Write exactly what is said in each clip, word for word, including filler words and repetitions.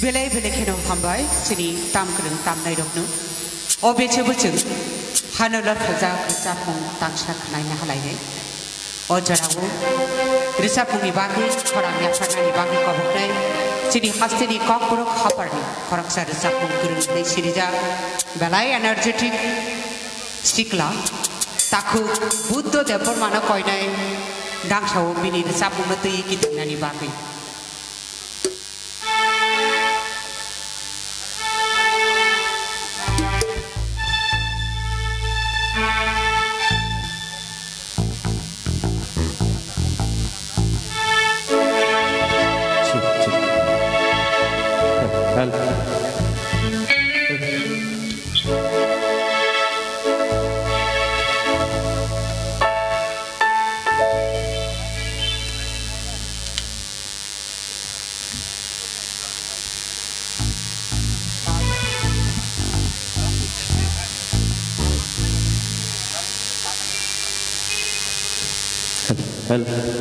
Belai belai kheno hambai chini tam kwrwng tamnai rokno. O bechebo chwng hano lorkhaijak rwchapmung tangsa khwnaina halainai. O jorao rwchapmungni bagwi khorang yapharnani bagwi koboknai chini hasteni kokborok haparni khoroksa rwchapmung kwrwng hwnwi sirijak belai energetic sikla takhuk Buddho Debbarmano koinai dangsao bini rwchapmungno twi kitingnani bagwi. Hello.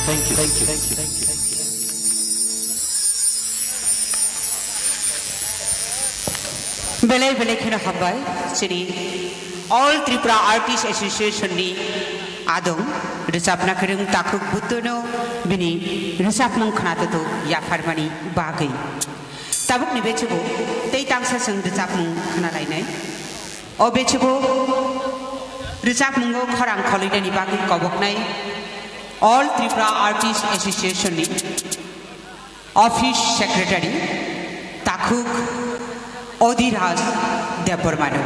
Thank you, thank you, thank you, thank you. Belai belai kheno hambai chini All Tripura Artist Association ni adong rwchapna kwrwng Takhuk Buddho no bini rwchapmung khwnathok yapharmani bagwi. Tabukni bechebo tei tangsa chwng rwchapmung khwnalainai. O bechebo rwchapmungo khorang kholainani bagwi koboknai All Tripura Artist Association ni Office Secretary Takhuk Odhiraj Debbarmano.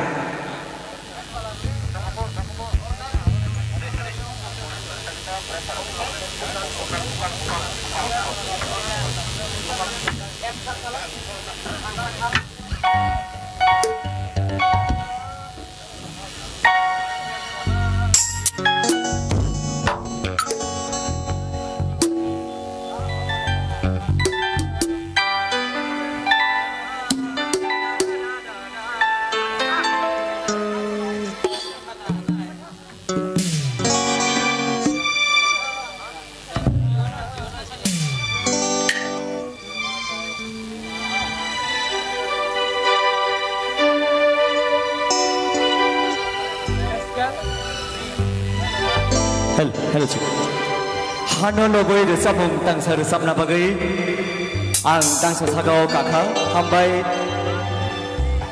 Hel, hello, chik. Hano lobwi rwchapmung tangsa rwchapna bagwi ang tangsa sakao kakha hambai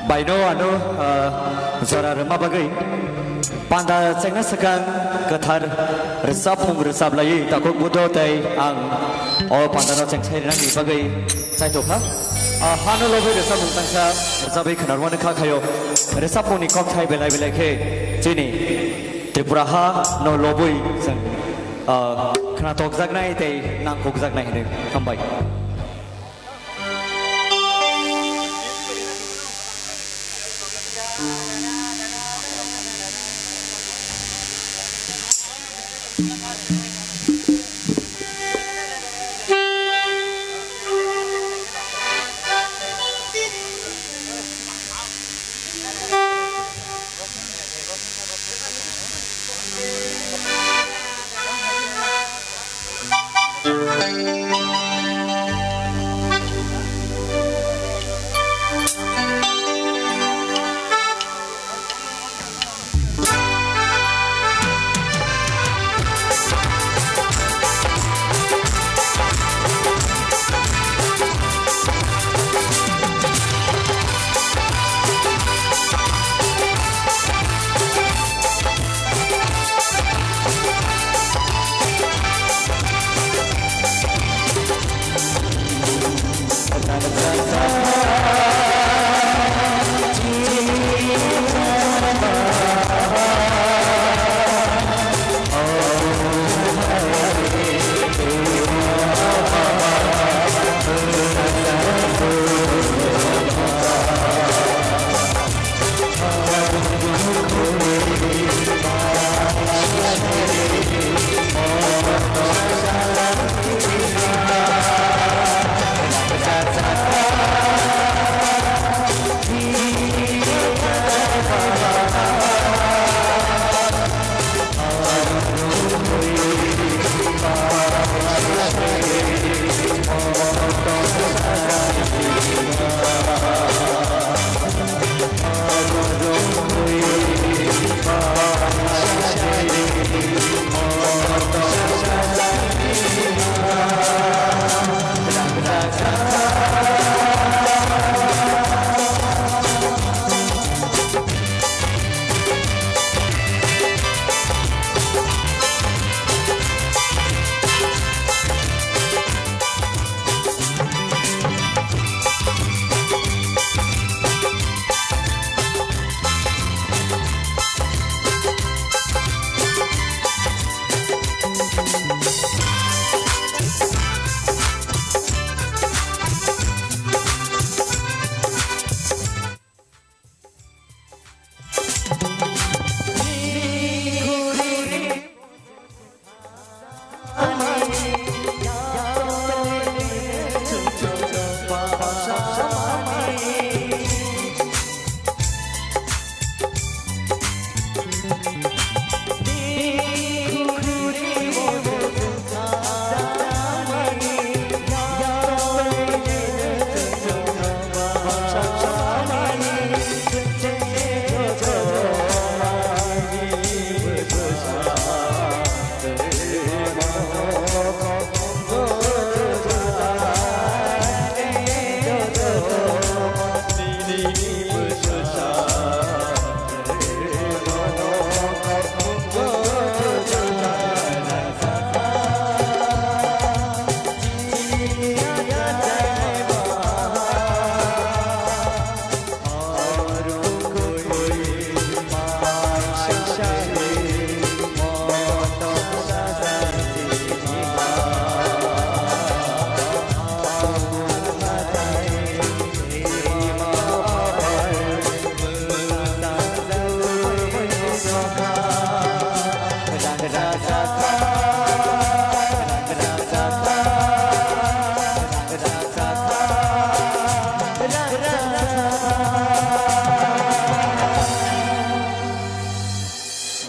baino ano, ah, jora rwma bagwi. Panda chengna swkang kwthar rwchapmung rwchaplaiwi Takhuk Buddho tei ang o pandano chengsairwnani bagwi chaithokha. Ah, hano lobwi rwchapmung tangsa rwchapwi khwnarmani kha khaio. Rwchapmungni kokthai belai belai khe chini Tripura ha no lobwi chwng, ah, khwnatokjaknai tei nangkukjaknai hinwi hambai.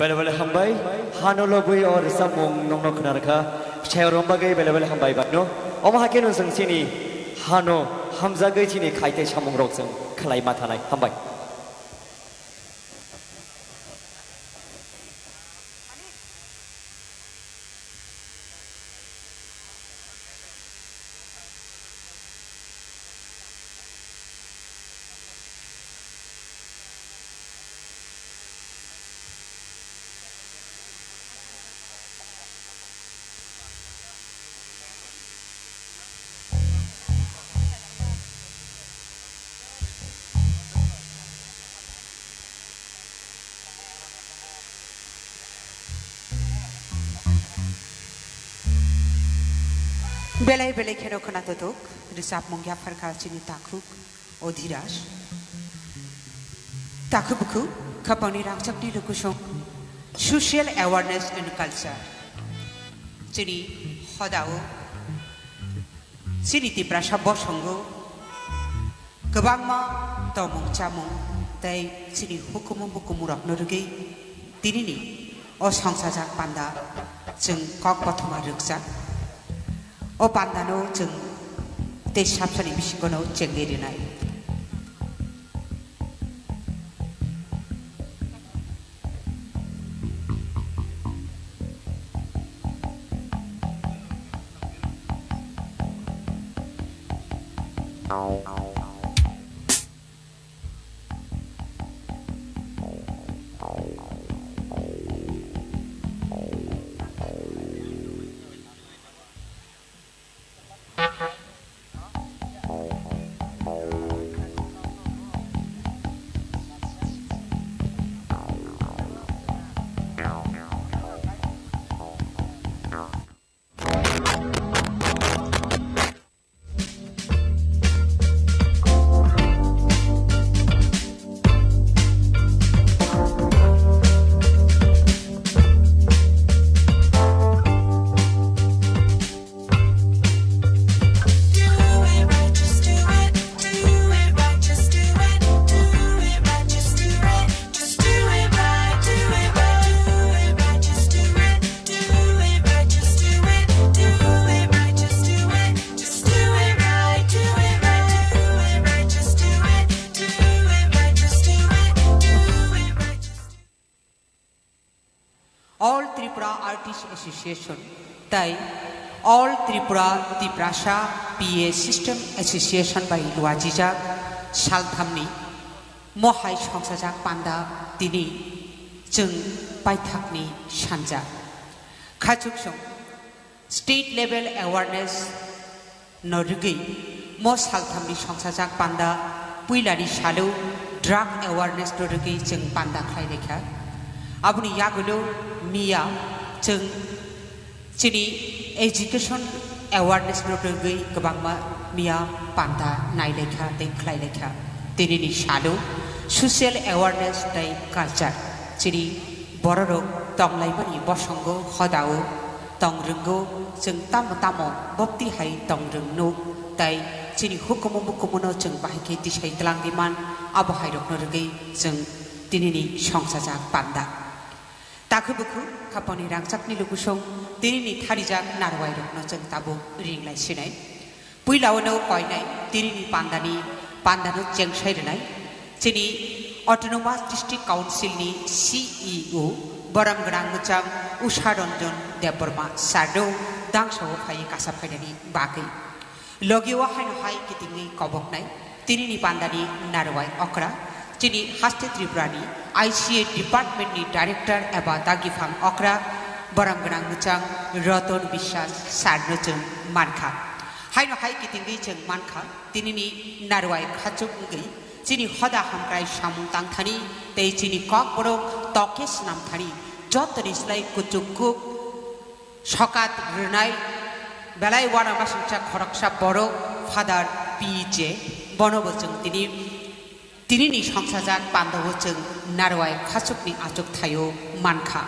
Bele bele hambai, hano lobwi o rwchapmung nokno khna rwkha, sayang rwng bagwi bele bele hambai baino. Omo hakhe no chwng chini hano hamjagwi chini khai tei samung rok chwng khlai ma thanai. Hambai. Belai belai kheno khwna totok, rwchapmung yapharkha chini takhuk Odhiras. Takhuk bukhuk, khapangni rangchakni lukusong, social awareness and culture. Chini hodao, chini Tiprasa bosongo, kwbangma tomung chamung tei chini hukumu bukumu rokno rwgwi tinini o songsajak panda chwng kok kothoma rwkjak. O pandano chwng tei sapsani bisingono chengwi rwnai. All Tripura Artists Association tei All Tripura Tiprasa P A System Association bai luajijak salthamni mohai songsajak panda tini chwng paithakni sanja. Khachuksong State Level Awareness no rwgwi mo salthamni songsajak panda puilani salo drug awareness no rwgwi chwng panda khlai laikha. Aboni yagulo miya chwng chini education awareness no rwgwi kwbangma miya panda nai laikha tei khlai laikha. Tinini salo social awareness tei culture chini bororok tonglaimani bosongo hodao tong rwngo, chwng tamo tamo bopti hai tong rwngno, tei chini hukumu mukumu no chwng bahai khe tisai twlang di man, abo hai rokno rwgwi chwng tinini songsajak panda. Takhu bukhu khaponi rangchakni lukusong tinini tharijak narwai rokno chwng tabuk ring lai sinai. Puila o no koinai tinini pandani, pandano chengsai rwnai. Chini Autonomous District Council ni C E O borom gwnang mwchang Usha Ranjan Debbarma sir no dangsa o phai kasa phainani bagwi. Logi o haino hai kitingwi koboknai tinini pandani narwai okra. Chini haste Tripura ni I C A department ni director eba dagiphang okra borom gwnang mwchang Ratan Biswas sir no chwng mankha. Haino hai kitingwi chwng mankha, tinini narwai khachuk wngwi chini hoda hamkrai samung tangthani tei chini kokborok toke swnamthani jotoni slai kuchuk kuk sokat rwnai belai uanamasingcha khoroksa borok Father P J, bonobo chwng tini tinini songsajak pandao chwng narwai khachukni achuk thaio mankha.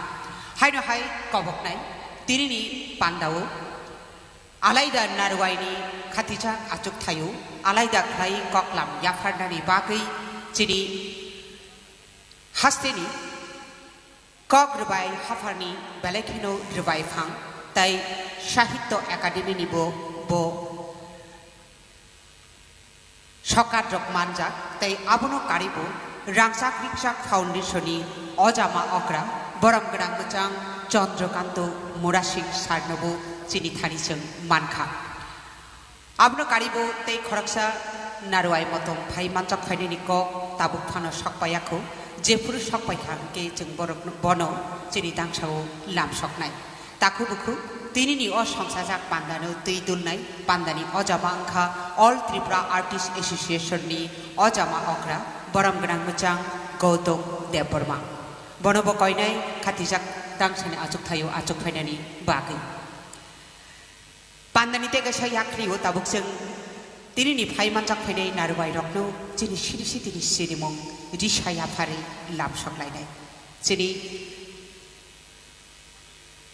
Haino hai koboknai tinini pandao alaida narwaini khatijak achuk thaio alaida khlai koklam yapharnani bagwi chini hasteni Kok rwbai hapharni belai kheno rwbai phang tei Sahitya Academy ni bo, bo sokat rok manjak tei abono karibo Rangchak Rikchak Foundation ni ojama okra borom gwnang mwchang Chandrakanta Murasing sir no bo chini thani chwng mankha. Abono karibo tei khoroksa narwai motom phai manjak phainani kok tabuk phano sok paiyakho, jephuru sok paikha hwnkhe chwng borok bono chini dangsao lam soknai. Takhu bukhu tinini o songchajak pandano twi dulnai pandani ojama wngkha All Tripura Artist Association ni ojama okra borom gwnang mwchang Gautam Debbarma. Bono bo koinai khatijak dangsani achuk thaio achuk phainani bagwi. Pandani tei kaisa yakri o tabuk chwng tinini phai manjak phainai narwai rokno chini siri sitini sinimung risa yaphari lam soklainai. Chini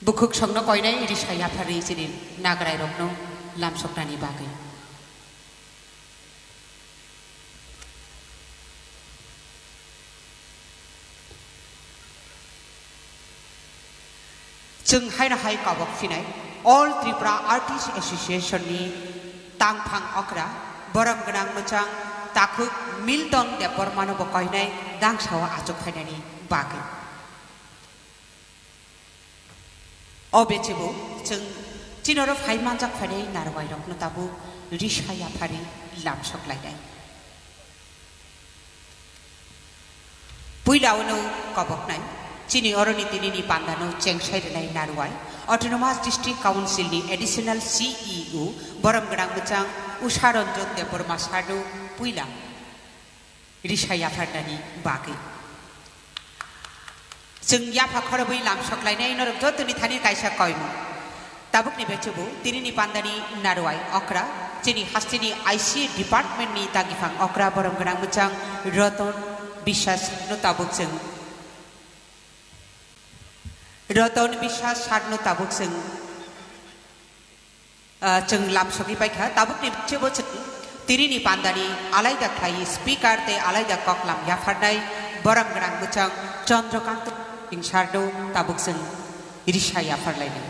bukhuk songno koinai risa yaphari chini nagrai rokno lam soknani bagwi. Chwng haino hai kobok phinai All Tripura Artist Association ni tangphang okra borom gwnang mwchang takhuk Milton Debbarma no bo koinai dangsao achuk phainani bagwi. O bechebo chwng chini oro phai manjak phainai narwai rokno tabuk risa yaphari lam soklainai. Puila ono koboknai chini oroni tinini pandano chengsai rwnai narwai Autonomous District Council ni Additional C E O borom gwnang mwchang Usha Ranjan Debbarma sir no puila risa yapharnani bagwi. Chwng yapha khorobwi lam soklainai norok jotoni thani kaisa koimung. Tabukni bechebo tinini pandani narwai okra, chini hasteni I C A department ni dagiphang okra borom gwnang mwchang Roton Biswas no tabuk chwng, Roton Biswas sir no tabuk chwng Ah, chwng lam sogwi paikha, tabukni bechebo chwng tinini pandani alaida khlaiwi speaker tei alaida koklam yapharnai borom gwnang mwchang Chandrakanta Singh sir no tabuk chwng risa yapharlainai.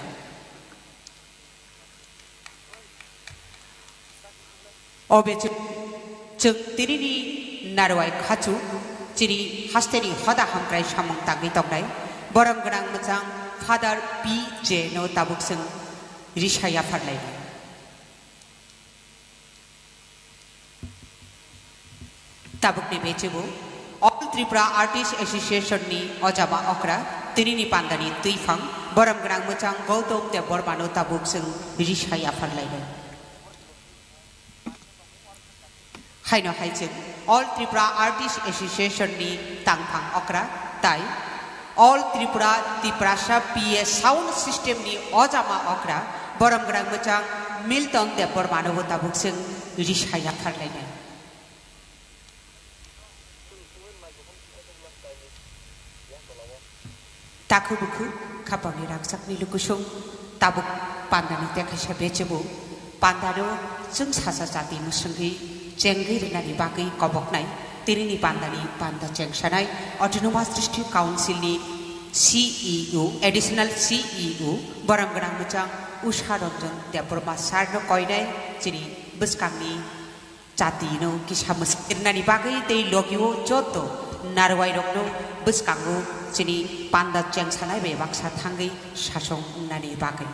O bechebo chwng tinini narwai khachu chini hasteni hoda hamkrai samung tangwi tongnai borom gwnang mwchang Father P J no tabuk chwng risa yapharlainai. Tabukni bechebo All Tripura Artist Association ni ojama okra tinini pandani twiphang borom gwnang mwchang Gautam Debbarma no tabuk chwng risa yapharlainai. Haino hai chwng All Tripura Artist Association ni tangphang okra tai All Tripura Tiprasa P A sound system ni ojama okra borom gwnang mwchang Milton Debbarma no bo tabuk chwng risa yapharlainai. Takhu bukhu khapangni rangchakni lukusung tabuk pandani tekhaisa bechebo pandano chwng sasa jati mwswngwi chengwi rwnani bagwi koboknai tinini pandani panda chengsanai Autonomous District Council ni C E O, Additional C E O borom gwnang mwchang Usha Ranjan Debbarma sir no koinai chini bwskangni jatino kisa mwswk rwnani bagwi tei logio joto narwai rokno bwskango chini panda chengsanai bai baksa thangwi sasong wngnani bagwi.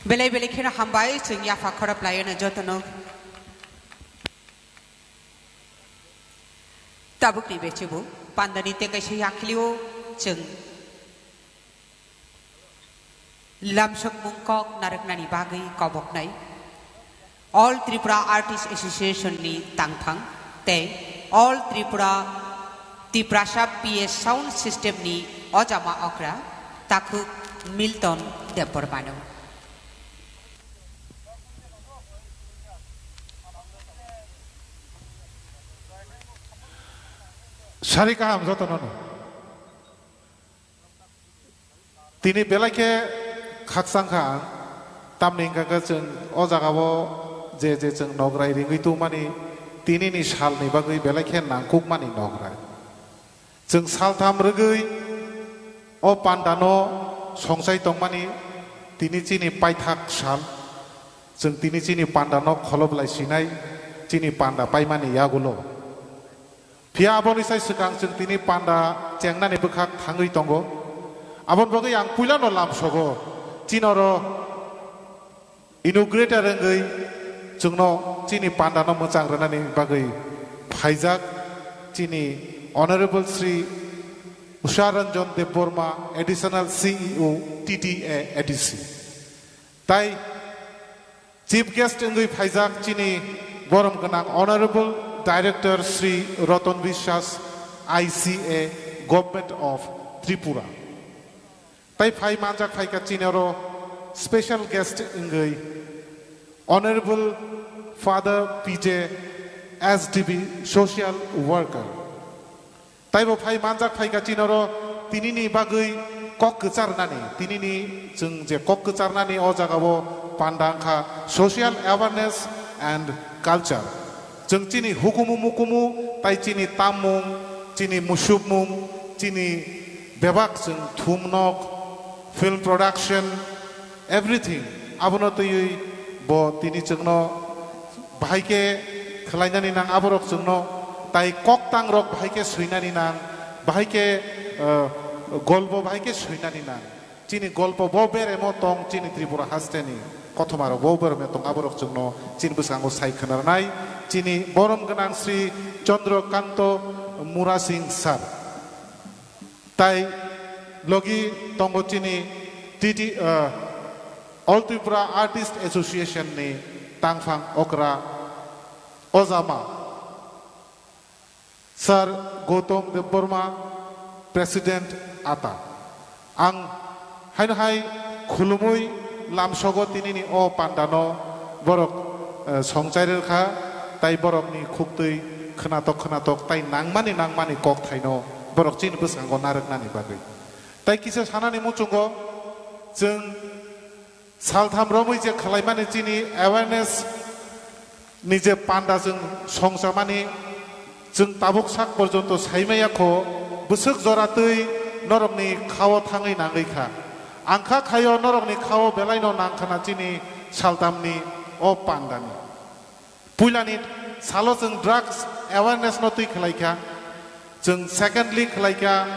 Belai belai kheno hambai, chwng yapha khorop laio no jotono. Tabukni bechebo pandani tekaisa yakhilio chwng lamsokmung kok narwknani bagwi koboknai All Tripura Artist Association ni tangphang tei All Tripura Tiprasa P A sound system ni ojama okra takhuk Milton Debbarmano. Sari kaham jotono no. Tini belai khe khakchang kha ang. Tamni hwnkha khe chwng o jagao je je chwng nograi ringwi tongmani, tinini salni bagwi belai khe nangkukmani nograi. Chwng saltham rwgwi o pandano songchai tongmani, tini chini paithak sal. Chwng tini chini pandano kholoblai sinai, chini panda paimani yagulo. Phiya aboni sai swkang chwng tini panda chengnani bwkhak thangwi tongo. Aboni bagwi ang puilano lamsogo, chini oro inaugurator wngwi chwngno chini pandano mwchang rwnani bagwi phaijak chini Honorable Shri Usha Ranjan Debbarma, Additional C E O, T T A A D C. Tai Chief Guest wngwi phaijak chini borom gwnang Honorable Director Shri Ratan Biswas, I C A, Government of Tripura. Tai phai manjak phaikha chini oro special guest wngwi Honorable Father P J, S D B, Social Worker. Taibo phai manjak phaikha chini oro tinini bagwi kok kwcharnani, tinini chwng je kok kwcharnani o jagao panda wngkha social awareness and culture. Chwng chini hukumu mukumu tai chini tammung, chini musukmung, chini bebak chwng thumnok, film production, everything, abono twiwi bo tini chwngno bahai khe khlainani nang, aborok chwngno tai koktang rok bahai khe swinani nang, bahai khe, eh, golbo bahai khe swinani nang. Chini golpo bo beremo tong, chini Tripura hasteni kothoma rok bo beremo tong, aborok chwngno chini bwskango sai khwnarnai. Chini borom gwnang Sri Chandra Kanto Murasing Sir. Tai logi tongo chini T T, eh, All Tripura Artist Association ni tangphang okra ojama Sir Gautam Debbarma, President ata. Ang haino hai khulumui lamsogo tinini o pandano borok, eh, songchai rwkha, tai borokni khuktwi khwnatok khwnatok tai nangmani nangmani kokthaino borok chini bwskango narwknani bagwi. Tai kisa sanani muchungo chwng saltham romwi je khlaimani chini awareness ni je panda chwng songchamani, chwng tabuk sak porjonto saimaya kho, bwswk jora twi norokni khao thangwi nangwi kha. Ang kha khaio norokni khao belaino nangkhana chini saltamni o pandani. Puilani salo chwng drugs awareness no twi khlai kha, chwng secondly khlai kha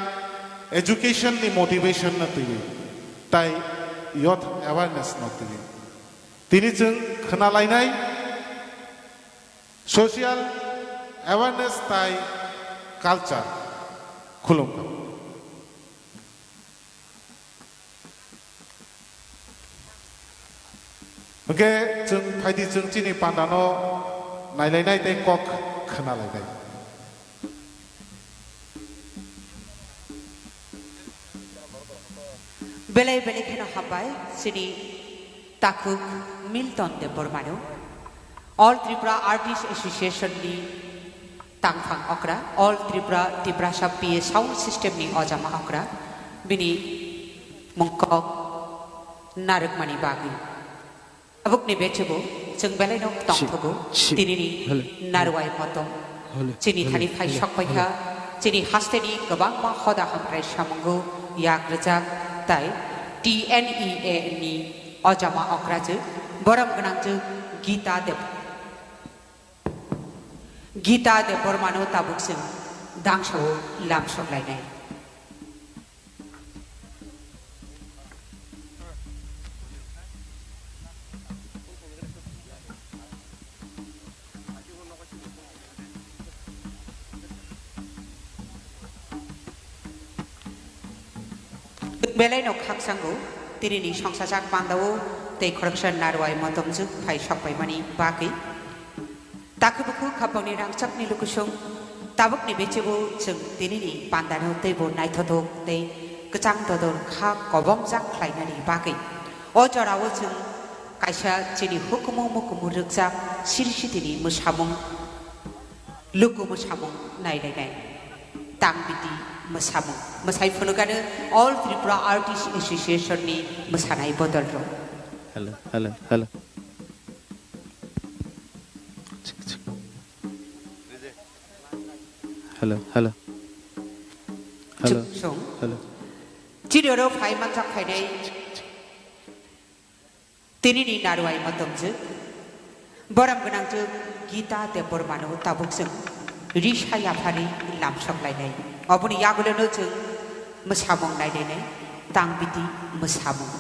education ni motivation no twi, tai youth awareness no twi. Tini chwng khna lainai social awareness tai culture. Khulumkha. Hwnkhe chwng phaidi chwng chini pandano nailainai tei kok khna lainai. Belai belai kheno hambai chini takhuk Milton Debbarmano, All Tripura Artist Association ni tangphang okra, All Tripura Tiprasa P A Sound System ni ojama okra, bini mungkok narwkmani bagwi. Tabukni bechebo chwng belaino tongthogo, si, si, tinini hole, narwai motom. Hole, chini hole, thani phai hole, sok paikha, hole. Chini hasteni kwbangma hoda hamkrai samungo yak rwjak tai T N E A ni ojama okrajwk, borom gwnangjwk Gita Deb-, Gita Debbarmano tabuk chwng dangsao lamsok lainai. Belaino khakchango, tinini songsajak pandao tei khoroksa narwai motomjwk phai sokpaimani bagwi. Takhubuku khapangni rangchakni lukusung, tabukni bechebo chwng tinini pandano teibo naithothok tei kwchang dodor kha kobongjak khlainani bagwi. O jorao chwng kaisa chini hukumu mukumu rwkjak siri sitini mwsamung, luku mwsamung nailainai. Tangbiti mwsamung. Mwsai phunukano All Tripura Artist Association ni mwsanai bodol rok. Hello, hello, hello. Hello, hello. Hello, Chuk song. Hello. Chini oro phai manjak phainai. Tini ni narwai motomjwk, borom gwnangjwk Gita Debbarmano tabuk chwng risa yaphari lamsok lainai. Oboni yagulono chwng mwsamung nailainai, tangbiti mwsamung.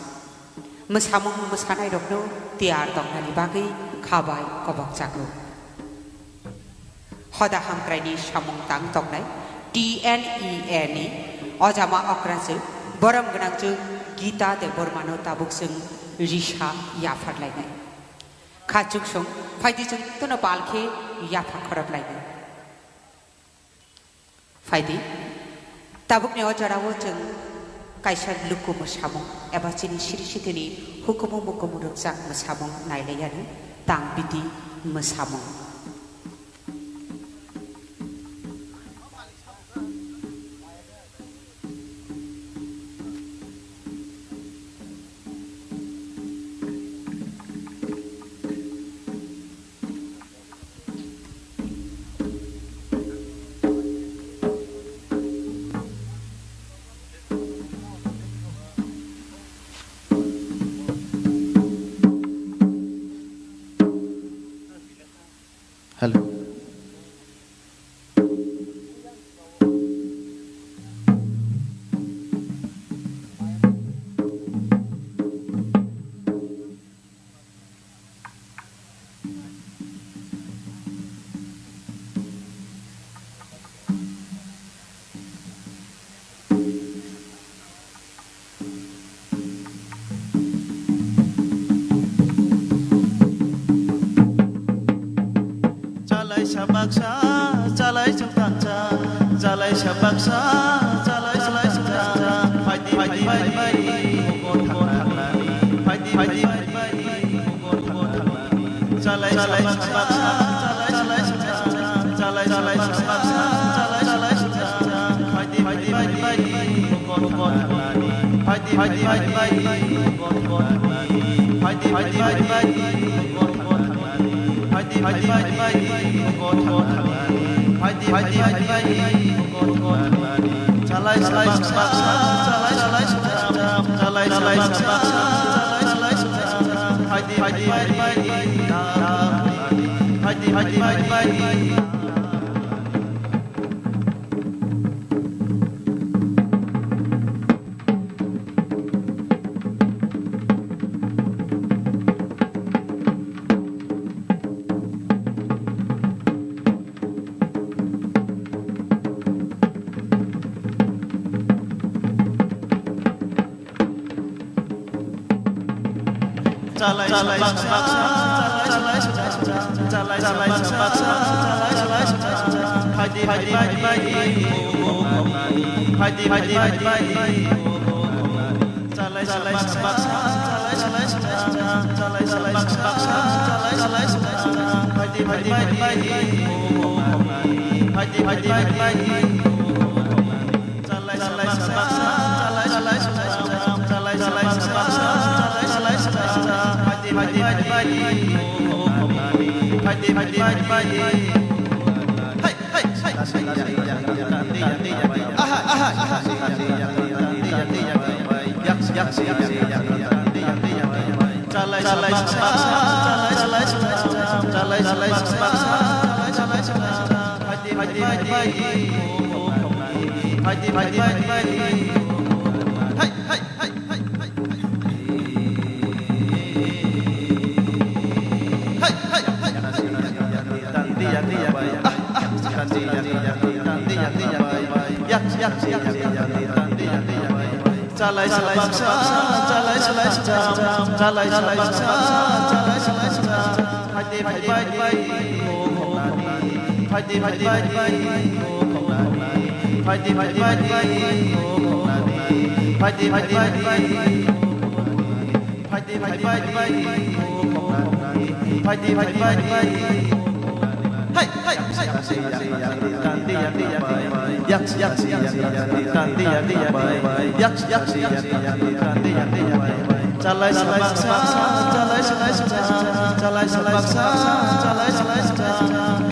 Mwsamung mwsanairokno tiyar tongnani bagwi khabai kobokjago. Hoda hamkraini samung tang tongnai T N E A ni ojama okrajwk, borom gwnangjwk Gita Debbarmano tabuk chwng risa yaphar lainai. Kha chuk song, phaidi chwng tono pal khe yapha khorop lainai. Phaidi, tabukni o jorao chwng kaisa luku mwsamung eba chini siri sitini hukumu mukumu rwkjak mwsamung nailaiyani tangbiti mwsamung. Hello. Chalaisa baksa, chalaisa baksa, chalaisa baksa, chalaisa baksa. Phaidi, phaidi, phaidi, phaidi, phaidi, phaidi. Yak yak yak yak yak, tandi ya tandi ya bai. Yak yak yak yak yak, tandi ya tandi ya bai. Chalai sabaksa, chalai sabaksa, chalai sabaksa, chalai sabaksa.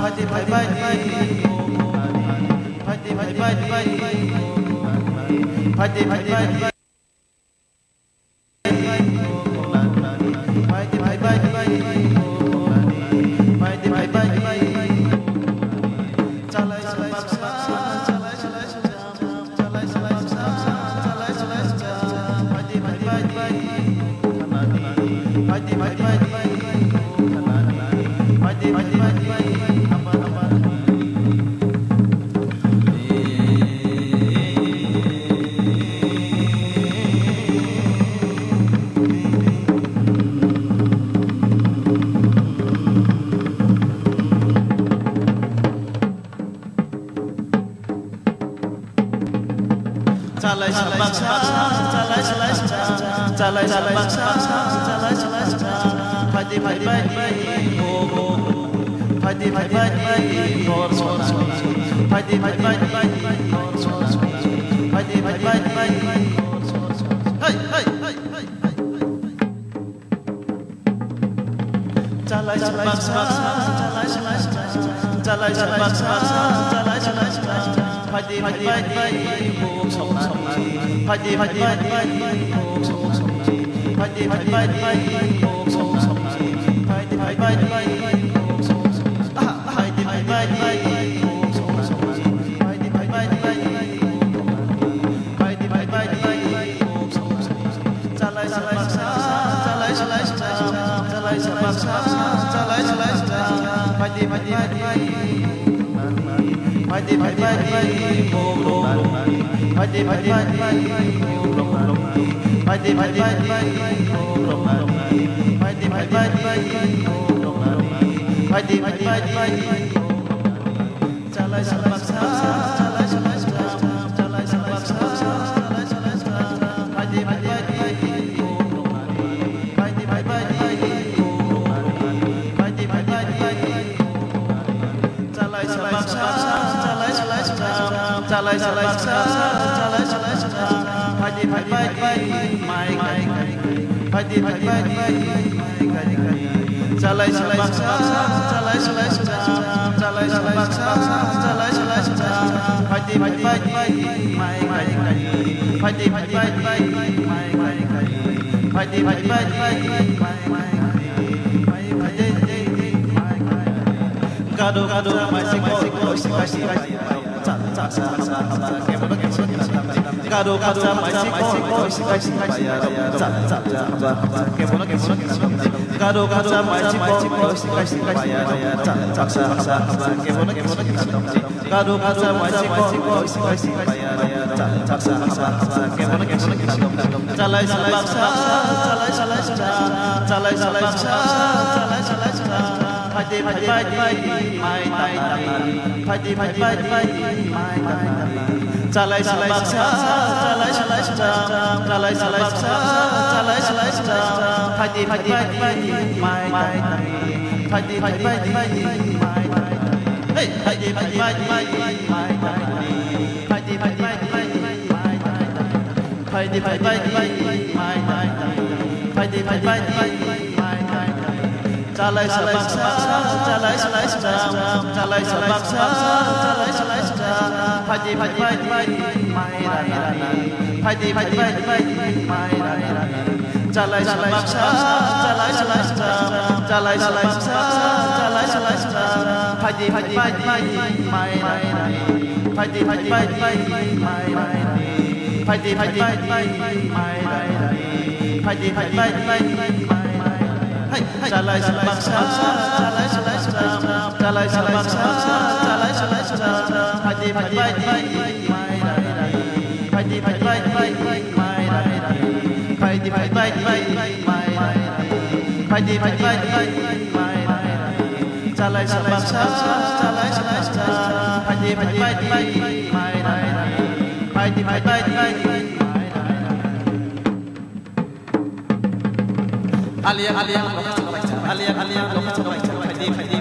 Phaidi phaibai di, phaidi phaibai di, phaidi phaibai di. Chalai sabaksa, chalai sabaksa, chalai sabaksa, chalai sabaksa. Phaidi phaibai di, phaidi phaibai di, hor sona. Phaidi phaibai di, hor sona. Phaidi phaibai di, hor sona. Hey, hey, hey, hey, hey. Chalai sabaksa, chalai sabaksa, chalai sabaksa, chalai sabaksa. Phaidi phaibai di, hor sona. Phaidi phaibai di, hor sona. Phaidi phaibai di, hor sona. Phaidi phaibai di, hor sona. Phaidi phaibai di, hor sona. Phaidi phaibai di, hor sona. Phaidi phaibai di, hor sona. Chalai sabaksa, chalai sabaksa, chalai sabaksa, chalai sabaksa. Phaidi phaibai di, phaidi phaibai di, hor sona. Phaidi phaibai di, hor sona. Phaidi phaibai di, hor sona. Phaidi phaibai di, hor sona. Phaidi phaibai di, hor sona. Chalai sabaksa, chalai sabaksa, chalai sabaksa, chalai sabaksa. Phaidi phaibai di, phaidi phaibai di, phaidi phaibai di. Chalai sabaksa, chalai sabaksa, chalai sabaksa, chalai sabaksa. Phaidi phaibai di, mai kai kai. Phaidi phaibai di, mai kai kai. Chalai sabaksa, chalai sabaksa, chalai sabaksa, chalai sabaksa. Phaidi phaibai di, mai kai kai. Phaidi phaibai di, mai kai kai. Phaidi phaibai di, mai kai kai. Gado gado mai siko, siko, siko, siko. Gado kacha mai siko, siko, siko, siko. Gado kacha mai siko, siko, siko. Gado kacha mai siko, siko, siko. Chalai sabaksa, chalai sabaksa, chalai sabaksa, chalai sabaksa. Phaidi phaibai di, mai tai tai. Phaidi phaibai di, mai tai tai. Chalai sabaksa, chalai sabaksa, chalai sabaksa, chalai sabaksa. Phaidi phaibai di, mai tai tai. Phaidi phaibai di, mai tai tai. Hey, phaidi phaibai di, mai tai tai. Phaidi phaibai di, mai tai tai. Phaidi phaibai di, mai tai tai. Phaidi phaibai di, mai tai tai. Chalai sabaksa, chalai sabaksa, chalai sabaksa, chalai sabaksa. Phaidi phaibai di, mai tai tai. Phaidi phaibai di, mai tai tai. Chalai sabaksa, chalai sabaksa, chalai sabaksa, chalai sabaksa. Phaidi phaibai di, mai tai tai. Phaidi phaibai di, mai tai tai. Phaidi phaibai di, mai tai tai. Phaidi phaibai di, mai tai tai. Hai, hai. Chalai sabaksa, chalai sabaksa, chalai sabaksa, chalai sabaksa. Phaidi phaibai di, mai tai tai. Phaidi phaibai di, mai tai tai. Phaidi phaibai di, mai tai tai. Phaidi phaibai di, mai tai tai. Chalai sabaksa, chalai sabaksa. Phaidi phaibai di, mai tai tai. Phaidi phaibai di, mai tai tai. Aliang aliang, aliang aliang, phaidi phaidi.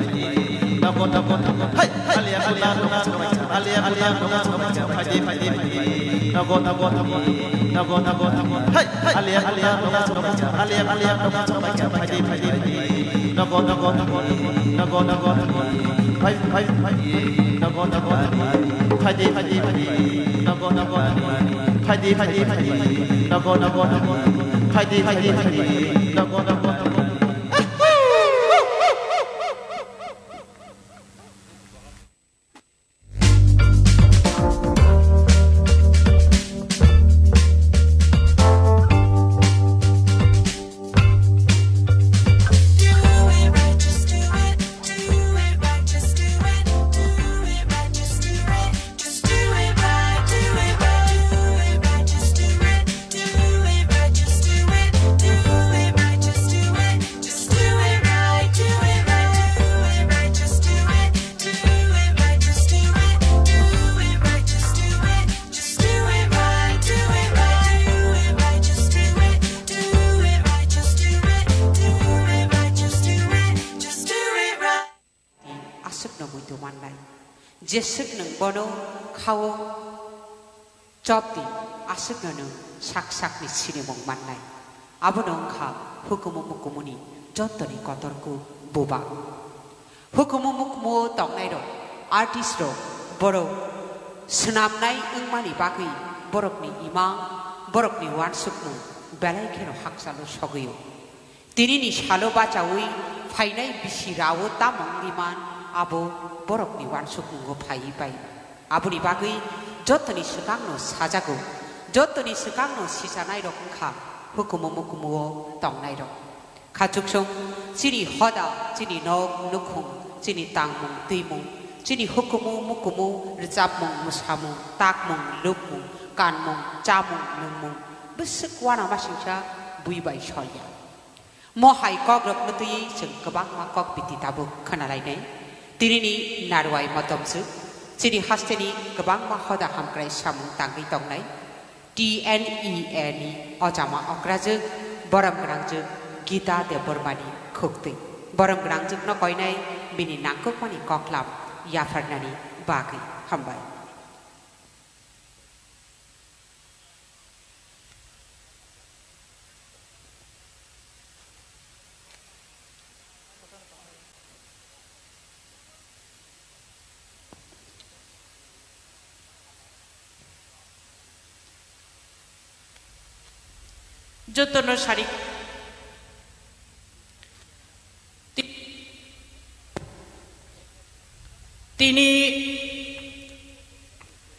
Aswkno muitu mannai. Jeswk nwng bono khao chop di, aswkno nwng sak sakni sinimung mannai. Abono wngkha hukumu mukumuni jottoni kotorkuk buba. Hukumu mukumu tongnairok, artistrok, borok swnamnai wngmani bagwi borokni imang, borokni uansukmung belai kheno hakchalo sogwio. Tinini salo bachaui phainai bisi rao tamo wngwi man, abo borokni uansukmungo phaiwi pai. Aboni bagwi jotoni swkangno sajago, jotoni swkangno sichanai rok wngkha hukumu mukumu o tongnai rok. Khachuksong chini hoda, chini nok nukhung, chini tangmung twimung, chini hukumu mukumu, rwchapmung, mwsamung, takmung, lukmung, kanmung, chamung, nungmung, bwswk uanamasingcha bui bai solya. Mo hai kokrokno twiwi chwng kwbangma kok biti tabuk khwnalainai. Tinini narwai motomswk chini hasteni kwbangma hoda hamkrai samung tangwi tongnai. T N E A ni ochama okrajwk, borom gwnangjwk Gita Debbarmani khuktwi. Borom gwnangjwkno koinai bini nangkukmani koklam yapharnani bagwi. Hambai. Jotono sari. Ti-, tini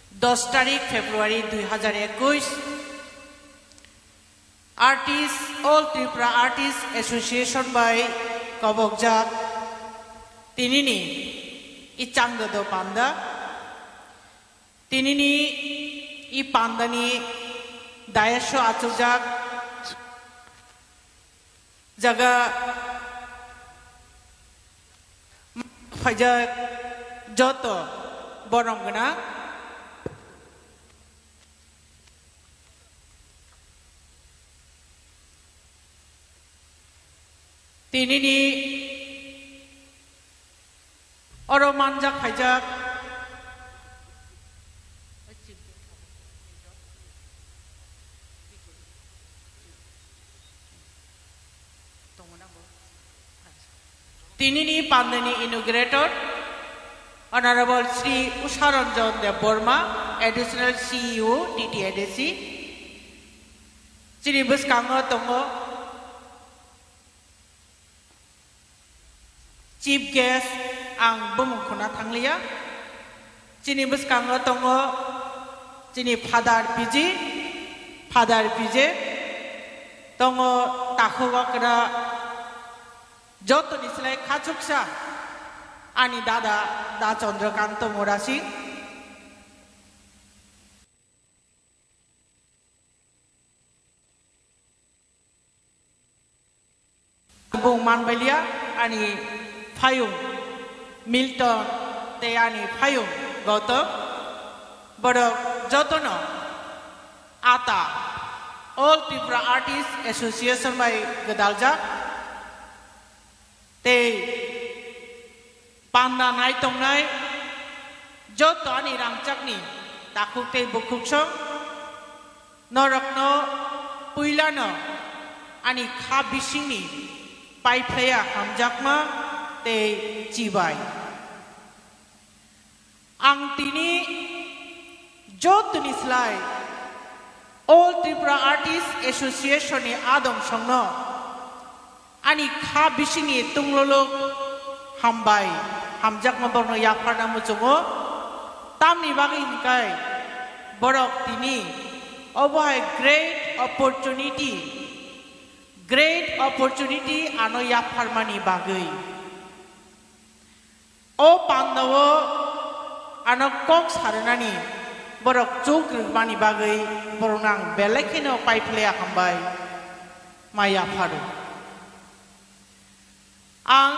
dos tarik February dui hajar ekush, artist, All Tripura Artist Association bai kobokjak tinini i changdodo panda. Tinini i pandani dayasho achukjak jaga phaijak joto borom gwnang. Tinini oro manjak phaijak. Tinini pandani inaugurator, Honorable Shri Usha Ranjan Debbarma, Additional C E O, T T A D C. Chini bwskango tongo Chief guest, ang bumung khuna thangliya. Chini bwskango tongo chini Father P G, Father P J, tongo takhuk okra, jotoni slai khachuksa ani dada Da Chandrakanta Murasing. Bung manbailia ani phayung Milton tei ani phayung Gautam, borok jotono ata All Tripura Artists Association bai gwdaljak tei Panda nai tongnai joto ani rangchakni takhuk tei bukhuksong, norokno puilano ani kha bisingni paiphlaiya hamjakma tei chibai. Ang tini jotoni slai All Tripura Artists Association ni adong songno ani kha bisingni tunglolok hambai hamjakma borokno yapharna muchungo. Tamni bagwi hinkai borok tini obo hai great opportunity, great opportunity ano yapharmani bagwi. O pandao ano kok sarinani borok chuk rwmani bagwi borokno ang belai kheno paiphlaiya hambai ma yapharo. Ang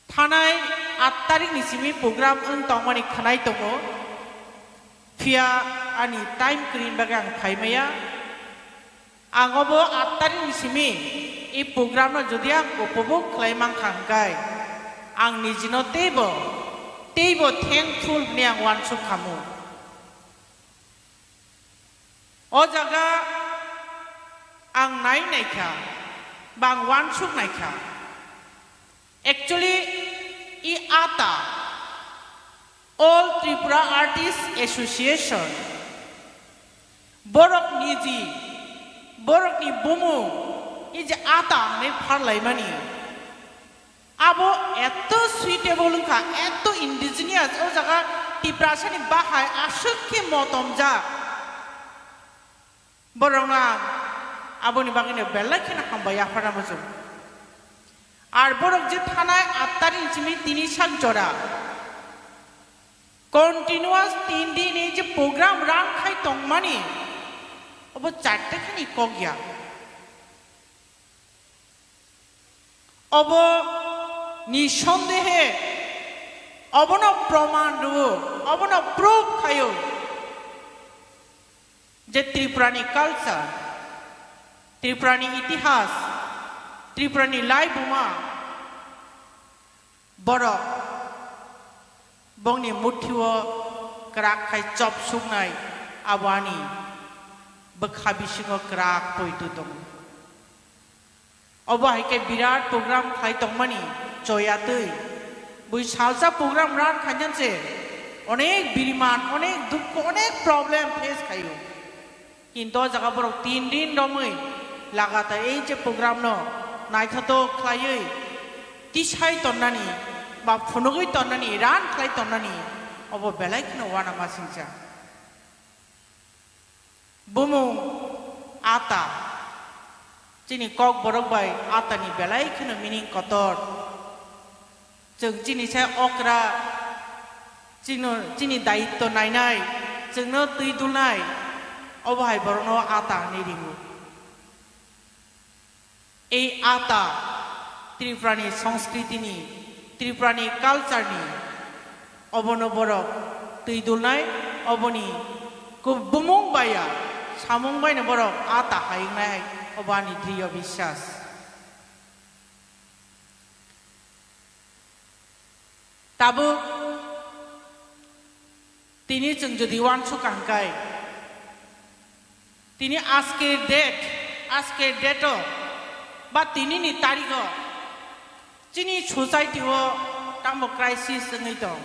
thanai aat tarikni simi program wng tongmani khwnai tongo, phiya ani time kwrwini bagwi ang phaimaya. Ang obo aat tarikni simi i program no jodi ang upobhog khlai mankha hwnkhe, ang nijino teibo, teibo thankful hwnwi ang uansuk khamu. O jaga ang nai naikha, ba ang uansuk naikha. Actually, i ata All Tripura Artists Association, borok niji, borokni bumung, i je ata hwnwi pharlaimani, abo eto suitable wngkha, eto indigenous, o jaga Tiprasani bahai aswk khe motomjak. Borokno ang aboni bagwino belai kheno hambai yaphar muchung. Ar borok je thanai aat tarikni simi tini sak jora continuous tin din ni je program run khai tongmani, obo charta khani kok ya. Obo nisondehe obono proman rwo, obono proof khayo je Tripurani culture, Tripurani itihas, Tripurani laibuma borok bongni muthio kwrak khai chop suknai, abo ani bwkha bisingo kwrak poito tongo. Obo hai khe birat program khlai tongmani choya twi. Bui salsa program run khainani se onek biriman, onek dukho, onek problem face khaio. Kintu o jaga borok tin din romwi lagatar ei je program no naithotok khlaiwi tisai tonnani ba phunugwi tonnani, run khlai tonnani, obo belai kheno uanama singcha. Bumung ata. Chini Kokborok bai atani belai kheno meaning kotor. Chwng chini sai okra, chino, chini dayitto nainai, chwngno twi dulnai, obo hai borokno ata hwnwi ringo. Ei ata Tripurani songskritini, Tripurani cultureni, obono borok twi dulnai, oboni ku-, bumung bai ya, samung baino borok ata hai wngnai, obo ani driyo biswas. Tabuk tini chwng jodi uansuk kha hwnkhe, tini aske date, aske date-o ba tinini tarigo chini society-o tamo crisis wngwi tong,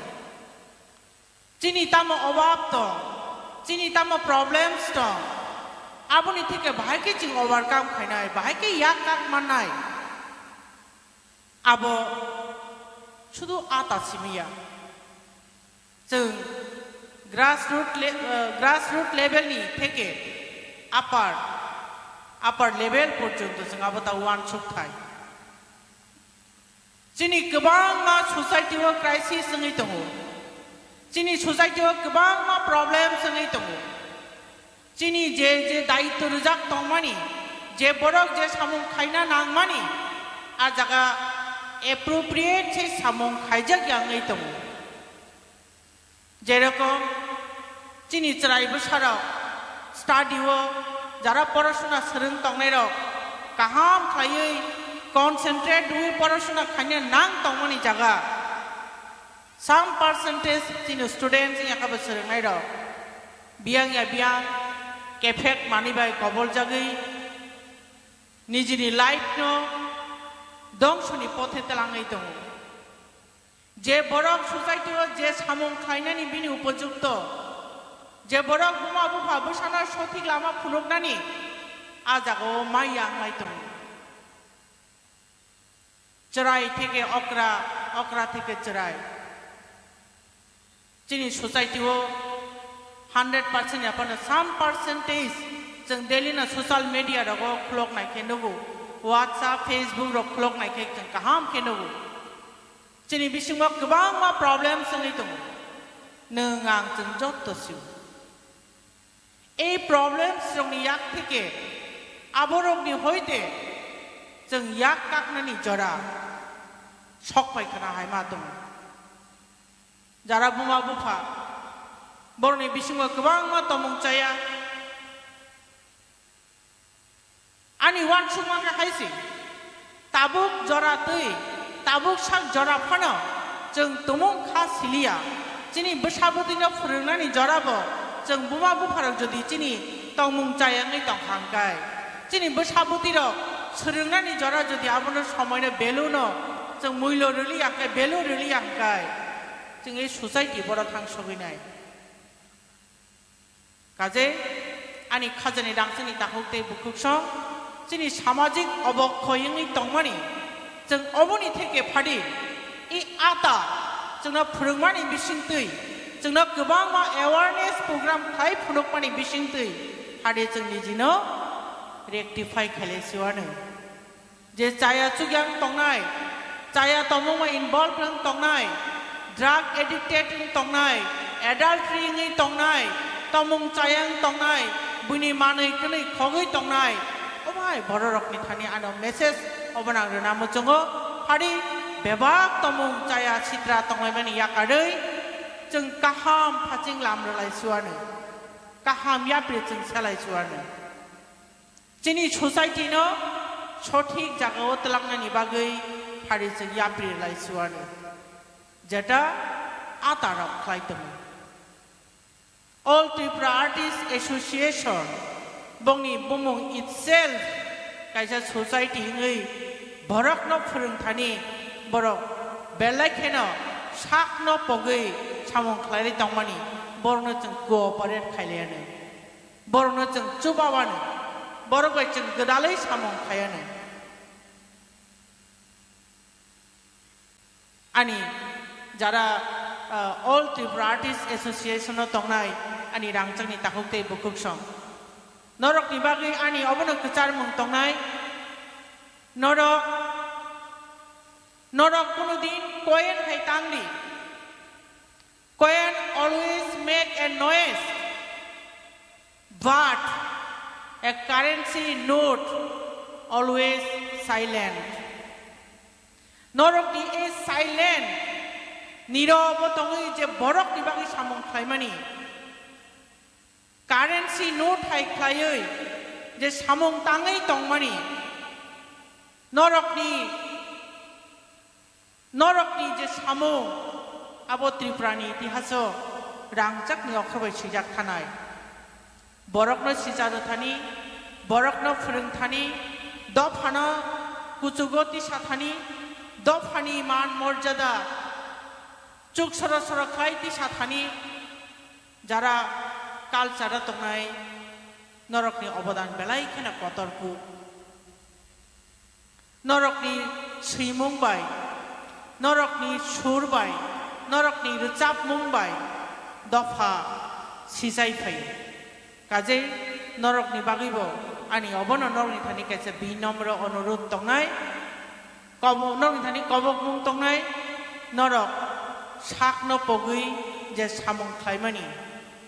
chini tamo obab tong, chini tamo problems tong, aboni theke bahai khe chwng overcome khainai, bahai khe yak kak mannai. Abo sudu ata simi ya. Chwng grassroot le-, eh, grassroot level ni theke upper, upper level porjonto chwng abo ta uansuk thai. Chini kwbangma society o crisis wngwi tongo. Chini society o kwbangma problems wngwi tongo. Chini je, je daityo rwjak tongmani, je borok je samung khaina nangmani, a jaga appropriate se samung khaijak ya wngwi tongo. Jerokom chini chwrai bwsarok study o jara porosona swrwng tongnairok kaham khlaiwi concentrate rwi porosona khaina nang tongmani jaga, some percentage chini students wngya khe bo swrwngnairok biyang ya biyang, kephek manwi bai koboljagwi nijini life no dongsoni pothe twlangwi tongo. Je borok society o je samung khlainani bini upojukto, je borok buma bupha bwsano sothik lama phunuknani, a jagao maya wnglai tongo. Chwrai theke okra, okra theke chwrai. Chini society o hundred percent ni aphano some percentage chwng daily no social media rogo khulok nai khe nugo, WhatsApp, Facebook rok khulok nai khe chwng kaham khe nugo. Chini bisingo kwbangma problems wngwi tongo. Nwng ang chwng jotto sio. Ei problems rokni yak theke aborokni hoite chwng yak kaknani jora sok phai khna hai ma tongo. Jara buma bupha borokni bisingo kwbangma tomung chaya. Ani uansukma khe hai se, tabuk jora twi, tabuk sak jora phano chwng tumung kha siliya. Chini bwsa bwtwino phwrwngnani jorabo chwng buma bupharok jodi chini tongmung chayangwi tongkha hwnkhe, chini bwsa bwtwirok swrwngnani jora jodi abono somoino value no chwng muilo rwliya hwnkhe, value rwliya hwnkhe, chwng ei society boro thang sogwi nai. Kaje ani khajani rangchakni takhuk tei bukhuksong chini samajik obok khoyengwi tongmani, chwng oboni theke phadi i ata chwngno phwrwngmani bisingtwi, chwngno kwbangma awareness program khai phunukmani bisingtwi phadi chwng nijino rectify khailai siwano. Je chaya chukyang tongnai, chaya tomungma involved wng tongnai, drug addicted wng tongnai, adultery wngwi tongnai, tomung chaya wng tongnai, buini manwi kwnwi khogwi tongnai, obai bororokni thani ano message obo nang rwna muchungo, phari bebak tomung chaya sitra tonglaimani yakarwi chwng kaham phaching lam rwlai suarni, kaham yapri chwng selai suarni. Chini society no sothik jagao twlangnani bagwi phari chwng yapri lai suarni, jeta ata rok khlai tongo. All Tripura Artists Association bongni bumung itself kaisa society wngwi borokno phwrwng thani borok belai kheno sakno pogwi samung khlairwi tongmani borokno chwng cooperate khailaianw. Borokno chwng chubawano, borok bai chwng gwdalwi samung khayano. Ani jara, ah, All Tripura Artists Association o tongnai ani rangchakni takhuk tei bukhuksong, norokni bagwi ani obono kwcharmung tongnai. Norok, norok kunu din koyen hai tangdi. Coin always make a noise, but a currency note always silent. Norokni a silent, nirobo tongwi je borokni bagwi samung khlaimani, currency note hai khlaiwi je samung tangwi tongmani, norokni Norokni je samung, abo Tripurani itihaso rangchakni okhor bai swijak thanai. Borokno sicha rw thani, borokno phwrwng thani, dophano kuchugo tisa thani, dophani man morjada chuk soro soro khlai tisa thani, jara culture o tongnai norokni obodan belai kheno kotor kuk. Norokni swimung bai, norokni sur bai, norokni rwchapmung bai dopha sijai phaio. Kajei norokni bagwibo ani obono norokni thani kaisa binombro onurudh tongnai. Kobo-, norokni thani kobokmung tongnai, norok sakno pogwi je samung khlaimani,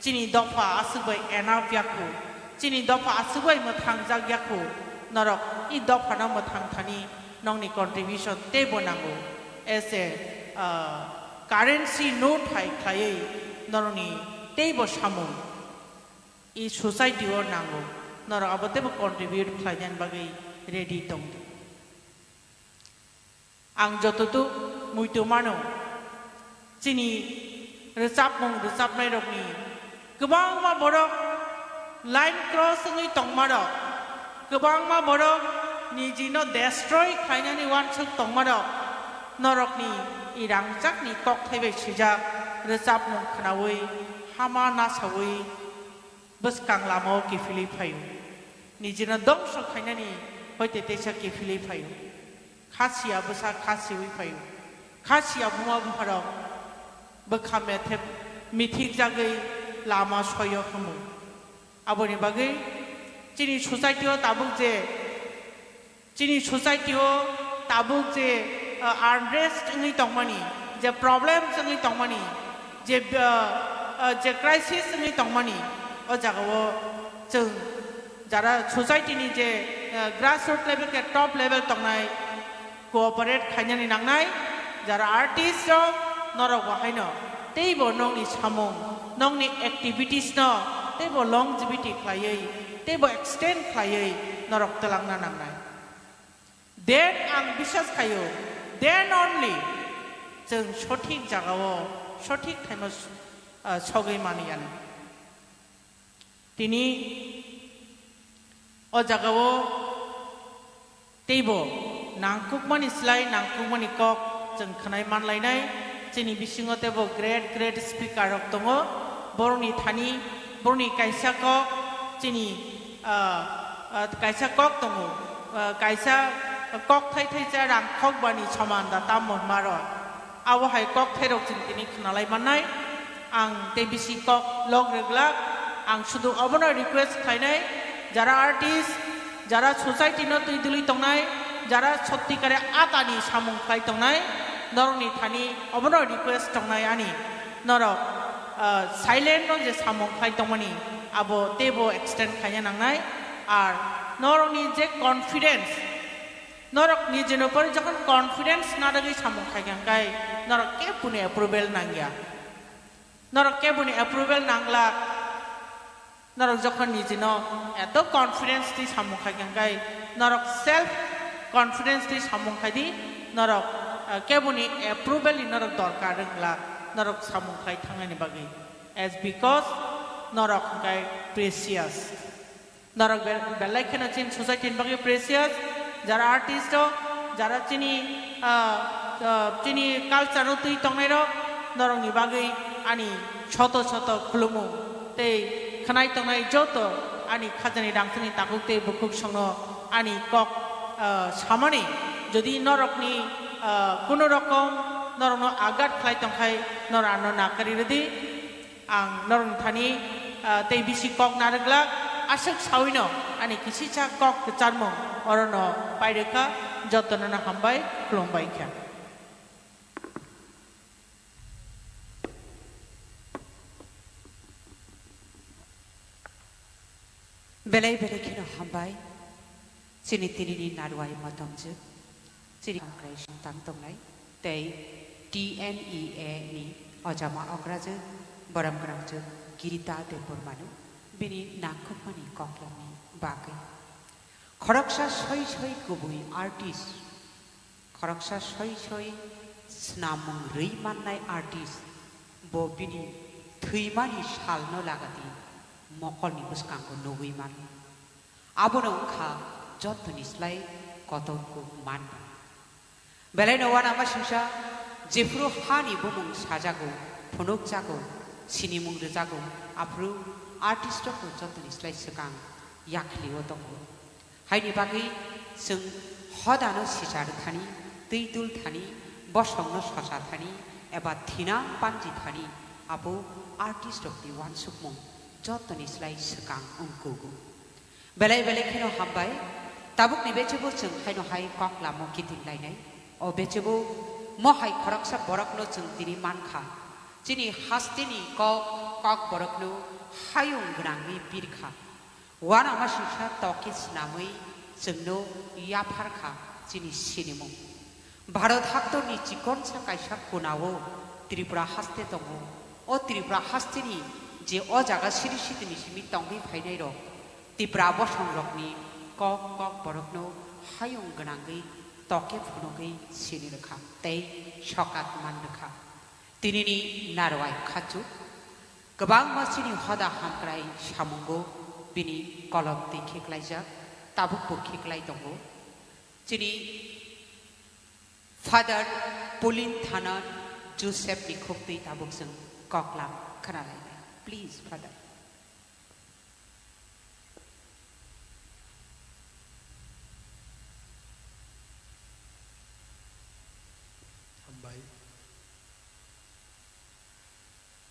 chini dopha aswk bai enough yakhu, chini dopha aswk bai mwthangjak yakhu, norok i dophano mwthang thani nokni contribution teibo nango. As a, ah, currency note hai khlaiwi norokni teibo samung i society o nango, norok abo teibo contribute khlainani bagwi ready tongdi. Ang jototuk muitu mano, chini rwchapmung rwchapnairokni kwbangma borok line cross wngwi tongmarok, kwbangma borok nijino destroy khlainani uansuk tongmarok, norokni irangchakni kokthai bai swijak rwchapmung khnaui hama nasaui bwskang lamao kiphilwi phaio. Nijino dongso khainani hoite teisa kiphilwi phaio. Khasiya bwsa khasiwi phaio. Khasiya buma bupharok bwkha methe mithikjagwi lama soyo hwnwi. Aboni bagwi chini society-o tabuk je, chini society-o tabuk je, uh, unrest wngwi tongmani, je problems wngwi tongmani, je, uh, uh, je crisis wngwi tongmani, o jagao chwng jara society-ni je, uh, grassroot level khe top level tongnai, cooperate khainani nangnai, jara artist rok norok bo haino teibo nokni samung, nokni activities no teibo longevity khlaiwi, teibo extend khlaiwi norok twlangna nangnai. Then ang biswas khaio, then only chwng sothik jagao sothik thaima s-, ah, sogwi manwi ani. Tini o jagao teibo nangkukmani slai nangkukmani kok chwng khwnai manlainai. Chini bisingo teibo great, great speaker rok tongo. Borokni thani, borokni kaisa kok chini, ah, ah, kaisa kok tongo, ah, kaisa kok thai thai cha rang thok bani soman da tamo hwnma rok. Abo hai kok thairok chwng tini khwnalai mannai. Ang tei bisi kok log reglak. Ang sudu obono request khlainai, jara artist, jara society no twi dwlwi tongnai, jara sotti kare atani samung khlai tongnai, norokni thani obono request tongnai ani. Norok, ah, silent no je samung khlai tongmani, abo teibo extend khaina nangnai. Ar norokni je confidence, norok nijini upor jokhon confidence narwgwi samung khai kha, hwnkhe norok keboni approval nangya. Norok keboni approval nanglak. Norok jokhon nijino eto confidence twi samung khai kha, hwnkhe norok self confidence twi samung khai di. Norok, eh, keboni approval ni norok dorkar wngla norok samung khai thangnani bagwi. As because norok hwnkhe precious. Norok be-, belai kheno chini society ni bagwi precious, jara artist rok, jara chini, ah, ah, chini culture o twi tongnai rok, norokni bagwi ani soto soto khulumung tei khwnai tongnai joto ani khajani rangchakni takhuk tei bukhuk songno ani kok, ah, samani, jodi norokni, ah, kunu rokom norokno agat khlai tongkhai norok ano nakari rwdi. Ang norokni thani, ah, tei bisi kok narwglak, aswk sawino ani kisisa kok kwcharmung orono pairwkha, jotonono hambai khulumbai kha. Belai belai kheno hambai, chini tinini narwai motomjwk, chini hamkrai songtang tongnai, tei T N E A ni ojama ograjwk, borom gwnangjwk Girita Debbarmano bini nangkukmani koklamni bagwi. Khoroksa soi soi kubui artist, khoroksa soi soi snamung rwi mannai artist, bo bini thwimani salno lagadi mokolni bwskango nugwi mano. Abono wngkha jotoni slai kotor kuk manna. Belaino uanama singsa, jephuru hani bumung sajago, phunukjago, sinimung rwjago, aphuru artist rokno jotoni slai swkang yakhligo tongo. Haini bagwi chwng hodano sichar thani, twi dul thani, bosongno socha thani, eba thinang panji thani, abo artist rokni uansukmung jotoni slai swkang wngkugo. Belai belai kheno hambai, tabukni bechebo chwng haino hai kok lamo kiting lainai. O bechebo mo hai khoroksa borokno chwng tini mankha. Chini hasteni kok, kok borokno hayung gwnangwi birkha. Uanama singsa tokhe snamwi chwngno yapharkha chini sinimung. Bharat haktorni chikonsa kaisa kunao Tripura haste tongo. O Tripura hasteni je o jaga siri sitini simi tongwi phainairok, Tipra bosongrokni kok kok borokno hayung gwnangwi Tokhe phunugwi sini rwkha tei sokat man rwkha. Tinini narwai khachu kwbangma chini hoda hamkrai samungo bini kolom twi khiklaijak, tabukbo khiklai tongo. Chini Father Pulin Thanan Joseph ni khuk twi tabuk chwng koklam khwnalainai. Please, Father. Hambai.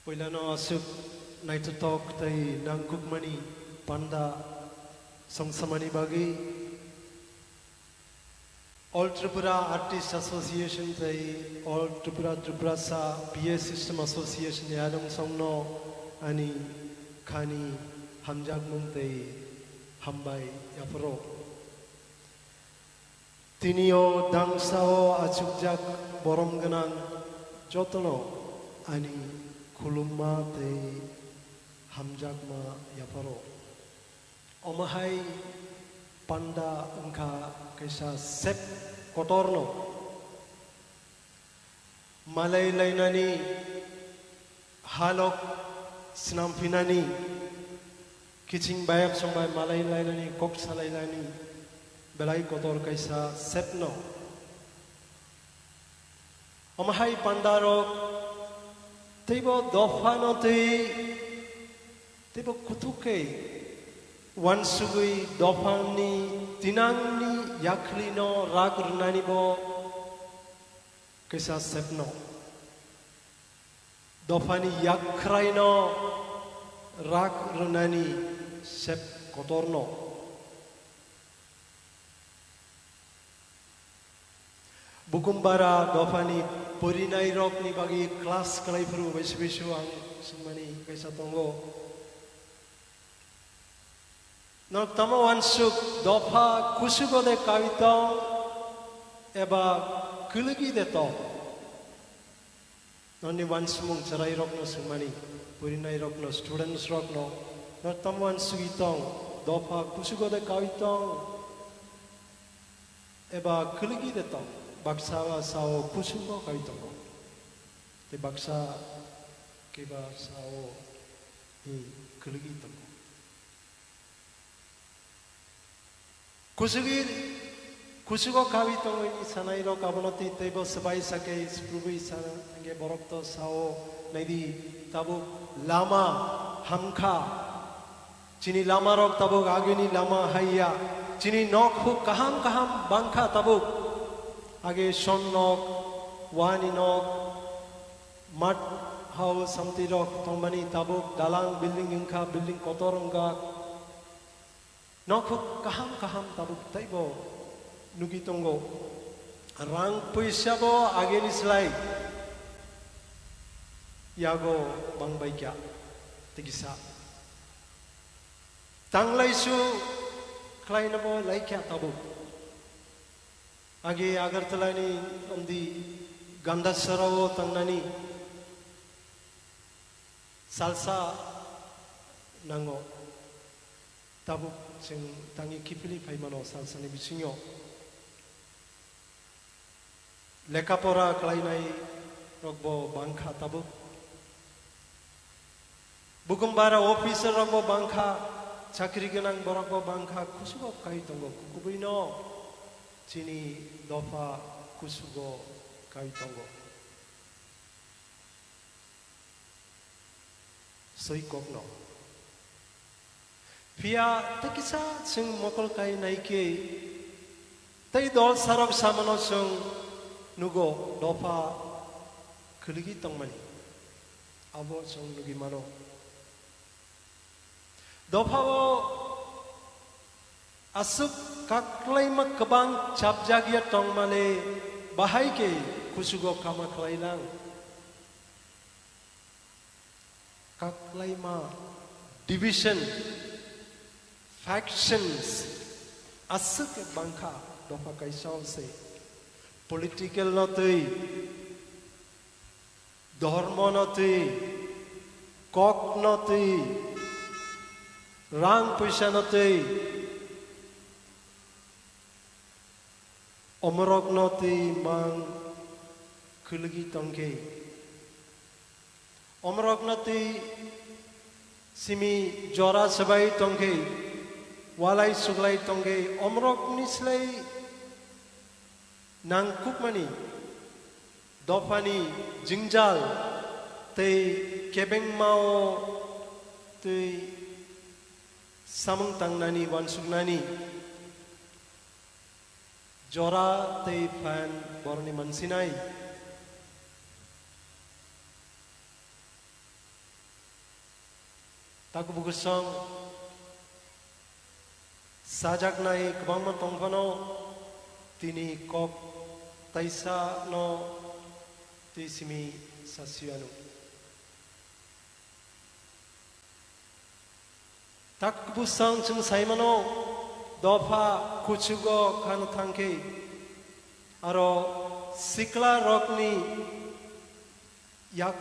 Puilano aswk naithothok tei nangkukmani panda songsamani bagwi All Tripura Artist Association tei All Tripura Tiprasa P A System Association ni ayang songno ani khani hamjakmung tei hambai yapharo. Tini o dangsa o achukjak borom gwnang jotono ani khulumma tei hamjakma yapharo. Omo hai panda wngkha kaisa sep kotorno malai lainani, halok swnam phinani, kiching bayap songbai malai lainani, kok salai lainani belai kotor kaisa sepno. Omo hai pandarok teibo dophano twi teibo kuthuk khe uansugwi dophani tinangni yakhlino rak rwnani bo kaisa sepno. Dophani yakkhraino rak rwnani sep kotorno. Bukumbara dophani porinairokni bagwi class khlai phuru baisu baisu ang swngmani kaisa tongo. Norok tamo uansuk dopha kusugo de kawi tong eba kwlwgwi de tong? Noni uansukmung chwrairokno swngmani, porinairokno, studentsrokno, norok tamo uansugwi tong, dopha kusugo de kawi tong eba kwlwgwi de tong? Baksa ba sao kusugo kawi tongo, tei baksa khe ba sao, hmm, kwlwgwi tongo. Kusugi, kusugo kawi tongwi sanairok abono twi teibo swbai sakhe swprubi sana, hwnkhe borok to sao, naidi tabuk lama hamkha. Chini lamarok tabuk agini lama haiya. Chini nok huk kaham kaham bangkha tabuk. Age son nok, wani nok, mat hao samtirok tongmani tabuk dalang building wngkha, building kotor wngkha. Nokhuk kaham kaham tabuk teibo nugwi tongo. Rang puisa bo ageni slai yago bangbai kha, tikisa. Tanglaisu khlaino bo laikha tabuk. Agi Agartala ni omdi Gandasara o tangnani salsa nango. Tabuk chwng tangwi kiphilwi phaimano salsani bisingo. Lekha pora khlainai rokbo bangkha tabuk. Bukumbara officer rokbo bangkha, chakri gwnang borokbo bangkha, kusugo kai tongo, kukubuino chini dopha kusugo kai tongo. Soi kokno. Phiya tei kisa chwng mokol kai nai khe, tei dol sarok samano chwng nugo dopha khwlwgwi tongmani. Abo chwng nugwi mano. Dophao aswk kaklaima kwbang chapjagya tongmale bahai khe kusugo kama khlailang. Kaklaima division, factions aswk bangkha dopha kaisa se political no twi, dhormo no twi, kok no twi, rang puisa no twi. Omorokno twi mang khwlwgwi tongkhe, omorokno twi simi jora swbai tongkhe, walai suglai tongkhe, omorokni slai nangkukmani dophani jingjal tei kebengmao twi samung tangnani uansuknani jora tei phan borokni mansinai. Takubukusong sajaknai kwbangma tongphano tini kok taisa no twi simi sasiyanu. Takubukusong chwng saimano dopha kuchugo khano thangkhe aro sikla rokni yak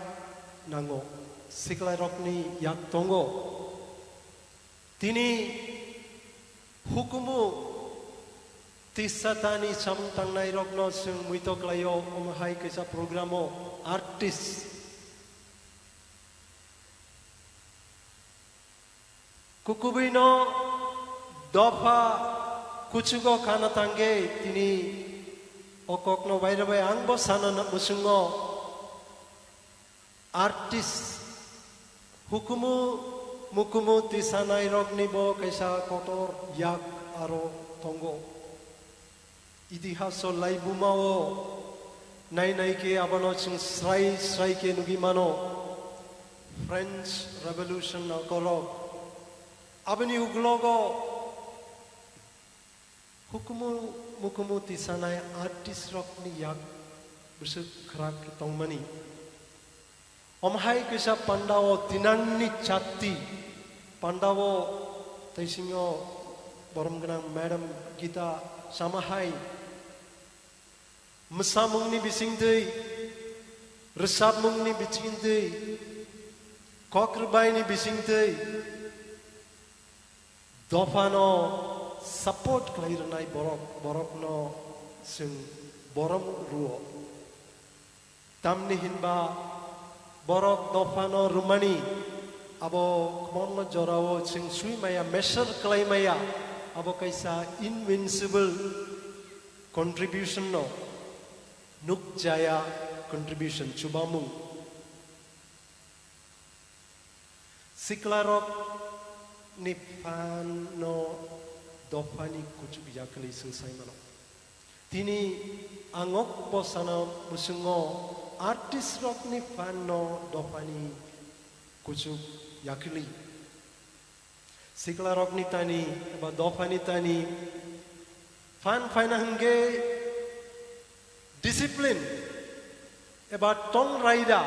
nango, sikla rokni yak tongo. Tini hukumu tisatani samung tangnai rokno chwng muito klaio, omo hai kaisa programo artist. Kukubuino dopha kuchugo khana tangge tini okokno bairabai angbo sana na musungo artist hukumu mukumu tisanai rokni bo kaisa kotor yak aro tongo. Itihaso laibumao nai nai khe abono chwng srai srai khe nugwi mano. French Revolution ni okolog aboni uklogo hukumu mukumu tisanai artist rokni yak bwswk khwrak tongmani. Omo hai kisa pandao tinangni chatti pandao tei singyo borom gwnang Madam Gita sama hai mwsamungni bisingtwi, rwchapmungni bisingtwi, kok rwbaini bisingtwi dophano support khlai rwnai borok, borokno chwng borom rwo. Tamni hinba borok dophano rwmani abo kwbangma jorao chwng swi maya, measure khlai maya, abo kaisa invincible contribution no nukjaya contribution chubamung. Siklarok ni phan no dophani kuchuk yakli swng sai mano. Tini angok bosana musungo artist rok ni phan no dophani kuchuk yakli. Siklarok ni tani eba dophani tani phan phaina hwnkhe discipline eba tong raida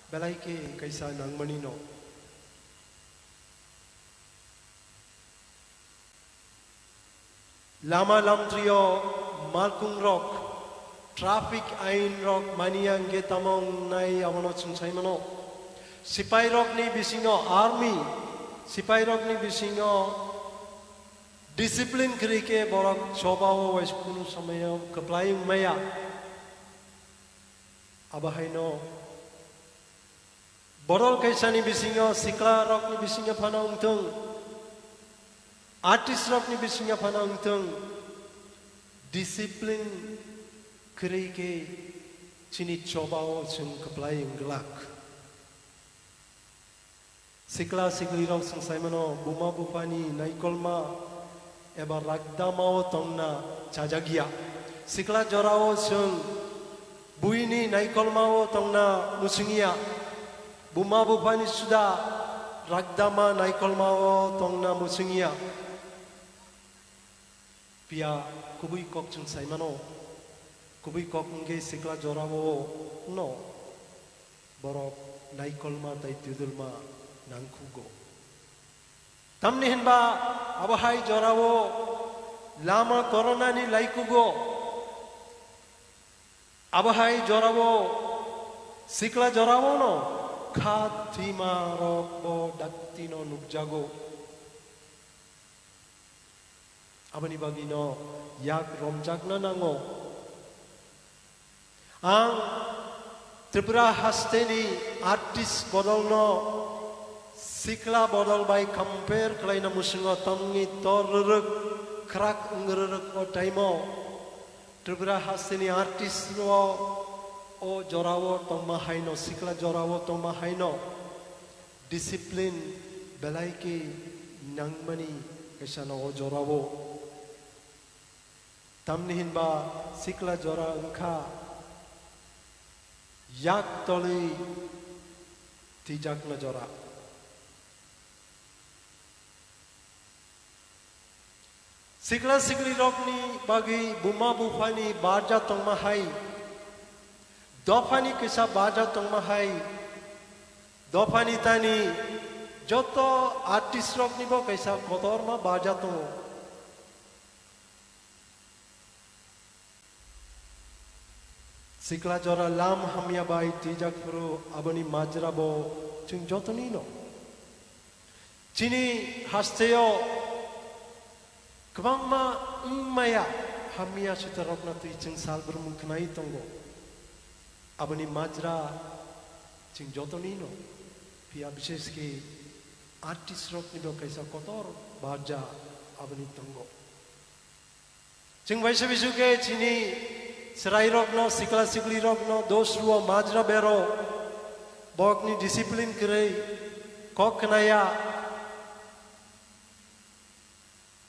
belai khe kaisa nangmani no. Lama lamtrio malkung rok traffic ain rok mania hwnkhe tamo wngnai abono chwng sai mano. Sipai rok ni bisingo army, sipai rok ni bisingo discipline kwrwi khe borok choba o wais kunu somoyo kwplai wngmaya. Abo haino bodol kaisani bisingo sikla rokni bisingo phano wngthung, artist rokni bisingo phano wngthung, discipline kwrwi khe chini choba o chwng kwplai wng glak. Sikla siklirok chwng sai mano, buma buphani naikolma eba ragdamao tongna chajakya. Sikla jorao chwng buini naikolmao tongna muchungya. Buma buphani suda ragdama naikolmao tongna muchungya. Phiya kubui kok chwng sai mano, kubui kok wngkhe sikla jorao no borok naikolma tei twidulma nangkhugo. Tamni hinba abo hai jorao lama koronani laikugo. Abo hai jorao sikla jorao no kha thwima rok bo daktino nukjago. Aboni bagwino yak romjakna nango. Ang Tripura hasteni artist bodolno sikla bodol bai compare khlaina musungo tongni tor rwrwk, khrak wng rwrwk o time-o Tripura hasteni artist rok o jorao tongma haino, sikla jorao tongma haino discipline belai khe nangmani kaisa no o jorao. Tamni hinba sikla jora wngkha yak tolwi twijakna jora. Sikla siklirokni bagwi buma buphani barja tongma hai, dophani kisa barja tongma hai, dophani tani joto artistroknibo kaisa kotorma barja tongo. Sikla jora lam hamya bai twijak phuru aboni majra bo chwng jotoni no. Chini hasteo kwbangma wngmaya hamya sutarokno twi chwng sal brumung khnai tongo. Aboni majra chwng jotoni no. Phiya bishesh khe artistrokni bo kaisa kotor barja aboni tongo. Chwng bai se bisu khe chini chwrairokno, sikla siklirokno dos rwo, majra bero, bokni discipline kwrwi, kok khnaya,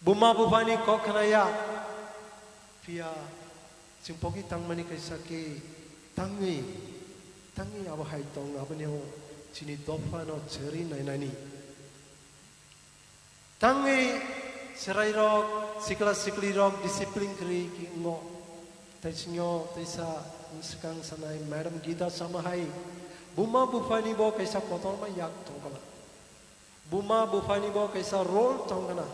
buma buphani kok khnaya. Phiya chwng pogi tangmani kaisa khe tangwi, tangwi abo hai tong, aboni o chini dophano cheri nainani. Tangwi chwrairok, sikla siklirok discipline kwrwi khe wngo. Tai singyo teisa swkang sanai Madam Gita sama hai buma buphani bo kaisa kotorma yak tongkana. Buma buphani bo kaisa role tongkana.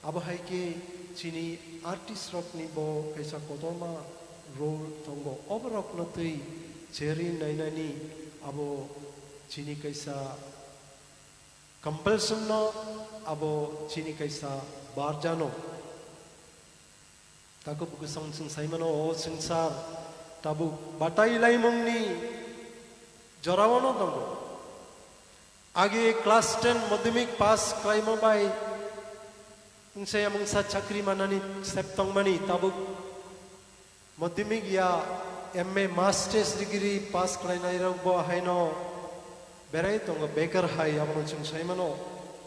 Abo hai khe chini artistrokni bo kaisa kotorma role tongo. Oborokno twi cheri nainani abo chini kaisa compulsion no, abo chini kaisa barjano. Takhuk bwswng chwng saimano, o swngchar tabuk batai laimungni jorao no tongo. Age class ten madhyamik pass khlaima bai wngsa ya mungsa chakri manani sep tongmani, tabuk madhyamik ya M A masters degree pass khlainairok bo haino berai tongo, bekar hai, abono chwng saimano.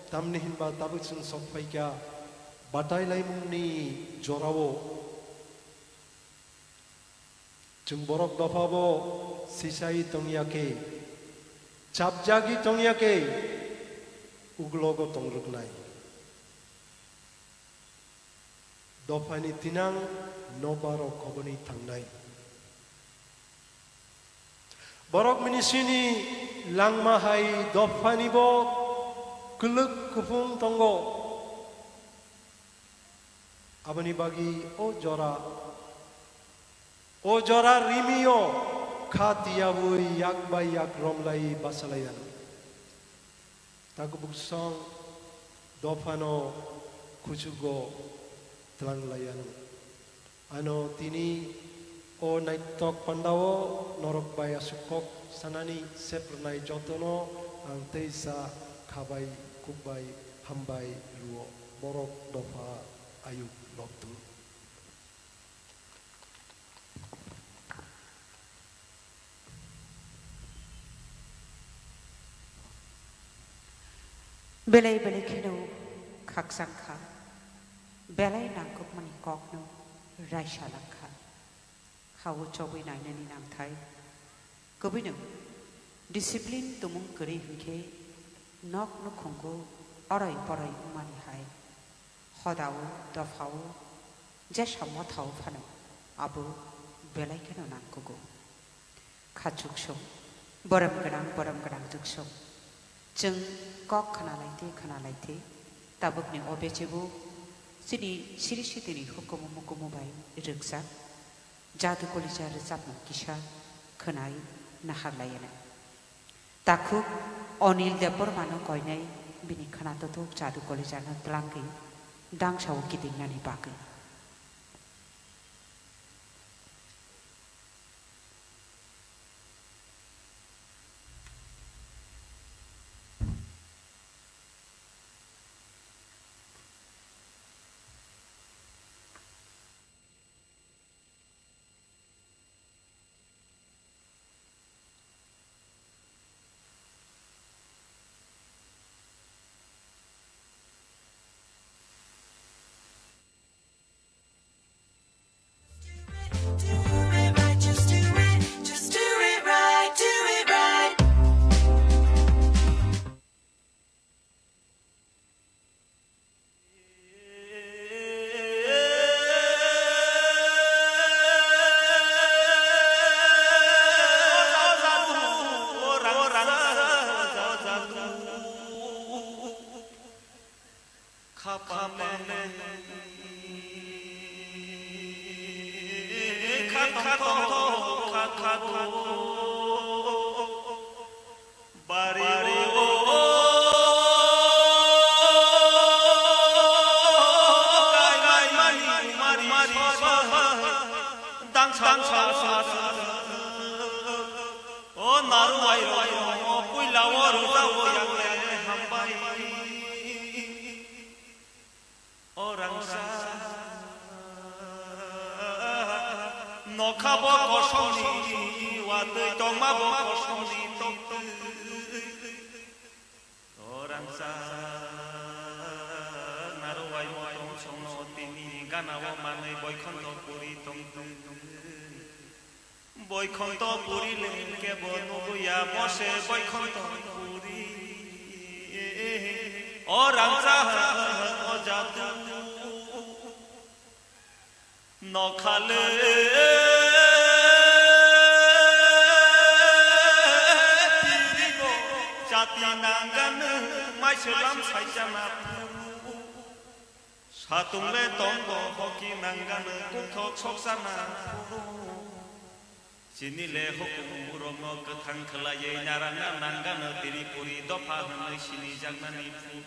Tamni hinba tabuk chwng sok phaikha batai laimungni jorao. Chwng borok dopha bo sisai tongya khe, chapjagwi tongya khe, uklogo tongrwknai. Dophani tinang nobarok koboni thangnai. Borok minisini langma hai dophani bo kwlwk kuphung tongo. Aboni bagwi o jora, o jora rimio kha tiyabwi yak bai yak romlai basalaiya. Takhuk bwswng dophano kuchugo tlanglaiya. Ano tini o naitok pandao norok bai aswk kok sanani sep rwnai jotono ang teisa khabai, khukbai, hambai rwo. Borok dopha ayuk lobdu. Belai belai kheno khakchang kha, belai nangkukmani kokno raisa lang kha. Hao chobwi nainani nangthai. Kwbwino discipline tumung kwrwi hwnkhe nok nukhungo oroi poroi wngmani hai. Hodao, dophao, jesa mothao phano abo belai kheno nangkugo. Kha chuksong, borom gwnang, borom gwnang chuksong. Chwng kok khna lai tei, khna lai tei, tabukni o bechebo chini siri sitini hukumu mukumu bai rwkjak. Jadu Kolija rwchapmung kisa khwnai naharlaiyanai. Takhuk Anil Debbarmano koinai bini khwna totok Jadu Kolijano twlangwi dangsa-o kitingnani bagwi. O naru ai rok, o puila o rwjak o yang le hambai. O rangsa, nokha bo kosongni watwi, tongma bo kosongni toktwi. O rangsa, naru ai motong songno tini gana o manwi boikhonto puri tongtwi. Boikhonto puri le kebo nuguya bose boikhonto puri. O rangsa o jatu nokhale piribo jati nangan maiselam saijana puru. Satung le tongo hoki nangan kuthok soksana puru. Chini le hukumu rokno kwthang khlaiwi narangna nangano tini puri dopha hwnwi sinijaknani puru.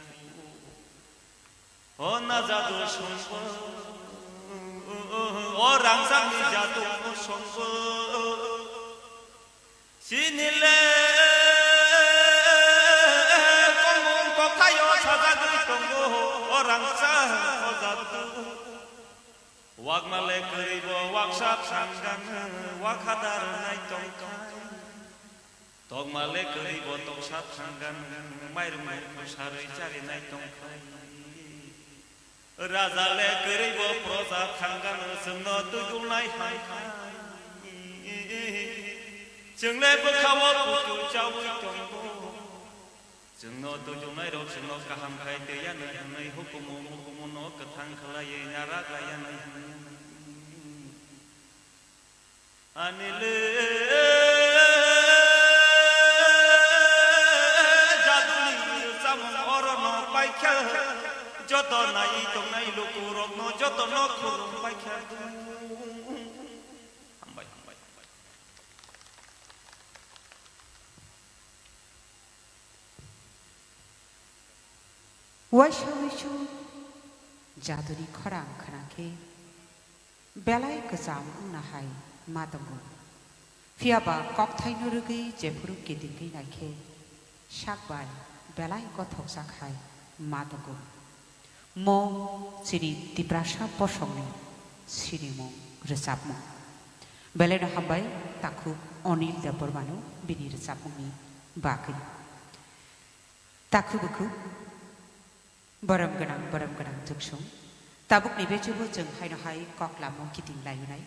O na jadu songbo, o rangchakni jadu songbo. Chini le tongmung kokthaio sajagwi tongo, o rangchak o jadu. Wakma le kwrwi bo waksa thanggan, wakhadar nai tongkhai. Tokma le kwrwi bo toksa thanggan, mairung sarwi charinai tongkhai. Raja le kwrwi bo proja thanggan, chwngno twijulnai hai hai. Chwng le bwkha-o kuchuk chaui tongo. Chwngno twijulnairok chwngno kaham khai twiyanai hwnwi hukumu mukumu no kwthang khlaiwi narak laiyanai hwnwi. Ani le jaduni samung orono paikha, joto nai tongnai lukurokno jotono khulum paikha. Hambai, hambai, hambai. Waisa waisa jaduni khorang khna khe belai kwcham wngna hai ma tongo. Phiya ba kokthaino rwgwi jephuru kitingwi nai khe sak bai belai gothokjak hai ma tongo. Mo chini Tiprasa bosongni sinimung rwchapmung. Belaino hambai takhuk Onil Debbarmano bini rwchapmungni bagwi. Takhuk bukhuk, borom gwnang, borom gwnang tuksung. Tabukni bechebo chwng haino hai kok lamo kiting lainai.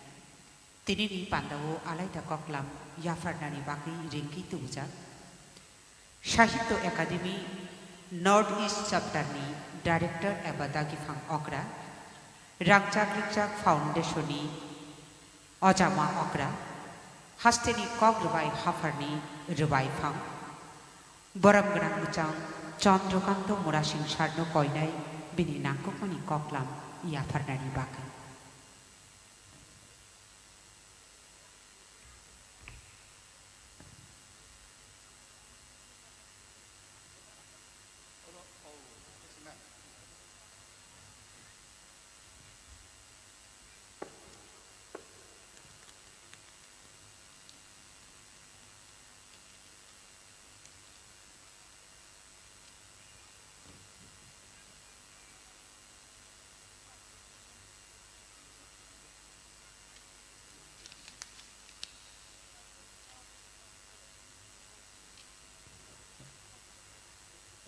Tinini pandao alaida koklam yapharnani bagwi ringwi tubujak. Sahitya Academy North East Chapter ni Director eba dagiphang okra, Rangchak Rikchak Foundation ni ojama okra, hasteni kok rwbai hapharni rwbai phang, borom gwnang mwchang Chandrakanta Murasing Sarno koinai bini nangkukmani koklam yapharnani bagwi.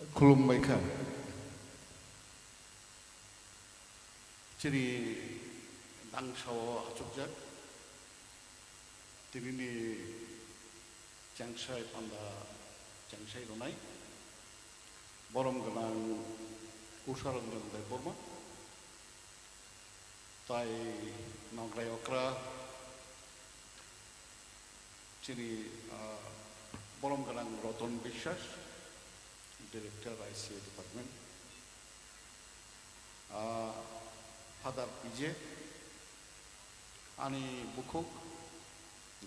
Khulumbai kha. Chini dangsao achukjak tinini changsai panda changsai rwnai borom gwnang Usha Ranjan Debbarma tai nongrai okra chini, ah, borom gwnang Roton Biswas, Director I C A Department, ah, Father P J, ani bukhuk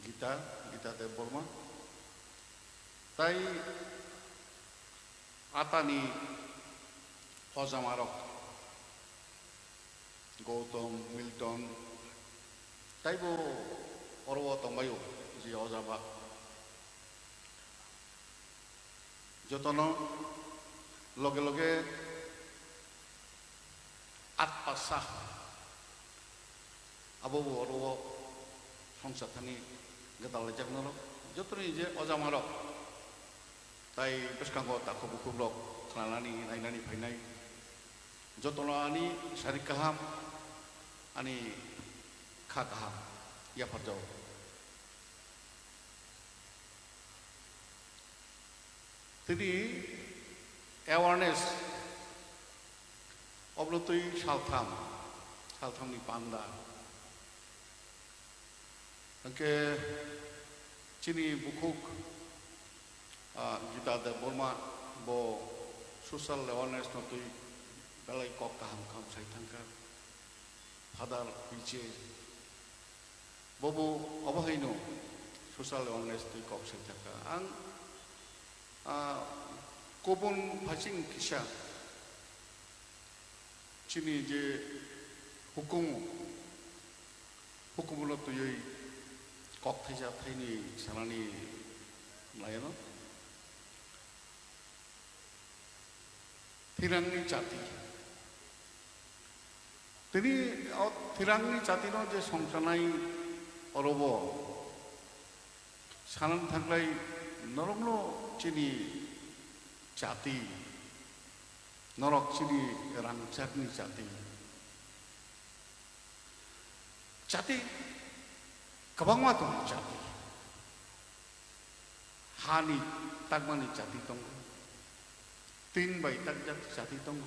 Gita, Gita Debbarma, tai atani ojamarok Gautam, Milton, taibo oro o tongbaio je ojama. Jotono loge loge atpasa abo bo oro o songsa thani gwdal laijak norok. Jotoni je ojamarok tai bwskango takhuk bukhukrok khnanani, nainani phainai. Jotono ani sari kaham, ani kha kaham yapharjao. Tini awareness oblotwi saltham, salthamni panda. Hwnkhe chini bukhuk, ah, Gita Debbarma bo social awareness no twi belai kok kaham kaham sai thangkha. Father P J bobo obo haino social awareness twi kok sai thangkha. Ang, ah, kubun phasing kisa chini je hukumu, hukumuno twiwi kok thaisa thaini sanani laiyano. Thirangni chati. Tini o thirangni chatino je songchanai orobo sanani thanglai norokno chini chati, norok chini rangchakni chati. Chati kwbangma tongo chati. Hani takmani chati tongo. Tin bai takjak chati tongo.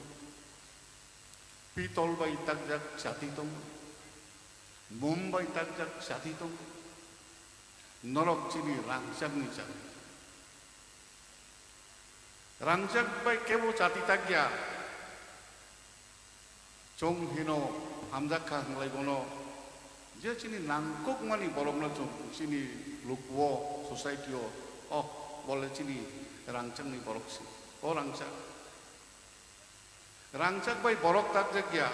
Pitol bai takjak chati tongo. Mum bai takjak chati tongo. Norok chini rangchakni chati. Rangchak bai kebo chati takya. Chwng hino hamjak kha hwnglai bono, je chini nangkukmani borokno chwng chini lukuo, society-o, oh, bole chini rangchakni borok si, o rangchak. Rangchak bai borok takjak ya,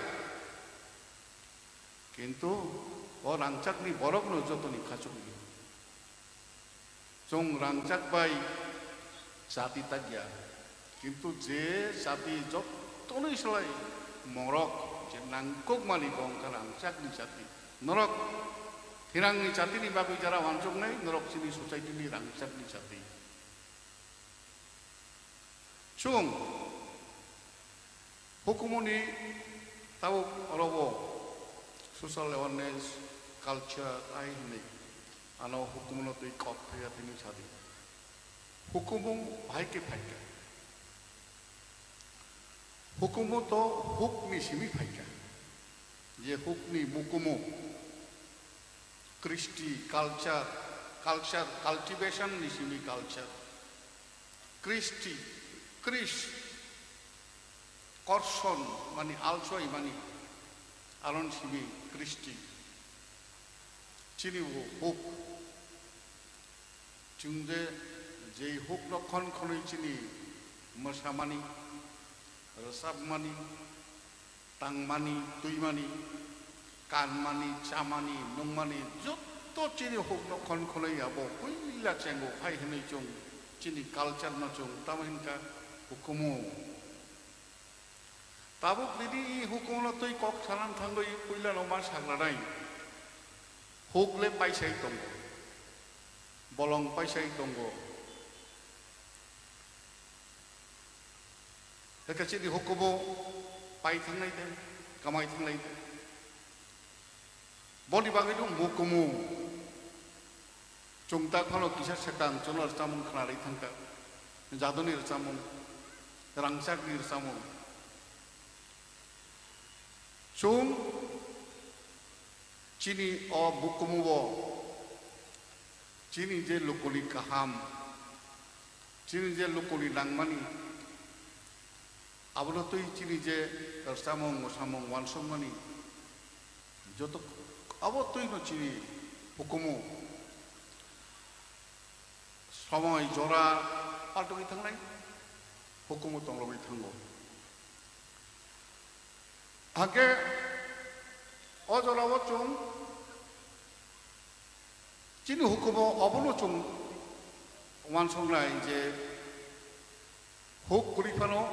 kintu o rangchakni borokno jotoni khachukni. Chwng rangchak bai chati takya, kintu je chati jotoni slai morok je nangkukmani bo wngkha rangchakni chati. Norok thirangni chatini bagwi jara uansuknai, norok chini society-ni rangchakni chati. Chwng hukumuni tabuk orobo social awareness, culture ai hwnwi ano hukumuno twi kok thaya tini sadi. Hukumu bahai khe phaikha. Hukumu to hukni simi phaikha. Je hukni mukumu, kristi, culture, culture, cultivation ni simi culture. Kristi, kris, korson mani alsoi mani, aron simi kristi. Chini bo huk. Chwng je jei hukno khon khonwi chini mwsamani, rwchapmani, tangmani, twimani, kanmani, chamani, nungmani, jotto chini hukno khon khonwi abo puila chengo hai hwnwi chwng chini culture no chwng tamo hinkha hukumu. Tabuk nini i hukumu no twi kok sanan thangwi puila no ma sagranai. Huk le paisai tongo. Bolong paisai tongo. Hwnkhe chini hukumu pai thangnai de, kamai thangnai de. Boni bagwi no mukumu. Chwng tak phano kisa swkang chwngno rwchapmung khnarwi thangkha. Jaduni rwchapmung, rangchakni rwchapmung. Chwng chini o mukumu o chini je lukuni kaham, chini je lukuni nangmani, abono twi chini je rwchapmung, mwsamung, uansukmani, joto abo twino chini hukumu somoi jora paltogwi thangnai, hukumu tonglogwi thango. Hake o jorao chwng chini hukumo obono chwng uansuknai je huk kwrwi phano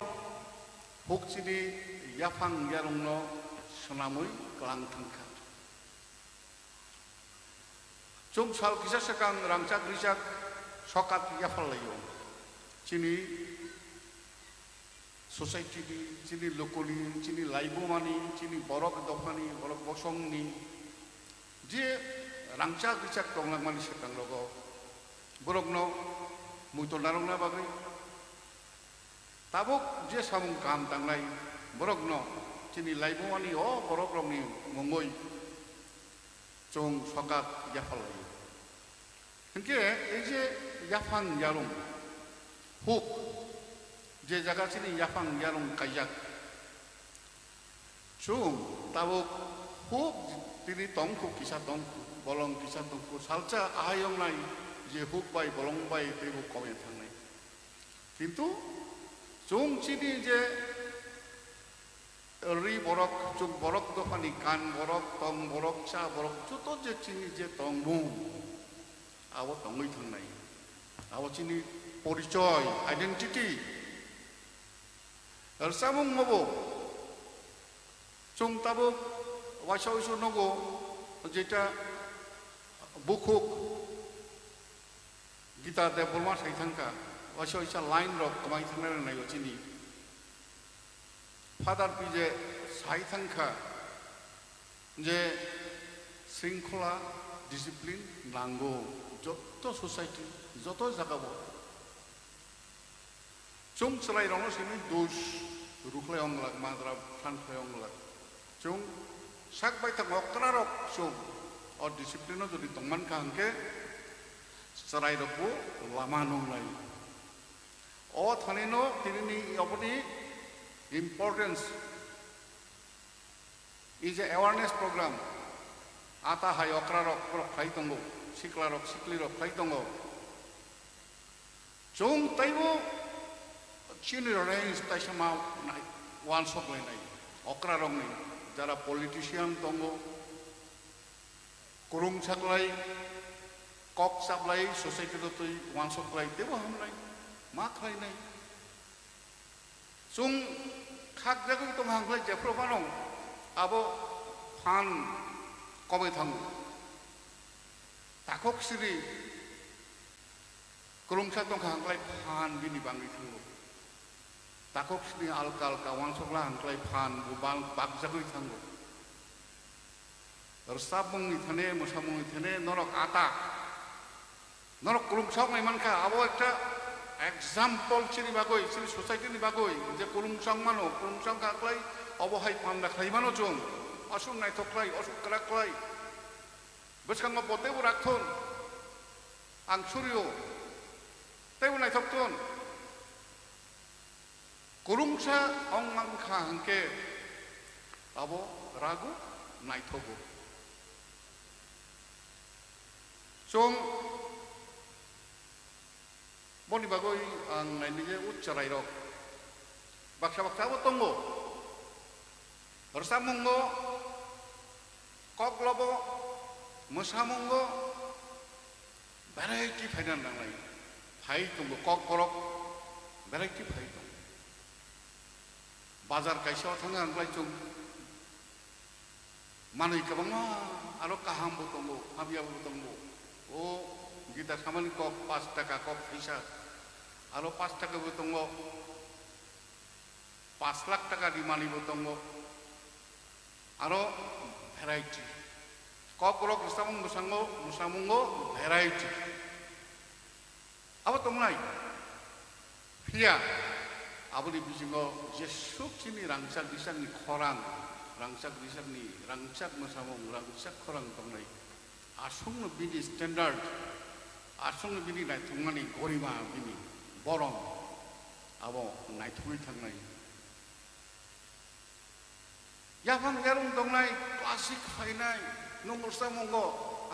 huk chini yaphang yarungno swnamwi kwlang thangkha. Chwng sal kisa swkang rangchak rijak sokat yaphar laio. Chini society ni, chini lokoli, chini laibumani, chini borok dophani, borok bosongni je rangchak rijak tonglangmani swkang rogo borokno muitu narwkna bagwi tabuk je samung kaham tangnai borokno chini laibumani o borokrokni mungwi chwng sokat yaphar laio. Hinkhe ei je yaphang yarung huk, je jaga chini yaphang yarung kaijak, chwng tabuk huk tini tongkhu, kisa tongkhu, bolong kisa tongkhu, salsa ahai wngnai je huk bai bolong bai teibo komya thangnai. Kintu chwng chini je ri borok, chuk borok dophani kan borok, tong borok, cha borok, joto je chini je tongmung, abo tongwi thangnai. Abo chini porichoy, identity. Rwchapmung obo chwng tabuk waisa waisa nogo, jeta bukhuk Gita Debbarma sai thangkha, waisa waisa line rok kwmai thangnai rok naio chini. Father P J sai thangkha je shringkhola, discipline nango, joto society, joto jagao. Chwng chwrairokno simi dos rukhlai wnglak, madra phan khlai wnglak. Chwng sak baithang okrarok chwng o discipline-o jodi tongmankha hwnkhe chwrairokbo lama nunglai. O thanino tinini oboni importance is a awareness program. Ata hai okrarok borok khlai tongo, siklarok siklirok khlai tongo. Chwng teibo chini range taisa ma nai, uansuk lainai. Okrarokni jara politician tongo, kwrwngsa klai, kok chaplai, society-no twi uansuk klai, teibo hamnai, ma khlainai. Chwng khakjagwi tongkha hwnkhe jephru phano abo phan komwi thango. Takhuk siri kwrwngsa tongkha hwnkhe phan bini bangwi thango. Takhuk siri alka alka uansukla hwnkhe phan bo bang bakjagwi thango. Rwchapmungni thane, mwsamungni thane norok ata. Norok kwrwngsa wngnai mankha, abo ekta example chini bagwi, chini society ni bagwi, je kwrwngsa wng mano, kwrwngsa wngkha klai, obo hai panda khlai mano chwng. Aswk naithok klai, aswk kwrak klai. Bwskango bo teibo rakthun, ang surio, teibo naithok thun. Kwrwngsa wng mankha hwnkhe abo rago, naithogo. Chwng boni bagwi ang nainai je o chwrairok baksa baksa abo tongo. Rwchapmungo, koklobo, mwsamungo, variety phaina nangnai. Phai tongo, kokborok variety phai tongo. Bazar kaisa o thangna nanglai chwng manwi kwbangma, aro kaham bo tongo, hamya bo tongo. O gita samani kok paanch taka, kok phaisa, aro paanch taka bo tongo. pash lakh taka rimani bo tongo. Aro variety. Kokborok rwchapmung mwsamungo, mwsamungo variety. Abo tongnai. Phiya aboni bisingo jesuk chini rangchak bisakni khorang, rangchak bisakni, rangchak mwsamung, rangchak khorang tongnai. Aswkno bini standard, aswkno bini naithokmani gorima, bini borom, abo naithogwi thangnai. Yaphang yarung tongnai, classic phainai, nwng rwchapmungo,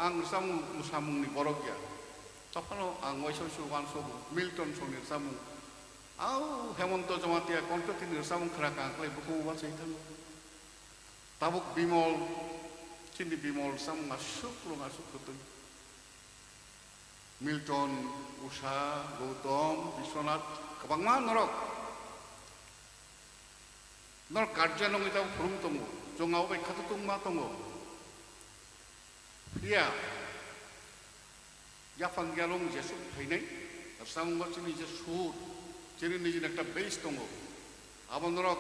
ang rwchapmung mwsamungni borok ya. Tophano ang waisa waisa uansukgo, Milton songni rwchapmung. Au, Hemonto Jamatia Kontrotini rwchapmung khwna kha, ang khlai bukhuk uansai thango. Tabuk Bimol, chini Bimol rwchapmung aswk rwng aswk kwtwi. Milton, Usha, Gautam, Biswanath, kwbangma norok. Norok guardian wngwi tabuk phwrwng tongo, chwng abo bai khatutungma tongo. Phiya yaphang yarung jesuk phainai, rwchapmungo chini je sur, chini nijini ekta base tongo, abo norok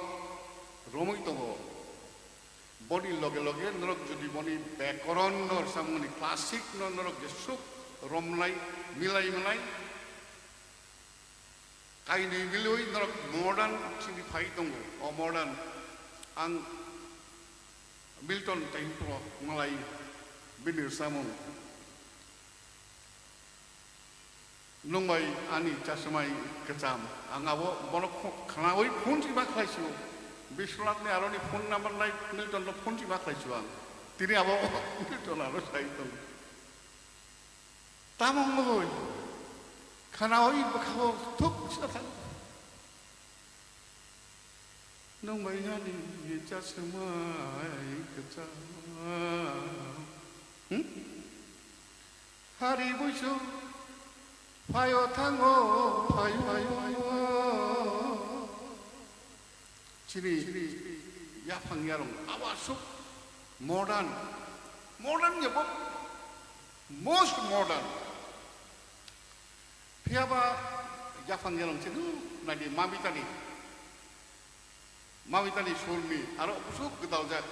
romwi tongo. Boni loge loge norok jodi boni byakoron no rwchapmungni classic no norok jesuk romnai, milai milai, kainwi milwi norok modern chini phai tongo. O modern ang Milton tei phro malai bini rwchapmung. Nwng bai ani chasmai kwcham. Ang abo bono pho-, khwnawi phone si ma khlai sio. Biswanathni aroni phone number nai Milton no phone si ma khlai sio ang. Tini abo Milton ano sai tong. Tamo wngwi khwnawi bwkhao thuk sa thang. Nwng bai ani chasmai kwcham. Hmm? Hari buisu phaio thango, phaio, phaio. Chini yaphang yarung abo aswk modern, modern ya bo, most modern. Phiya ba yaphang yarung chini naidi Mamitani. Mamitani surni aro kusuk gwdaljak.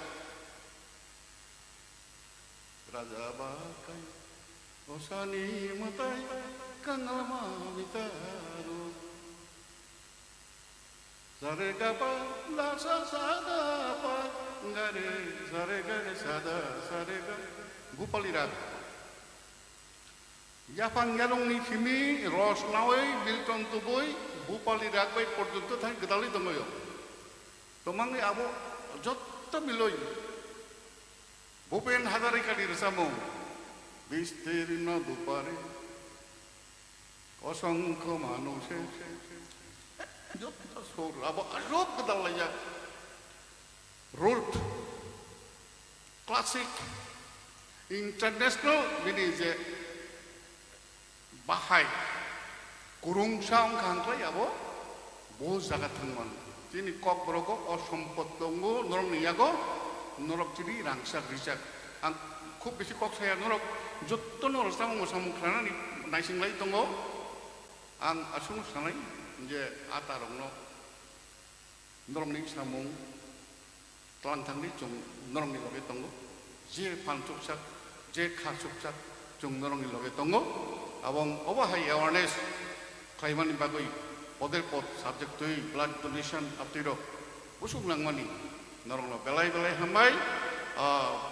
Raja bakai, osani mwtai, kangal Mamitaro. Sare ga pa, la sa sa da pa, ga re, sare ga re sa da, sare ga. Bhupali rag. Yaphang yarungni simi ros nawi Milton tubui Bhupali rag bai porjonto thang gwdalwi tongwi o. Tomangwi abo jotto miloi Bhupen Hazarikani rwchapmung Bistirno Dupare Osongkho Manuse jotto sur abo aswk gwdal laijak. Root, classic, international bini je bahai kurungsa wngkha hwnkhai abo bo jaga thangmani. Chini Kokborok o sompot tongo norokni yago, norok chini rangchak rijak. Ang khub bisi kok saya, norok jotto norok samung samung khlainani naising lai tongo. Ang aswk sanai je a tarokno norokni samung tlang thangdi, chwng norokni loge tongo. Je phan chukchak, je kha chukchak, chwng norokni loge tongo. Abong obo hai awareness khlaimani bagwi poder pod subject twi blood donation aptirok busuk nangmani norokno belai belai hambai. Ah,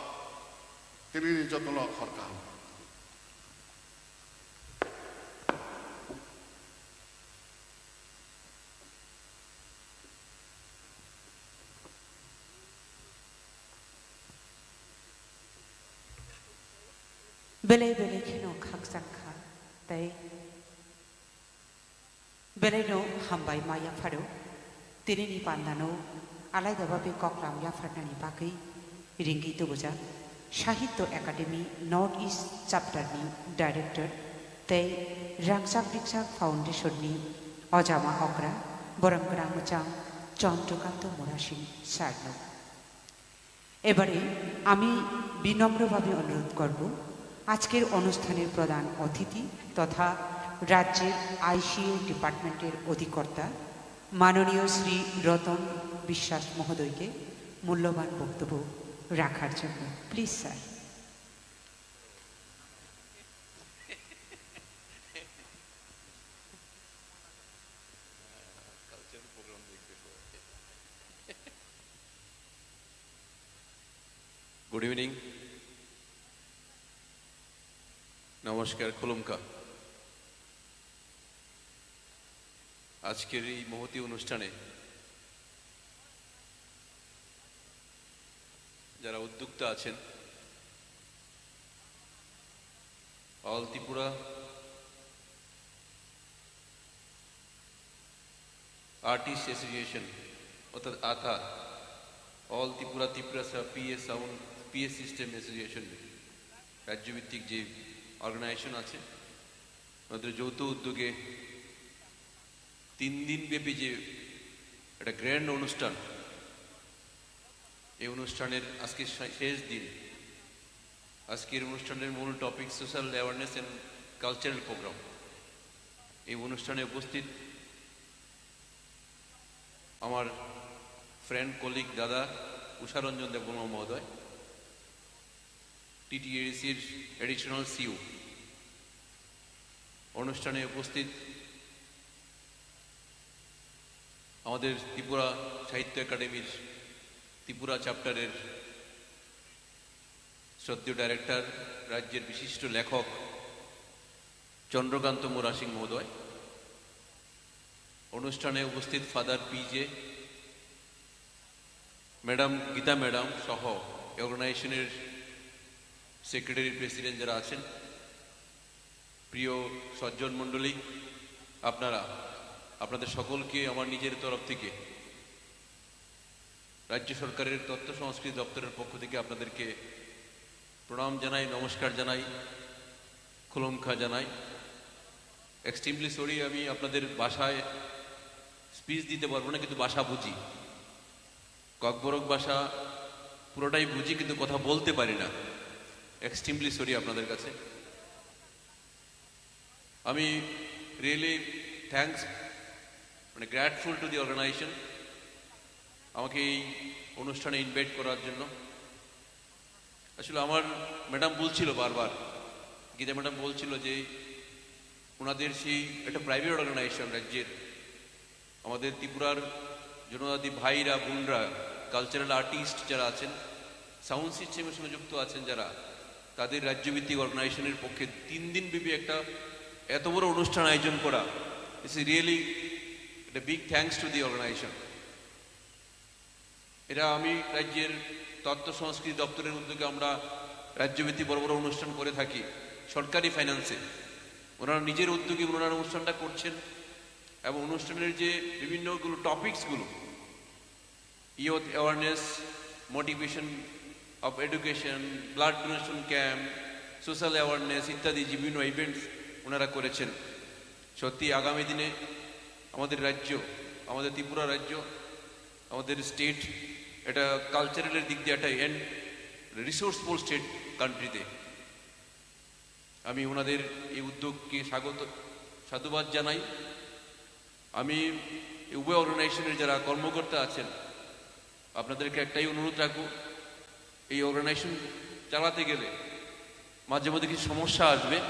tinini jotono khorka. Belai belai kheno khakchang kha, tei belaino hambai ma yapharo. Tinini pandano alaida babe koklam yapharnani bagwi ringwi tubujak Sahitya Academy North East Chapter ni Director tei Rangchak Rikchak Foundation ni ojama okra boromgwrang mwchang Chandrakanta Murasing sir no. এবারে আমি বিনম্রভাবে অনুরোধ করব আজকের অনুষ্ঠানের প্রধান অতিথি তথা রাজ্যের আইসিএ ডিপার্টমেন্টের অধিকর্তা মাননীয় শ্রী রতন বিশ্বাস মহোদয়কে মূল্যবান বক্তব্য রাখার জন্য। Please sir. Good evening. নমস্কার, খুলুমকা। আজকের এই মহতী অনুষ্ঠানে যারা উদ্যোক্তা আছেন, অল ত্রিপুরা আর্টিস্ট অ্যাসোসিয়েশন অর্থাৎ আতা, all Tripura Tiprasa PA sound PA system association রাজ্যভিত্তিক যে অর্গানাইজেশন আছে, ওদের যৌথ উদ্যোগে তিন দিন ব্যাপী যে একটা গ্র্যান্ড অনুষ্ঠান, এই অনুষ্ঠানের আজকে শে- শেষ দিন। আজকের অনুষ্ঠানের মূল topic social awareness and cultural programme. এই অনুষ্ঠানে উপস্থিত আমার ফ্রেন্ড, কলিগ, দাদা উষারঞ্জন দেববর্মা মহোদয়, টিটিএডিসির অ্যাডিশনাল সিইও, অনুষ্ঠানে উপস্থিত আমাদের ত্রিপুরা সাহিত্য একাডেমির ত্রিপুরা চ্যাপ্টারের শ্রদ্ধেয় ডাইরেক্টর, রাজ্যের বিশিষ্ট লেখক চন্দ্রকান্ত মুরাসিং মহোদয়, অনুষ্ঠানে উপস্থিত ফাদার পিজে, ম্যাডাম গীতা ম্যাডাম সহ অর্গানাইজেশনের সেক্রেটারি, প্রেসিডেন্ট যারা আছেন, প্রিয় সজ্জন মণ্ডলী, আপনারা, আপনাদের সকলকে আমার নিজের তরফ থেকে, রাজ্য সরকারের তথ্য সংস্কৃতি দপ্তরের পক্ষ থেকে আপনাদেরকে প্রণাম জানাই, নমস্কার জানাই, খুলুমখা জানাই। এক্সট্রিমলি সরি, আমি আপনাদের ভাষায় স্পিচ দিতে পারবো না, কিন্তু ভাষা বুঝি। ককবরক ভাষা পুরোটাই বুঝি, কিন্তু কথা বলতে পারি না। এক্সট্রিমলি সরি আপনাদের কাছে। আমি রিয়েলি থ্যাঙ্কস, মানে, গ্র্যাটফুল টু দি অর্গানাইজেশন আমাকে এই অনুষ্ঠানে ইনভাইট করার জন্য। আসলে আমার ম্যাডাম বলছিল বারবার, গীতা ম্যাডাম বলছিল যে ওনাদের সেই একটা প্রাইভেট অর্গানাইজেশন রাজ্যের, আমাদের ত্রিপুরার জনজাতি ভাইরা বোনরা, কালচারাল আর্টিস্ট যারা আছেন, সাউন্ড সিস্টেমের সঙ্গে যুক্ত আছেন যারা, তাদের রাজ্যভিত্তিক অর্গানাইজেশনের পক্ষে তিন দিন ব্যাপী একটা এত বড় অনুষ্ঠান আয়োজন করা, it's really a big thanks to the organization. এরা আমি রাজ্যের তথ্য সংস্কৃতি দপ্তরের উদ্যোগে আমরা রাজ্যভিত্তিক বড় বড় অনুষ্ঠান করে থাকি সরকারি ফাইন্যান্সে। ওনারা নিজের উদ্যোগে ওনারা অনুষ্ঠানটা করছেন এবং অনুষ্ঠানের যে বিভিন্নগুলো টপিকসগুলো, youth awareness, motivation of education, blood donation camp, social awareness ইত্যাদি বিভিন্ন ইভেন্টস ওনারা করেছেন। সত্যি আগামী দিনে আমাদের রাজ্য, আমাদের ত্রিপুরা রাজ্য, আমাদের স্টেট এটা কালচারালের দিক দিয়ে একটা এন্ড রিসোর্সফুল স্টেট কান্ট্রিতে। আমি ওনাদের এই উদ্যোগকে স্বাগত, সাধুবাদ জানাই। আমি এই উভয় অর্গানাইজেশনের যারা কর্মকর্তা আছেন, আপনাদেরকে একটাই অনুরোধ রাখবো, এই অর্গানাইজেশন চালাতে গেলে মাঝে মধ্যে কিছু সমস্যা আসবে,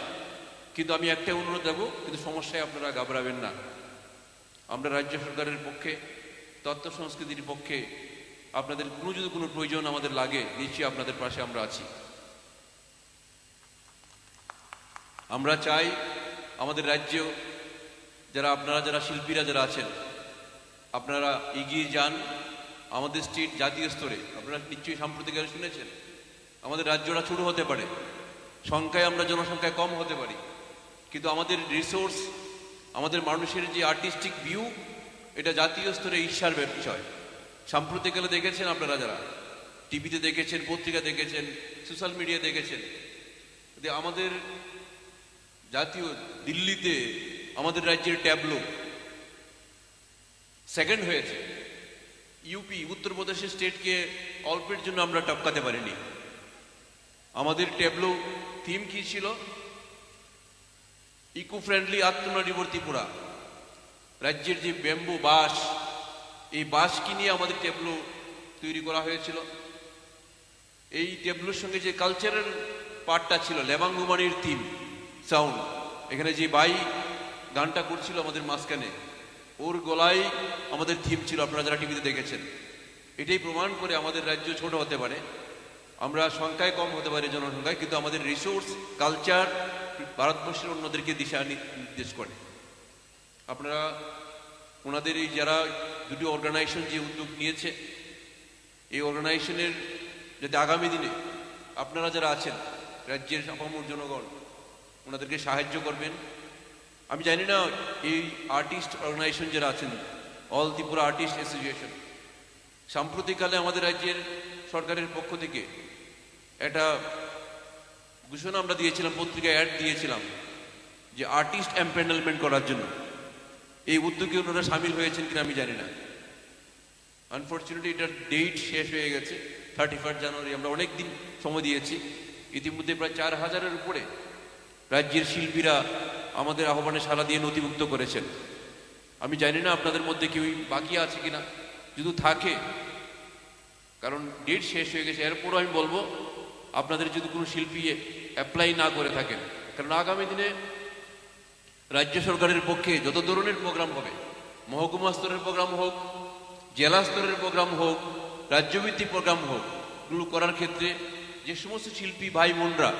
কিন্তু আমি একটাই অনুরোধ রাখবো, কিন্তু সমস্যায় আপনারা ঘাবড়াবেন না। আমরা রাজ্য সরকারের পক্ষে, তথ্য সংস্কৃতির পক্ষে আপনাদের কোনো যদি কোনো প্রয়োজন আমাদের লাগে, নিশ্চয়ই আপনাদের পাশে আমরা আছি। আমরা চাই আমাদের রাজ্যেও যারা আপনারা, যারা শিল্পীরা যারা আছেন, আপনারা এগিয়ে যান। আমাদের স্টেট জাতীয় স্তরে, আপনারা নিশ্চয়ই সাম্প্রতিককালে শুনেছেন, আমাদের রাজ্যটা ছোট হতে পারে, সংখ্যায় আমরা জনসংখ্যায় কম হতে পারি, কিন্তু আমাদের রিসোর্স, আমাদের মানুষের যে আর্টিস্টিক ভিউ, এটা জাতীয় স্তরে ঈর্ষার ব্যাপ-, বিষয়। সাম্প্রতিককালে দেখেছেন আপনারা, যারা টিভিতে দেখেছেন, পত্রিকা দেখেছেন, সোশ্যাল মিডিয়া দেখেছেন, যে আমাদের জাতীয় দিল্লিতে আমাদের রাজ্যের ট্যাবলো সেকেন্ড হয়েছে। ইউপি, উত্তরপ্রদেশের স্টেটকে অল্পের জন্য আমরা টপকাতে পারিনি। আমাদের ট্যাবলো থিম কি ছিল? ইকো ফ্রেন্ডলি, আত্মনির্ভর ত্রিপুরা। রাজ্যের যে ব্যাম্বু বাঁশ, এই বাঁশকে নিয়ে আমাদের ট্যাবলো তৈরি করা হয়েছিল। এই ট্যাবলোর সঙ্গে যে কালচারাল পার্টটা ছিল, লেবাং উমানির থিম সাউন্ড, এখানে যে বাই গানটা করছিল আমাদের মাঝখানে, ওর গলায় আমাদের থিম ছিল, আপনারা যারা টিভিতে দেখেছেন। এটাই প্রমাণ করে আমাদের রাজ্য ছোট হতে পারে, আমরা সংখ্যায় কম হতে পারি জনসংখ্যায়, কিন্তু আমাদের রিসোর্স, কালচার ভারতবর্ষের অন্যদেরকে দিশা নি-, নির্দেশ করে। আপনারা ওনাদের এই যারা দুটি অর্গানাইজেশন যে উদ্যোগ নিয়েছে, এই অর্গানাইজেশনের যাতে আগামী দিনে আপনারা যারা আছেন, রাজ্যের আপামর জনগণ, ওনাদেরকে সাহায্য করবেন। আমি জানি না এই আর্টিস্ট অর্গানাইজেশন যারা আছেন, অল ত্রিপুরা আর্টিস্ট অ্যাসোসিয়েশন, সাম্প্রতিককালে আমাদের রাজ্যের সরকারের পক্ষ থেকে একটা ঘোষণা আমরা দিয়েছিলাম, পত্রিকায় অ্যাড দিয়েছিলাম যে আর্টিস্ট এমপ্যানেলমেন্ট করার জন্য। এই উদ্যোগে ওনারা সামিল হয়েছেন কিনা আমি জানি না। আনফর্চুনেটলি এটার ডেট শেষ হয়ে গেছে, থার্টি ফার্স্ট জানুয়ারি। আমরা অনেক দিন সময় দিয়েছি, ইতিমধ্যে প্রায় চার হাজারের উপরে রাজ্যের শিল্পীরা আমাদের আহ্বানে সাড়া দিয়ে নথিভুক্ত করেছেন। আমি জানি না আপনাদের মধ্যে কেউ বাকি আছে কিনা, যদি থাকে, কারণ ডেট শেষ হয়ে গেছে। এরপরও আমি বলবো, আপনাদের যদি কোনো শিল্পী অ্যাপ্লাই না করে থাকেন, কারণ আগামী দিনে রাজ্য সরকারের পক্ষে যত ধরনের প্রোগ্রাম হবে, মহকুমা স্তরের প্রোগ্রাম হোক, জেলা স্তরের প্রোগ্রাম হোক, রাজ্যভিত্তিক প্রোগ্রাম হোক, এগুলো করার ক্ষেত্রে যে সমস্ত শিল্পী ভাই বোনরা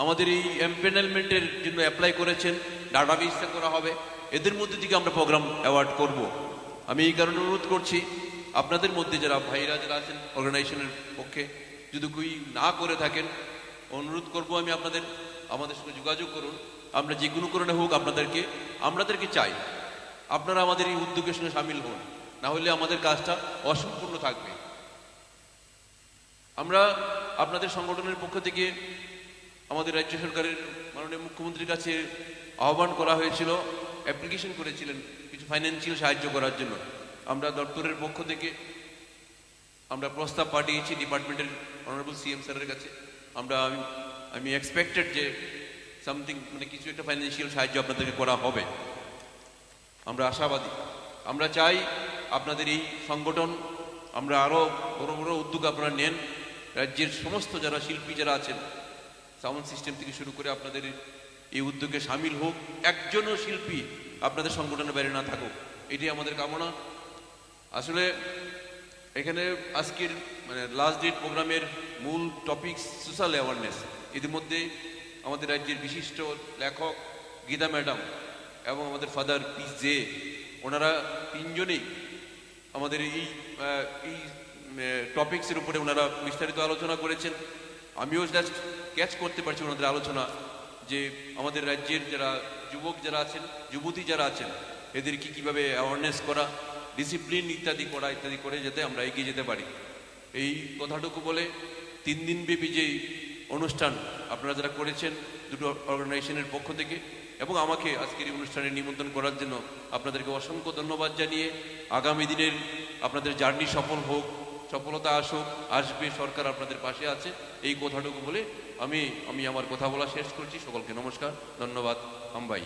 আমাদের এই এমপ্যানেলমেন্টের জন্য অ্যাপ্লাই করেছেন, ডাটাবেসটা করা হবে, এদের মধ্যে থেকে আমরা প্রোগ্রাম অ্যাওয়ার্ড করব। আমি এই কারণে অনুরোধ করছি, আপনাদের মধ্যে যারা ভাইরা যারা আছেন অর্গানাইজেশনের পক্ষে, যদি কেউ না করে থাকেন, অনুরোধ করব আমি আপনাদের, আমাদের সঙ্গে যোগাযোগ করুন। আমরা যে কোনো কারণে হোক আপনাদেরকে, আপনাদেরকে চাই, আপনারা আমাদের এই উদ্যোগের সঙ্গে সামিল হন, না হলে আমাদের কাজটা অসম্পূর্ণ থাকবে। আমরা আপনাদের সংগঠনের পক্ষ থেকে আমাদের রাজ্য সরকারের মাননীয় মুখ্যমন্ত্রীর কাছে আহ্বান করা হয়েছিল, অ্যাপ্লিকেশন করেছিলেন কিছু ফাইন্যান্সিয়াল সাহায্য করার জন্য। আমরা দপ্তরের পক্ষ থেকে আমরা প্রস্তাব পাঠিয়েছি ডিপার্টমেন্টের অনারেবল সিএম স্যারের কাছে। আমরা, আমি, আমি এক্সপেক্টেড যে সামথিং, মানে, কিছু একটা ফাইন্যান্সিয়াল সাহায্য আপনাদেরকে করা হবে। আমরা আশাবাদী। আমরা চাই আপনাদের এই সংগঠন, আমরা আরও বড় বড় উদ্যোগ আপনারা নেন। রাজ্যের সমস্ত যারা শিল্পী যারা আছেন, সাউন্ড সিস্টেম থেকে শুরু করে, আপনাদের এই উদ্যোগে সামিল হোক। একজনও শিল্পী আপনাদের সংগঠনের বাইরে না থাকুক, এটাই আমাদের কামনা। আসলে এখানে আজকের, মানে, লাস্ট ডেট প্রোগ্রামের মূল টপিক সোশ্যাল অ্যাওয়ারনেস। ইতিমধ্যে আমাদের রাজ্যের বিশিষ্ট লেখক গীতা ম্যাডাম এবং আমাদের ফাদার পি জে, ওনারা তিনজনেই আমাদের এই, আহ, এই, উম, আহ, টপিকসের উপরে ওনারা বিস্তারিত আলোচনা করেছেন। আমিও জাস্ট ক্যাচ করতে পারছি ওনাদের আলোচনা, যে আমাদের রাজ্যের যারা যুবক যারা আছেন, যুবতী যারা আছেন, এদেরকে কীভাবে অ্যাওয়ারনেস করা, ডিসিপ্লিন ইত্যাদি করা, ইত্যাদি করে যাতে আমরা এগিয়ে যেতে পারি। এই কথাটুকু বলে, তিন দিনব্যাপী যেই অনুষ্ঠান আপনারা যারা করেছেন দুটো অর্গানাইজেশনের পক্ষ থেকে, এবং আমাকে আজকের এই অনুষ্ঠানে নিমন্ত্রণ করার জন্য আপনাদেরকে অসংখ্য ধন্যবাদ জানিয়ে, আগামী দিনের আপনাদের জার্নি সফল হোক, সফলতা আসুক, আসবে, সরকার আপনাদের পাশে আছে, এই কথাটুকু বলে আমি, আমি আমার কথা বলা শেষ করছি। সকলকে নমস্কার, ধন্যবাদ, হামবাই।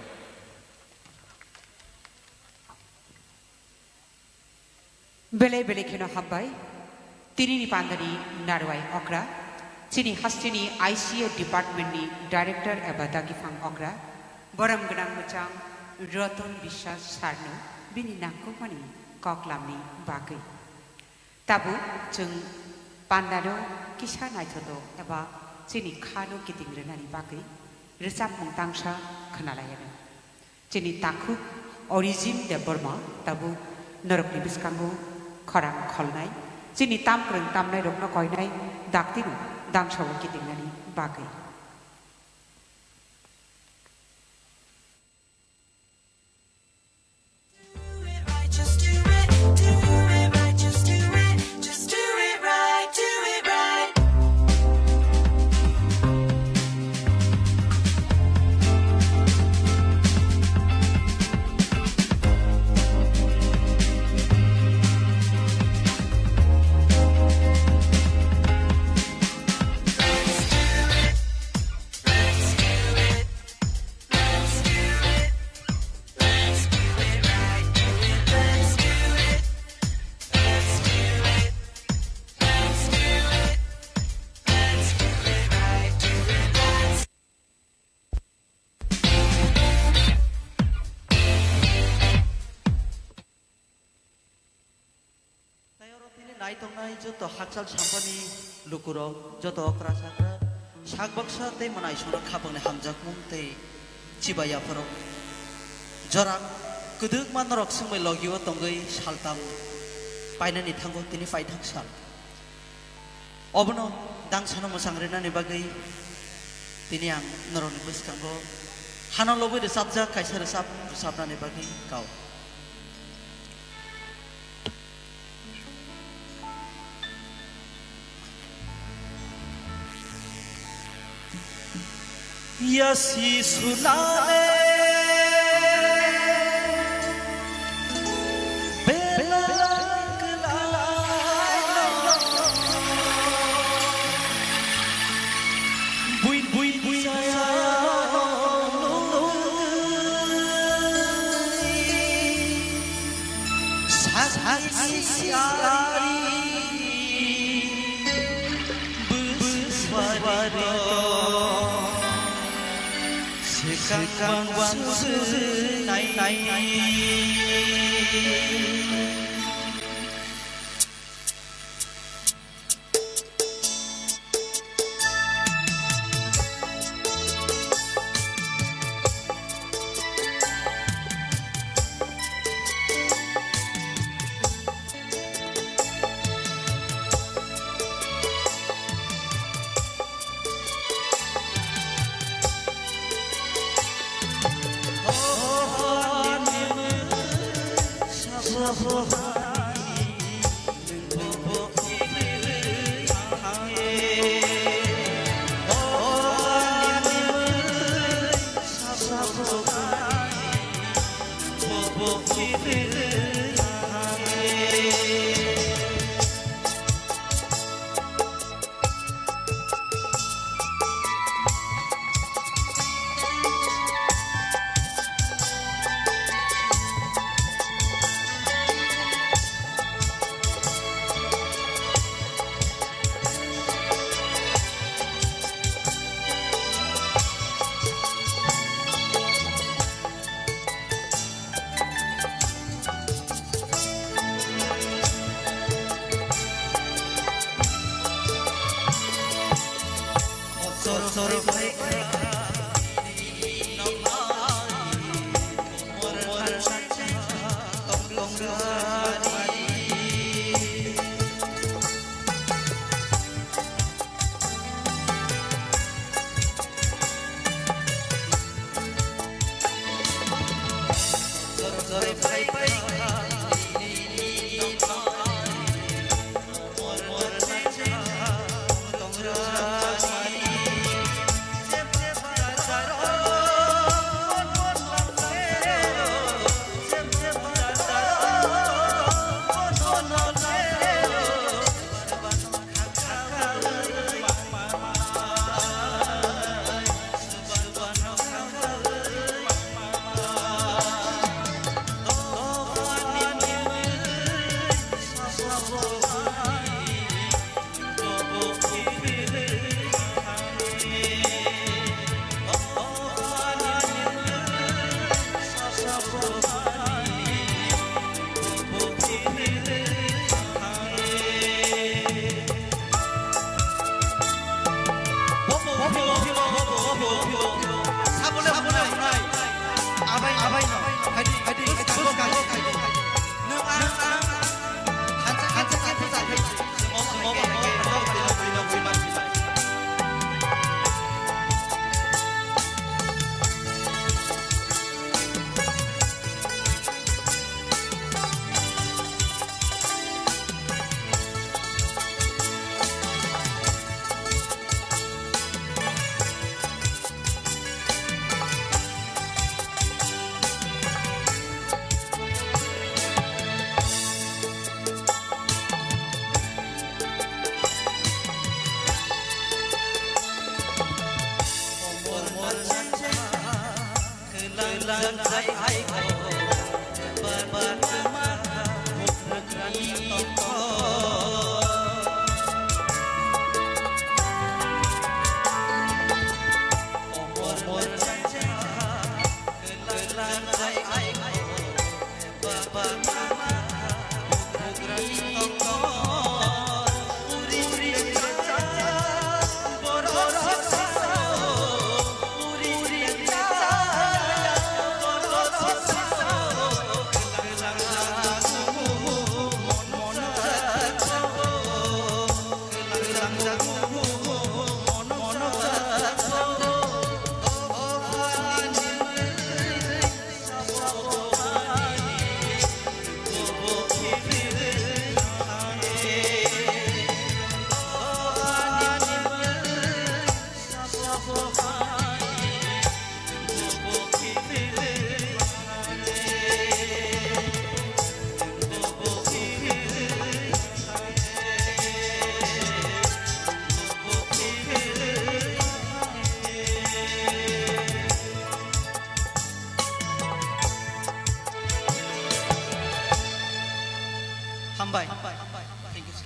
Belai belai kheno hambai. Tinini pandani narwai okra, chini hasteni I C A department ni director eba dagipang okra, borom gwnang mwchang Ratan Biswas sir no bini nangkukmani koklam ni bagwi. Tabuk chwng pandano kisa naithodo eba chini khano kiting rwnani bagwi rwchapmung tangsa khwnalaianw. Chini takhuk Origin Debbarma tabuk norokni bwskango khorang kholnai. Chini tamkwrwng tamnairokno koinai daktino damsao kitingnani bagwi. Nini naitongnai joto hakchal sampani lukurok, joto okra chakra, sak baksa tei mwnaisongno khapangni hamjakmung tei chibai yapharok. Jora kwdwkma norok swngbai logio tongwi saltam painani thango tini paithak sal. Obono dangsano mwchang rinani bagwi tini ang norokni bwskango hano lobwi rwchapjak kaisa rwchap rwchapnani bagwi kau. Yasi sunale bela kela bui bui bui saya. Sakni siyari bwswari to swkang bang swnai. Hambai. Thank you, sir.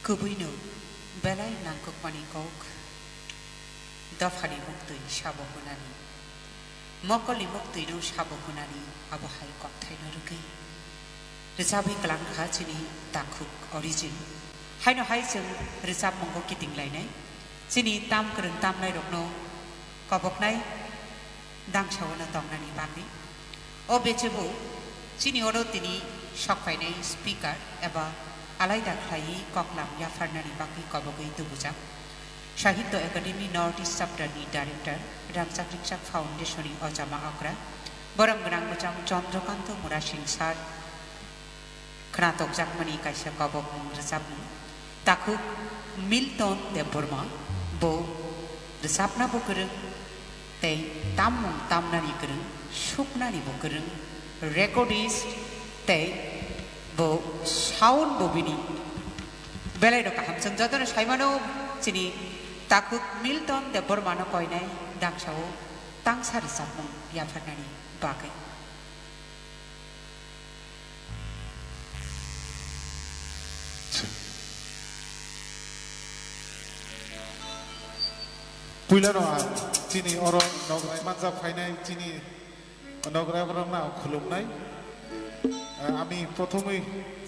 Kubuino belai nangkukmani kok, dophani muktwi sabo hwnani, mokolni muktwino sabo hwnani, abo hai kokthaino rwgwi rwchapwi kwlang kha chini takhuk Origin. Haino hai chwng rwchapmungo kiting lainai, chini tam kwrwng tamnairokno koboknai dangsaono tongnani bagwi. O bechebo chini oro tini sokphainai speaker eba alaida khlaiwi koklam yapharnani bagwi kobogwi tubujak Sahitya Academy North East Chapter ni Director, Rangchak Ringchak Foundation ni Ojama Okra, borom gwnang bwcham Chandrakanta Murasing Sir, khwnatokjakmani kaisa kobokmung rwchapmung. Takhuk Milton Debbarma, bo rwchapna bo kwrwng, tei tammung tamnani kwrwng, suknani bo kwrwng, recordist, tei bo sound bo bini belai no kaham. Chwng jotono saimano chini takhuk Milton Debbarma no koinai dangsao tangsa rwchapmung yapharnani bagwi. Puilano ang chini oro nograi manjak phainai chini nograi borokno ang khulumnai. আহ, আমি প্রথমেই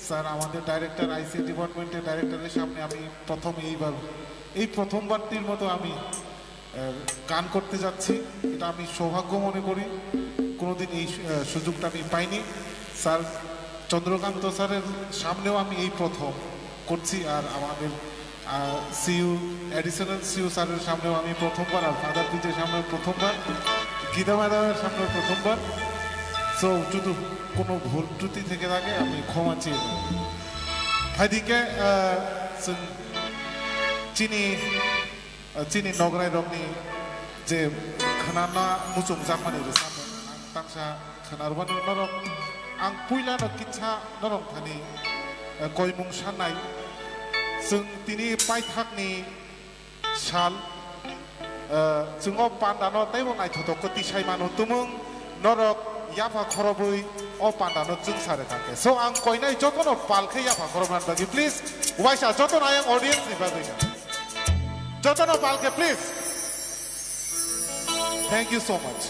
স্যার আমাদের director ICT ডিপার্টমেন্টের ডাইরেক্টরের সামনে আমি প্রথম এইবার এই প্রথমবারটির মতো আমি আহ, গান করতে যাচ্ছি, এটা আমি সৌভাগ্য মনে করি। কোনোদিন এই সু-, আহ, সুযোগটা আমি পাইনি। স্যার চন্দ্রকান্ত স্যারের সামনেও আমি এই প্রথম করছি, আর আমাদের, আহ, সিইও, অ্যাডিশনাল সিইও স্যারের সামনেও আমি প্রথমবার, আর ফাদার পিজের সামনেও প্রথমবার, গীতা ম্যাডামের সামনেও প্রথমবার। So, যদি কোনো ভুল ত্রুটি থেকে থাকে, আমি ক্ষমা চেয়ে নেব। Phaidingkhe, ah, chwng chini, ah, chini nograirokni je khwnana muchungjakmani rwchapmung ang tangsa khwnarwmani norok ang puilano kisa norok thani, ah, koimung sannai. Chwng tini paithakni sal, eh, chwng o pandano teibo naithotok khe tisai mano tumung norok yapha khorobwi o pandano chwngsa rwkha khe. So ang koinai jotono pal khe yapha khorobnani bagwi please, uaisa jotono ayang audience ni bagwi. Jotono pal khe please. Thank you so much.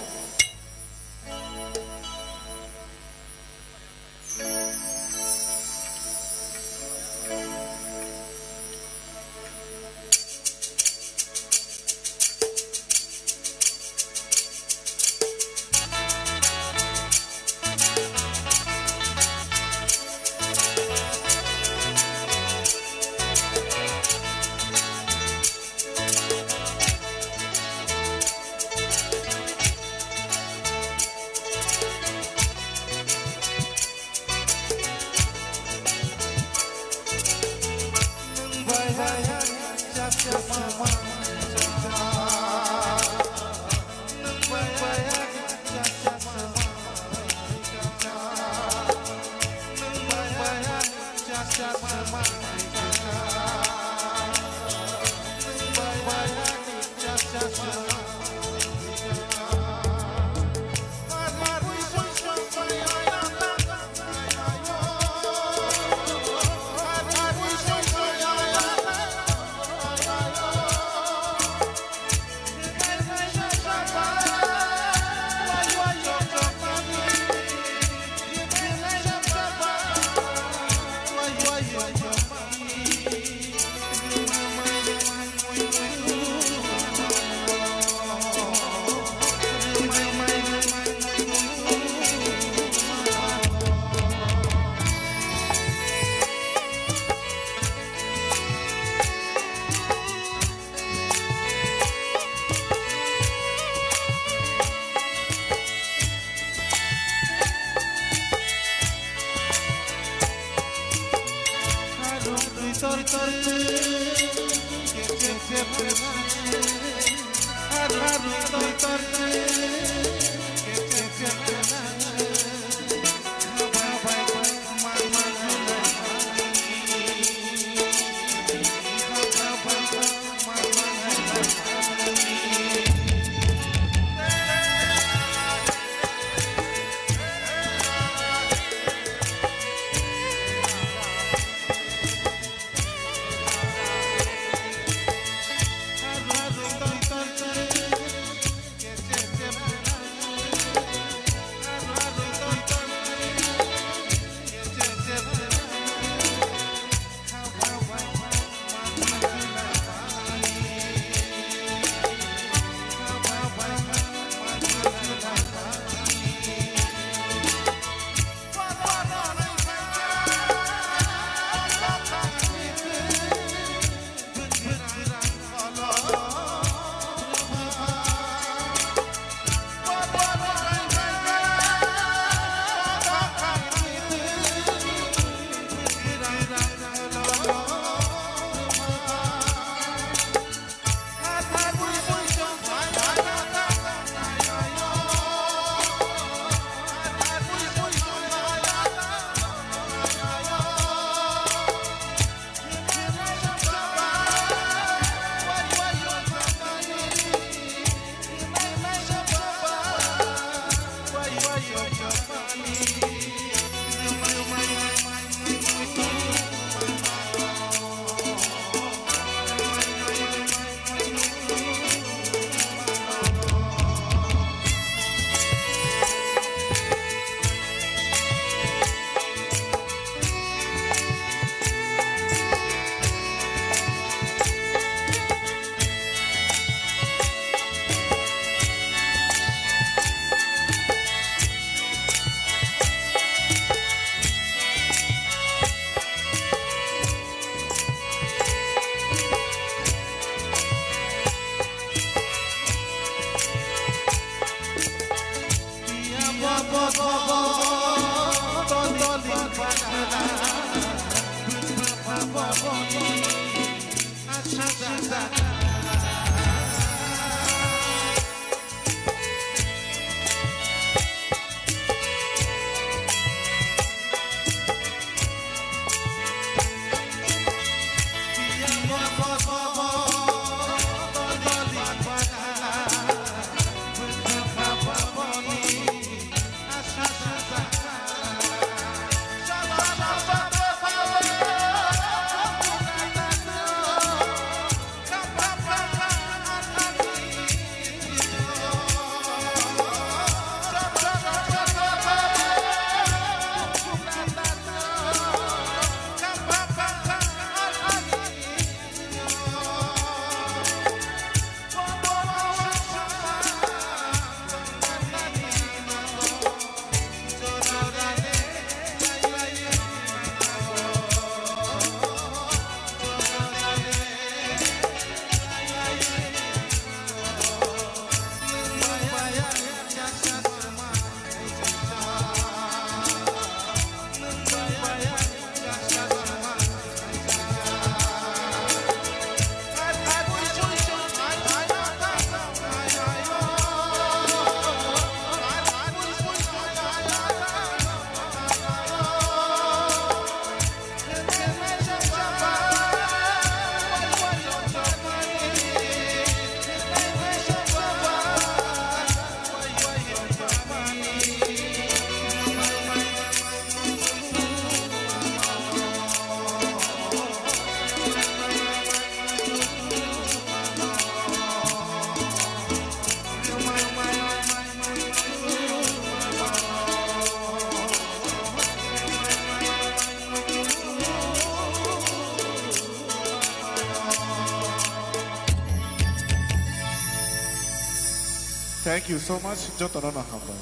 Thank you so much, jotono no hambai.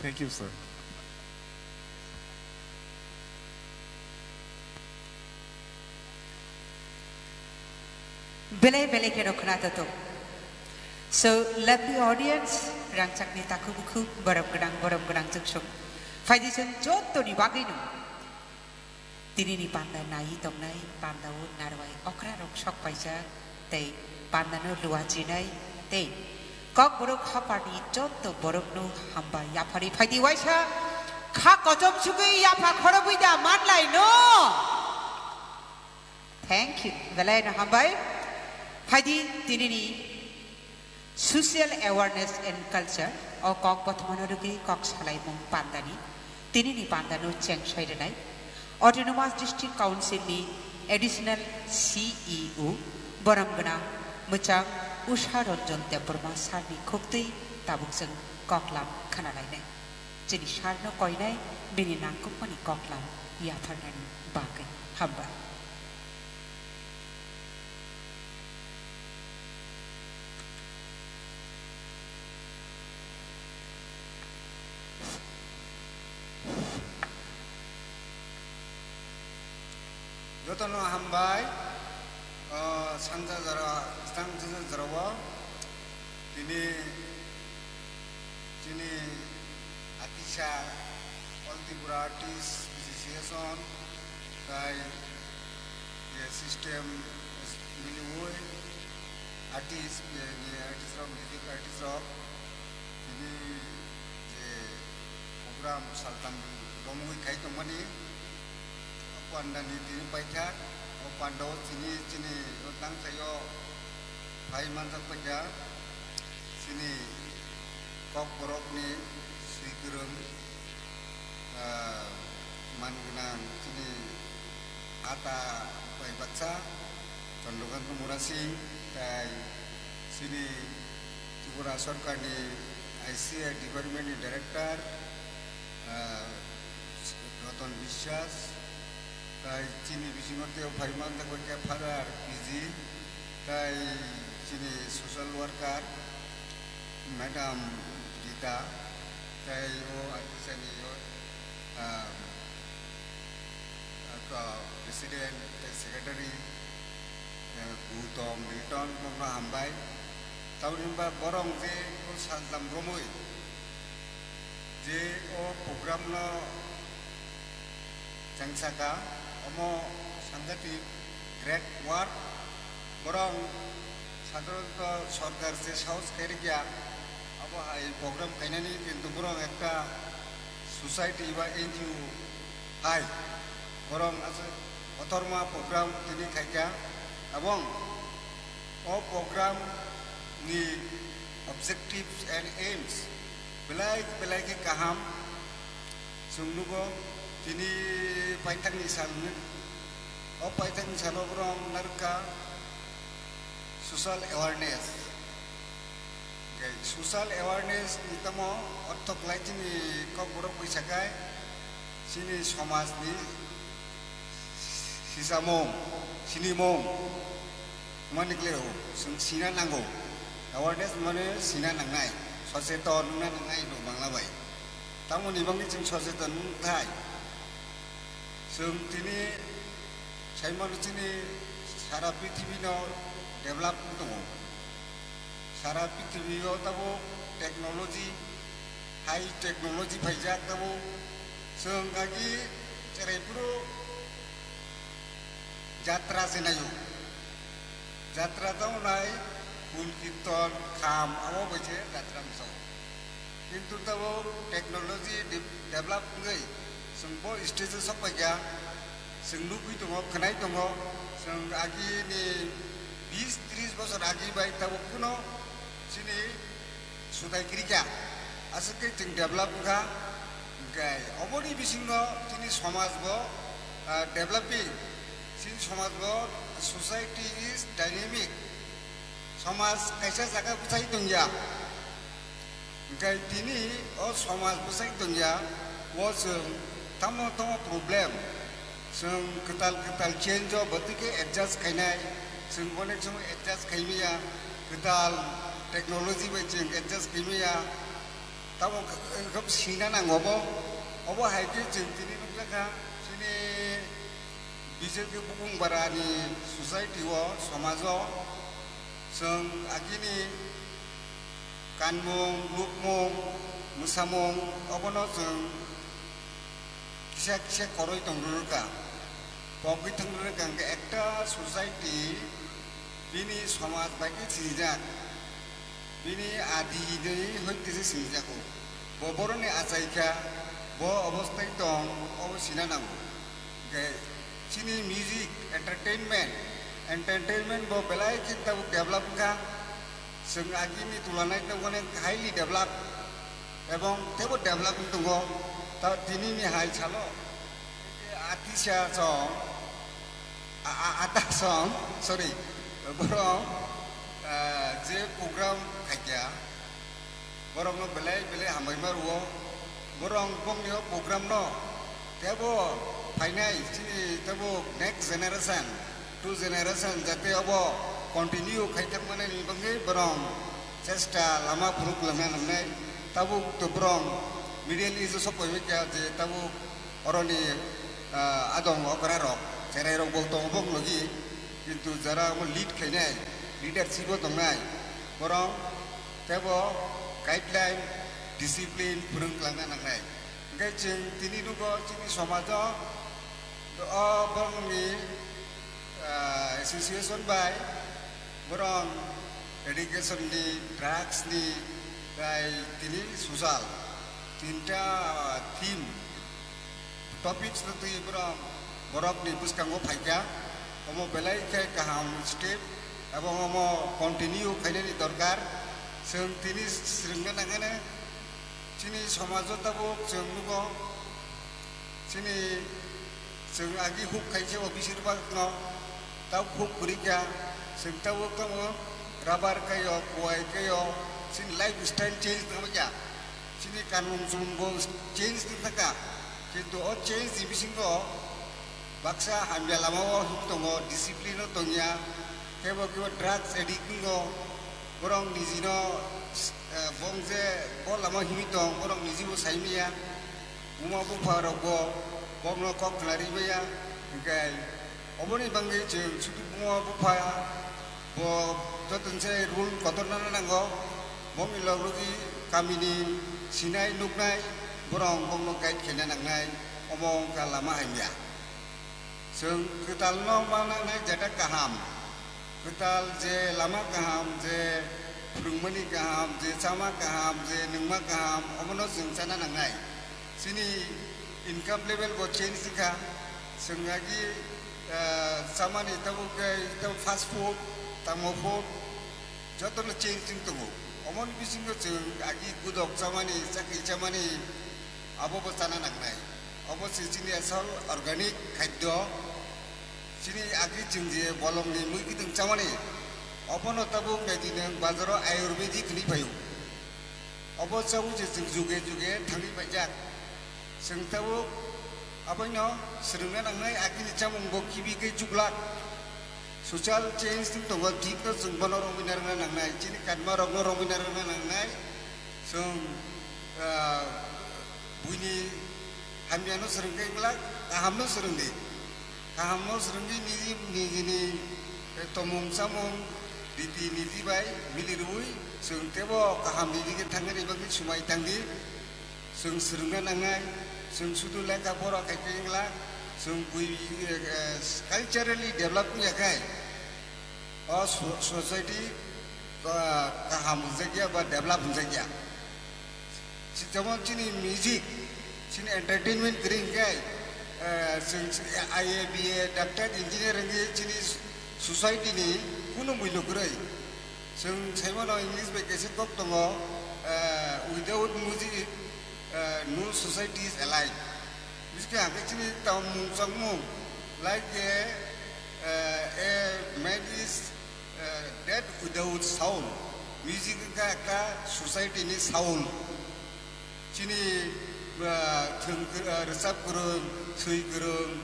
Thank you, sir. Belai belai kheno khna tato. So, lovely audience, rangchakni takhuk bukhuk, borom gwnang, borom gwnang chwngsong. Phaidi chwng jottoni bagwino. Tinini panda naiwi tongnai, pandao narwai okrarok sok paijak, tei pandano luachinai, tei Kokborok haphani jotto borokno hambai yaphari phaidi waisa kha kochom sugwi yapha khorobwi da manlai no. Thank you. Belai no hambai. Phaidi tinini Social Awareness and Culture o kok bothomano rwgwi kok salaimung pandani tinini pandano chengsai rwnai Autonomous District Council ni Additional C E O borom gwnang mwchang Usha Ranjan Debbarma sir ni khuktwi tabuk chwng koklam khna lainai. Chini sir no koinai bini nangkukmani koklam yapharnani bagwi. Hambai. Jotono hambai, o, sanja jora, sanja jorao tini chini atisa All Tripura Artists Association tai je system miliwi artist, je, je artist rok, music artist rok tini je program saltam romwi khai tongmani, o pandani tini paithak, o pandao chini, chini o tangsaio phai manjak paikha, chini Kokborokni swikwrwng, ah, man gwnang chini ata bai baksa Chandrakanta Murasing tai chini Tripura Sorkarni I C I department ni director, ah, Ratan Biswas, tai chini bisingo tei phai manjak bai khe father P G, tai chini social worker madam Gita, tai o Artisani o, ah, ah, president tai secretary, Gautam Liton bokno hambai. Tamoni hwnba borok je o sajlam romwi je o program no changsaka, omo sangatik great work. Borok sadharanto sorkar je sahos khairikya, abo hai program khainani, kintu borok ekta society ba N G O hai borok aswk kotorma program tini khaikha, ebong o program ni objectives and aims belai belai khe kaham. Chwng nugo tini paithakni sal hwnwi, o paithakni salo borok narwkha social awareness. Hwnkhe social awareness ni tamo ortho khlai chini Kokborok bai sakai chini somajni sisamung, sinimung, mani kle o, chwng sina nango. Awareness mane sina nangnai, socheton wngna nangnai no Bangla bai. Tamoni bagwi chwng socheton wngthai. Chwng tini saimano chini sara prithibi no develop wng tongo. Sara prithibi o tabuk technology, high technology phaijak tabuk. Chwng agi cherai phuru jatra se naio. Jatra tamo nai, phul kirton, kham, abo bai se jatra msao. Kintu tabuk technology de-, develop wngwi chwng bo stage o sok paikha, chwng nugwi tongo, khwnai tongo, chwng agi ni bis tris bosor agi bai tabuk kuno chini sutai kirikha, aswk khe chwng develop wngkha. Hwnkhe oboni bisingo chini somaj bo, ah, developing, chini somaj bo, society is dynamic, somaj kaisa jaga bwsai tongya. Hwnkhe tini o somaj bwsai tongya, o chwng tamo tamo problem, chwng kwtal kwtal change o bwtwi khe adjust khainai, chwng onek somoi adjust khaimaya, kwtal technology bai chwng adjust khaimaya, tamo khe-, khe sina nango bo. Obo hai khe chwng tini nukjakha chini B J P Bukung Barani society o, somaj o, chwng agini kanmung, nukmung, mwsamung, obono chwng kisa kisa koroi tong rwrwkha. Pogwi thang rwrwkha hwnkhe ekta society bini somaj bai khe sinijak, bini adi hwnwi hoi khe se sinijago. Bo boroni achaikha, bo obostai tong, obo sina nango. Hwnkhe chini music, entertainment, entertainment bo belai khe tabuk develop wngkha. Chwng agini tulanai tei onek highly develop ebong teibo develop wng tongo. Ta tini ni hai salo atisa song, a, a, ata song, sorry, borok, ah, je program khaikha, borokno belai belai hambai ma rwo. Borok bongni o program no teibo phainai chini teibo next generation, two generation jate obo continue khai thang mani bagwi borok chesta lama phuruk lama nangnai. Tabuk to borok Middle East o sok pai kha je tabuk oroni, ah, adong okra rok, cherai rok bo tongo bok logi, kintu jara omo lead khainai, leadership o tongnai, borok teibo guideline, discipline phwrwng twlangna nangnai. Hwnkhe chwng tini nugo chini somajo o borokni, ah, association bai borok education ni, drugs ni, tai tini social tinta, ah, theme, topics no twi borok borokni bwskango phaikha. Omo belai khe kaham step, abo omo continue khainani dorkar. Chwng tini swrwngna nangani chini somajo tabuk chwng nugo. Chini chwng agi huk khaise o bisir bagno tabuk huk kwrwi kha. Chwng tabuk tamo rubber kaio, kuwai kaio, chini lifestyle change tongma kha. Chini kanmung chumung bo change tongkha. Kintu o change ni bisingo baksa hamya lama o him tongo, discipline o tongya, kebo kebo drugs addict wngo, borok nijino, eh, bong je bo lama himwi tong, borok niji bo saimaya, buma bupha rok bo bokno kok khwlari maya, hwnkhe Oboni bagwi chwng sudu buma bupha bo joto se rule kotor nana nango. Bongni log logi kamini sinai nuknai borok bongno guide khaina nangnai, omo wngkha lama hamya. Chwng kwtalno ma nangnai jeta kaham. Kwtal je lama kaham, je phwrwngmani kaham, je chama kaham, je nungma kaham, omono chwng chana nangnai. Chini income level bo change wngkha. Chwng agi, ah, chamani tabuk khe tabuk fast food, tamo food, jotono change wng tongo. Omoni bisingo chwng agi gudok chamani, chakri chamani, abo bo chana nangnai. Obo se chini asol organic khadyo. Chini agi chwng je bolongni mui kiting chamani, obono tabuk naidi nwng bazaro ayurvedic hinwi phaio. Obo chawi je chwng juge juge thangwi paijak. Chwng tabuk aboino swrwngna nangnai, agini chamung bo kibi khe chuklak. Social change wng tongo, thikno chwng bono romwi narwkna nangnai, chini kanmarokno romwi narwkna nangnai. Chwng, ah, buini hamyano swrwng khe wngla, kahamno swrwng di. Kahamno swrwngwi niji, nijini, eh, tomung chamung, riti niti bai mili rwui, chwng teibo kaham niji khe thangna bagwi swmai tangdi. Chwng swrwngna nangnai, chwng sudu lekha pora khai khe wngla, chwng bui, eh, eh, culturally develop wngya khai, o so-, society, ah, kaham wngjakya ba develop wngjakya. Jemon chini music, chini entertainment kwrwi hwnkhe, eh, chwng, chwng I A, B A, doctor, engineer hwnkhe chini society ni kunu muilo kwrwi. Chwng saimano English bai kaisa kok tongo, eh, "Without music, eh, no society is alive." Biskhe hwnkhe chini tamo mung changmung, like a, eh, a man is, eh, dead without soul. Music wngkha ekta society ni soul. Chini, ah, thwng kwr-, ah, rwchap kwrwng, swi kwrwng,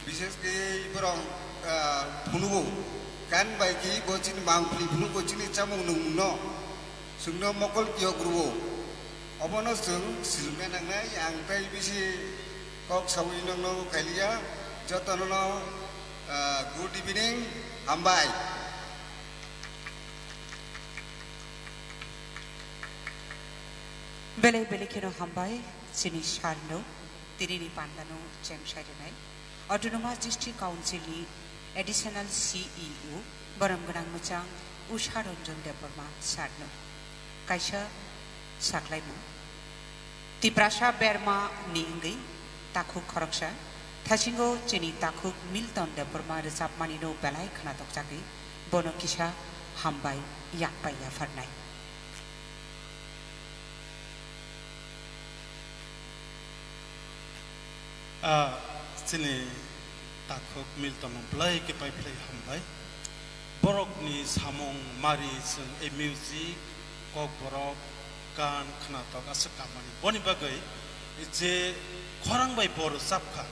bishes khe borok, ah, phunugo. Gan bai khe bo chini mangpili phunugo, chini chamung nwngmungno. Chwngno mokol kiyok rwo. Obono chwng swrwngna nangnai, ang tei bisi kok saui nokno khailiya. Jotono, ah, good evening, hambai. Belai belai kheno hambai chini sir no, tini ni panda no chemsai rwnai. Autonomous District Council ni Additional C E O, borom gwnang mwchang Usha Ranjan Debbarma sir no. Kaisa saklaimung. Tiprasa berma ni wngwi takhuk khoroksa, thasingo chini takhuk Milton Debbarma rwchapmani no belai khwnatokjagwi bono kisa hambai yakpai yapharnai. Ah, chini takhuk Milton no belai khe pai phlai hambai. Borokni samung mari chwng a music, kokborok, gan, khwnatok aswk kamani. Boni bagwi je khorang bai bo rwchapkha,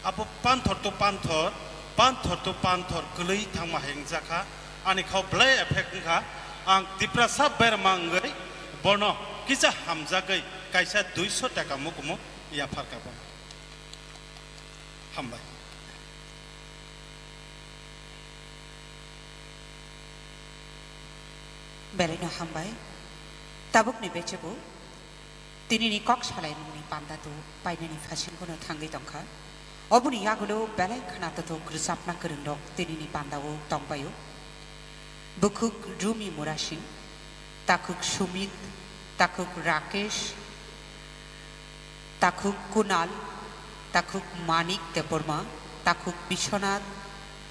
abo panthor to panthor, panthor to panthor kwlwi thangma hai wngjakha. Ani khao belai effect wngkha. Ang Tiprasa berma wngwi bono kisa hamjagwi kaisa duiso taka mukumu yapharkha bono. Hambai. Belaino hambai. Tabukni bechebo tinini kok salaimungni panda tu painani phasingkono thangwi tongkha. Oboni yagulo belai khwnatotok rwchapna kwrwngrok tinini pandao tongbaio. Bukhuk Rumi Murasing, takhuk Sumit, takhuk Rakesh, takhuk Kunal, takhuk Manik Debbarma, takhuk Biswanath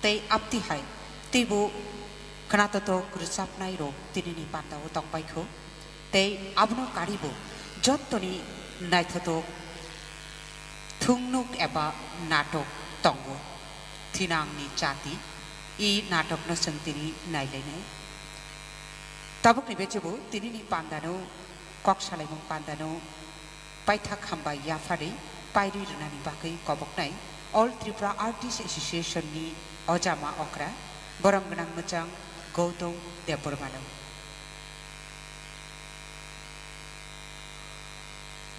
tei amtwi hai teibo khwnatotok rwchapnairok tinini pandao tongbaikho. Tei abono karibo jottoni naithotok thungnuk eba natok tongo. Thinangni chati, i natokno chwng tini nailainai. Tabukni bechebo tinini pandano, kok salaimung pandano, paithak hambai yapharwi pairwi rwnani bagwi koboknai All Tripura Artist Association ni ojama okra, borom gwnang mwchang Gautam Debbarmano.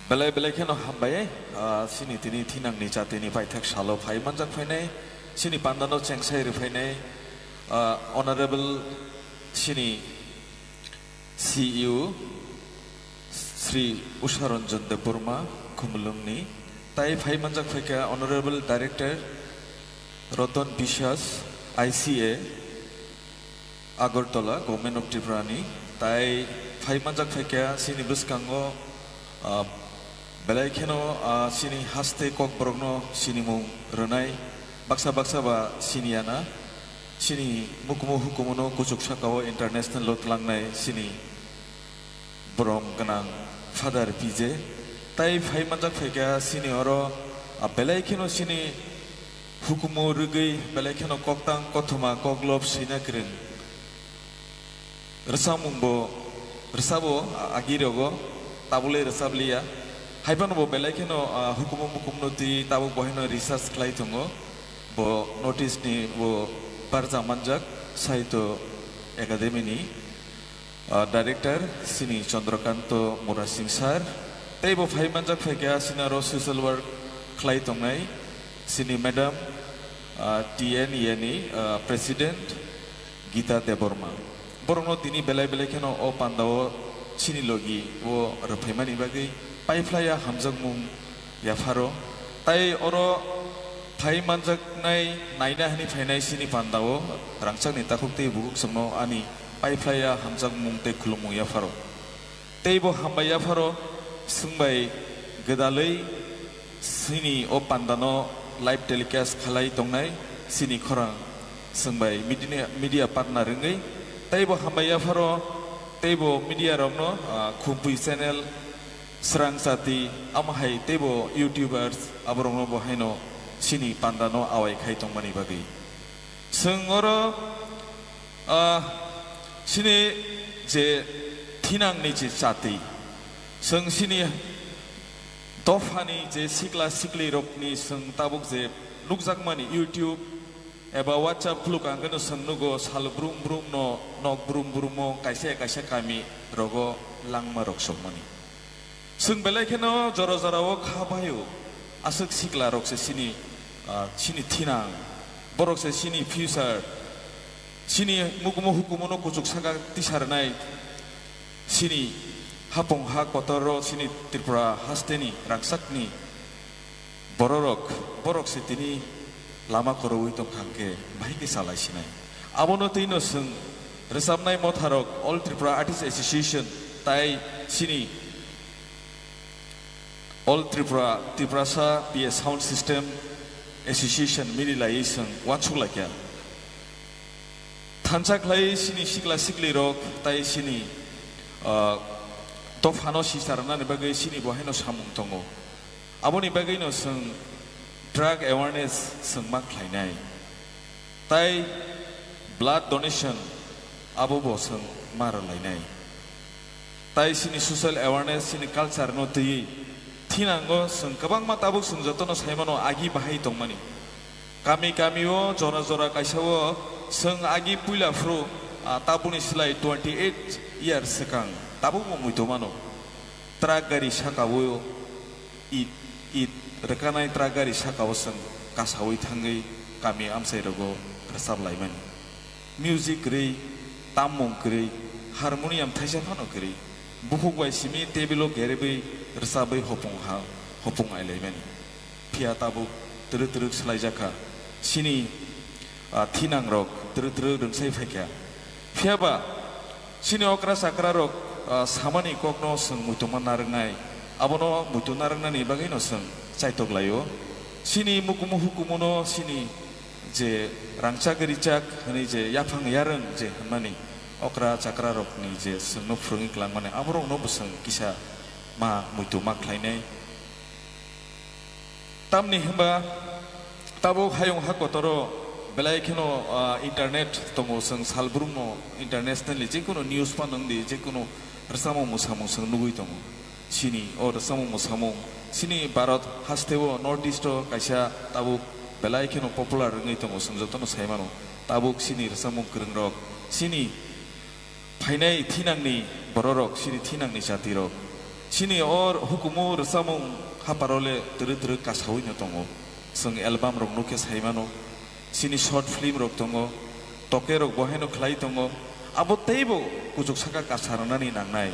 Belai belai kheno hambai, ah, chini tini thinangni chatini paithak salo phai manjak phainai Chini pandano chengsai rwphainai, ah, Honorable chini C E O Shri Usha Ranjan Debbarma Khumulwngni, tai phai manjak phaikha Honorable Director Ratan Biswas, I C A, Agartala, Government of Tripura ni, tai phai manjak phaikha chini bwskango, ah, belai kheno, ah, chini haste kokborokno sinimung rwnai, baksa baksa ba siniyana, chini mukumu hukumuno kuchuk sakao international o tlangnai chini borom gwnang Father P J, tai phai manjak phaikha chini oro, ah, belai kheno chini hukumu rwgwi belai kheno koktang kothoma koklob swina kwrwng. Rwchapmung bo rwchabo, a-, agi rogo tabule rwchapliya. Haiphano bo belai kheno, ah, hukumu mukumno twi tabuk bo haino research khlai tongo. Bo North East ni bo barja manjak Sahitya Academy ni, ah, director chini Chandrakanta Murasing sir. Tei bo phai manjak phaikha chini aro social work khlai tongnai chini madam, ah, T N A ni, ah, president Gita Debbarma. Borokno tini belai belai kheno o pandao chini logi o rwphaimani bagwi paiphlaiya hamjakmung yapharo. Tai oro phai manjaknai naina hwnwi phainai chini pandao rangchakni takhuk tei bukhuk chwngno ani paiphlaiya hamjakmung tei khulumung yapharo. Tei bo hambai yapharo chwngbai gwdalwi chini o pandano live telecast khalai tongnai chini khorang chwngbai media, media partner wngwi. Tei bo hambai yapharo tei bo media rokno, ah, Khumpui channel, Srang Chati, amo hai tei bo YouTubers aborokno bo haino chini pandano awai khai tongmani bagwi. Chwng oro, ah, chini je thinangni je chati, chwng chini dophani je sikla siklirokni chwng tabuk je nukjakmani YouTube eba WhatsApp khuluk ang khe no chwng nugo sal brum brum no nok brum brum o kaisa kaisa kami rogo langma rok sokmani. Chwng belai kheno jora jora o kha bai o. Aswk sikla rok se chini, ah, chini thinang, borok se chini future, chini mukumu hukumu no kuchuk saka tisa rwnai, chini hapung ha kotor o chini Tripura haste ni rangchak ni bororok, borok se tini lama kwrwi tongkha hwnkhe bahai khe chalai sinai. Abono twi no chwng rwchapnai motharok All Tripura Artists Association tai chini All Tripura, Tiprasa P A Sound System Association mili laiwi chwng uansuk laikha. Thansa khlai chini sikla siklirok tai chini, ah, dophano sisa rwnani bagwi chini bo haino samung tongo. Aboni bagwino chwng drug awareness chwng ma khlainai. Tai blood donation abo bo chwng ma rwlainai. Tai chini social awareness, chini culture no twiwi thinango chwng kwbangma tabuk chwng jotono saimano agi bahai tongmani. Kami kami o jora jora kaisa o chwng agi puila phuru, ah, tabukni slai twenty eight years swkang tabukbo muitu mano. Truck gari saka o it, it rwkanai truck gari saka o chwng kasawi thangwi kami amchai rogo rwchap laimani. Music kwrwi, tammung kwrwi, harmonium thaisa phano kwrwi. Bukhuk bai simi table o keribwi rwchabwi hopung ha, hopung ailaimani. Phiya tabuk twrwk twrwk swlaijakha. Chini, ah, thinangrok twrwk twrwk rwngsai phaikha. Phiyaba chini okra chakra rok, ah, samani kokno chwng muitu ma narwknai. Abono muitu narwknani bagwino chwng chaitok laio. Chini mukumu hukumuno chini je rangchak rijak hwnwi je yaphang yarwng je hwnmani okra chakra rokni je chwngno phwrwngwi klangmani aborokno bo chwng kisa ma muitu ma khlainai. Tamni hwnba tabuk hayung ha kotoro belai kheno, ah, internet tongo, chwng salbrumno internationally jekunu news phano wngdi, jekunu rwchapmung mwsamung chwng nugwi tongo. Chini o rwchapmung mwsamung chini Bharat hasteo North East o kaisa tabuk belai kheno popular wngwi tongo, chwng jotono sai mano. Tabuk chini rwchapmung kwrwngrok chini phainai thinangni bororok, chini thinangni jatirok. Chini o hukumu rwchapmung haparole twrwk twrwk kasawi no tongo. Chwng album rok nukhe sai mano. Chini short film rok tongo, toke rok bo haino khlai tongo. Abo teibo kuchuk saka kasa rwnani nangnai.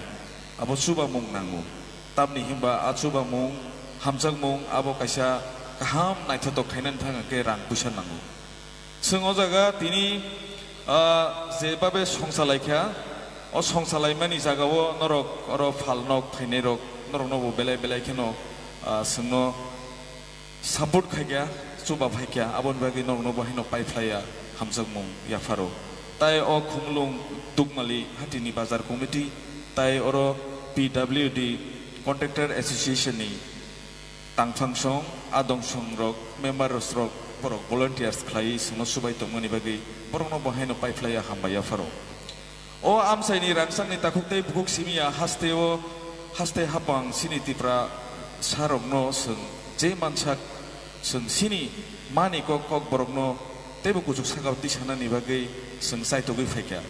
Abo chubamung nango. Tamni hinba a chubamung, hamjakmung abo kaisa kaham naithotok khainani thang hwnkhe rang puisa nango. Chwng o jaga tini, ah, je babe songsa laikha, o songsa laimani jagao norok oro phalnok phainairok norokno bo belai belai kheno, ah, chwngno support khaikha, chuba phaikha, aboni bagwi norokno bo haino paiphlaiya hamjakmung yapharo. Tai o Khumulwng Dukmali Hatini Bazar Committee, tai oro P W D Contractor Association ni tangphang song, adong song rok, member rok, borok volunteers khlaiwi chwngno chubai tongmani bagwi borokno bo haino paiphlaiya hambai yapharo. O amchaini rangchakni takhuk tei bukhuk simi ya haste o, haste hapang chini Tipra sarokno chwng je mansak chwng chini mani kok kok borokno teibo kuchuk saka tisanani bagwi chwng chaitogwi phaikha.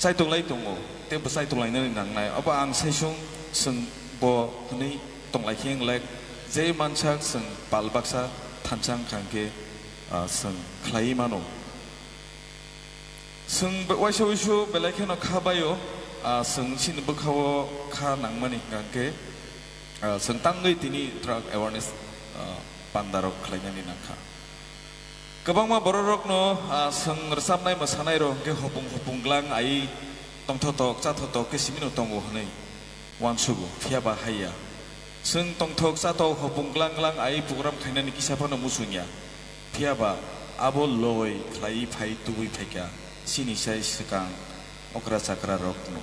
Chaitok lai tongo, tei bwsai tonglainani nangnai. Obo ang saisung chwng bo hwnwi tonglaikhe wng lek, je mansak chwng pal baksa thansa wngkha hwnkhe, ah, chwng khlaiwi mano. Chwng be-, waisa wuisu belai kheno kha baio, ah, chwng chini bwkhao kha nangmani hwnkha hwnkhe, ah, chwng tangwi tini drug awareness, ah, pandarok khlainani nangkha. Kwbangma bororokno, ah, chwng rwchapnai mwsanairok hwnkhe hopung hopung glang ai tongthotok chathotok khe simino tongo hwnwi uansugo, phiya ba haiya. Chwng tongthok chatok hopung glang glang ai program khainani kisa phano muchungya, phiya ba abo loi khlaiwi phai tubui phaikha chini sai swkang okra chakra rokno.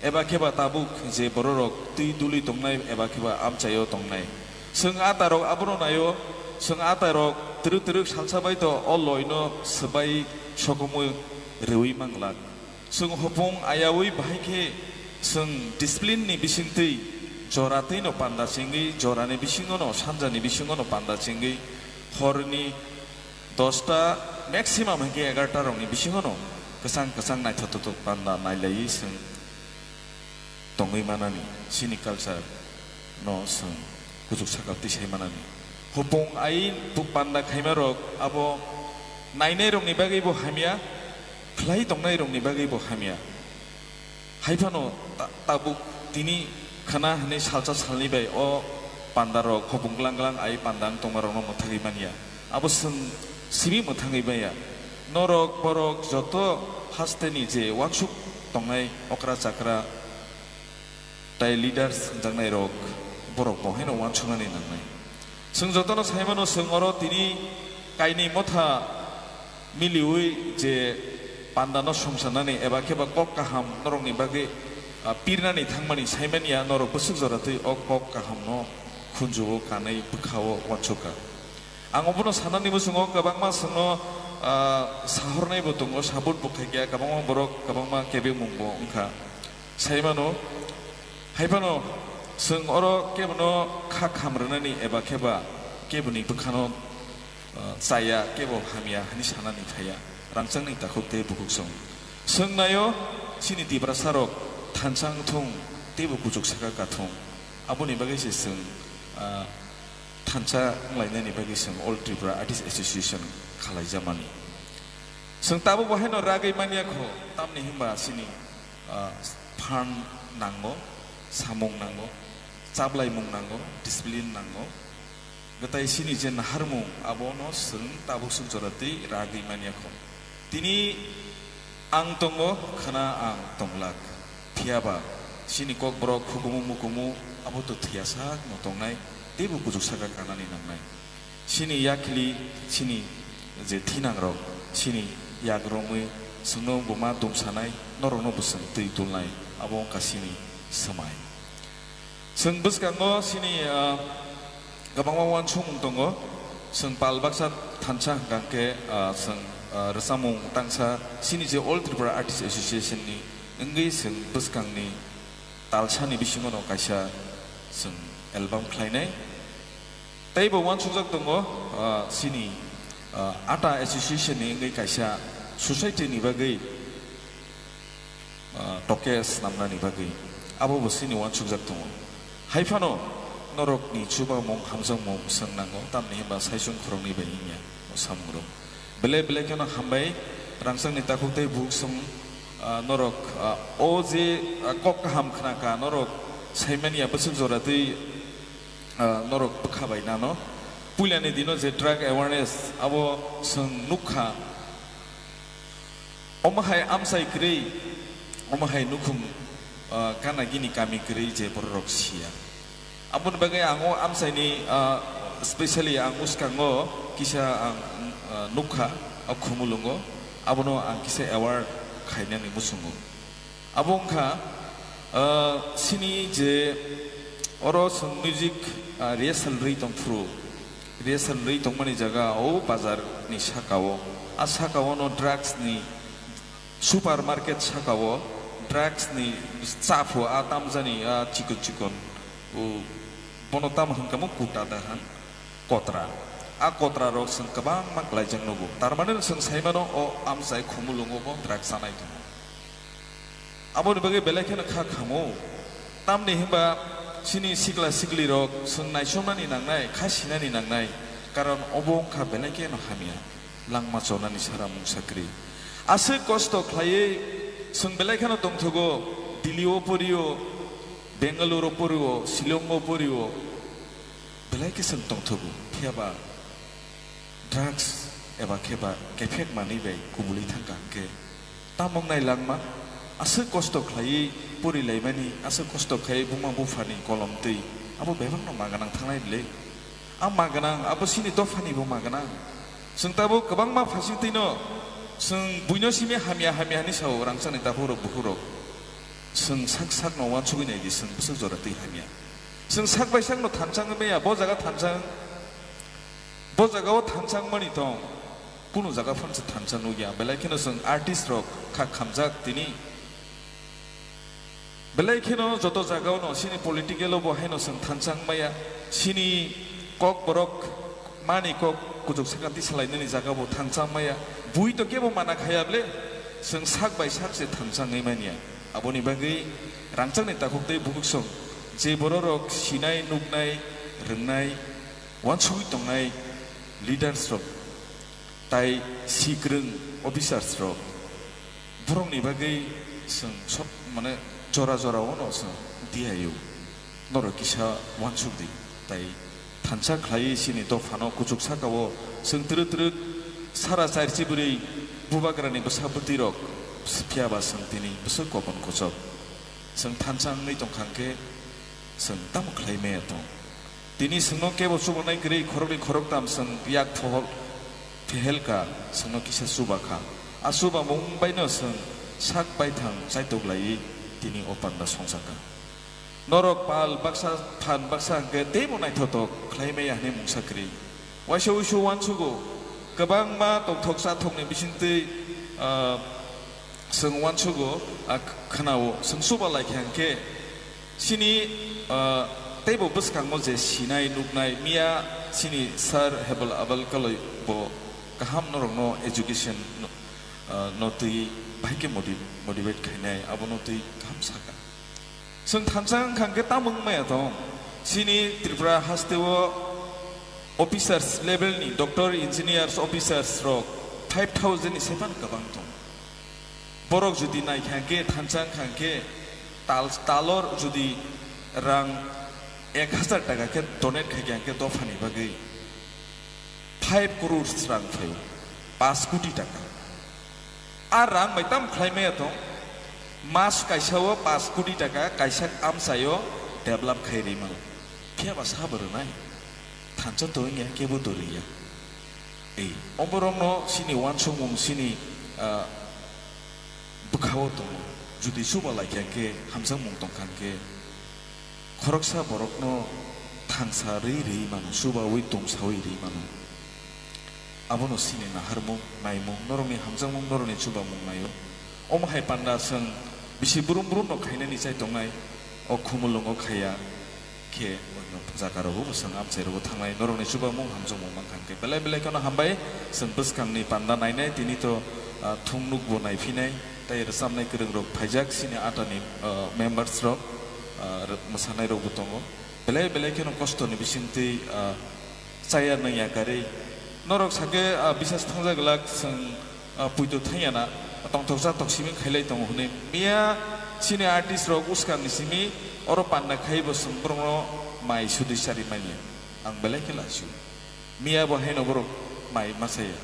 Eba khe ba tabuk je bororok twi duli tongnai eba khe ba amchaio tongnai. Chwng a tarok abono naio, chwng a tarok twrwk twrwk salsa bai to o loino swbai sokomwi rwui manglak. Chwng hopung ayaui bahai khe chwng discipline ni bisingtwi jora twino panda chengwi, jorani bisingono sanjani bisingono panda chengwi horni dosta, maximum hinkhe egarta rokni bisingono kwchang kwchang naithotok panda nailaiwi chwng tongwi manani, chini culture no chwng kuchuk saka tisai manani. Hopung ai panda khaima rok abo nainai rokni bagwi bo hamya, khlai tongnai rokni bagwi bo hamya. Hai phano ta-, tabuk tini khana hwnwi salsa salni bai o panda rok hopung glang glang ai panda wng tongma rokno mwthagwi manya. Abo chwng simi mwthangwi manya. Norok borok joto hasteni je uansuk tongnai okra chakra tai leaders hwnjaknai rok borok bo haino uansuknani nangnai. Chwng jotono sai mano chwng oro tini kainwi motha miliui je pandano songsanani eba khe ba kok kaham norokni bagwi, ah, pirnani thangmani saimanya norok bwswk jora twi o kok kahamno khunjuo kanwi bwkhao uansukha. Ang obono sanani muchungo kwbangma chwngno, ah, sahornaibo tongo, sabut bo khaikha, kwbangma borok kwbangma kebengmungbo wngkha. Sai mano, hai phano chwng oro kebono kha kham rwnani eba khe ba keboni bwkhano, ah, chaya, kebo hamya hwnwi sanani phaiya, rangchakni takhuk tei bukhuk song. Chwng naio, chini Tiprasa rok thansa wngthung teibo kuchuk saka kathung. Aboni bagwi se chwng, ah, thansa wnglainani bagwi chwng All Tripura Artist Association khalaijamani. Chwng tabuk bo haino ragwi manya kho, tamni hinba chini, ah, phan nango, samung nango, chaplaimung nango, discipline nango. Gwtai chini je naharmung abono chwng tabuk swk jora twi ragwi manya kho. Tini ang tongo, khwna ang tonglak. Phiya ba chini kokborok hukumu mukumu abo to thwiya sak no tongnai, teibo kuchuk saka kanani nangnai. Chini yakli, chini je thinangrok, chini yak romwi chwngno buma dumsanai, norokno bo chwng twi tulnai, abo wngkha chini swmai. Chwng bwskango chini, ah, kwbangma uansukmung tongo. Chwng pal baksa thansa hwnkha hwnkhe, ah, chwng, ah, rwchapmung tangsa chini je All Tripura Artist Association ni wngwi chwng bwskangni talsani bisingono kaisa chwng album khlainai. Teibo uansukjak tongo, ah, chini, ah, ata association ni wngwi kaisa society ni bagwi, ah, toke snamnani bagwi. Abo bo chini uansukjak tongo. Hai phano norokni chubamung hamjakmung swng nango, tamni hwnba saichung khoroknwi bai wngya o samungrok. Belai belai kheno hambai, rangchakni takhuk tei bukhuk song, ah, norok, ah, o je, ah, kok kaham khnakha, norok saimani ya bwswk jora twi, ah, norok bwkha bai nano. Puilani dino je drug awareness, abo chwng nukha. Omo hai amchai kwrwi, omo hai nukhung, ah, gana gini kami kwrwi je bororok siya. Aboni bagwi ang o amchaini, ah, specially ang bwskango kisa ang, ah, nukha, o Khumulwngo, abono ang kisa aware khainani muchungo. Abo wngkha, ah, chini je oro chwng music, ah, rehearsal rwi tongphuru, rehearsal rwi tongmani jaga o bazar ni saka o, a saka o no drugs ni supermarket saka o drugs ni chaphu a tamjani a chikon chikon o bono tamo hwnkha mo kuta da han kotra. A kotra rok chwng kwbangma klaijak nugo. Tar mane chwng sai mano o amchai Khumulwngo bo drugs chanai tongo. Aboni bagwi belai kheno kha khamo. Tamni hwnba chini sikla sikli rok chwng naisomnani nangnai, kha sinani nangnai, karon obo wngkha belai kheno hamya, langma chonani sara mungsa kwrwi. Aswk kosto khlaiwi chwng belai kheno tongthogo, Delhi o porio, Bangalore o porio, Shillong o porio, belai khe chwng tongthogo, phiya ba drugs eba khe ba kephek manwi bai kubulwi thangkha hwnkhe, tamo wngnai langma? Aswk kosto khlaiwi porilaimani, aswk kosto khlaiwi buma buphani kolom twi, abo bebakno ma gwnang thangnai le. A ma gwnang, abo chini dophani bo ma gwnang. Chwng tabuk kwbangma phasing twino chwng buino simi hamya hamya hinwi sao rangchakni takhuk rok bukhuk rok. Chwng sak sakno uansugwi nai di, chwng bwswk jora twi hamya. Chwng sak bai sakno thansa wngwi maya, bo jaga thansa, bo jaga o thansa wngmani tong. Kunu jaga phano se thansa nukya. Belai kheno chwng artist rok kha khamjak tini. Belai kheno joto jaga o no chini political o bo haino chwng thansa wng maya. Chini kok borok mani kok kuchuk saka tisalainani jaga bo thansa wng maya. Bui to kebo mana khaya ble, chwng sak bai sak se thansa wngwi manya. Aboni bagwi rangchakni takhuk tei bukhuk song je bororok sinai, nuknai, rwngnai, uansugwi tongnai leaders rok tai sikrwng officers rok, borokni bagwi chwng sob mane jora jora o no chwng diyaio. Norok kisa uansuk di, tai thansa khlaiwi chini dophano kuchuk saka o chwng twrwk twrwk sara chair chibrwi bubagrani bwsa bwtwi rok phiya ba chwng tini bwswk kopon kochok. Chwng thansa wngwi tongkha hwnkhe chwng tamo khlai maya tong? Tini chwngno kebo chubanai kwrwi khoroknwi khoroktam chwng yak phohol phehelka, chwngno kisa chubakha. A chubamung baino chwng sak baithang chaitok laiwi tini o panda songchakha. Norok pal baksa phan baksa hwnkhe teibo naithotok khlai maya hwnwi mungsa kwrwi. Waisa wuisu uansugo, kwbangma tongthok chathokni bisingtwi, ah, chwng uansugo, ah, khwnao, chwng chuba laikha hwnkhe chini, ah, teibo bwskango je sinai nuknai miya chini sir Hebel Abel Kaloi bo kaham norokno education no, ah, no twi bahai khe motiv-, motivate khainai, abono twi kaham saka. Chwng thansa wngkha hwnkhe tamo wng maya tong? Chini Tripura hasteo officers level ni doctor, engineers, officers rok five thousand ni sai phano kwbang tong. Borok jodi naikha hwnkhe, thansa wngkha hwnkhe, tal, talor jodi rang ek hazar taka khe donate khaikha hwnkhe dophani bagwi five crores rang phaio, paanch koti taka. A rang bai tamo khlai maya tong? Mas kaisa o paanch koti taka kaisa amchai o develop khai rwi mano. Phiya ba sabo rwnai? Thansa to wngya, kebo to rwya. Ei, o borokno chini uansukmung chini, ah, bwkha o tongo. Jodi chuba laikha hwnkhe, hamjakmung tongkha hwnkhe, khoroksa borokno thangsa rwi rwi mano, chubaui tongsaui rwi mano. Abono chini naharmung, naimung, norokni hamjakmung, norokni chubamung naio. Omo hai panda chwng bisi brum brum no khainani chai tongnai, o Khumulwngo khaiya khe oino jaga rogo bo chwng amchai rogo thangnai, norokni chubamung hamjakmung mankha hwnkhe belai belai kheno hambai. Chwng bwskangni panda nainai, tini to, ah, thung nukbo naiphinai, tei rwchapnai kwrwng rok phaijak chini atani, ah, members rok, ah, rw-, mwsanai rokbo tongo. Belai belai kheno kostoni bisingtwi, ah, chaya nungya karwi Norok sake, ah, bisas thangjak glak, chwng, ah, puito thangya na, tongthoksa toksimi khailai tongo hwnwi. Miya chini artist rok uskang ni simi oro panna khai bo chwng borokno mai sudui chari manya. Ang belai khe lachio. Miya bo haino borok mai machaya.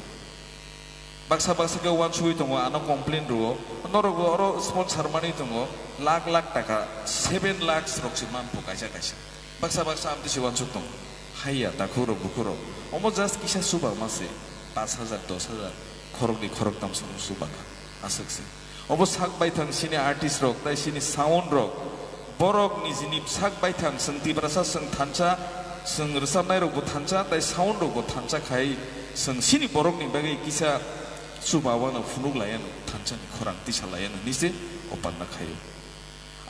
Baksa baksa khe uansugui tongo, ano complain rwo. Norok bo oro sponsor manwi tongo, lakh lakh taka, seven lakhs rok se manpho kaisa kaisa. Baksa baksa amtwi se uansuk tongo. Haiya, takhuk rok, bukhuk rok. Omo just kisa chuba ma se, pash hajar, dos hajar, khoroknwi khoroktham se omo chuba kha. Aswk se. Obo sak baithang sini artist rok, tai sini sound rok. Borok nijini sak baithang, chwng Tiprasa, chwng thansa, chwng rwchapnai rokbo thansa, tai sound rokbo thansa khai, chwng sini borokni bagwi kisa chuba wano phunuk laiano, thansani khorang tisa laiano, nise o panna khaio.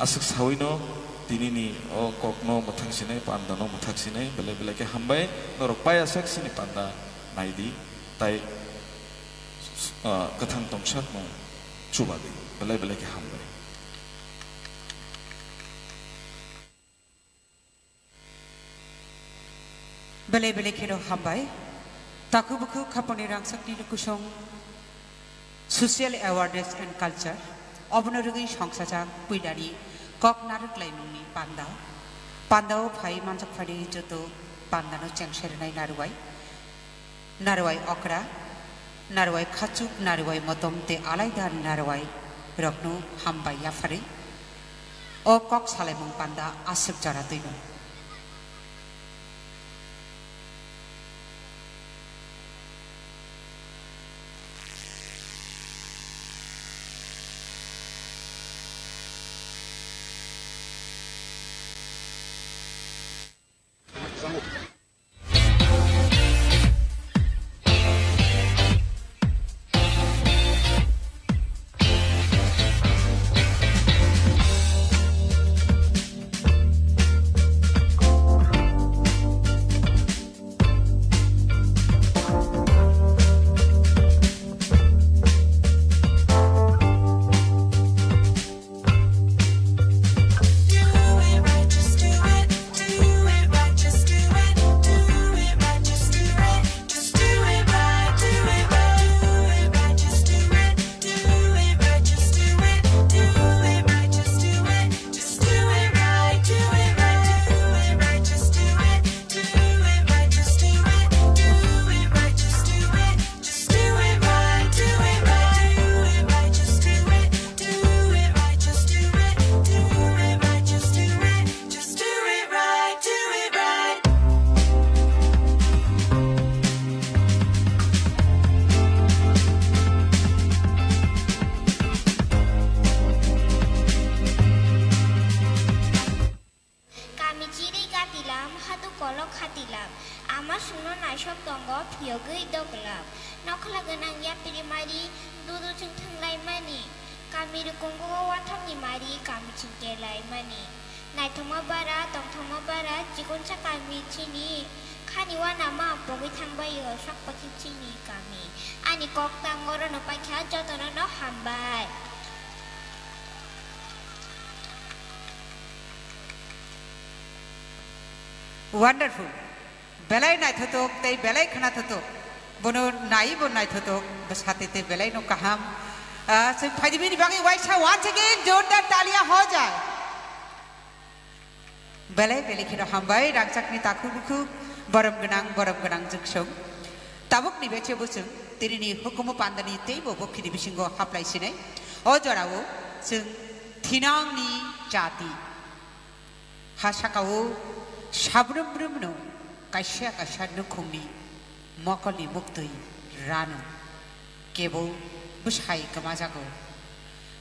Aswk sawino tinini o kokno mwthang sinai, pandano mwthak sinai, belai belai khe hambai, norok paya sak sini panda naidi, tai, ah, kwthang tongsak no chuba di, belai belai khe hambai. Belai belai kheno hambai. Takhuk bukhuk khapangni rangchakni lukusong Social Awareness and Culture. Obono rwgwi songchajak puilani kok narwk laimungni panda. Pandao phai manjak phani joto pandano chengsairwnai narwai. Narwai okra, narwai khachuk, narwai motom tei alaida narwai rokno hambai yapharwi o kok salaimung panda aswk jora twino. Just do it right, do it right, do it right, just do it. Just do it right, do it right, do it right, just do it. Do it right, just do it. Do it right, just do it. Just do it right, do it right. Kami chiri katilam, hadu kolok khatilam. Ama sungno naisok tongo, phiyogwi doglam. Nokhla gwnang yapri mari, dudu chwng thwnglaimani. Kami rukungo wathangni mari, kami chwng kelaimani. Naithokma bara, tongthokma bara, chikonsa kami chini. Khani wanama pogwi thangbaio, sak pachi chini kami. Ani kok tang orono paikha, jotono no hambai. Wonderful. Belai naithotok tei belai khnathotok. Bono naiwi bo naithotok, bwsate tei belai no kaham. Ah, chwng phaidi bini bagwi waisa once again jordar talia ho jai. Belai belai kheno hambai, rangchakni takhuk bukhuk, borom gwnang, borom gwnang jwksong. Tabukni beche bo chwng tinini hukumu pandani teibo bo khini bisingo haplai sinai. O jorao chwng thinangni jati. Ha sakao sabrum brumno kaisa kaisa nukhungni mokolni muktwi rano. Kebo bwsai kwmajago,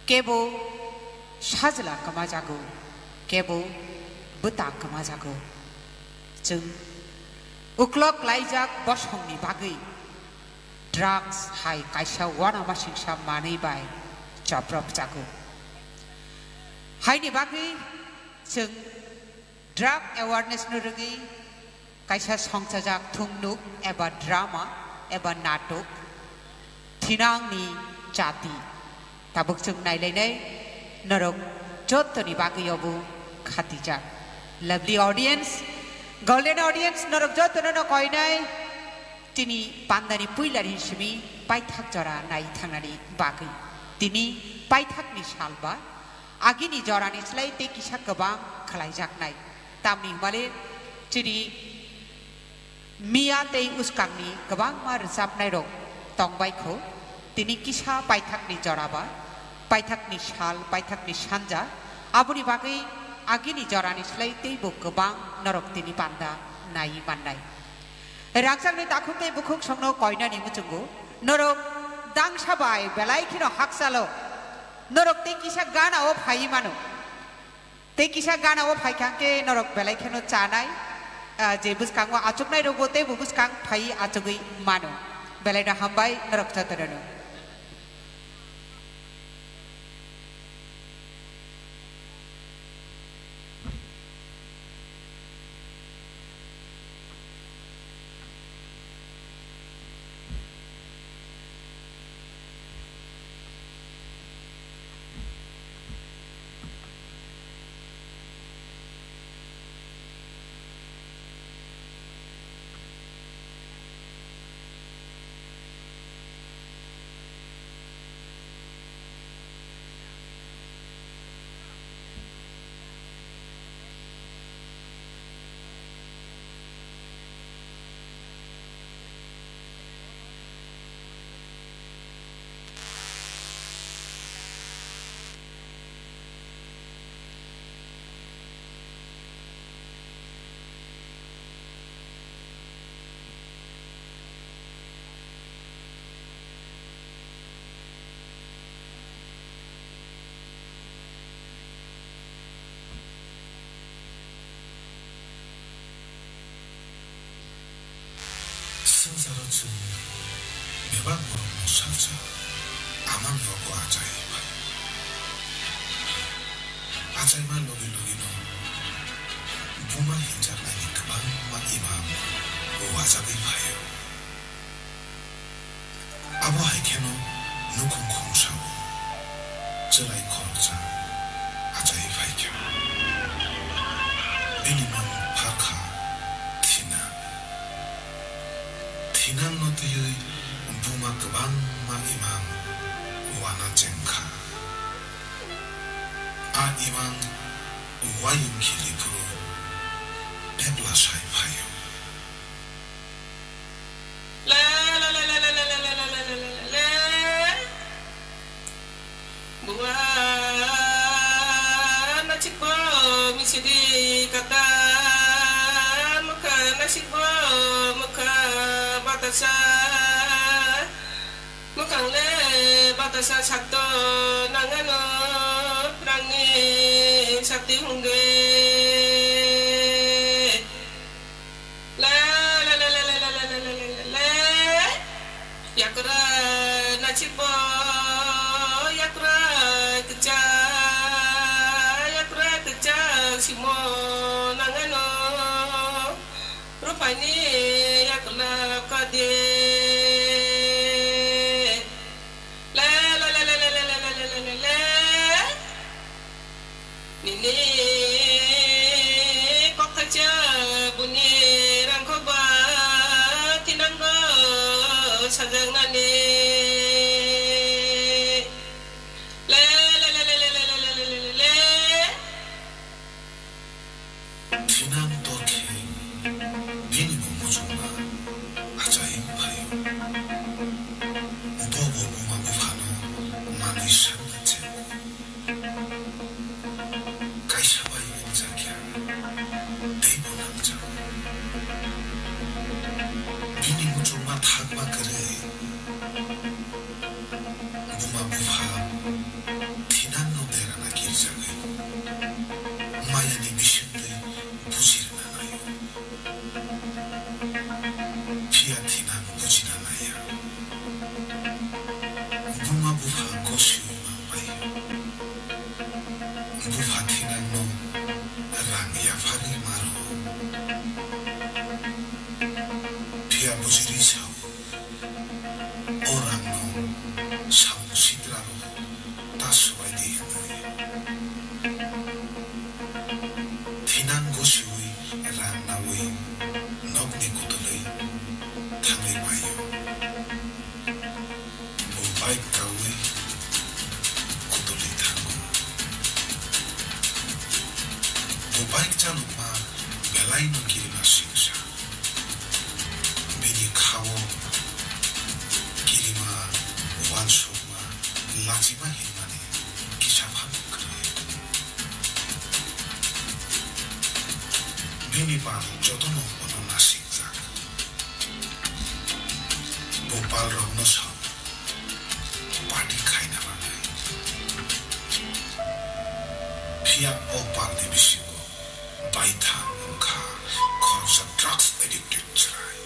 kebo sajla kwmajago, kebo bwta kwmajago. Chwng uklok laijak bosongni bagwi drugs hai kaisa uanamasingsa manwi bai chopropjago. Haini bagwi chwng drug awareness no rwgwi kaisa songchajak thungnuk eba drama eba natok Thinangni Jati. Tabuk chwng nailainai, norok jottoni bagwi obo khatijak. Lovely audience, golden audience, norok jottono no koinai. Chini pandani puilani simi paithak jora nai thangnani bagwi tini paithakni salba agini jorani slai tei kisa kwbang khlaijaknai. Tamni hwnmale chini miya tei uskangni kwbangma rwchapnairok tongbaikho. Tini kisa paithakni joraba, paithakni sal, paithakni sanja, aboni bagwi agini jorani slai teibo kwbang norok tini panda naiwi mannai. Rangchakni takhuk tei bukhuk songno koinani muchungo norok dangsa bai belai kheno hakchalo norok tei kisa gana o phaiwi mano. Tei kisa gana o phaikha khe norok belai kheno chanai, ah, je bwskango achuknai rokbo teibo bwskang phaiwi achugwi mano. Belai no hambai norok jotono. Swngcharo chwng bebak borokno salsa amani rogo achai bai. Achaima logi logino buma hinjaknaini kwbangma imang wajagwi phaio. Abo hai kheno nukhung khungsa-o chwrai khoroksa achai phai kha. Bini mung pha kha Thina. Thinangno twiwi buma kwbangma imang wana cheng kha. A imang wayung khili phuru pepla sai phaio. Bua nasikbo misidi kata, mukha nasikbo mukha batasa, mukhang le batasa sakto nangano prangni sakti hungge. Le, le, le. Yakra nasikbo, yakra kwchak, yakra kwchak simo nangano. Rupaini yakla kadi. Le, le, le. Nini kok thaisa buni rangkok ba thinango sajaknani. Le, le, le. Thinang torkhe bini bo muchungma achai phaio. Bo bo buma buphano manwi sanna chengo. Kaisa bai wngjakya, teibo nangjago. Bini muchungma thakma kwrwi buma bupha Thinangno derana kirijagwi mayani bisingtwi bujirwna naio. Phiya Thinang bujina naiya. Buma bupha gosiui mangbai. Bupha Thinangno rang yapharwi maro. Phiya bujirwi sao, o rangno samung sitrarok ta swbai di hwnwi. Thinang gosiui rang naui nokni kutulwi thangwi bai. Chalokma belaino kirima singsa. Bini khao kirima, uansukma, lachima hinmani kisa phano kwrwi. Bini pal jotono bono nasingjak. Bo palrokno sao party khaina bagwi. Phiya o palni bisingo baithang wngkha khoroksa drugs addicted chwrai.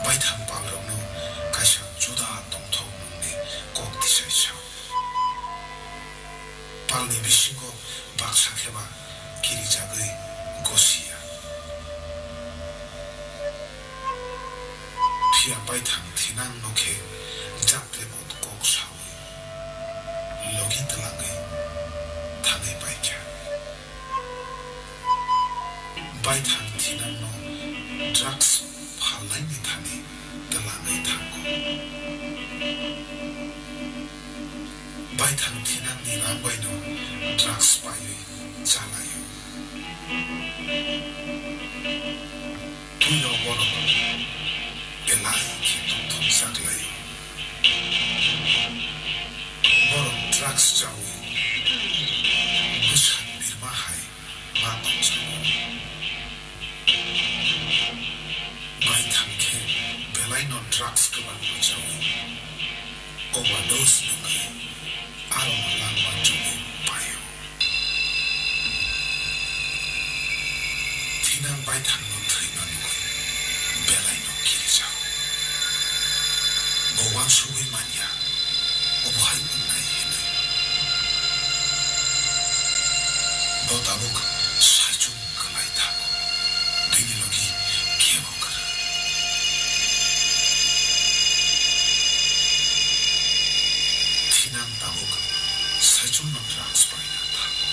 Baithang palrokno kaisa juda tongthok nungni kok tisai sao. Palni bisingo baksa kheba kirijagwi gosiya. Phiya baithang thinangno khe jatrebo kok saui logi twlangwi thangwi paikha. Baithang thinangno drugs phalnaini thani twlangwi thango. Baithang thinangni rang baino drugs paiwi chalaio. Twio borok belai khe tongthokjak laio. Borok drugs chaui bwsak birma hai ma tongjago. Baithang khe belaino drugs kwbangma chaui overdose wngwi aro langma chugwi paio. Thinang baithangno thwima nugwi belaino kirijago. Bo uansugwi manya, obo hai wngnai hwnwi. Bo tabuk saichung kwlai thango, bini logi kebo kwrwi. Thinang tabuk saichungno drugs paina thango.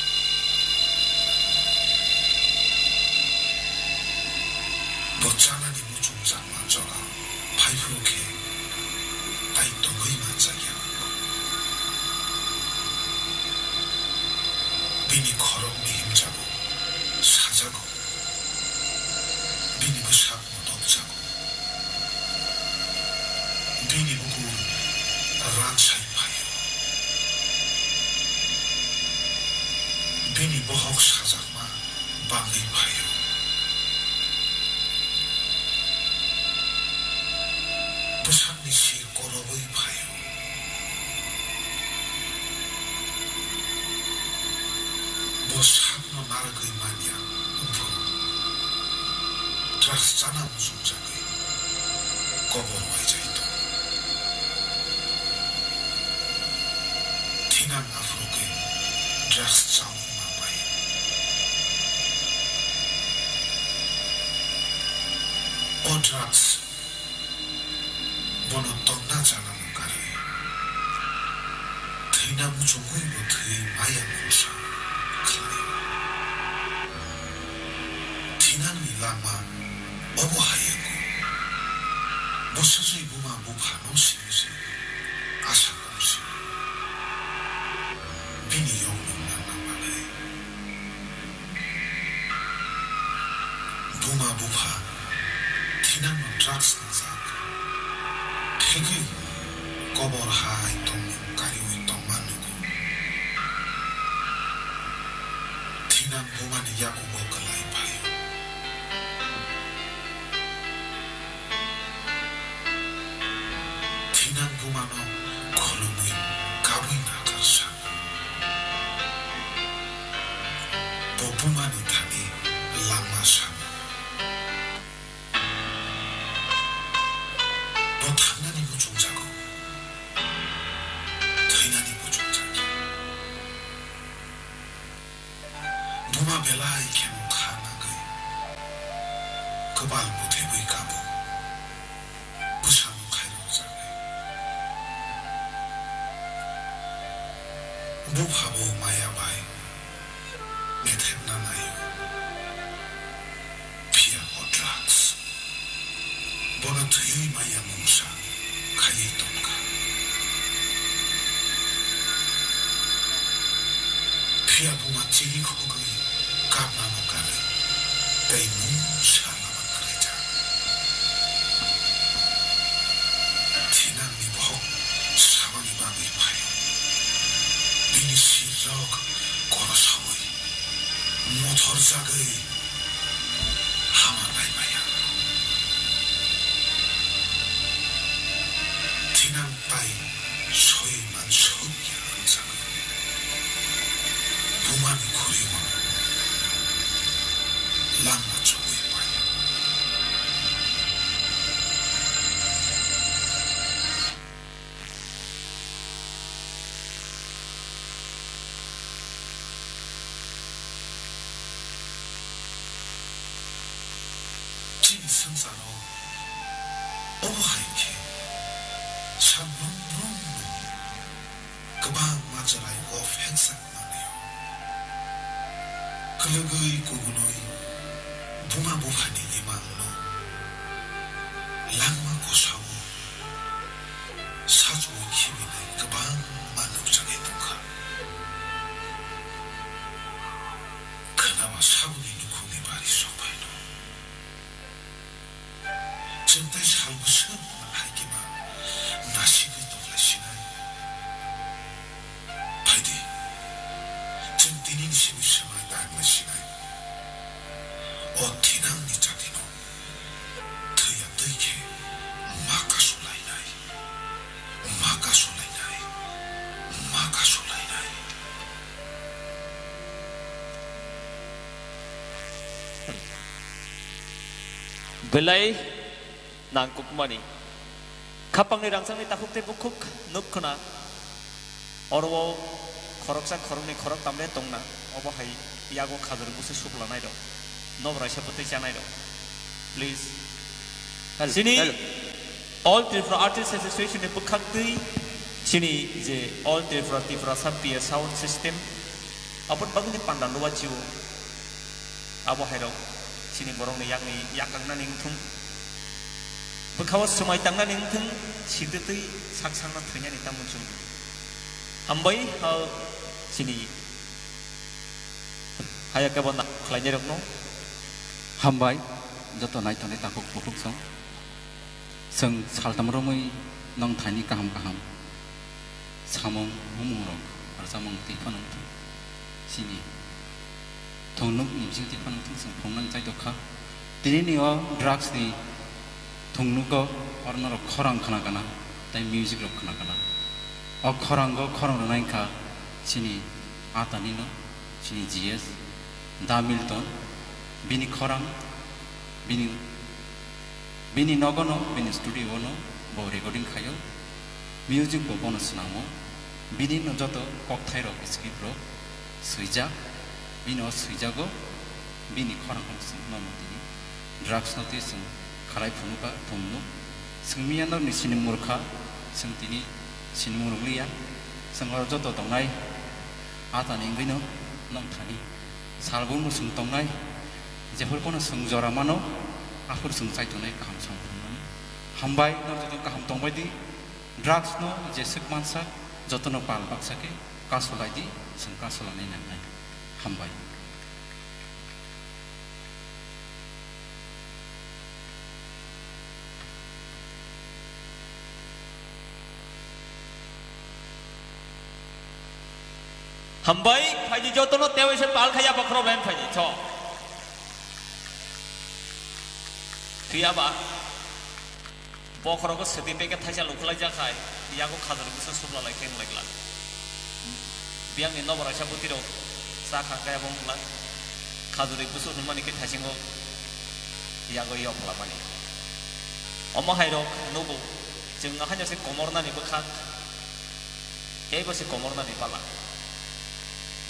Bo chanani muchungjakma jora phaiphuru khe tai tongwi manjakya. Bini khorokni himjago, sajago. Bini bwsakno topjago. Bini bukur ransai phaio. Bini bohok sajakma bangwi phaio. Bwsakni sir korobwi phaio. Bo sakno narwgwi manya, wngphuru drugs chana muchungjagwi kobor waijai tong. Thinang aphuru khe drugs chaui ma pai. O drugs bono tongna chana mukarwi thwina muchungwi bo thwi maya mungsa khlai. Thinangni lama obo hai wngo. Bo swswi buma buphano simi se asa tong se bini yokno manna bagwi. Buma bupha thinangno drugs nwngjak, thegwi kobor hai tongmung kariui tongma nugo. Thinang bumani yakubo kwlai phaio. Thinang bumano khulumui kabui nakar sa. Bo bumani thani langma sa. Bo thangnani muchungjago, thwinani muchungjak. Buma belai kheno kha nangwi, kwbal buthebwi kabo, bwsano khairokjagwi. Buphabo maya bai methepna naio, phiya o drugs. Bono thwiwi maya mungsa khaiwi tongkha. Ya buma chini khogwi kapnano karwi tei mungsa lama kwlaijak. Thinangni bohok samani bagwi phaio. Bini sirrok korosaui mothorjagwi hama naimaya. Thinang tai soi man soi ya ang jago. Bumani khuri wano langma chongwi pai. Chini swngcharo obo hai khe sal brum brum no kwbangma chwrai o pheksa manwi o. Kwlwgwi kubunwi buma buphani imang no langma kosao Sachuwi khibiwi kwbangma nukjagwi tongkha. Khwnama saboni nukhungni bari sokphaino. Chwng tei sal bwswk hai khe ma nasigwi tonglasinai. Phaidi, chwng tinini simi swmai daglasinai. O thinangni jatino thwiya twi khe ma kasulainai, ma kasulainai, ma kasulainai. Belai nangkukmani. Khapangni rangchakni takhuk tei bukhuk nuk khna. Oro o khoroksa, khoroknwi, khoroktam le tongna. Obo hai yago khajur busu suklanairok. Nobraisa bwtwi chanairok. Please. Hello, Chini hello. All Tripura Artists Association ni bwkhaktwi chini je All Tripura, Tiprasa P A Sound System, aboni bagwini panda nuwa chio. Abo hairok chini borokni yakni yakaknani wngthung, bwkhao swmai tangnani wngthung, sitwtwi sak sakno thwinani tamo chwng. Hambai ha chini haya kebo na khlainairokno. Hambai joto naitongnai takhuk bukhuk song. Chwng saltam romwi nwng thaini kaham kaham samung bumung rok rwchapmung twi phano wngthung. Chini thungnuk ni bising twi phano wngthung, chwng phunuknani chai tongkha. Tini ni o drugs ni thungnugo oro norok khorang khna gana tei music rok khna gana. O khorango khorang rwnai wngkha chini atani no, chini G S, Da Milton, bini khorang, bini Bini nogono, bini studio-no bo recording khaio, music bo bono swnamo, bini no joto kokthairok, script rok swijak, bini o swijago, bini khorang khorang swnamno tini drugs no twi chwng khalai phunukha thumnu, chwng miya norni sinimung rwkha, chwng tini sinimung rwliya, chwng oro joto tongnai atani wngwino nong thani. Salbumno chwng tongnai, jephuru phano chwng jora mano, aphuru chwng chai tongnai kaham samung phunukmani. Hambai, nor joto kaham tongbai di, drugs no jeswk mansak, jotono pal baksa khe kasolai di, chwng kasolanai nangnai. Hambai. Hambai, phaidi jotono tei waisa pal khaiya bokhorok bai phaidi, tho. Phiya ba, bokhorogo swtwi packet thaisa lukhwlaijak hai, yago khajur bwswk suplalai khe wnglaikha. Biyangni nobo raisa bwtwirok cha kha khe abo wngkha. Khajurwi bwswk hwnmani khe thaisingo yago yok klamani. Omo hairok nugo, chwng haino se komornani bwkhak. Teibo se komornani pala.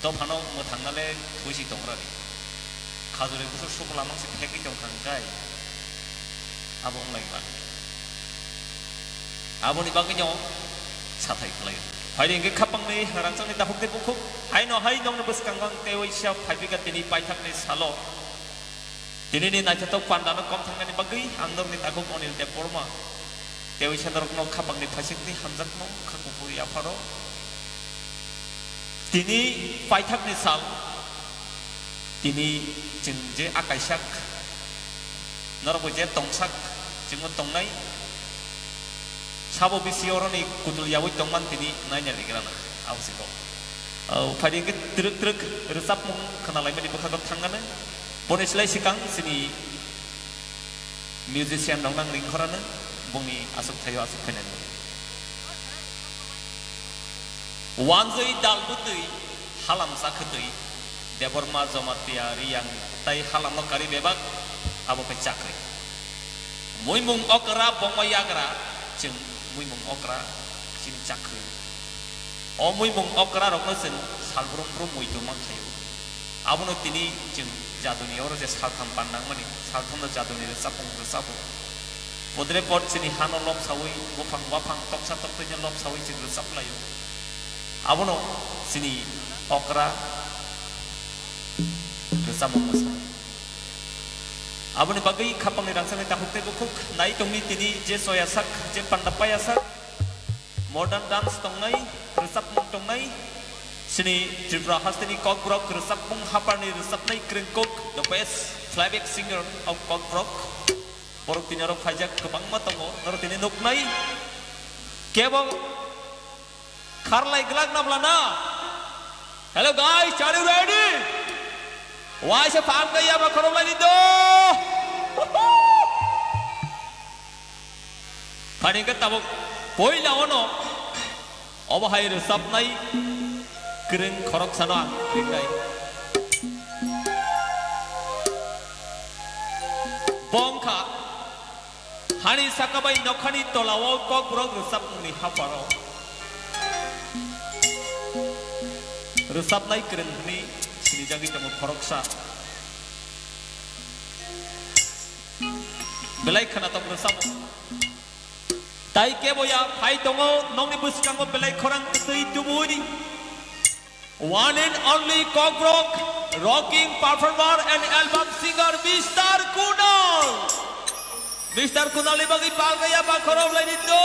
Dophano mwthangna le thwi si tongrani. Khajurwi bwswk sukla mang se phegwi tongkha hwnkhe abo wnglaikha. Aboni bagwino sathai khlaio. Phaidi hwnkhe khapangni rangchakni dakhuk tei bukhuk. Haino hai nokni bwskango ang tei waisa phaipikha tini paithakni salo. Tinini naithothok pandano kom thangnani bagwi ang norokni takhuk Onil Debbarma tei waisa norokno khapangni phaisingtwi hamjakmung kha kuphur yapharo. Tini paithakni sal, tini chwng je akaisak, norokbo je tongsak, chwngbo tongnai, sabo bisi oroni kutul yaui tongman tini naina ligrana, abo se kok. O, phaidi hwnkhe twrwk twrwk rwchapmung khwnalaimani bwkhago thangano, boni slai swkang chini musician rok nang ringkhorano bongni aswk thaio aswk phainani. Wanjwi dal bwtwi halam chakhwtwi Debbarma Jamatia Riyang tai halamno kari bebak abo khe chakri. Muimung okra bongma yagra chwng muimung okra chini chakhwrwi. O muimung okra rokno chwng salbrum brum muitu mankhaio. Abono tini chwng jaduni oro je saltham pan nangmani, salthamno jaduni rwchapmung rwchabo. Podre pod chini hano lobsawi, buphang baphang toksa toktwino lobsawi chwng rwchaplaio. Abono chini okra rwchapmung rwchabo. Aboni bagwi khapangni rangchakni takhuk tei bukhuk nai tongni tini je choya sak, je panda paya sak. Modern dance tongnai, rwchapmung tongnai, chini Tripura hasteni kokborok rwchapmung haparni rwchapnai kwrwng kok, the best playback singer of kokborok. Borok tini oro phaijak kwbangma tongo, norok tini nuknai. Kebo kharlai glak na bwlana? Hello guys, are you ready? Waisa phang kaya ba khorok lai di do. Phani hwnkhe tabuk poila ono obo hai rwchapnai kwrwng khoroksano ang ringnai. Bo wngkha hani saka bai nokhani tolao kokborok rwchapmungni haparo rwchapnai kwrwng hwnwi sinijagwi tongo khoroksa. Belai khwnatok rwchapmung. Tai kebo ya phai tongo nokni bwskango belai khorang twi tubui. One and only Kokborok rocking performer and album singer Mister Kunal. Mister Kunal ni bagwi palgaya ba khorok lai di do.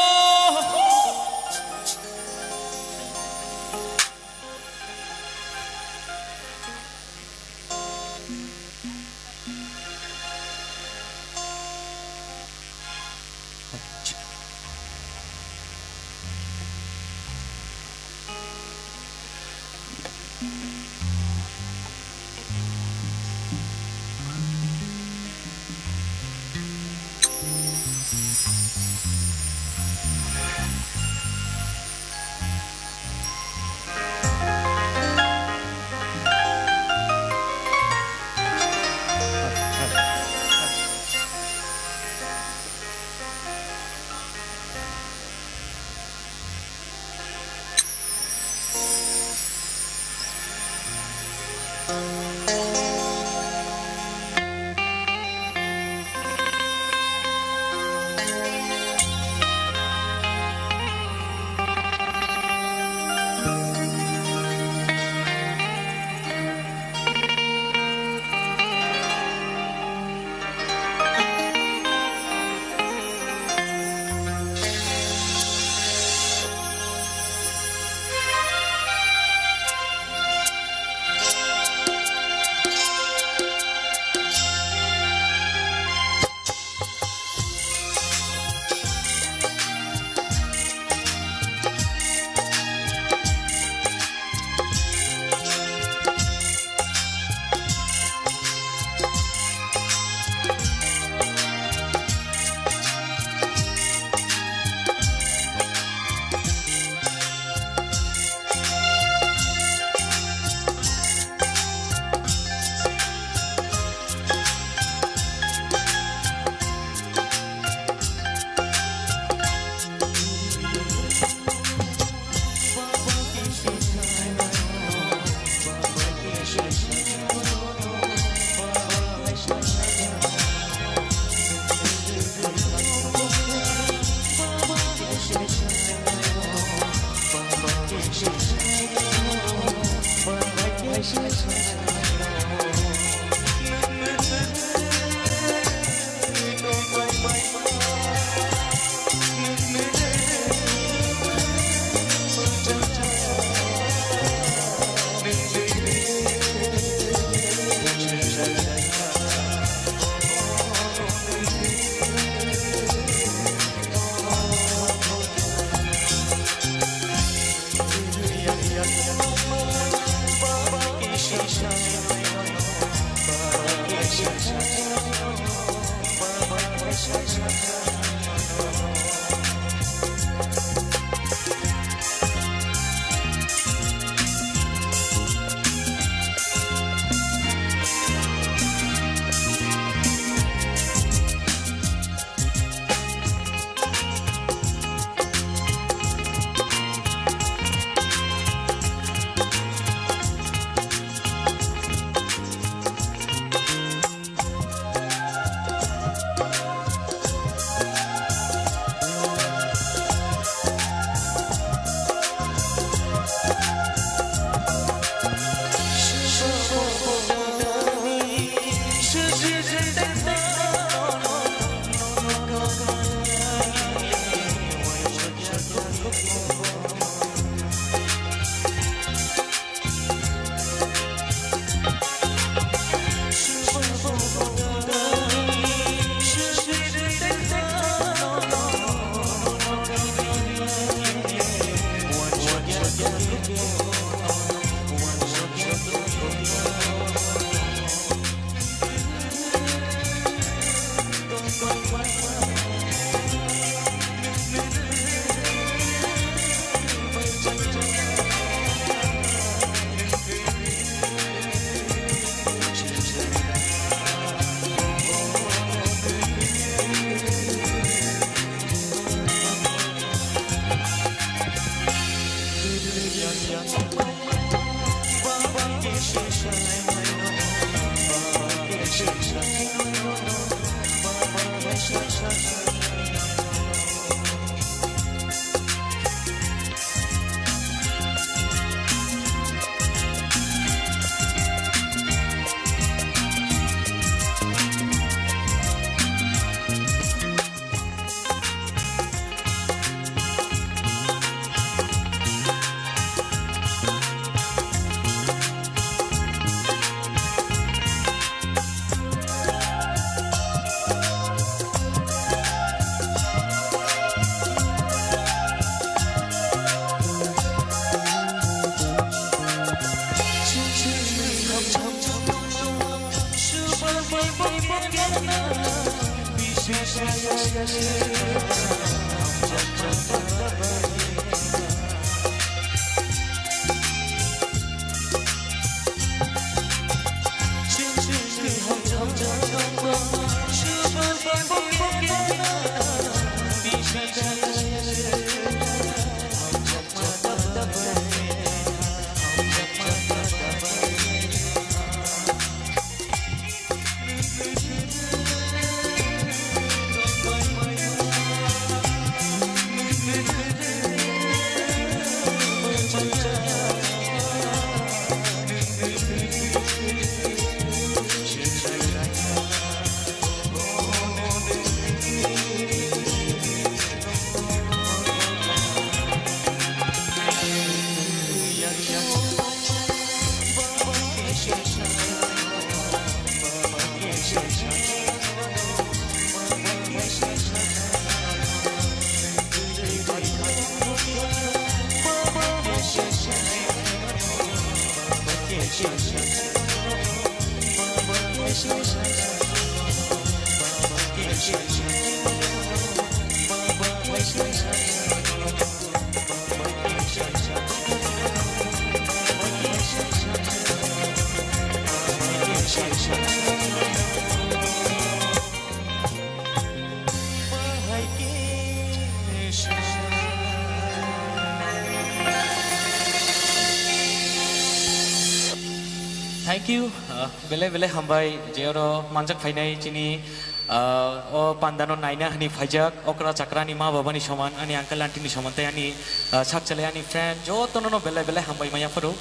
Thank you. Uh, belai belai hambai je oro manjak phainai chini, uh, o pandano naina hwnwi phaijak okra chakrani ma babani soman, ani uncle aunty ni soman tei ani, uh, sak chalai ani friend jotono no belai belai hambai maya phuru.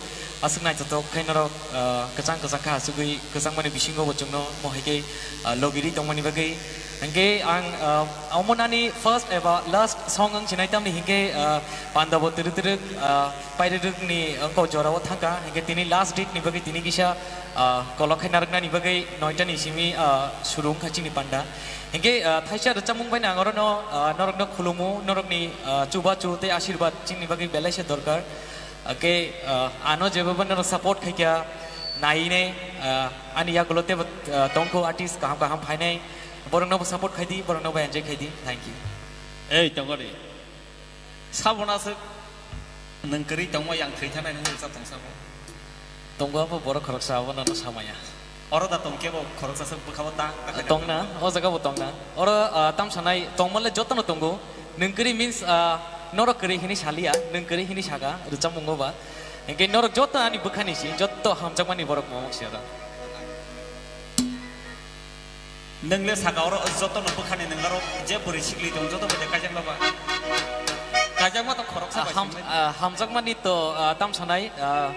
Aswk naithothok khe norok, uh, kwchang kwchang kha asugwi kwchangmani bisingo bo chwngno mo hai khe, uh, logiri tongmani bagwi. Hinkhe ang, uh, omo nani first eba last song wng sinai tamni hinkhe, uh, panda bo twrwk twrwk, uh, Pairwrwkni wngkha o jorao thangkha, hinkhe tini last date ni bagwi tini kisa, ah, kolok khai narwknani bagwi noita ni simi, ah, suru wngkha chini panda. Hinkhe, ah, thaisa rwchapmung bai nang orono, ah, norokno khulumu, norokni, ah, chubachu tei asirwad chini bagwi belai se dorkar. Hinkhe, ah, ano jebebo norok support khaikha, nainai, ah, ani yagulo tebo, ah, tongkho artist kaham kaham phainai, boroknobo support khaidi, boroknobo enjoy khaidi. Thank you. Ei, tongori. Sabona aswk nwng kwrwi tongma yang thwi thanai nung rwchap tong sabo. Tongo abo borok khoroksa abono no samaya. Oro da tong kebo khoroksa swk bwkhao ta, ta khe Tongna, tong. O jaga bo tongna. Oro, ah, tam sanai tongmale jotono tongo. Nwng kwrwi means, ah, norok kwrwi hini salia, nwng kwrwi hini saka, rwchapmungo ba. Hinkhe norok joto ani bwkhani si, joto hamjakmani borok mamok si oro. Nwng le saka oro joto no bwkhani nwng aro je bwrwi sikli tong joto bai kaijakma ba. Kaijakma to khoroksa Ah, bai ham-, simi. Ah, hamjakmani to, ah, tam sanai, ah,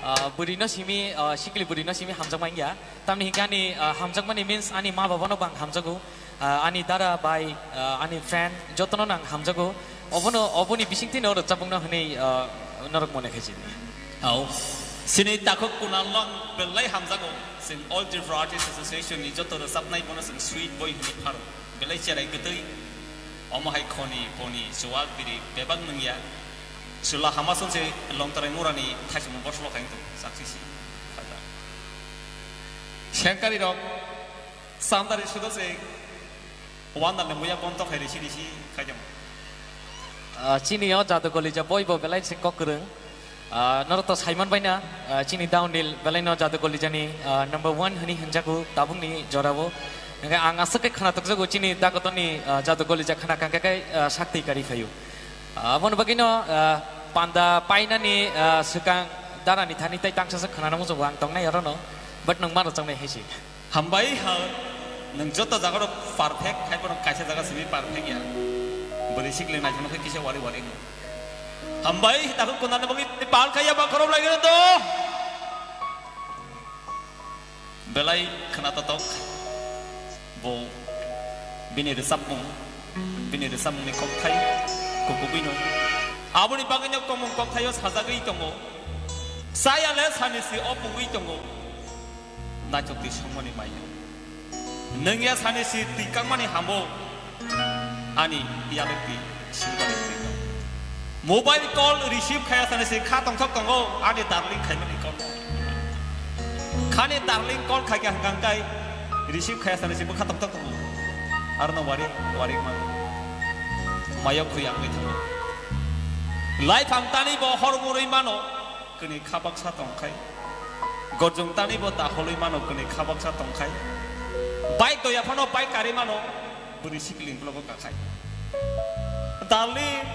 ah, bwrwi no simi, ah, sikli bwrwi no simi hamjakma wngya. Tamni hinkhe ani, ah, hamjakmani means ani ma baba no bang hamjago. Ah, ani dara bai, ah, ani friend joto no nang hamjago. Obono, oboni bisingtwi no rwchapmung no hwnwi, ah, norok mone khaisidi. Au. Sini takhuk Kunal no ang belai hamjago. Chwng All Tripura Artists Association ni joto rwchapnai bono chwng sweet boy hwnwi pharo. Belai cherai kwtwi. Omo hai khoni, poni, chuwak, biri bebak nungya. Chwla hama song se Longtarai Murani thaichung borsolo khaing tong. Saksi si. Khaja. Sengkari rok. Sandari sudo se wanda le muya bonto khai risi risi khai jam. Ah, chini o Jadu Golija boy bo belai se kok kwrwng. Ah, norok to saiman baina, ah, chini downhill belai no Jadu Golija ni, ah, number one hwnwi hwnjago tabuk ni jora o. Hingke ang aswk khe khwna tokjago chini dagoto ni, ah, Jadu Golija khwna kangkhe khe, ah, sakti kari phaio. Ah, aboni bagwi no, ah, panda painani, ah, swkang dara ni thani tei tangsa swk khwna nang muchungo ang tongnai oro no. But nwng ma rwchapnai hai se. Hambai ha, nwng joto jaga rok perfect, hai bono kaisa jaga simi perfect ya. Bwrwi sikle naithok khe kisa wari wari no. Hambai, takhuk Kunal ni bagwi pal khaiya ba khorok lai gana do. Belai khwna totok. Bo bini rwchapmung, bini rwchapmung ni kokthai kubugwi no. Aboni bagwi no komung kokthaio sajagwi tongo. Saya le sani si o pungwi tongo. Naithok twi songmani maya. Nwng ya sani si twi kangmani hambo ani yalwk twi silbani twi no. Mobile call receive khaya sani si kha tongthok tongo ani darling khaimani call. Khani darling call khaikha hwnkha kai Receive khaya sani se bwkha toktok tongo. Arno wari, wari mano. Mayo khuyang wi thango. Life ang tani bo hor murui mano. Kwnwi kha baksa tongkhai. Gorjong tani bo daholwi mano, kwnwi kha baksa tongkhai. Bike doya phano bike kari mano, bwrwi sikling blogo kakhai. Darling,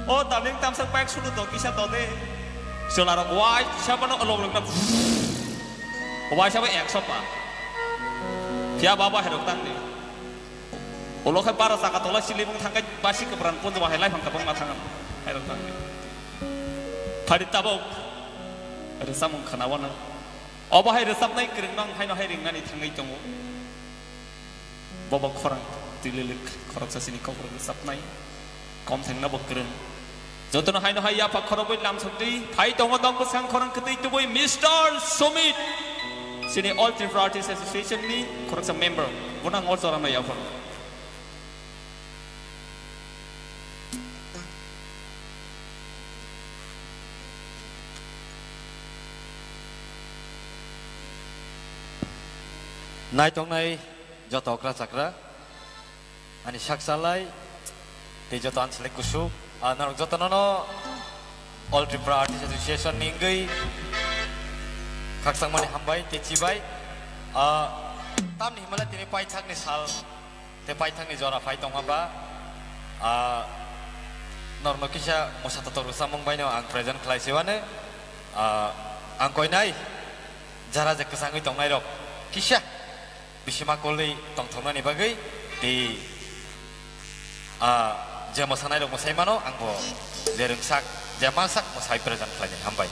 o darling, tamsa bike sulu do, kisa do de. Chwlarok wai sabo no log log na. Wai sabo ekso pa. Phiya baba herok tang de. Ulo khe bara saka tola silibung thangkai basi kwpran punjaba hai lai phang kabang ma thangan. Hai rok thangkai. Phari tabuk rwchapmung khwnawana. Obo hai rwchapnai kwrwngno ang haino hai ringnani thangwi tongo. Bobo khorang twi lilik khoroksa sini kok rwchapnai. Kom thangna bo kwrwng. Jotono haino hai yapha khorobwi lamsokdi. Phai tongo dong bwskang khorang kwtwi tubui Mister Sumit. Sini All Tripura Artists Association ni khoroksa member. Bono ang o jorano yaphar. Naitongnai joto okra chakra. Ani sak salai, tei joto ani selek kusu, ah, norok joto nono All Tripura Artists Association ni wngwi khakchangmani hambai tei chibai. Ah, tamni himala tini paithakni sal tei paithakni jora phai tongma ba, ah, norokno kisa mosa totok rwchapmung baino ang present khlai siwano, ah, ang koinai jara je kwchangwi tongnairok kisa bisima kolwi tongthoknani bagwi tei, ah, je mwsanairok mwsai mano, ang bo je rwngsak, je mansak mwsai present khlainai. Hambai.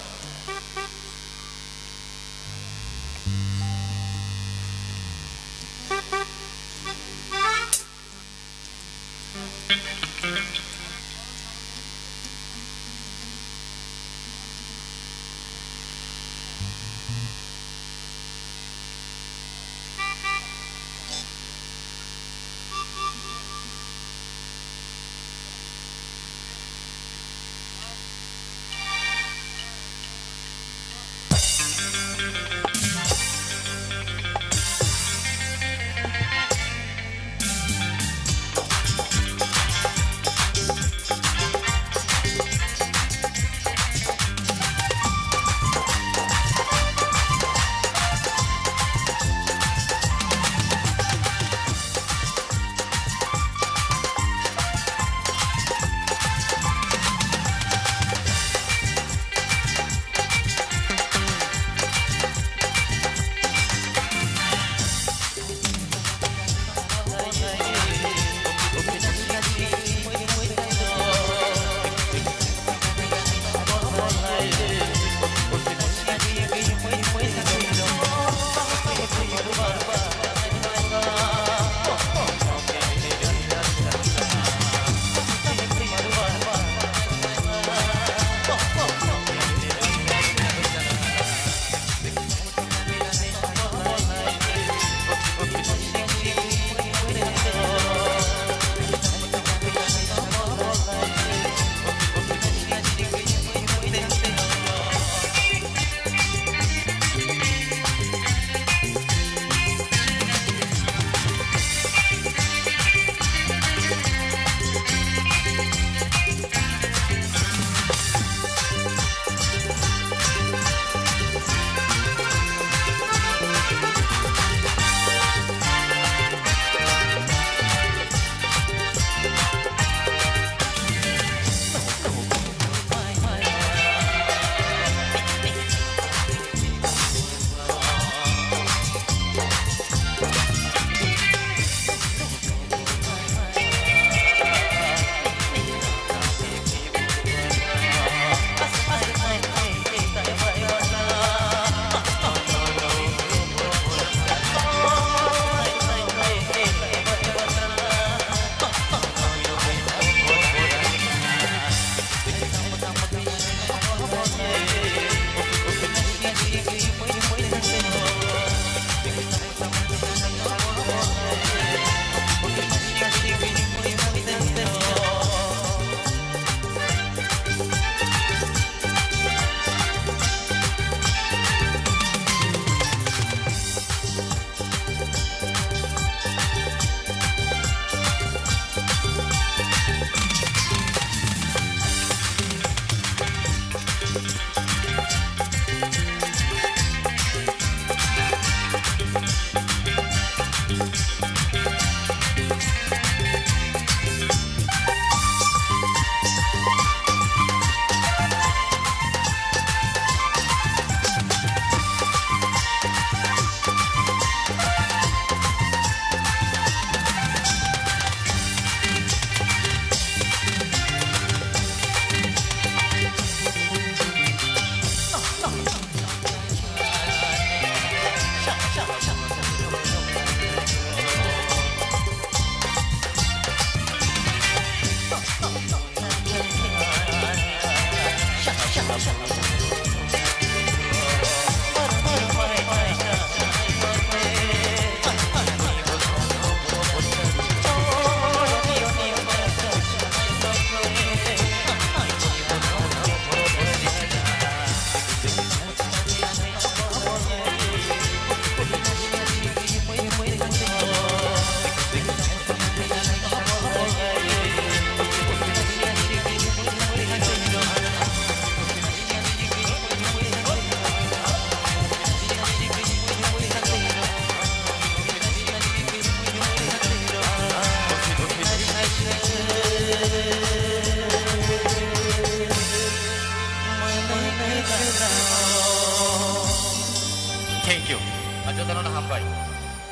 Thank you. Acha, jotono hambai.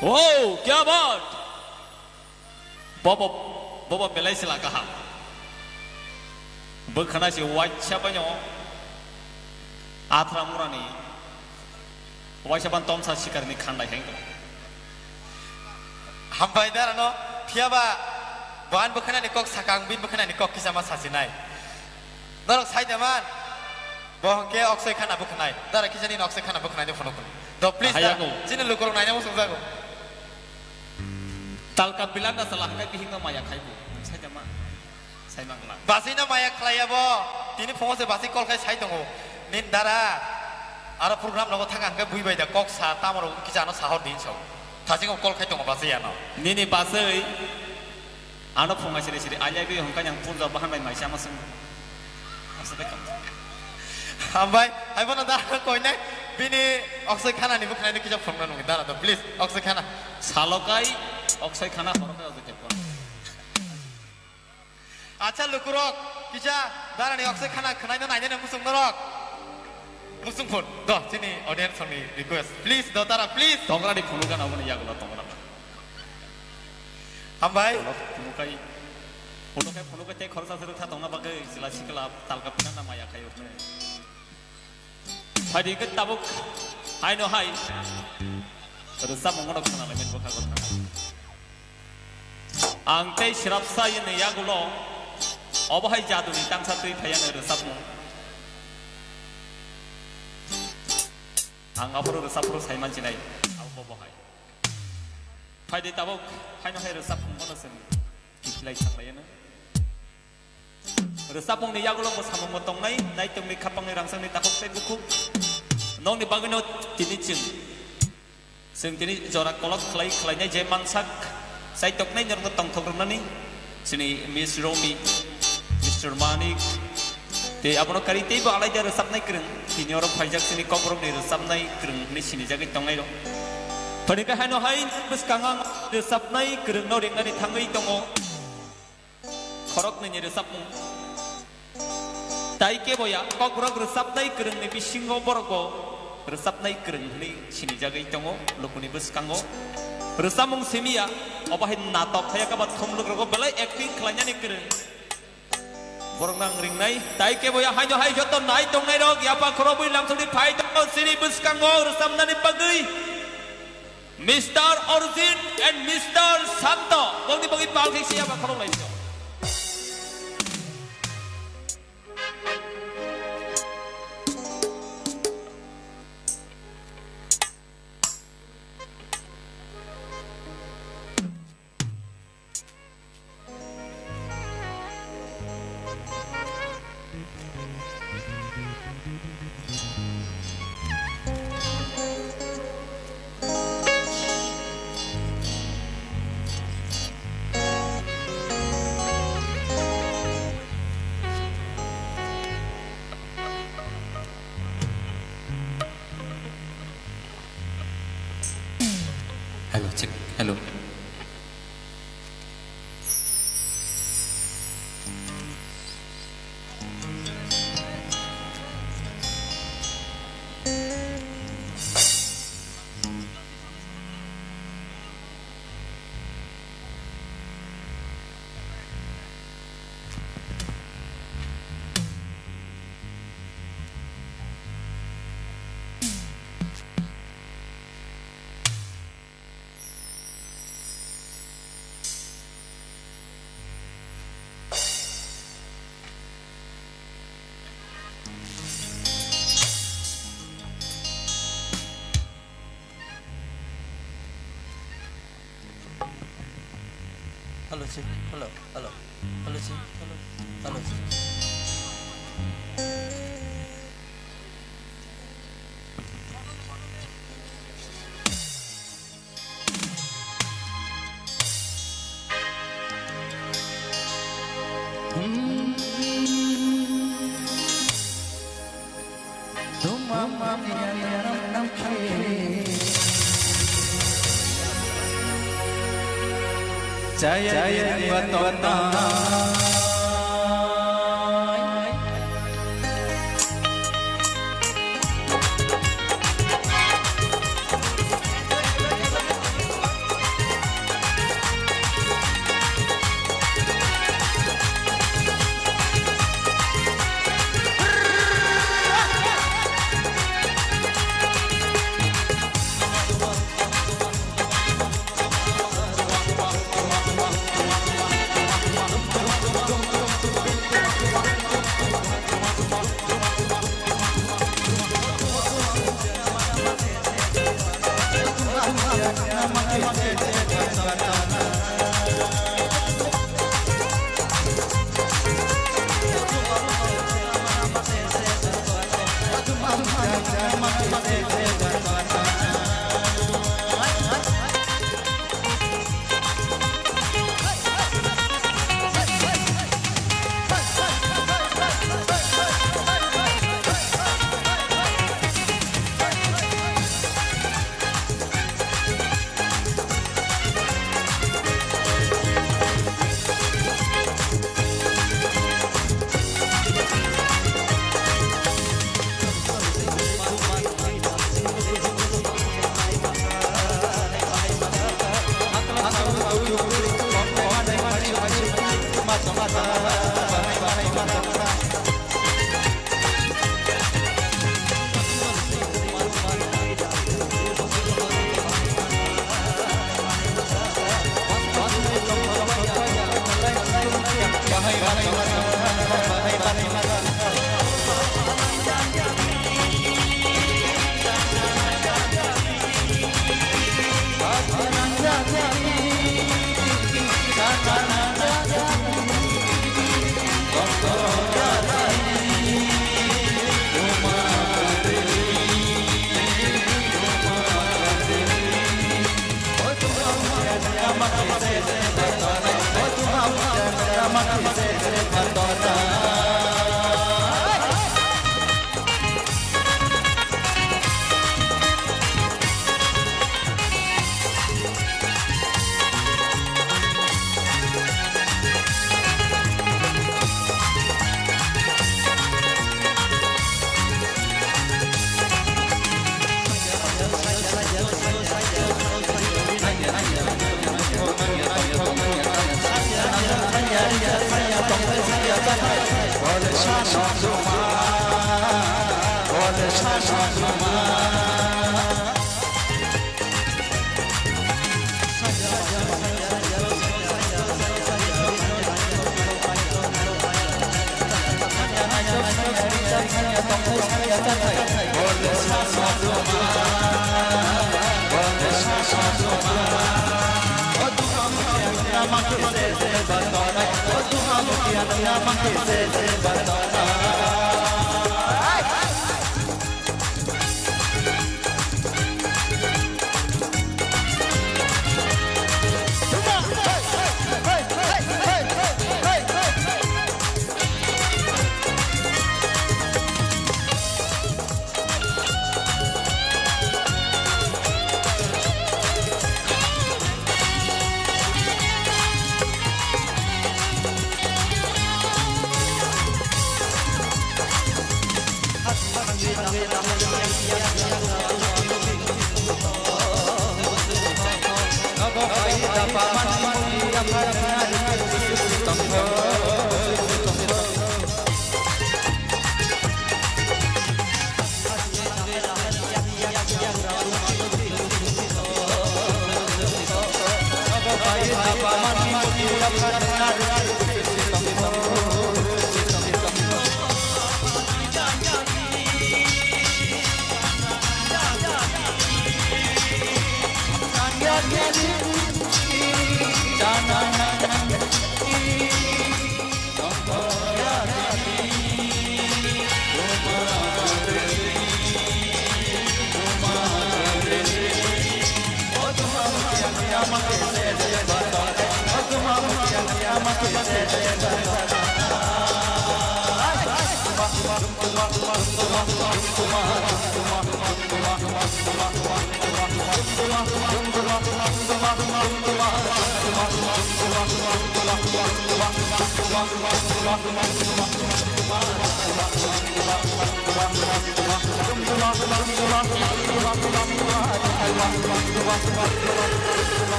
Wow, kya baat! Bobo, bobo belai sila kaham. Bwkhana si waisa banyo athra murani, waisa ban tomsa sikarni khandai heng. Hambai darano, phiyaba bohan bwkhanani kok sakang, bin bwkhanani kok kisama sasinai. Norok sai da man. Bo hwnkhe oksai khana bwkhanai. Dara kisa nini oksai khana bwkhanai de phunuk. Do please, Hayago. Dara. Chini lukurok naina muchung jago. Talka bilanda sala hwnkhe bihikno maya khaibo. Sai da man. Sai mangla. Basino maya khlaiya bo. Tini phungo se basi call khai sai tongo. Nin dara. Aro program nogo thang hwnkhe bui bai da kok sa tamoro kisa ano sahor din sao. Thasing call khai tongo basi ano. Nini basai. Ano phunga siri siri alia bi hongka yang punja bahan bai maisa masung. Asa bai kam. Hambai, hai bono da koinai bini oksai khana ni bwkhanai kisa phunga nung dara do please oksai khana. Salokai oksai khana horokai oksai khana. Acha lukurok kisa dara ni oksai khana khwnaino nainani musung norok. Musung phun do chini audience ni request please do dara please. Tongra ni phunu gana oboni yagulo tongra. Hambai. Ulo phunu kai, ulo kai phunu kai tei khoroksa se rwkha tongna bagwi chwla sikla talka phina na maya khai rwkha. Phaidi khe tabuk haino hai rwchapmung no khna lai bwkha gotha. Ang tei swrapsa yeni yagulo obo hai jaduni tangsa twi phaiya no rwchapmung. Ang aphuru rwchapphuru sai mansinai abo bo hai. Phaidi tabuk haino hai rwchap phungmano chwng kiphilai thanglaiyano. Rwchapmungni yagulo bo samungbo tongnai, naitokni khapangni rangchakni takhuk tei bukhuk. Nokni bagwino tini chwng, chwng tini jora kolok khlai khlainai je mansak, chaitoknai norokno tongthok rwnani. Chini Miss Romi, Mister Manik, tei abono kari teibo alaida rwchapnai kwrwng. Tini oro phaijak chini kokborokni rwchapnai kwrwng hwnwi sinijagwi tongnairok. Phani khe haino hai bwskango ang rwchapnai kwrwngno ringnani thangwi tongo. Khoroknwini rwchapmung. Tai keboya kokborok rwchapnai kwrwngni bisingo borokbo rwchapnai kwrwng hwnwi sinijagwi tongo lukuni bwskango. Rwchapmung simiya, obo hai natok haya kaba thumlukrokbo belai acting khlainani kwrwng. Borokno ang ringnai, tai keboya haino hai joto nai tongnairok yapha khorobwi lamsokni phai tongo chini bwskango rwchapnani bagwi. Mister Arjun and Mister Santo, bongni bagwi pal khe siya ba khorok lai sio. Hello, check. Hello. Hello, check. Hello, hello. Hello, check. Hello, hello, check. Chaya, chaya, chaya, chaya.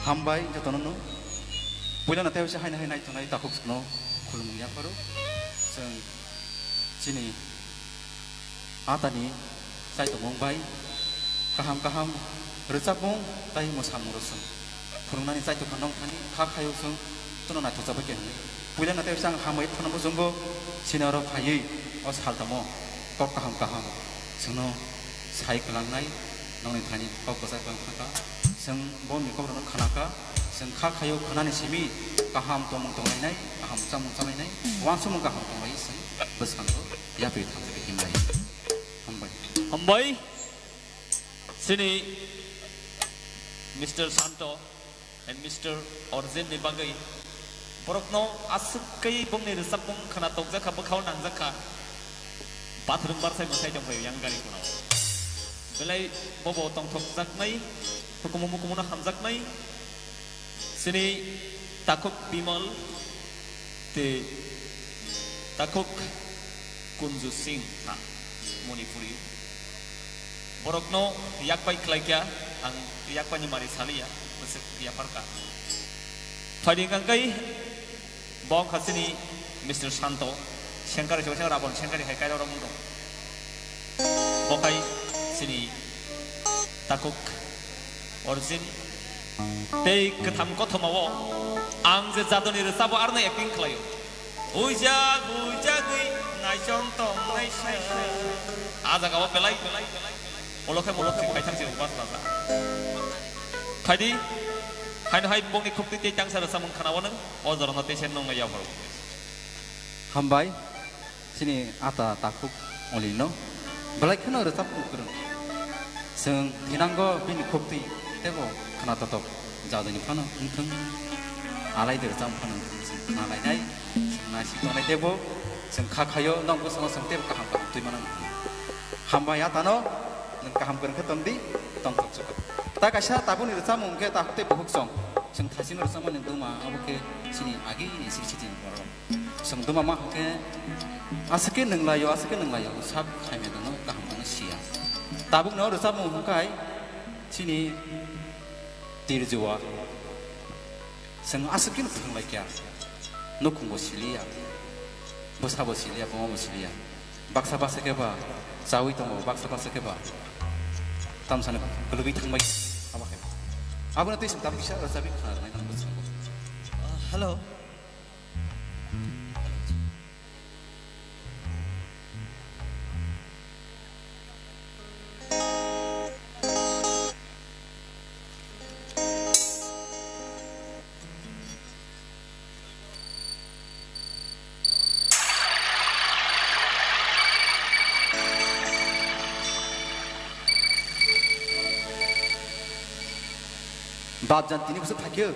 Hambai jotono no. Puila na tei haino hai nai tongnai takhuk no khulumung yapharo. Chwng chini atani chaitongmung bai kaham kaham rwchapmung tai mwsamung rwchwng phunuknani chaitokha nong thani kha khaio chwng tono naithokjak bai khe hwnwi. Puila na tei ang hambai phano bujungo sini oro phaiwi o saltamo kok kaham kaham chwngno sai kwlangnai nongni thani kok bwchai kwlang thangkha. Chwng boni kokrokno khanakha, chwng kha khaio khwnani simi kaham tongmung tonglainai, kaham chamung chalainai, uansukmung kaham tonglai chwng bwskango yapri thangjagwi himlai. Hambai. Hambai. Chini Mister Santo and Mister Orjin ni bagwi borokno aswk kai bongni rwchapmung khna tokjakha, bwkhao nangjakha. Bathroom barsai mwsai tongphai yang gari kono. Belai bobo tongthokjaknai, hukumu mukumuno hamjaknai. Chini takhuk Bimal tei takhuk Kunju Singh ha Manipuri. Borokno yakbai khlaikha, ang yakbaini mari saliya. Yapharkha. Phaidi hwnkha khe bo wngkha chini Mister Santo, sengkari se, sengkari Rabon, sengkari hai kairok rok wng tong. Bo khai chini takhuk origin. Tei kwtham kothoma o ang je jadoni rwchabo arno acting khlaio. Huijak, huijagwi naichong tong naisa. A jaga o belai, belai, belai. Ulo khe muluk si khaithang si upas rasa. Phaidi, haino hai bongni khukti tei tangsa rwchapmung khna o nwng, o jorano tei se nungno yapharo. Hambai, chini ata takhuk olino. Belai kheno rwchapmung kwrwng. Chwng thinango bini khukti teibo khna totok jadoni phano wngthwng. Alai de rwchapmung phano wngthwng. Chwng khna lainai, chwng naising tongnai teibo chwng kha khaio, nokbo chwngno chwng teibo kaham kaham twi mano. Hambai atano, nwng kaham kwrwng khe tong di, tong thok chukha. Ta kaisa tabukni rwchapmung khe takhuk tei bukhuk chwng. Chwng thaising rwchapmani duma abo khe chini agini sri sri ni borok. Chwng duma ma hwnkhe, aswk khe nwng laio, aswk khe nwng laio, sak khaimya dano, kaham dano siya. Tabukno rwchapmung hwnkhe chini tirjua. Chwng aswk khe thwng lai kha. Nukhung bo siliya. Bwsa bo siliya, buma bo siliya. Baksa baksa khe ba chaui tongo, baksa baksa khe ba tamsani kwlwgwi thangbai abo khe. Abono tei chwng tabuk kisa rwchapwi khna rwnai nang bwskango. Uh, hello. Bapjan tini bwswk phaikhe?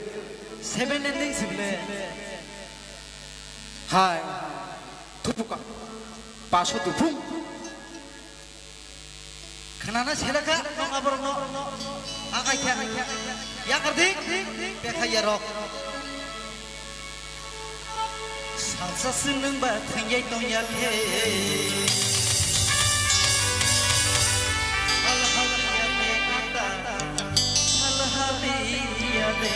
Seven ending sibile. Hai. Thupuka. Paso tupung. Khnana selaka nong aborokno. Akai kha. Yakardi. Bekha yarok. Salsa se nwng ba thwngjai tong ya khe. Hal hal ya de ata, hal hal ya de.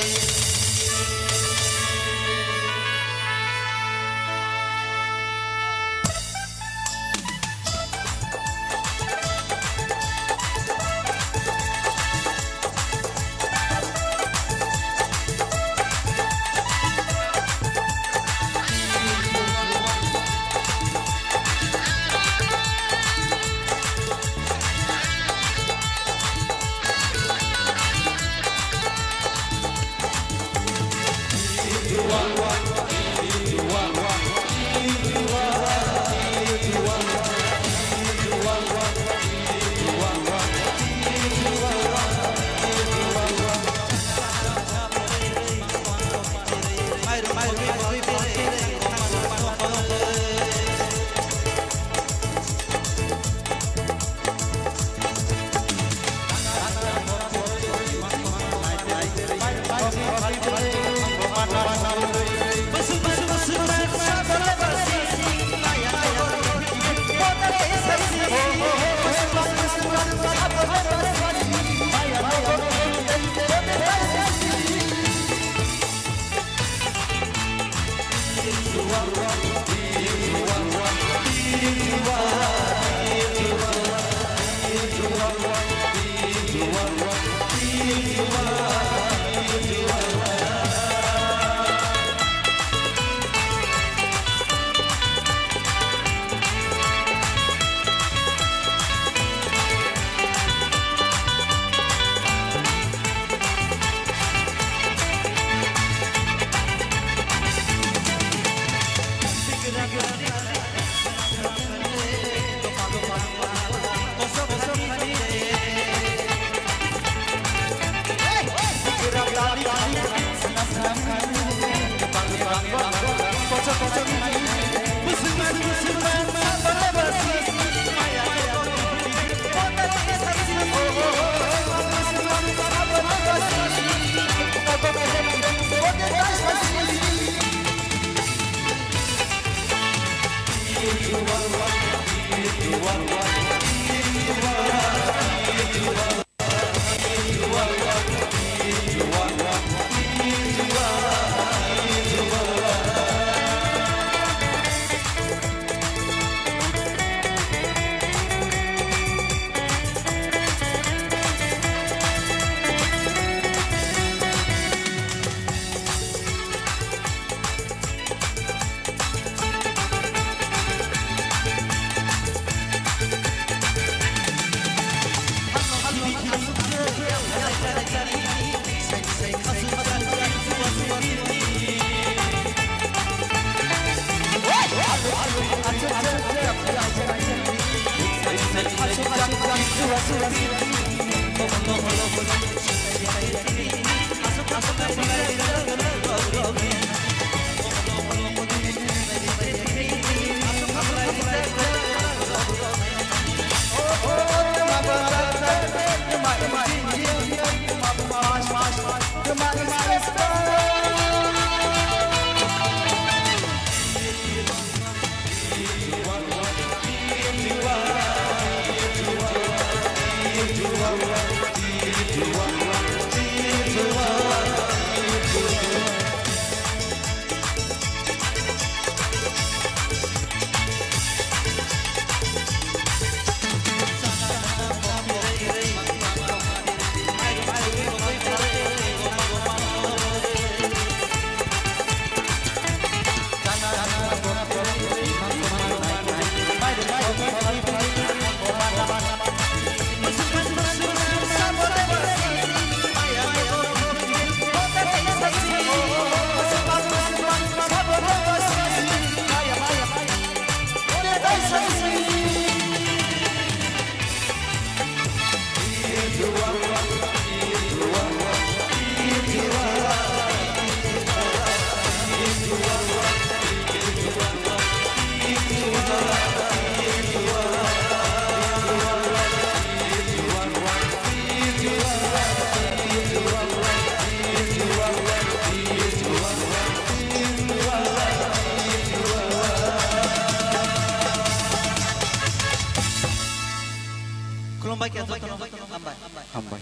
Khulumbai khe jotono hambai. Hambai.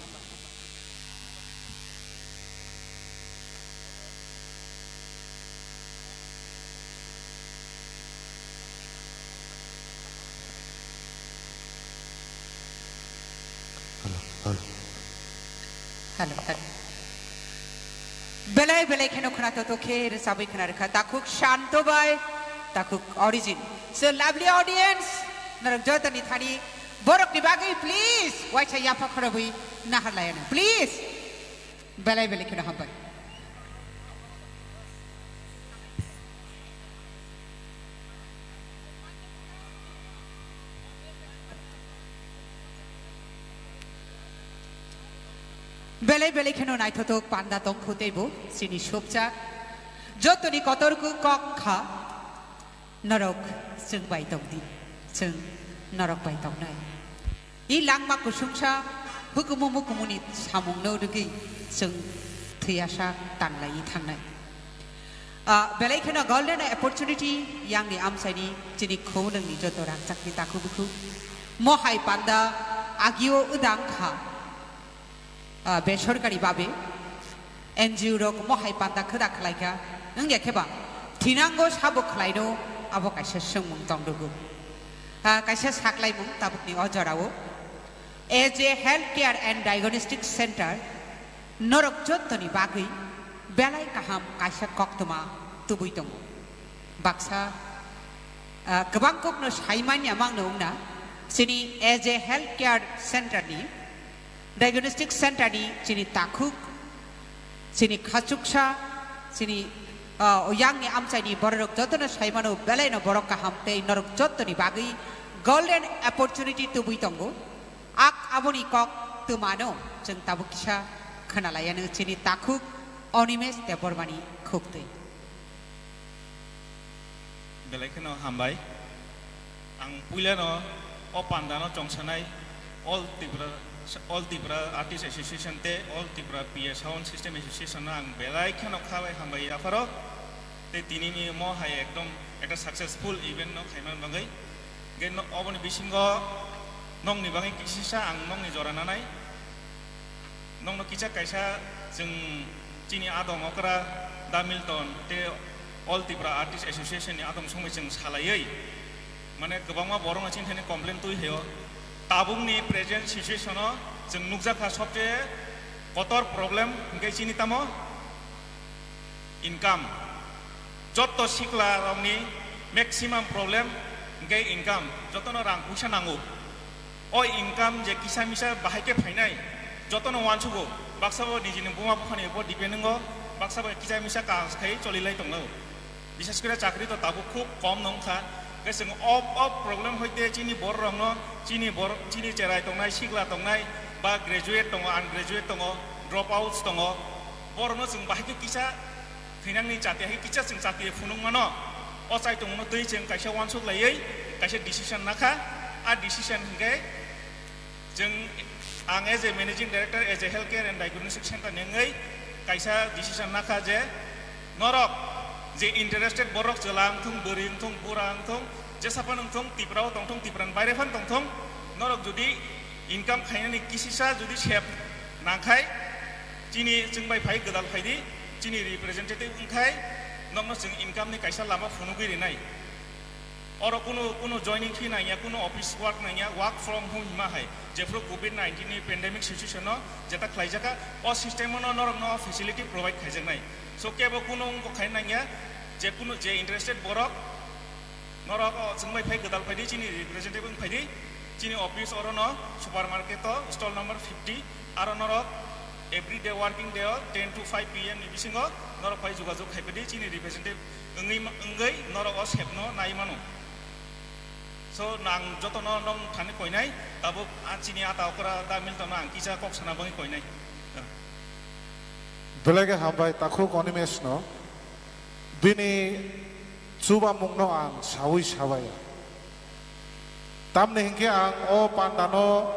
Hello, hello. Hello, hello. Belai belai kheno khwnato to khe rwchabwi khwna rwkha. Takhuk Shanto bai, takhuk Origin. So lovely audience, norok jotoni thani borokni bagwi please waisa yapha khorobwi nahar layana. Please. Belai belai kheno hambai. Belai belai kheno naithothok panda tongkhu teibo chini sopjak. Jotoni kotor kok kha. Norok chwng bai tong di, chwng norok bai tongnai. I langma kusungsa hukumu mukumuni samungno rwgwi chwng thwiasa tanglaiwi thangnai. Ah, belai kheno golden opportunity yangni amchaini chini khunungni joto rangchakni takhuk bukhuk. Mohai panda agio wdang kha. Ah, besorkari babe N G O rok mohai panda khwda khlaikha, wngya kheba thinango sabo khlaino, abo kaisa swngmung tongdogo. Ah, kaisa saklaimung tabukni o jorao, as a health care and diagnostic center, norok jottoni bagwi belai kaham kaisa koktwma tubui tongo. Baksa, ah, kwbang kokno saimanya mangno wngna, chini as a health care center ni, diagnostic center ni chini takhuk, chini khachuksa, chini, ah, yangni amchaini bororok jotono saimano, belaino borok kaham tei norok jottoni bagwi golden opportunity tubui tongo. Ak aboni kok twmano chwng tabuk kisa khwnalaiano chini takhuk Animesh Debbarmani khuktwi. Belai kheno hambai. Ang puilano o pandano chongsanai All Tripura, All Tripura Artist Association tei All Tripura P A Sound System Association no ang belai kheno khabai hambai yapharo. Tei tinini mo hai ekdom ekta successful event no khaimani bagwi. Hingke no, oboni bisingo nokni bagwi kisisa ang nokni jora nanai. Nokno kisa kaisa chwng chini adong okra Da Milton tei All Tripura Artist Association ni adong songwi chwng salaiwi, mane kwbangma borokno chini thani complain twi phaio. Tabukni present situation o chwng nukjakha sobse kotor problem hingke chini tamo income. Jotto sikla rokni maximum problem hingke income, jotono rang puisa nango. O income je kisa misa bahai khe phainai, jotono uansugo. Baksa bo nijini buma buphani upo depend wngo, baksa bo kisa misa kaam khai cholilai tongo. Bishes kore chakri to tabuk khub kom nong kha. Hwnkhe chwng o, o problem hoite chini bororokno, chini bor-, chini cherai tongnai, sikla tongnai, ba graduate tongo, ungraduate tongo, drop outs tongo, borokno chwng bahai khe kisa thwinangni chati hai kisa chwng chati phunuk mano. O chai tongmano twi chwng kaisa uansuk laiwi kaisa decision nakha. A decision hwnkhe chwng, ang as a managing director, as a healthcare and diagnostic center ni wngwi kaisa decision nakha je norok je interested borok chwla wngthung, bwrwi wngthung, bura wngthung, jesa phano wngthung, Tripura o tongthung, Tripura ni baire phano tongthung, norok jodi income khainani kisisa jodi sep nangkhai, chini chwng bai phai gwdal phaidi, chini representative wngkhai, nokno chwng income ni kaisa lama phunugwi rinai. Oro kunu, kunu joining fee nangya, kunu office work nangya, work from home hima hai. Jephru covid nineteen ni pandemic situation no jeta khlaijaka, o system no norok no facility provide khaijaknai. So kebo kunu wngkok khai nangya, je kunu je interested borok, norok o chwng bai phai gwdal phaidi, chini representative wng phaidi, chini office oro no supermarket o stall number fifty, aro norok every day working day o ten to five P M ni bisingo norok phai jogajog khai phaidi, chini representative wngwi ma-, wngwi norok o sep no nai mano. So, nang joto no nong thani koinai, tabuk a chini ata okra da Milton no ang kisa kok sana bangwi koinai. Belai khe hambai takhuk Animesh no. Bini chubamung no ang saui sabaya. Tamni hinkhe ang o panda no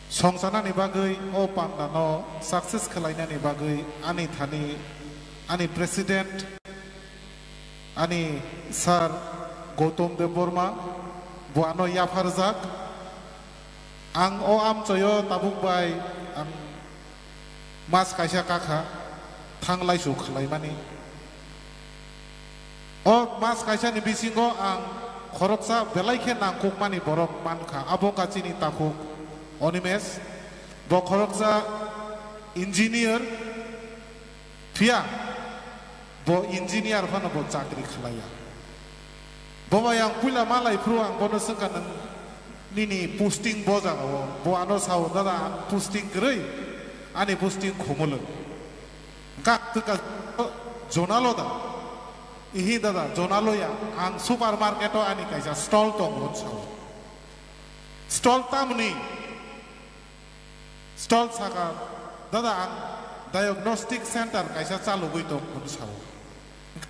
songchanani bagwi, o panda no success khwlainani bagwi ani thani, ani president, ani sir Gautam Debbarma, bo ano yapharjak. Ang o amchoyo tabuk bai ang mas kaisa kakha thanglaisu khwlaimani. O mas kaisani bisingo ang khoroksa belai khe nangkukmani borok mankha, abo wngkha chini takhuk Animesh. Bo khoroksa engineer, phiya bo engineer phano bo chakri khlaiya. Bo bai ang puila malai phuru ang bono swngkha, "Nwng nini posting bo jaga o?" Bo ano sao, "Dada, ang posting kwrwi, ani posting Khumulwng." Kak twka zonalo da. Ihi dada, zonalo ya, ang supermarket o ani kaisa stall tongo, hwn sao. Stall tamni? Stall saka, dada, ang diagnostic center kaisa chalugwi tong, hwn sao.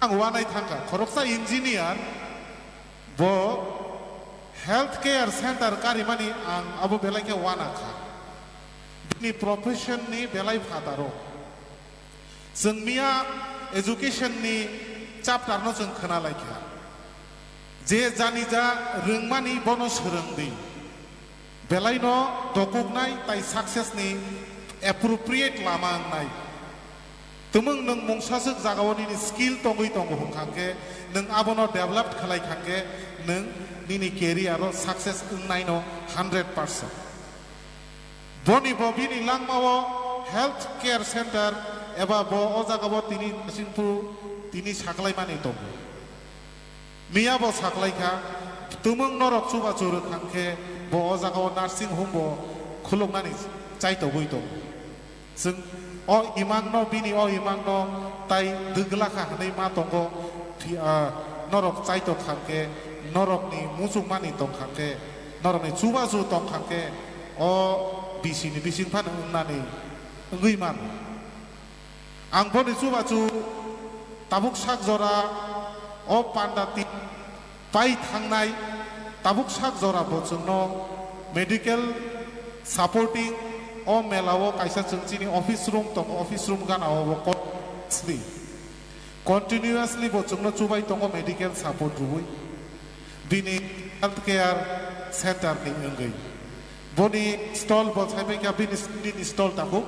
Ang wanai thangkha, khoroksa engineer, bo health care center karimani ang abo belai khe wanakha. Bini profession ni belai phataro. Chwng miya education ni chapter no chwng khna laikha. Je jani ja rwngmani bono swrwng di. Belai no dokoknai tai success ni appropriate lama wngnai. Tumung nwng mungsaswk jagao nini skill tongwi tongo hwnkha khe, nwng abono develop khlai kha khe, nwng nini career o success wngnai no hundred percent. Boni bo bini langmao health care center eba bo o jagao tini naisingthu tini saklaimani tongo. Miya bo saklaikha, tumung norok chubachu rwkhang khe bo o jagao nursing home bo khuluknani chaitogwi tongo. Chwng o imangno, bini o imangno tai dwglakha hwnwi ma tongo, phi-, ah, norok chaitokkhang khe, norokni muchungmani tongkhang khe, norokni chubachu tongkhang khe, o bisini bising phano wngnani wngwi mano. Ang boni chubachu tabuk sak jora o panda ti pai thangnai, tabuk sak jora bo chwngno medical supporting o mela o kaisa chwng chini office room tongo, office room gana o bo continuously, continuously bo chwngno chubai tongo medical support rwui bini health care center ni wngwi. Boni stall bo saibai kha bini, bini stall tabuk.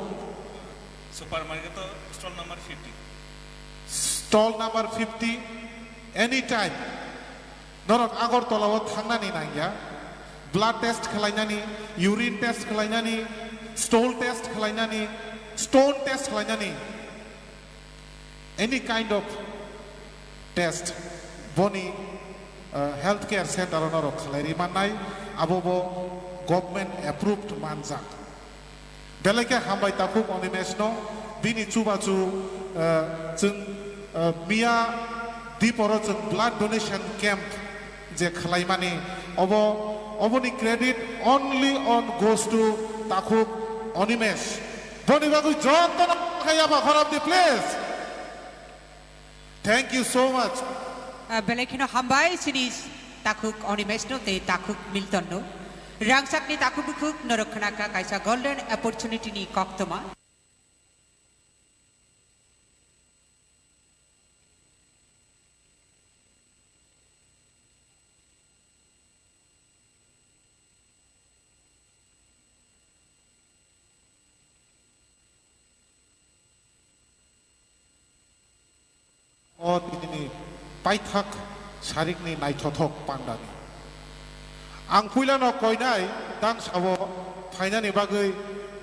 Supermarket o stall number fifty. Stall number fifty, anytime. Norok Agartala o thangnani nangya. Blood test khlainani, urine test khlainani, stool test khlainani, stone test khlainani. Any kind of test boni, uh, health care center o norok khlai ri mannai, abo bo government approved manjak. Belai khe hambai takhuk Animesh no, bini chubachu, eh, chwng, eh, miya Diporo chwng blood donation camp je khlaimani, obo, oboni credit only on goes to Takhuk Animesh. Boni bagwi jotono khaiyaba khorop di, please. Thank you so much. Ah, belai kheno hambai chini Takhuk Animesh no tei Takhuk Milton no. Rangchakni takhuk bukhuk norok khnakha kaisa golden opportunity ni koktwma. O tinini paithak sarikni naithothok pandani. Ang puilano koinai dansao phainani bagwi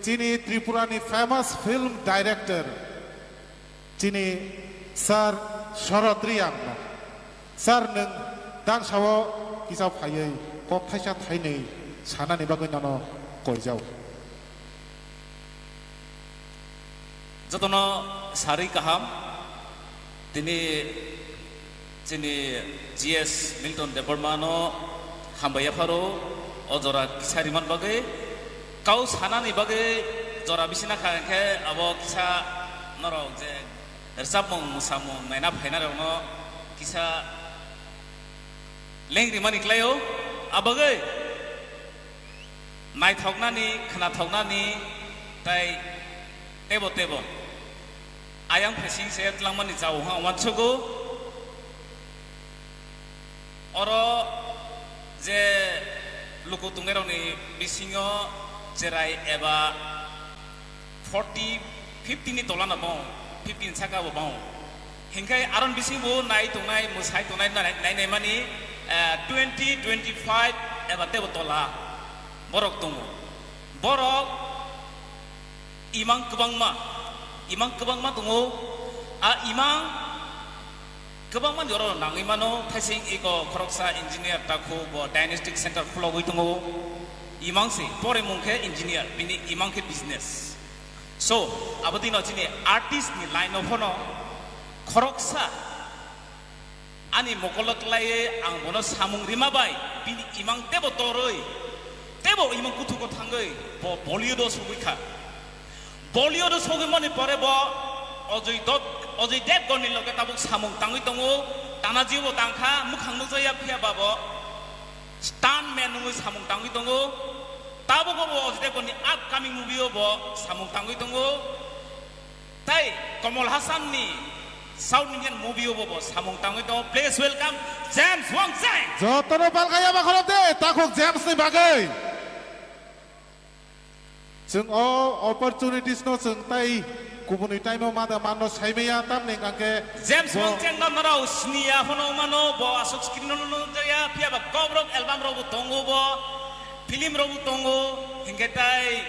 chini Tripurani famous film director chini Sir Sharad Riyang no. Sir, nwng dansao kisa phaiwi kok thaisa thainwi sanani bagwi nono koijao. Jotono sarwi kaham. Tini chini G S Milton Debbarma no hambai yapharo o jora kisa riman bagwi. Kau sanani bagwi jora bisina kha hwnkhe abo kisa norok je rwchapmung mwsamung naina phainai rokno kisa leng rimani khlaio. Abagwi naithoknani, khwnathoknani, tai tebo tebo ayang phesing se tlangmani chao wngkha uansugo. Oro je luku tongnairokni bisingo cherai eba forty, fifty ni tolano bong, fifty ni saka bo bong. Hinkhe aron bising bo nai tongnai, mwsai tongnai, nai, nai, naimani, eh, twenty, twenty-five eba tebo tola borok tongo. Borok imang kwbangma, imang kwbangma tongo. A imang kwbangma ni oro nangwi mano, thaising iko khoroksa engineer takhu bo diagnostic center khulogwi tongo. Imang se pore mung khe engineer, bini imang khe business. So, abo dino chini artist ni line o phano khoroksa ani mokolo klaiwi ang bono samung rima bai bini imang tebo torwi, tebo imang kuthuko thangwi bo Bollywood o sogwi kha. Bollywood o sogwi mani pore bo Ajay Dot, Ajay Devgan ni loge tabuk samung tangwi tongo, Tanaji bo tangkha, mukhang nukjakya phiya ba bo stunt man wngwi samung tangwi tongo. Tabuk bo Ajay Devgan ni upcoming movie o bo samung tangwi tongo. Tai Kamal Hassan ni South Indian movie o bo, bo samung tangwi tongo. Please welcome James Wangcheng. Jotono palkaya ba khorok de, takhuk James ni bagwi. Chwng o opportunities no chwng tai kubuni time o ma da manno saimaya tamni hwnkhe James bo Wangcheng no norok siniya phano mano, bo aswk screen no nukjaya, phiya ba kokrok album rok bo tongo bo, film rok bo tongo, hinkhe tai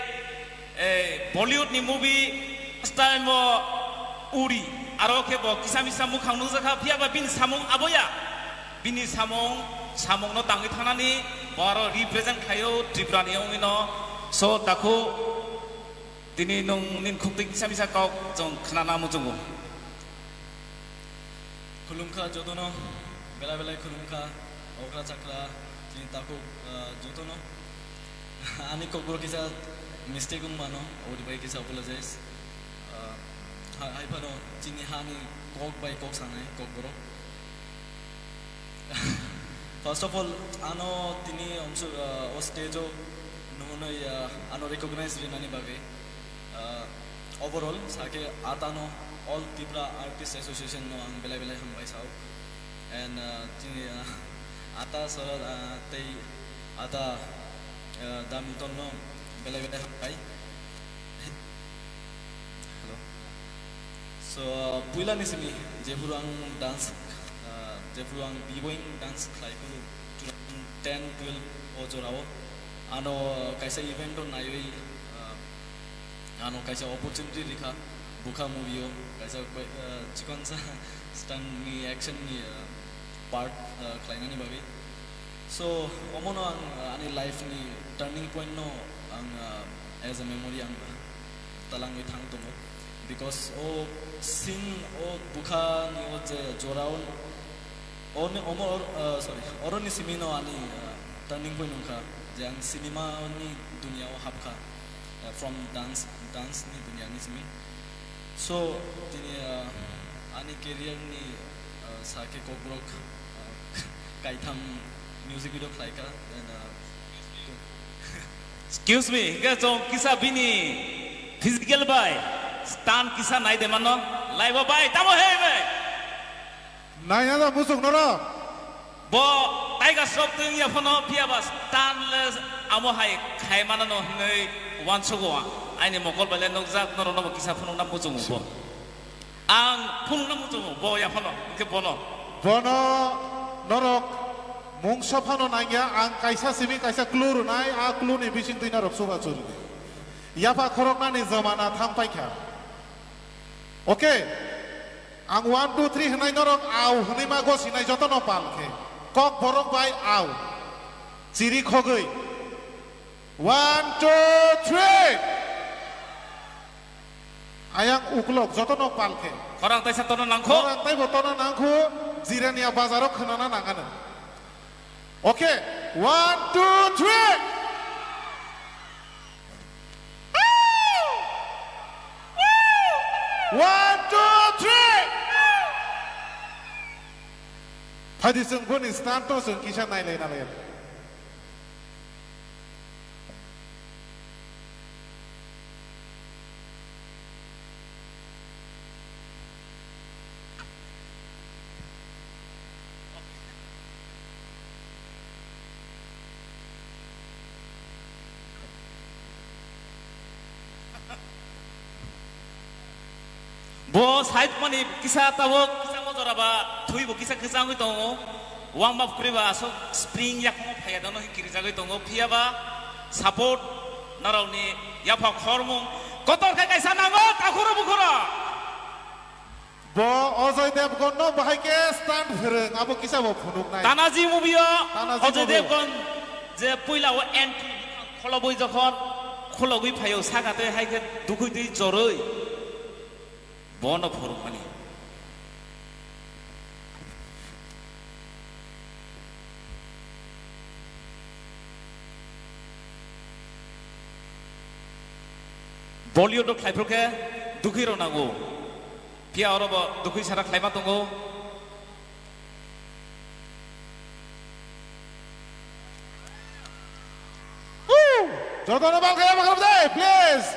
Eh, Bollywood ni movie first time o Uri, aro khe bo kisa misa mukhang nukjakha, phiya ba bini samung aboya, bini samung, samung no tangwi thangnani bo aro represent khaio Tripura ni wngwi no. So, takhu tini nwng nini khuk twi kisa misa kok chwng khnana muchungo. Khulumkha jotono, belai belai khulumkha, okra chakra, chini takhuk, ah, jotono. Ani kokborok kisa mistake wng mano, oboni bai kisa apologize. Ah, ha-, hai phano chini hani kok bai kok sanai, kokborok. First of all, ano tini omsu-, ah, o stage o nuhunwi, ah, ano recognize rinani bagwi, ah, overall, sake atano All Tripura Artist Association no ang belai belai hambai sao. And, ah, chini, ah, ata sora, ah, tei ata, ah, Damilton no belai belai hambai. Hello. So, puila ni simi jephuru ang dance, ah, jephuru ang B-Boying dance khlai phuru two thousand ten twelve o jorao ano kaisa event o naiwi, ah, ano kaisa opportunity rikha, Bukha movie o kaisa koi-, ah, chikon sa stunt ni action ni, ah, part, ah, khlainani bagwi. So, omono ang, ah, ani life ni turning point no ang, ah, as a memory ang talangwi thang tongo. Because o scene, o Bukha ni o je jora o Oni, omo, or-, uh, sorry, oroni simi no ani, uh, turning point wngkha, je ang cinema ni dunia o hapkha, uh, from dance, dance ni dunia ni simi. So, tini, uh, ani career ni, uh, sake kokborok, uh, kaitham music video khlaikha, and, uh, Excuse me, hingke chwng kisa bini physical bai stand kisa nai de mano, live o bai, tamo he bai. Naina da muchung norok. Bo taiga sok twi wngya phano phiya ba stand le amo hai khai manano hwnwi uansugo ang. Aini mokol bai le nukjak norokno bo kisa phunukna muchungo bo. Ang phunukna muchungo bo ya phano, hwnkhe bono. Bono norok mungsa phano nangya, ang kaisa simi kaisa clue rwnai, a clue ni bisingtwi norok chubachu rwdi. Yapha khoroknani jomana thang paikha. Okay. Ang one, two, three hwnai norok au hwnwi ma gosinai jotono pal khe. Kok borok bai au. Chiri khogwi. One, two, three. Ayang uklok jotono pal khe. Khorang taisa tono nangkho. Khorang taibo tono nangkho. Jirania bazaro khwnana nangano. Okay. One, two, three. One, two, three. Phaidi chwng boni stand to chwng kisa nailai nalai. Bo side mani kisa tabuk kisa mojora ba thwi bo kisa kwchangwi tongo. Warm up kwrwi ba aswk spring yakung phaiya dono hwn kirijagwi tongo. Phiya ba support narokni yapha khormung kotor khe kaisa nango takhuro bukhuro. Bo Ajay Devgan no bahai khe stand phwrwng, abo kisa bo phunuknai. Tanaji movie o Tanaji Ajay movie o. Devgan je puila o entry kholobwi jokhon khologwi phaio saka tei hai khe dukhwi twi chorwi bono phurukmani. Bollywood o khlaiphuru khe dukhwi rw nango. Phiya oro bo dukhwi sara khlaima tongo. Jotono bal kaya bakal bwdai, please.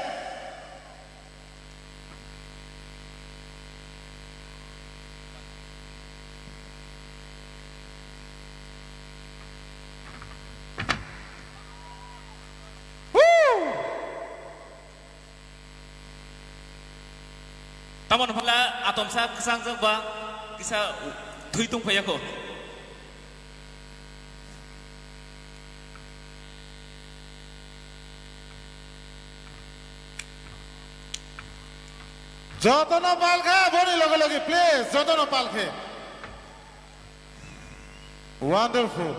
Tamoni phala atomsa kwchangjak ba kisa thwi tongphaiya kho. Jotono palkha, boni loge loge, please, jotono palkhe. Wonderful.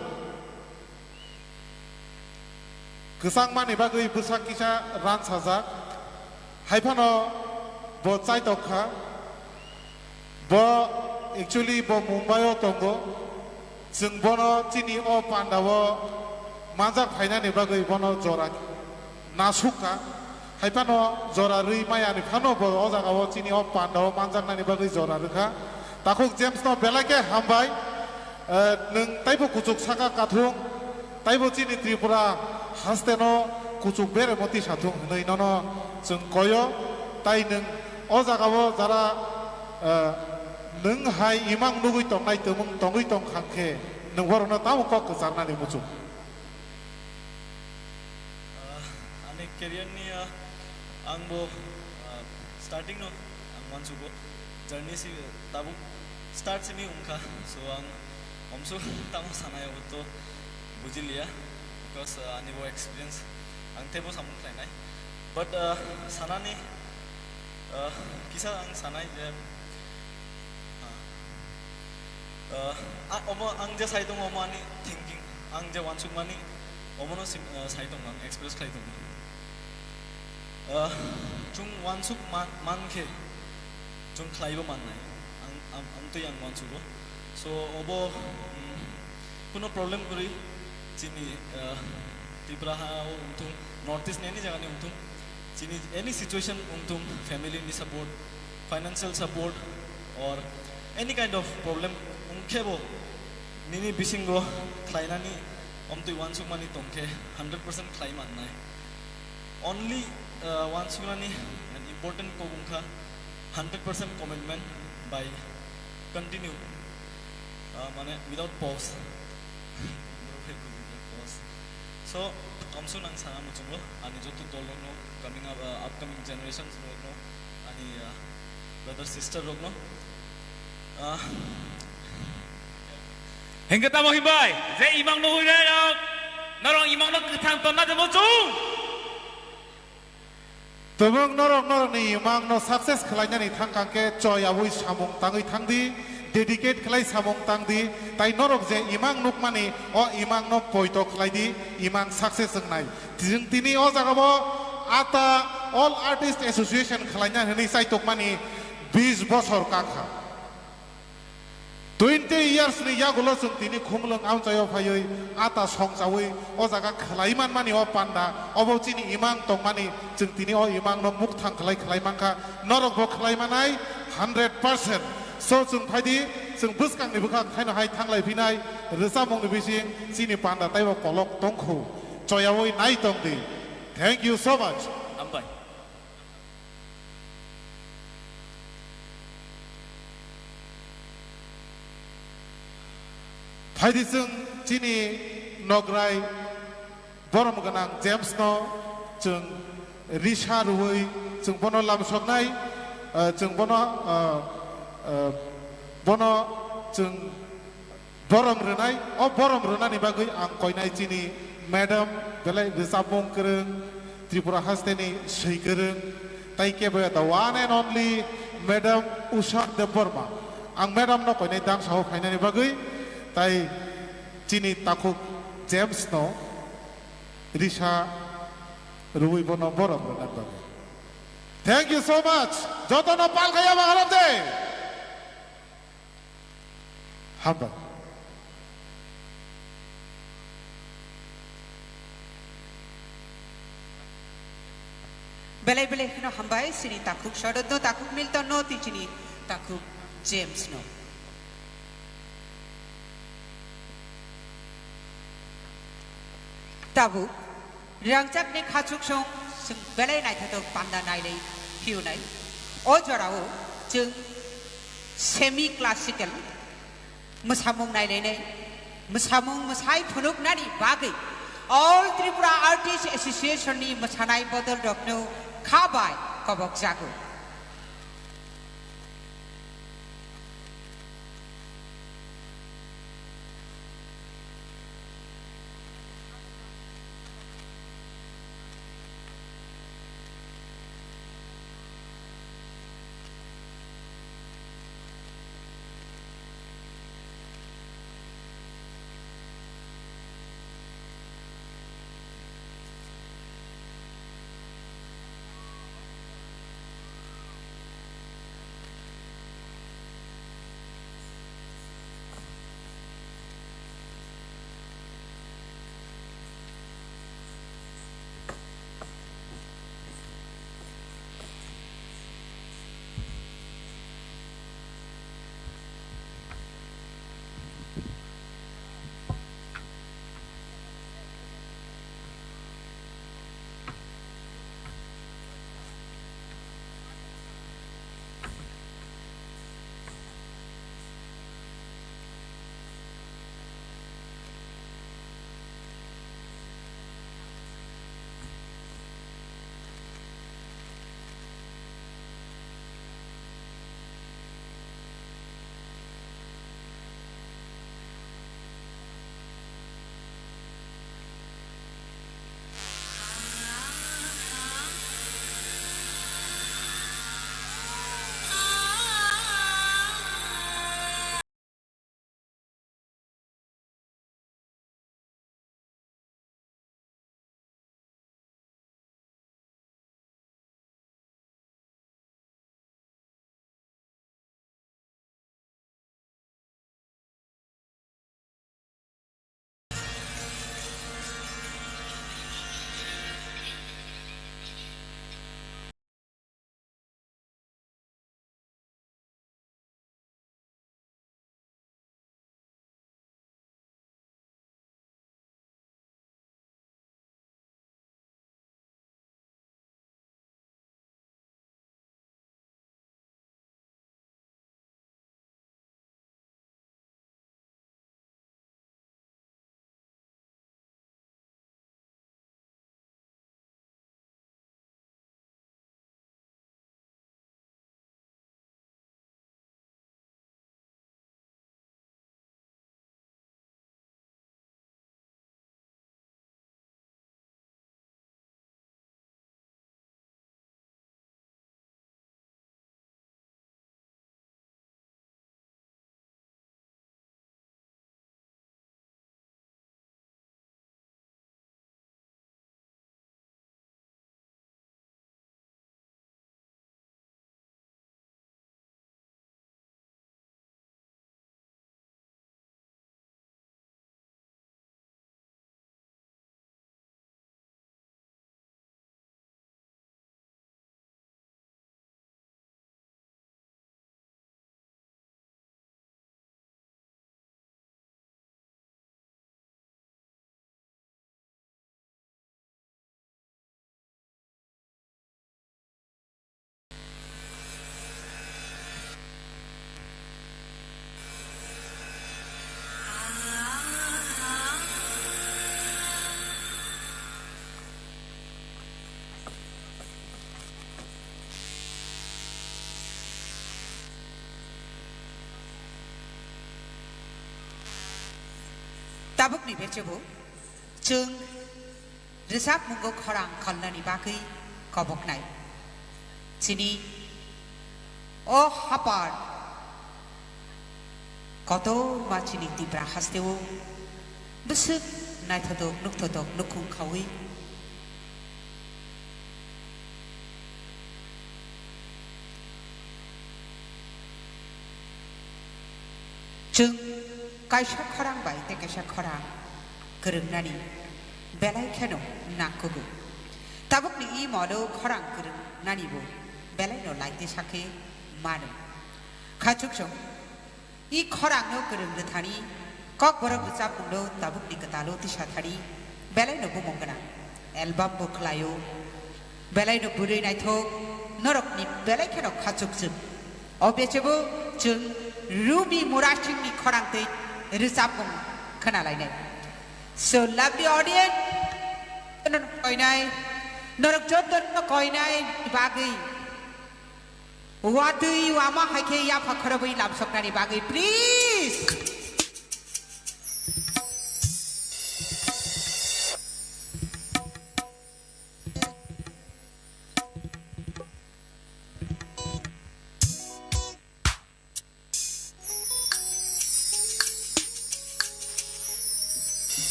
Kwchangmani bagwi bwsa kisa ran sajak. Haiphano bo chaitok kha. Bo actually bo Mumbai o tongo. Chwng bono chini o panda o manjak phainani bagwi bono jora nasukha. Haiphano jora rwi maya ni phano bo o jaga o chini o panda o manjaknani bagwi jora rwkha. Takhuk James no belai khe hambai. Eh, nwng taibo kuchuk saka kathung, taibo chini Tripura haste no kuchuk bere moti sathung hwnwi nono chwng koyo. Tai nwng o jaga o jara, eh, nwng hai imang nugwi tongnai twmwng tongwi tong khang khe nwng borokno tamo kok kwcharnani muchung. Ah, ani career ni, ah, ang bo, ah, starting no ang uansukgo journey si tabuk start simi wngkha, so ang omsu tamo sanai abo to bujiliya, because, ah, ani bo experience ang teibo samung khlainai, but, ah, sanani, ah, kisa ang sanai je, ah, Ah, a, omo ang je sai tongo, omo ani thinking, ang je uansukmani, omono sim-, ah, sai tongo, ang express khlai tongo. Ah, chwng uansuk man, man khe, chwng khlaibo mannai, ang, am-, amtwi ang uansugo. So, obo, mm, kuno problem kwrwi chini, uh, Tripura ha o wngthung, North East ni any jaga ni wngthung, chini any situation wngthung, family ni support, financial support, or any kind of problem wngkhe bo nini bisingo khlainani omtwi uansukmani tongkhe hundred percent khlai mannai. Only, uh, uansuknani an important kok wngkha hundred percent commitment by continue, uh, mane without pause. Pause. So, omsuk nang sana muchungo, ani joto dol rokno, coming up, uh, upcoming generations rokno, ani, uh, brother sister rokno, uh, Hingke tamo himbai, je imang no hui rok, norok imang no kwthang tonna de muchung. Tobok norok norokni imang no success khlainani thangkang khe choi abui samung tangwi thangdi, dedicate khlai samung tangdi, tai norok je imang nukmani o imang no poito khlaidi, imang success wngnai. Chwng tini o jaga bo ata All Artist Association khlaina hwnwi chaitokmani bis bosor kakha. Twenty years ni yagulo chwng tini khumlwng amchaio phaiwi ata songchawi o jaga khlai manmani o panda, obo chini imang tongmani, chwng tini o imang no mukthang khlai khlai mankha, norok bo khlai manai hundred percent. So chwng phaidi, chwng bwskang ni bwkhak thaino hai thanglai phinai, rwchapmung ni bising chini panda taibo kolok tongkhu, choyawi nai tongdi. Thank you so much. Hambai. Phaidi chwng chini nograi borom gwnang James no chwng risa rwui chwng bono lamsoknai, ah, chwng bono, ah, ah, bono chwng Borom rwnai, o borom rwnani bagwi ang koinai chini madam, belai rwchapmung kwrwng, Tripura hasteni swi kwrwng, tai kebo the one and only Madam Usha Debbarma. Ang madam no koinai dangsa o phainani bagwi, tai chini takhuk James no risa rwui bono borom rwnani bagwi. Thank you so much. Jotono pal khaya ma harap de. Hambai. Belai belai kheno hambai chini takhuk Sharadno, takhuk Miltonno, tei chini takhuk Jamesno. Tabuk Rangchakni khachuksong chwng belai naithotok panda nailai phiyunai. O jorao chwng semi classical mwsamung nailainai. Mwsamung mwsai phunuknani bagwi All Tripura Artists Association ni mwsanai bodol rokno kha bai kobok jago. Tabukni bechebo chwng rwchapmungo khorang khalnani bagwi koboknai. Chini o hapar kotorma chini Tipra hasteo bwswk naithotok nukthotok nukhung khaui chwng kaisa khorang bai tei kaisa khorang kwrwngnani belai kheno nangkugo. Tabukni imo alo khorang kwrwngnanibo belaino laitisa khe mano. Kha chukchung i khorangno kwrwng rwthani, kokborok rwchapmungno tabukni kwtalo tisa thani, belaino bumung gwnang. Album bo khlaio, belaino bwrwi naithok, norokni belai kheno kha chukchuk. O bechebo chwng Ruby Murasingni khorang twi rwchapmung khwnalainai. So, lovely audience, koinai, norok jotono koinai bagwi watwi wama hai khe yapha khorobwi lamsoknani bagwi, please.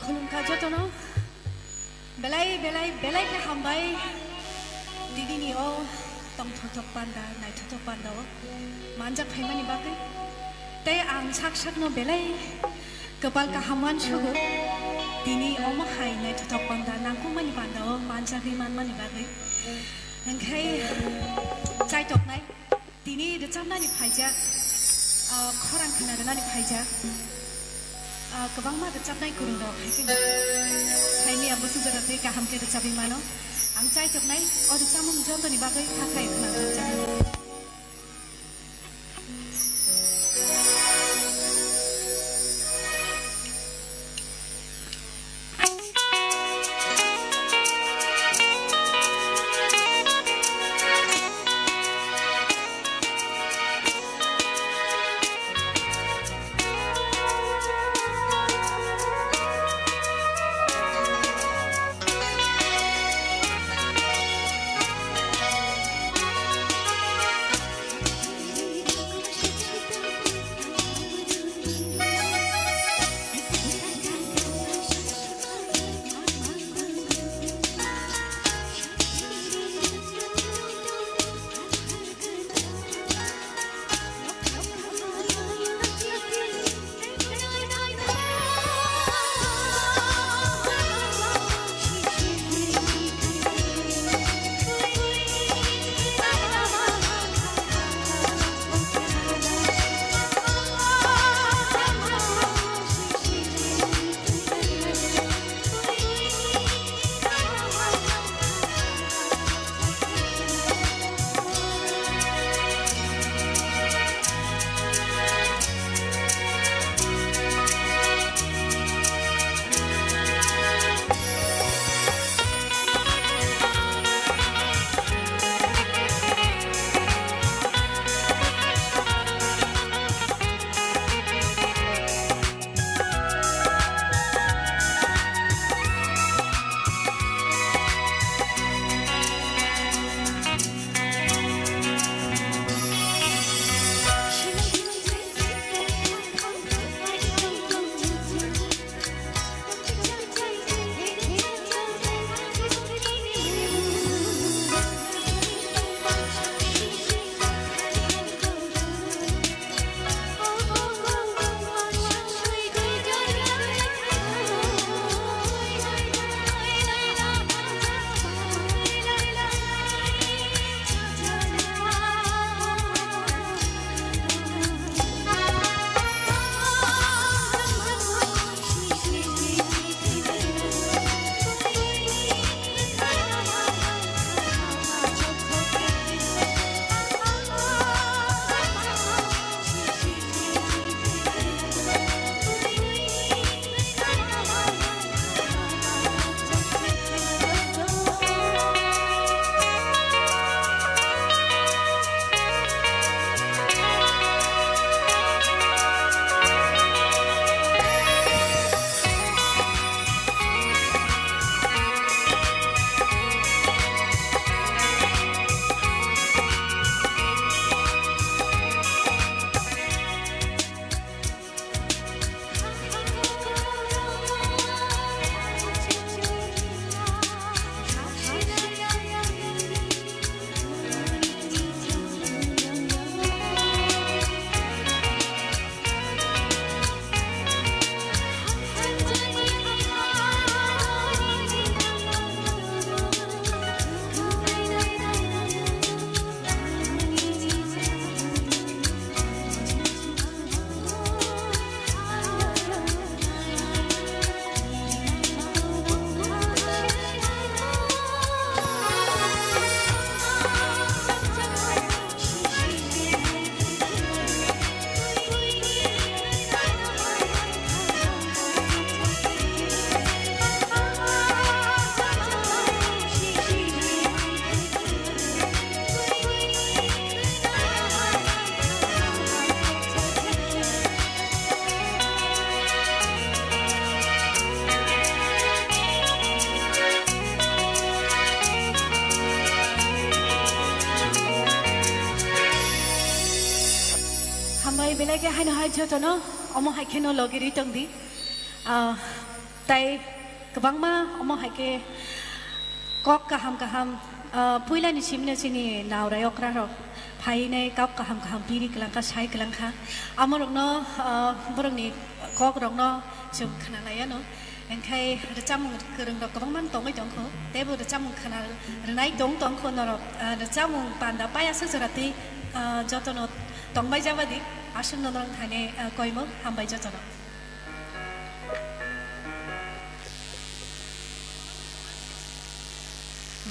Khulumkha jotono, belai, belai, belai khe hambai. Dinini o tongthothok panda, naithothok panda o manjak phaimani bagwi. Tei ang sak sakno belai kwpal kaham uansugo, tini omo hai naithothok panda nangkukmani panda o manjagwi manmani bagwi. Hwnkhe chaitoknai. Tini rwchapnani phaijak, ah, khorang khna rwnani phaijak, ah, kwbangma rwchapnai kwrwng rok hai khe phaini abo sujora twi kaham khe rwchapwi mano. Ang chaitoknai o rwchapmung jontoni bagwi kha khai khna rwchapnai. Oi, belai khe haino hai jotono omo hai kheno logirwi tongdi. Ah, tai kwbangma omo hai khe kok kaham kaham, ah, puilani simino chini naorai okrarok phainai kok kaham kaham piri kwlangkha, sai kwlangkha. Amorokno, ah, borokni kokrokno chwng khnalaiano. Hingkhai rwchapmung kwrwng rok kwbangma tongwi tongkho, teibo rwchapmung khna rwnai tong tongkho norok, ah, rwchapmung panda paya swk jora twi, ah, jotono tongbai jabadi, aswkno norok thani, ah, koimung hambai jotono.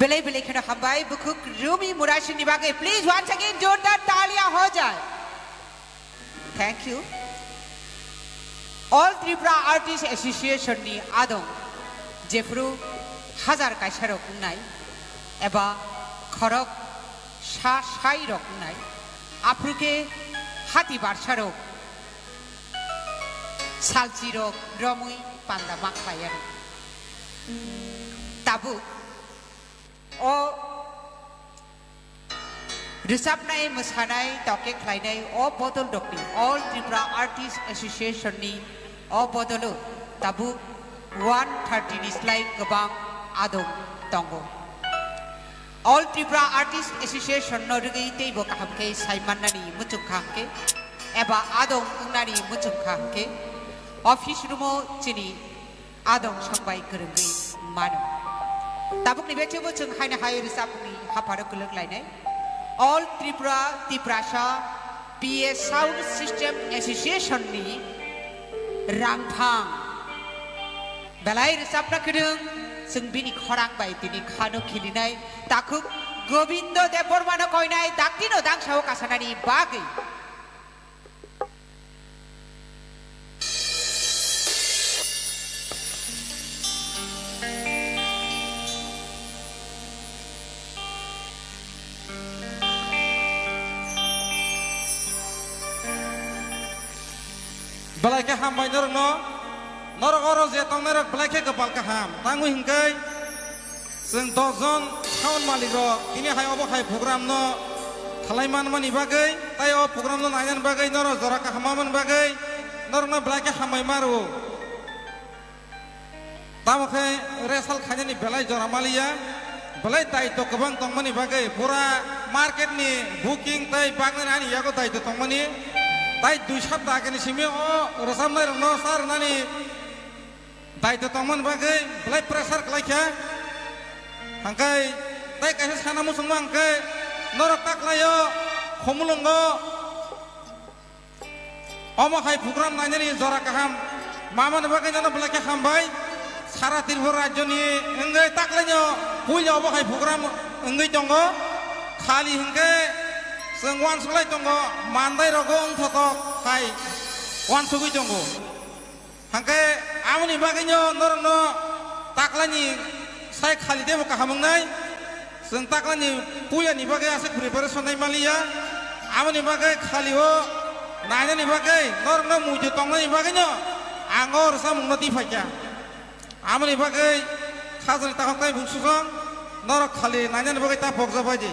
Belai belai kheno hambai bukhuk Rumi Murasing ni bagwi. Please once again jordar talia ho jai. Thank you. All Tripura Artist Association ni adong jephru hajar kaisa rok wngnai eba khorok sa sai rok wngnai, aphuru khe hati barsa rok salchi rok romwi panda ma khlai ano. Tabuk o rwchapnai, mwsanai, toke khlainai o bodol dokni All Tripura Artist Association ni o bodolo tabuk one thirty ni slai kwbang adong tongo. All Tripura Artist Association no rwgwi teibo kaham khe sai mannani muchung kha hwnkhe eba adong wngnani muchung kha hwnkhe office room o chini adong songbai kwrwngwi mano. Tabukni bechebo chwng haino hai rwchapmungni hapharo kwlwk lainai. All Tripura Tiprasa P A Sound System Association ni rangphang belai rwchapna kwrwng, chwng bini khorang bai tini khano khilinai takhuk Gobindo Debbarmano koinai daktino dangsao kasanani bagwi. Belai khe hambai norokno, norok oro je tongnairok belai khe kwpal kaham. Tangwi hwnkhe, chwng dos jon sound malik rok tini hai obo hai program no khlai manmani bagwi, tai o program no nainani bagwi, norok jora kaham manmani bagwi norokno belai khe hambai ma rwo. Tamo khe resal khainani belai jora maliya, belai daitw kwbang tongmani bagwi pura market ni booking tai bagwi ani yago daitw tongmani, tai dui sapta ageni simi o rwchapnai rokno sa rwnani daitw tongmani bagwi belai pressure khlai kha. Hangkai tai kaisa sana muchungma hangkai norok taklaio Khumulwngo omo hai program nainani jora kaham mamani bagwi nono belai khe hambai. Sara Tripura rajyoni wngwi taklaino puila obo hai program wngwi tongo. Khali hwnkhe chwng uansuk lai tongo, mandai rogo wngthotok hai uansugwi tongo. Hangkhe amoni bagwino norokno taklani sai khali teibo kaham wngnai. Chwng taklani puilani bagwi aswk preparation nai maliya. Amoni bagwi khali o nainani bagwi norokno muitu tongnani bagwino ang o rwchapmungno twi phaikha. Amoni bagwi khajani takhuk tai bung sukang norok khali nainani bagwi ta pokjak bai di.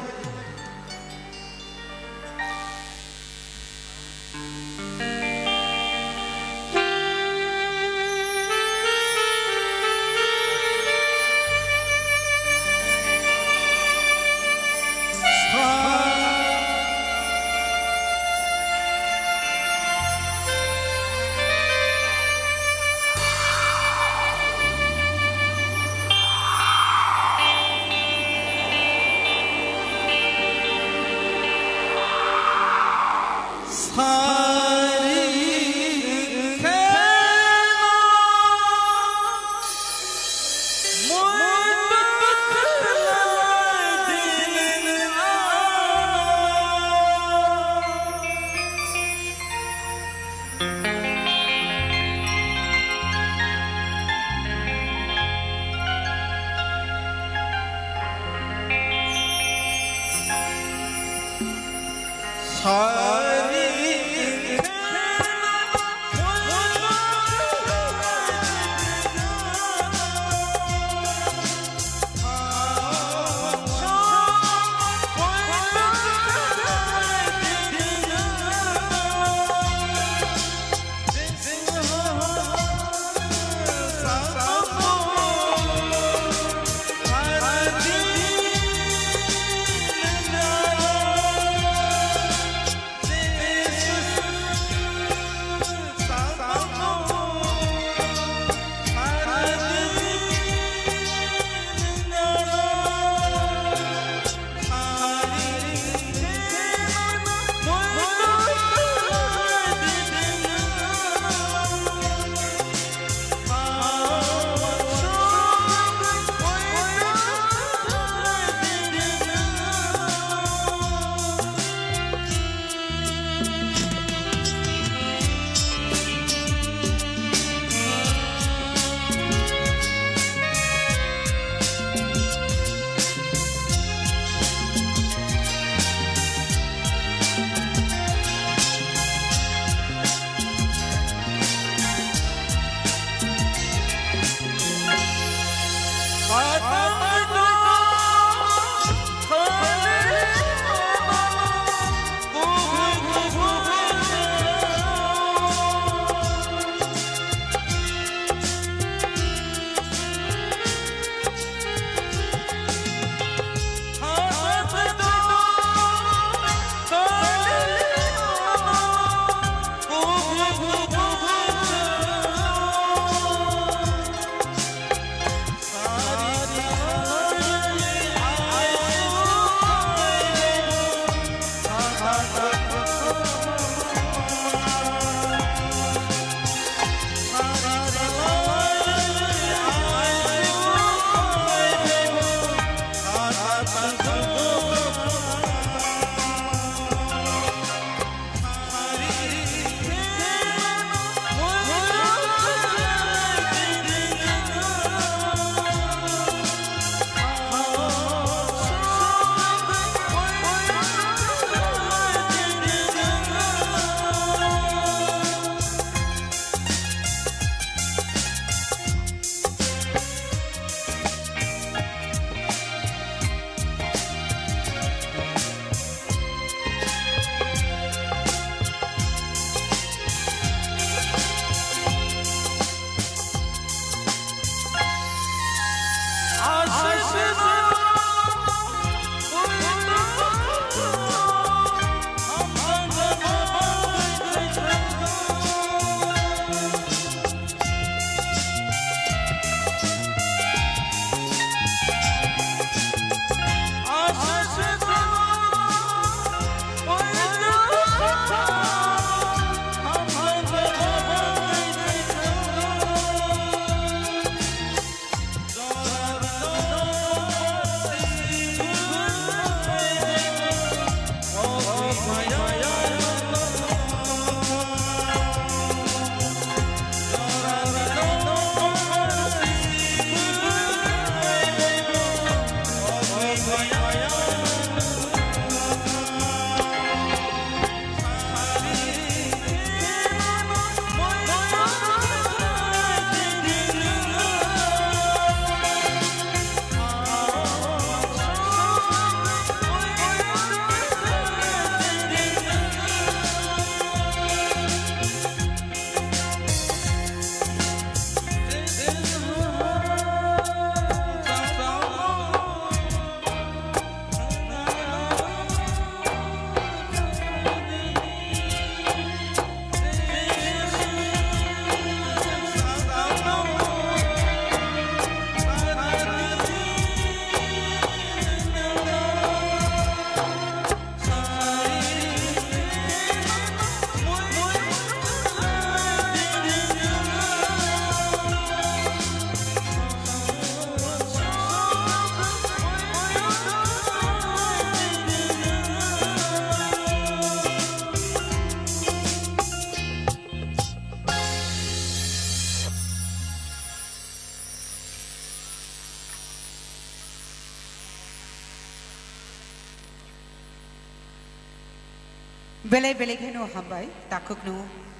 Belai belai kheno hambai, takhukno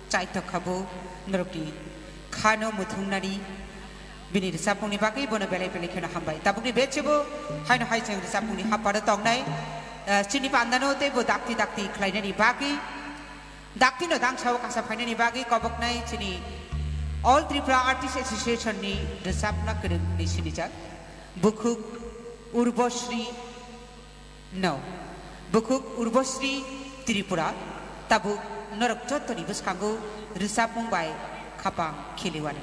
chaithok khabo norokni khano muthungnani bini rwchapmungni bagwi bono belai belai kheno hambai. Tabukni bechebo haino hai chwng rwchapmungni haparo tongnai, eh, chini pandano teibo dakti dakti khlainani bagwi, daktino dangsao kasa phainani bagwi koboknai chini All Tripura Artist Association ni rwchapna kwrwngni sinijak Bukhuk Urbosri No. Bukhuk Urbosri Tripura, tabuk norok jottoni bwskango rwchapmung bai khapang khiliwano.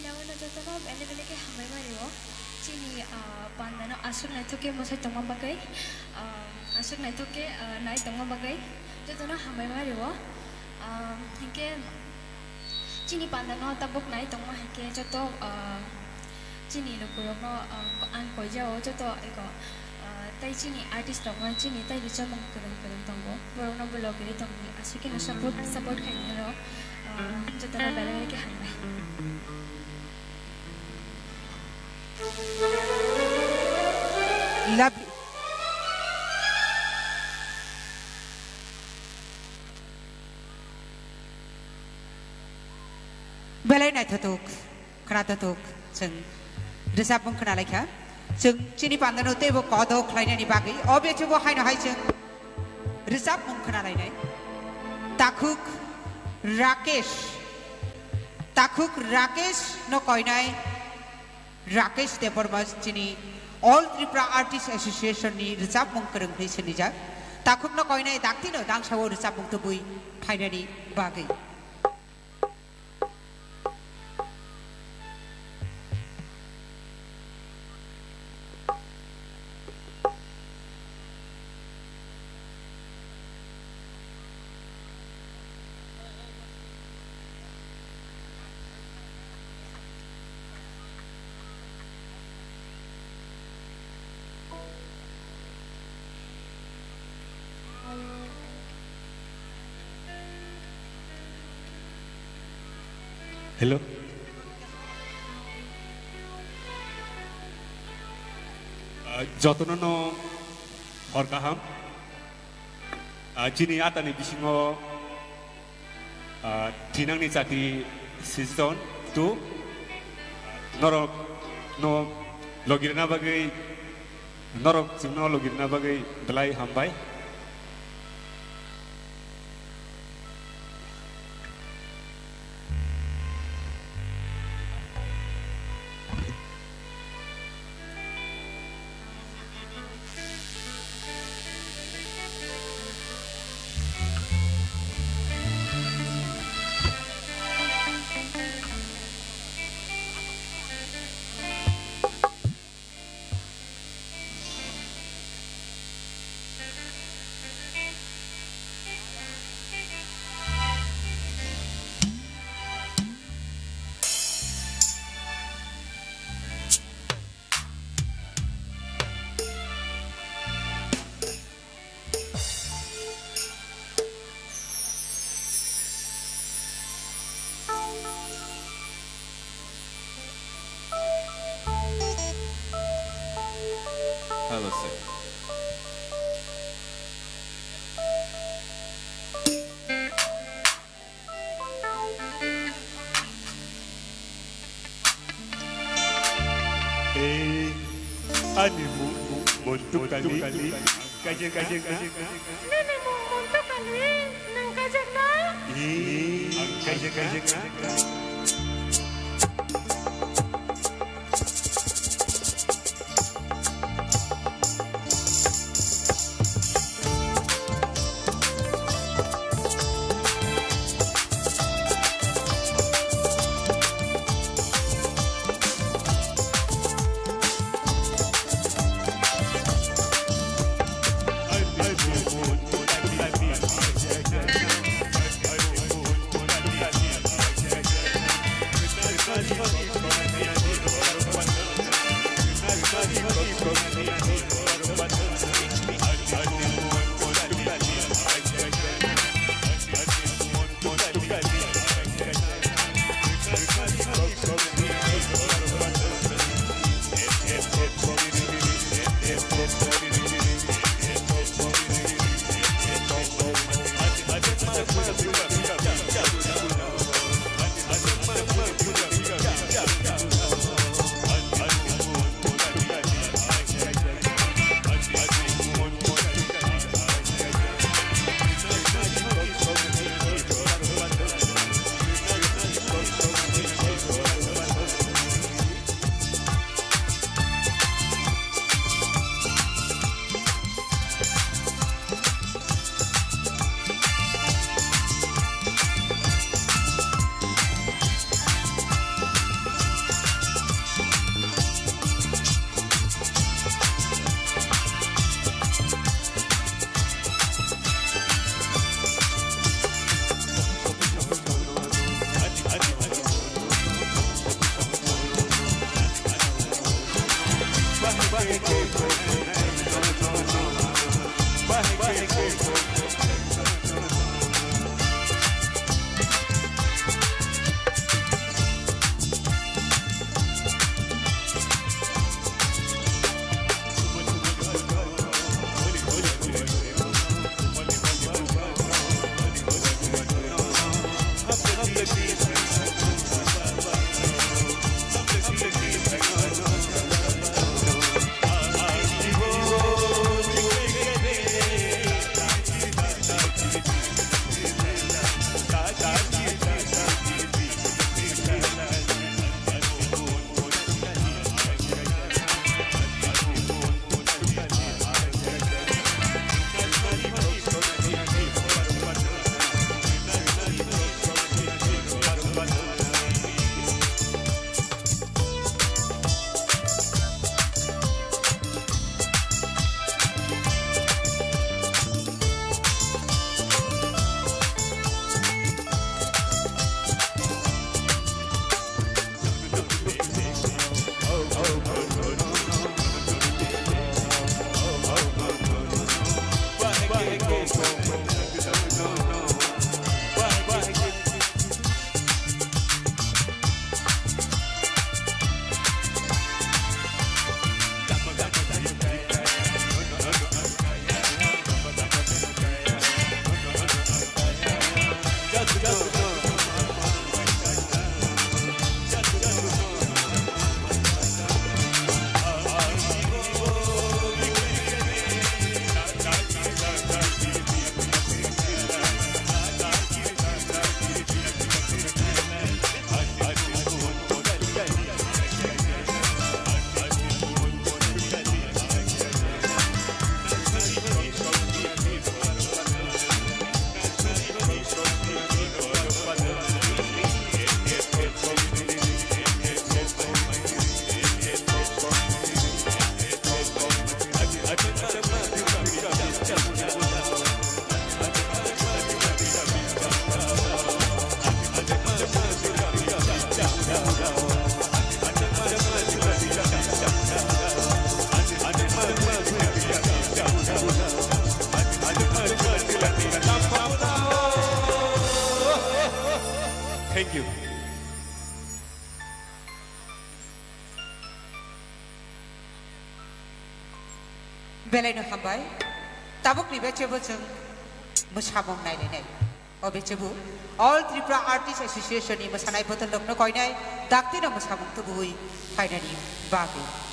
Yaono jotono bele bele khe hambai ma rio. Chini, ah, panda no aswk naithok khe mwsai tongma bagwi, ah, aswk naithok khe, ah, nai tongma bagwi jotono hambai ma rio. Ah, hinkhe chini panda no tabuk nai tongma hinkhe joto, ah, chini lukurok no, ah, ang koijao joto eko, ah, tei chini artist rok no chini tei richamung kwrwng kwrwng tongo, borok no bo logiri tongdi, aswk khe no support, support khainai rok, ah, jotono bele bele khe hambai. Lovely. Belai naithothok, khwnathothok, chwng rwchapmung khwnalaikha. Chwng chini pandano teibo kodo khlainani bagwi o bechebo haino hai chwng rwchapmung khwnalainai. Takhuk Rakesh, Takhuk Rakesh no koinai Rakesh Debbarma chini All Tripura Artist Association ni rwchapmung kwrwng hwnwi sinijak. Takhukno koinai daktino dangsao rwchapmung tubui phainani bagwi. Hello. Ah, jotono no hor kaham. Ah, chini atani bisingo, ah, thinangni chati season two. Norok no logirna bagwi, norok chwngno logirna bagwi belai hambai. Hello, sir. Ei, ani mu-, mu-, muntu kali, kajak, kajak, kajak. Nini mung muntu kali, nang kajak na? Ei, ang kajak, kajak na? Thank you. Belai no hambai. Tabuk ni bechebo chwng mwsamung nailainai. O bechebo All Tripura Artists Association ni mwsanai bwtwlwkno koinai dakti no mwsamung tubuwi phainani bagwi.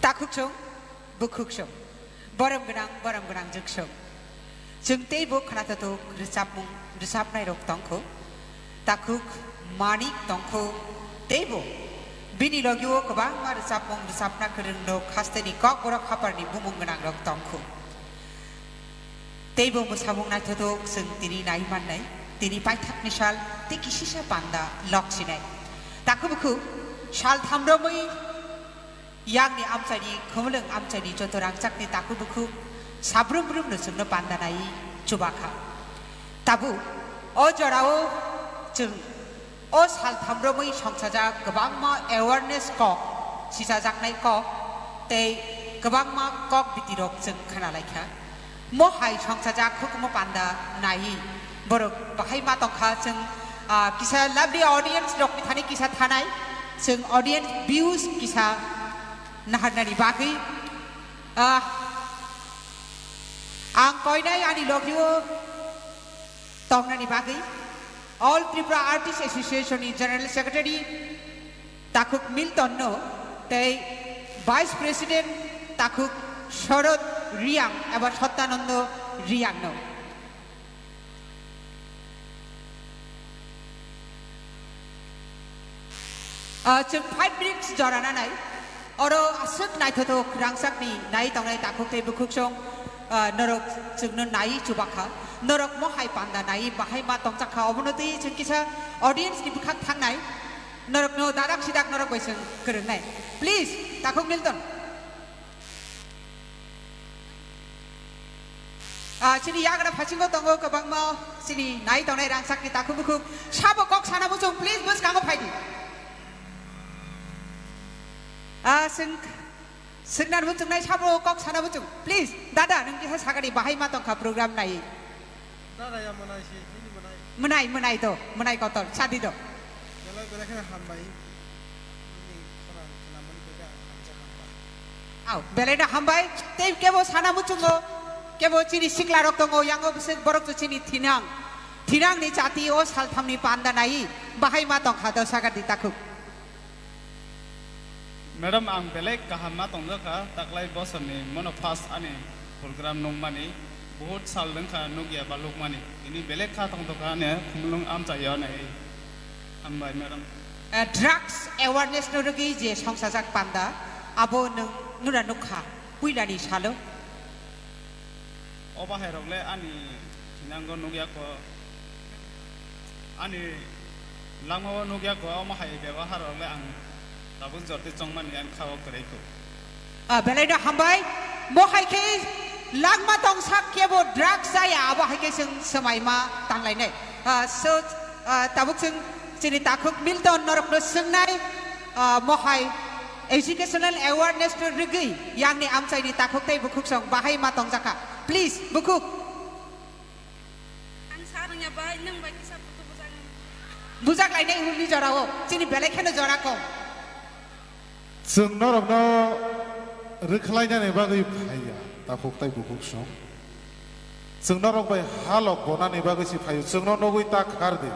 Takhuk song, bukhuk song, borom gwnang, borom gwnang jwk song. Chwng teibo khwnathothok rwchapmung rwchapnairok tongkho. Takhuk Manik tongkho, teibo bini logio kwbangma rwchapmung rwchapna kwrwng rok hasteni Kokborok haparni bumung gwnang rok tongkho. Teibo mwsamung naithothok chwng tini nai mannai, tini paithakni sal tei kisisa panda lok sinai. Takhuk bukhuk sal thamromwi yakni amchaini khumulwng amchaini joto rangchakni takhuk bukhuk sabrum brumno chwngno panda nai chubakha. Tabuk o jorao chwng o sal thamromwi songchajak kwbangma awareness kok, sichajaknai kok tei kwbangma kok bitirok chwng khwnalaikha. Mo hai songchajak hukumu panda naiwi borok bahai ma tongkha chwng, ah, kisa lovely audience rokni thani kisa thanai chwng audience views kisa naharnani bagwi, ah, ang koinai ani logio tongnani bagwi All Tripura Artist Association ni General Secretary Takhuk Milton no tei Vice President Takhuk Sharad Riang eba Satyananda Riang no. Ah, chwng five minutes jora nanai. Oro aswk naithothok rangchakni nai tongnai takhuk tei bukhuk song, ah, norok chwngno nai chubakha. Norok mo hai panda nai bahai ma tongchakha. Obono twi chwng kisa audience ni bwkhak thangnai. Norokno dadak sidak norok bai chwng kwrwngnai. Please, takhuk Milton. Ah, chini yagra phasingo tongo kwbangma chini nai tongnai rangchakni takhuk bukhuk. Sabo kok sana muchung, please, bwskango phaidi. Ah, swng, swngna muchungnai sabo kok sana muchung, please. Dada, nwng kisa sagani bahai ma tongkha program nai. Dada ya mwnai si, nini mwnai. Mwnai, mwnai do, mwnai kotor, sadi do. Belai belai kheno hambai. Nini khorang khwnamani bagwi ang hamjak hambai. Au, belai no hambai. Tei kebo sana muchungo, kebo chini sikla rok tongo, yango bwswk borok to chini thinang. Thinang ni chati o saltham ni panda nai, bahai ma tongkha do sagar di takhuk. Madam, ang belai kaham ma tongjakha, taklai bosorni mono first ani program nungmani. Bohut sal wngkha nukya balukmani. Ini belek kha tongtokha ne khumulwng amchaio nai. Hambai madam. Eh, drugs awareness no rwgwi je songsajak panda, abo nwng nura nukha puilani salo. O bahairok le ani thinango nukya ko. Ani langmao nukya ko, omo hai bebahar rok le ang tabuk jorti chongmani ang khao kwrwi kho. Ah, belai no hambai. Mo hai khe langma tong sak khe bo drugs chaya, abo hai khe chwng swmai ma tang lainai. Ah, so, ah, tabuk chwng chini takhuk Milton norok no swngnai, ah, mo hai educational awareness no rwgwi yang ni amchai ni takhuk tei bukhuk song bahai ma tong jakha. Please, bukhuk. Ang sa rwngya bai, nwng bai kisa photo bwsakni. Bujak lainai hwnwi jorao, chini belai kheno jora kok. Chwng norokno rwkhlainani bagwi phaiya, takhuk tei bukhuk song. Chwng norok bai halok bonani bagwi si phaio, chwngno nugwi ta khar di.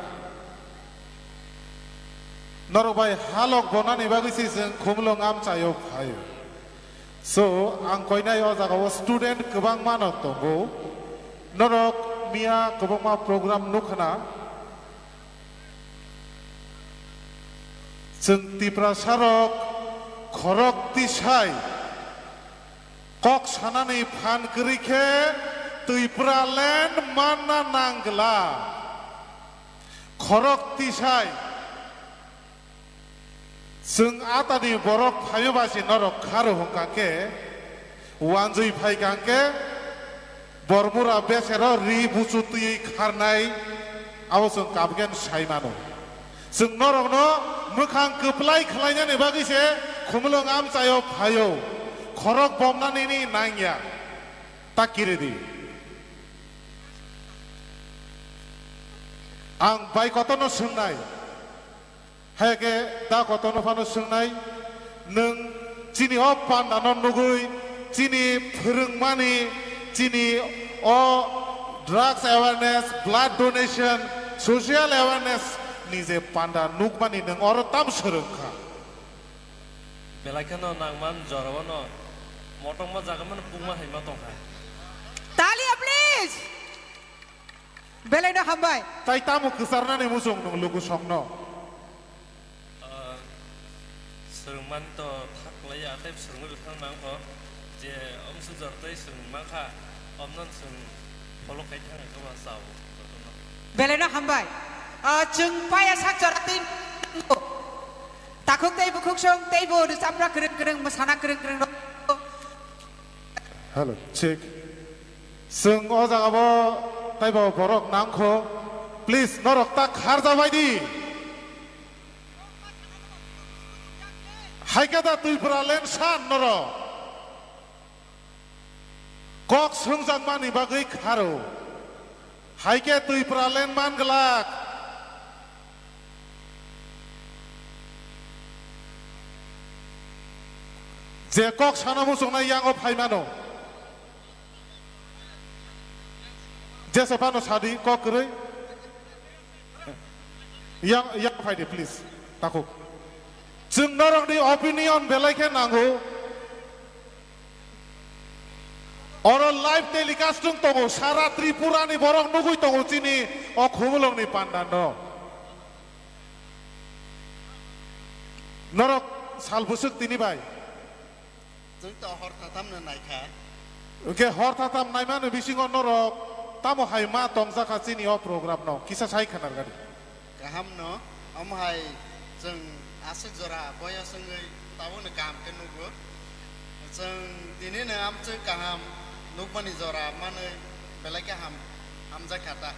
Norok bai halok bonani bagwi si chwng khumulwng amchaio phaio. So, ang koinai o jagao student kwbangma no tongo. Norok miya kwbangma program nukhna. Chwng Tiprasa rok khorok tisai kok sanani phan kwrwi khe Tripura land manna nang glak. Khorok tisai. Chwng atani borok phaio ba si norok kharo hwnkha khe, wanjwi phai kha khe, bormura besero ri buchu twiwi kharnai, abo chwng kapgen sai mano. Chwng norokno mwkhang kwplai khlainani bagwi se khumulwng amchaio phaio, khorok bomnani ni nangya, ta kiri di. Ang bai kotorno swngnai. Hai khe da kotorno phano swngnai, nwng chini o pandano nugwi, chini phwrwngmani, chini o drugs awareness, blood donation, social awareness ni je panda nukmani nwng oro tam swrwng kha. Belai kheno nangman jorao no motokma jaga mano pungma hai ma tongkha. Talia, please! Belai no hambai. Tai tamo kwcharnani muchung nwng luku songno? Ah, swrwngmani to thak lai ya, tei swrwngwi thang nang kho je omsujor tei swrwng mankha, omnon swrwng follow khai thang khe ba chao jotono. Belai no hambai. Ah, chwng paya sak jora tei takhuk tei bukhuk song tei bo rwchapna kwrwng kwrwng, mwsana kwrwng kwrwng rok. Hello, check. Chwng o jaga bo taibo borok nang kho. Please, norok ta kharjabai di. Hai khe da Tripura land san norok. Kok swngjakmani bagwi kharo. Hai khe Tripura land man glak. Je kok sana muchungnai yango phai mano. Jesa phano sadi kok kwrwi. Yang, yang phai di, please. Takhuk. Chwng norokni opinion belai khe nango. Oro live telecast wng tongo, sara Tripura ni borok nugwi tongo chini o Khumulwng ni panda no. Norok sal bwswk tini bai. Chwng to hor thatam no naikha. Hwnkhe hor thatam naimani bisingo norok tamo hai ma tongjakha chini o program no kisa sai khwnar gadi. Kaham no, omo hai chwng aswk jora boyos wngwi tabukno kaham khe nugo. Chwng tini no amchwk kaham nukmani jora manwi belai khe ham, hamjakha ta.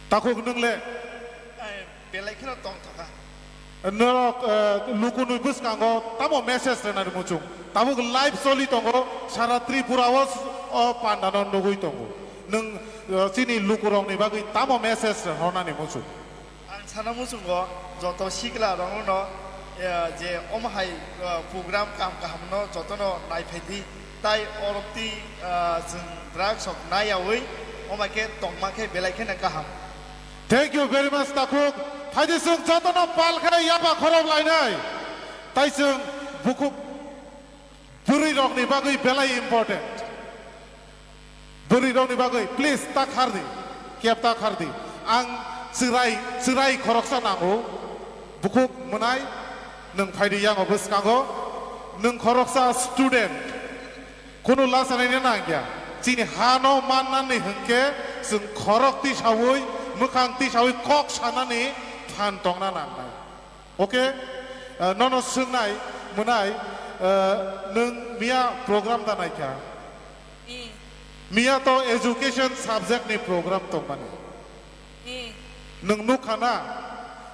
Takhuk nwng le? Ai, belai kheno tongthokha. Norok, eh, lukunwi bwskango tamo message rwnani muchung? Tabuk live choli tongo, sara Tripura o, o panda no nugwi tongo. Nwng, eh, chini lukurokni bagwi tamo message rwnani muchung? Ang sana muchungo joto sikla rokno, eh, je omo hai, eh, program kaham kaham no jotono naiphai di. Tai oro twi, ah, chwng drugs rok naiyaui, omo khe tongma khe belai kheno kaham. Thank you very much, Takhuk. Phaidi chwng jotono pal khe yaba khorok lainai. Tai chwng bukhuk bwrwi rokni bagwi belai important. Bwrwi rokni bagwi, please, ta khar di. Kep ta khar di. Ang chwrai, chwrai khoroksa nango. Bukhuk mwnai, nwng phai di yango bwskango. Nwng khoroksa student. Kunu lasa naina nangya. Chini hano mannani hwnkhe chwng khorok tisawi, mwkhang tisawi kok sanani phan tongna nangnai. Okay? Ah, nono swngnai, mwnai, ah, nwng miya program da naikha? Eh. Miya to education subject ni program tongmani. Eh. Nwng nukha na?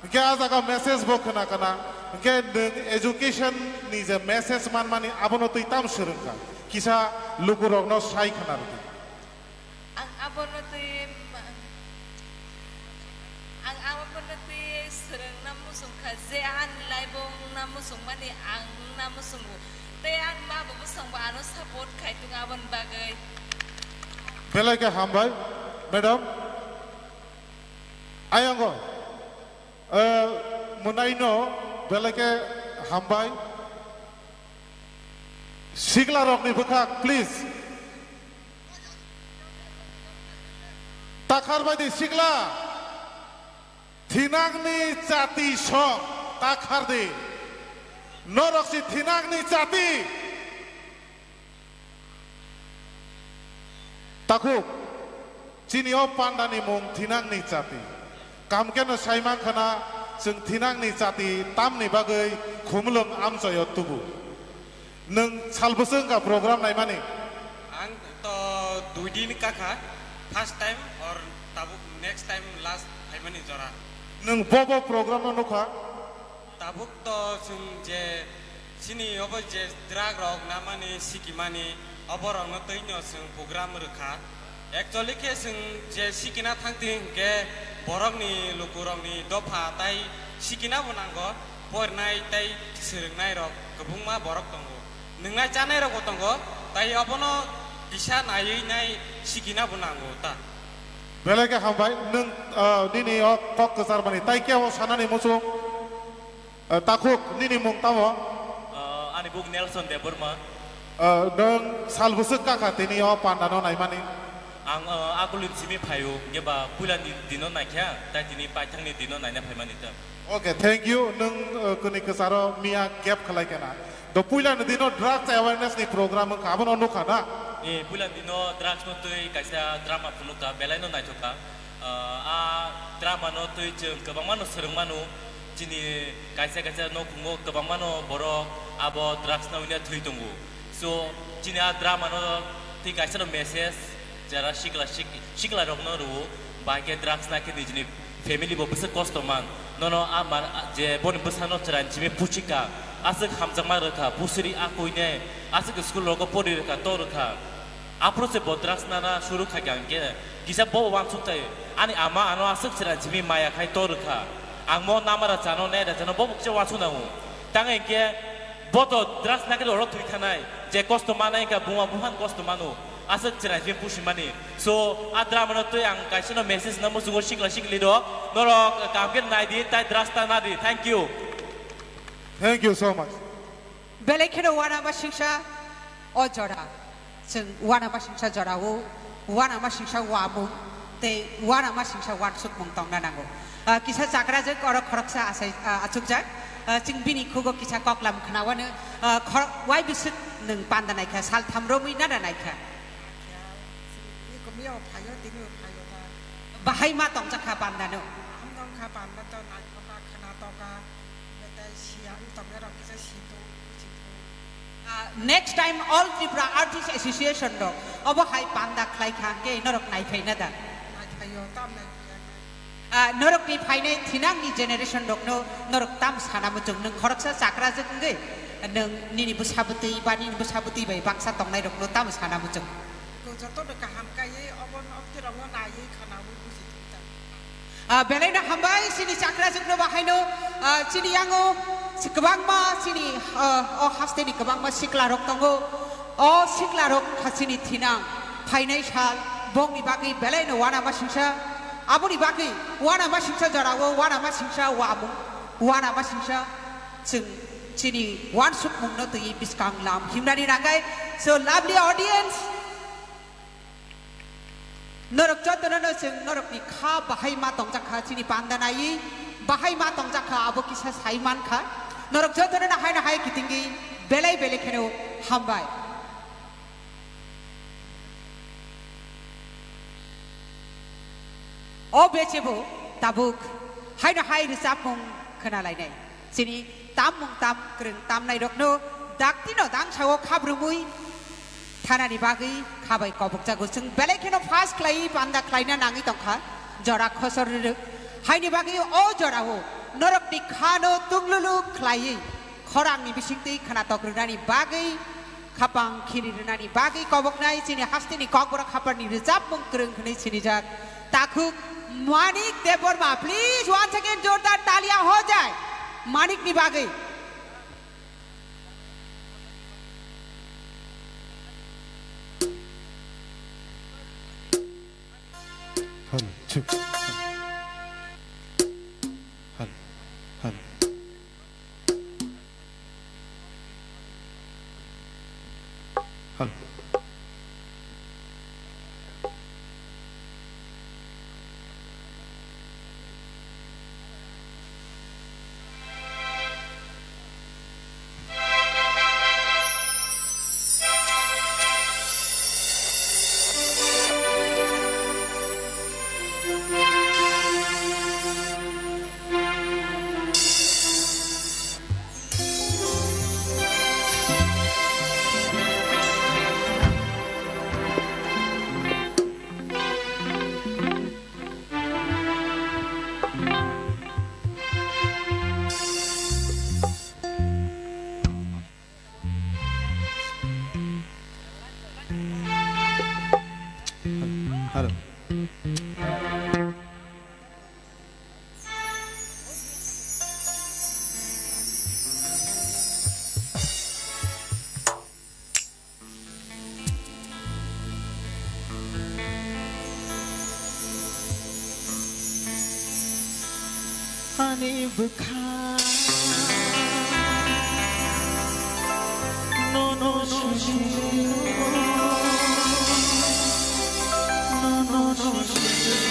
Hwnkhe a jaga message bo khna kana? Hwnkhe nwng education ni je message manmani abono twi tam swrwngkha? Kisa lukurokno sai khna rwdi. Ang abono twi ma-, ang abono twi swrwngna muchungkha je ani life o wngna muchungmani ang wngna muchungo. Tei ani ma bo bwskango ano support khai tongo aboni bagwi. Belai khe hambai, madam. Ayang o, eh, mwnaino belai khe hambai. Sikla rokni bwkhak, please. Takhar bai di sikla. Thinangni chati song takhar di. Norok si thinangni chati. Takhuk, chini o pandani mung thinangni chati. Kam keno sai mankha na, chwng thinangni chati tamni bagwi khumulwng amchoyo tubu. Nwng sal bwswk wngkha program naimani? Ang to dui din kakha, first time or tabuk next time last phaimani jora. Nwng bo bo program no nukha? Tabuk to chwng je chini obo je drug rok namani, sikimani, oborokno twino chwng program rwkha. Actually khe chwng je sikina thangdi hinkhe borokni lukurokni dopha tai sikina bo nango, porinai tai swrwngnairok kwbangma borok tongo. Nwngnai chanairokbo tongo, tai obono kisa naiwi nai sikina bo nango ta. Belai khe hambai, nwng, ah, nini o kok kwcharmani, tai kebo sanani muchung? Eh, takhuk, nini mung tamo? Ah, ani buk Nelson Debbarma. Eh, nwng sal bwswk kakha tini o pandano naimani? Ang, ah, akulni simi phaio, hwnkhe ba puila ni dino naikha, tai tini paithakni dino naina phaimani ta. Okay, thank you. Nwng, eh, kwnwi kwcharo miya gap khlai kena. Do puila ni dino drugs awareness ni program wngkha, abono nukha na? Eh, puila dino drugs no twi kaisa drama phunukha, belai no naithokha. Ah, a drama no twi chwng kwbangma no swrwng mano. Chini kaisa kaisa nokhungo kwbangma no borok abo drugs no wngya thwi tongo. So, chini a drama no twi kaisa no message, jara sikla sik-, sikla rok no rwo, bahai khe drugs na khe nijini family bo bwswk kosto man. Nono a mar, je boni bwsa no chwrai simi puchika, aswk hamjakma rwkha, pusri a koine, aswk school rogo pori rwkha, to rwkha. Aphuru se bo drugs nana suru khaikha hwnkhe kisa bo wansuk tai ani ama ano aswk chwrai simi maya khai to rwkha. Ang mo namara chano naira chano bo kisa wansuk nango. Tang hwnkhe bo to drugs nakhe oro thwi thanai je kosto manai hwnkha buma buphang kosto mano aswk chwrai simi pusimani. So a drama no twi ang kaisa no message na muchungo sikla sikli rok norok kaham khe nai di tai drugs ta na di. Thank you. Thank you so much. Belai kheno uanama singsa o jora. Chwng uanama singsa jora o, uanama singsa uamung tei uanama singsa uansukmung tongna nango. Ah, kisa chakrajwk oro khoroksa asai, ah, achukjak. Ah, chwng bini khugo kisa koklam khwnawano, ah, khor-, wai bwswk nwng panda naikha, sal tham romwi nada naikha. Bahai ma tongjakha pandano. Ang tongkha panda to naithoka khwna toka. Betai siya, ang tongnairok kisa si tong, si tong. Ah, next time All Tripura Artists Association rok obo hai panda khlai kha hwnkhe norok nai phai na da? Nai phaio, tam nai phaiya nai. Ah, norok ni phainai thinang ni generation rok no norok tam sana muchung, nwng khoroksa chakrajwk wngwi nwng nini bwsa bwtwi ba nini bwsa bwtwi bai baksa tongnai rok no tam sana muchung. Ko joto no kaham kaiwi obo no, okti rok no naiwi khwnawi buji thung ta. Ah, belai no hambai chini chakrajwk no bahaino, ah, chini yango si kwbangma chini, ah, o haste ni kwbangma sikla rok tongo. O sikla rok ha chini thinang phainai sal bongni bagwi belai no uanama singsa. Aboni bagwi uanama singsa jora o uanama singsa uamung uanama singsa chwng chini uansukmung no twi bwskang lam himnani nangai. So lovely audience, Norok jotono no chwng norokni kha bahai ma tongjak kha, chini panda naiwi bahai ma tongjak kha, abo kisa sai man kha. Norok jotono no haino hai kitingwi belai belai kheno hambai. O bechebo tabuk haino hai rwchapmung khwnalainai. Chini tammung tam kwrwng tamnairokno daktino dangsao khabrumwi thanani bagwi khabai kobokjago. Chwng belai kheno fast khlaiwi panda khlaina nangwi tongkha jora khosor rwrwk. Haini bagwi o jorao norokni khano tunglulu khlaiwi khorangni bisingtwi khwnatok rwnani bagwi khapang khini rwnani bagwi koboknai chini hasteni kokborok haparni rwchapmung kwrwng hwnwi sinijak takhuk Manik Debbarma. Please, once again, jordar taliya ho jai Manikni bagwi. Hello, check. Hello, hello. Hello. Hello. Ani bwkha nono sujino, nono sujino.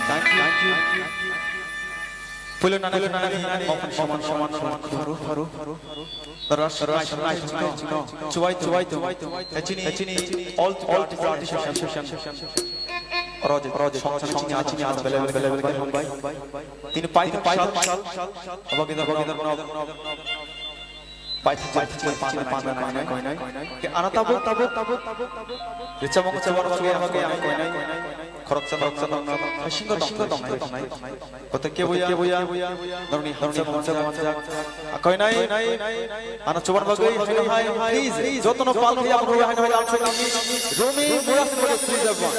Thank you. Puilo nana nana nana mokon soman soman soman khuru khuru. Ras ras ras chino chuwai chuwai tu. Chini chini all all artist association. Roje roje song song chini achini as bele bele bele bele hambai. Tini pai pai sal sal. Abagidar abagidar no. Paithak paithak paithak panda nai nai. Ke ana tabuk tabuk tabuk. Richa mong chabar mong ya koi nai koi nai. Khorok chan khorok chan nai. Hasingo tong tong nai. Kote ke boya boya. Norni hamsa hamsa hamsa. Koi nai. Ana chuban bagwi hai hai please. Jotono pal ya ko hai hai. Rumi muras ko please everyone.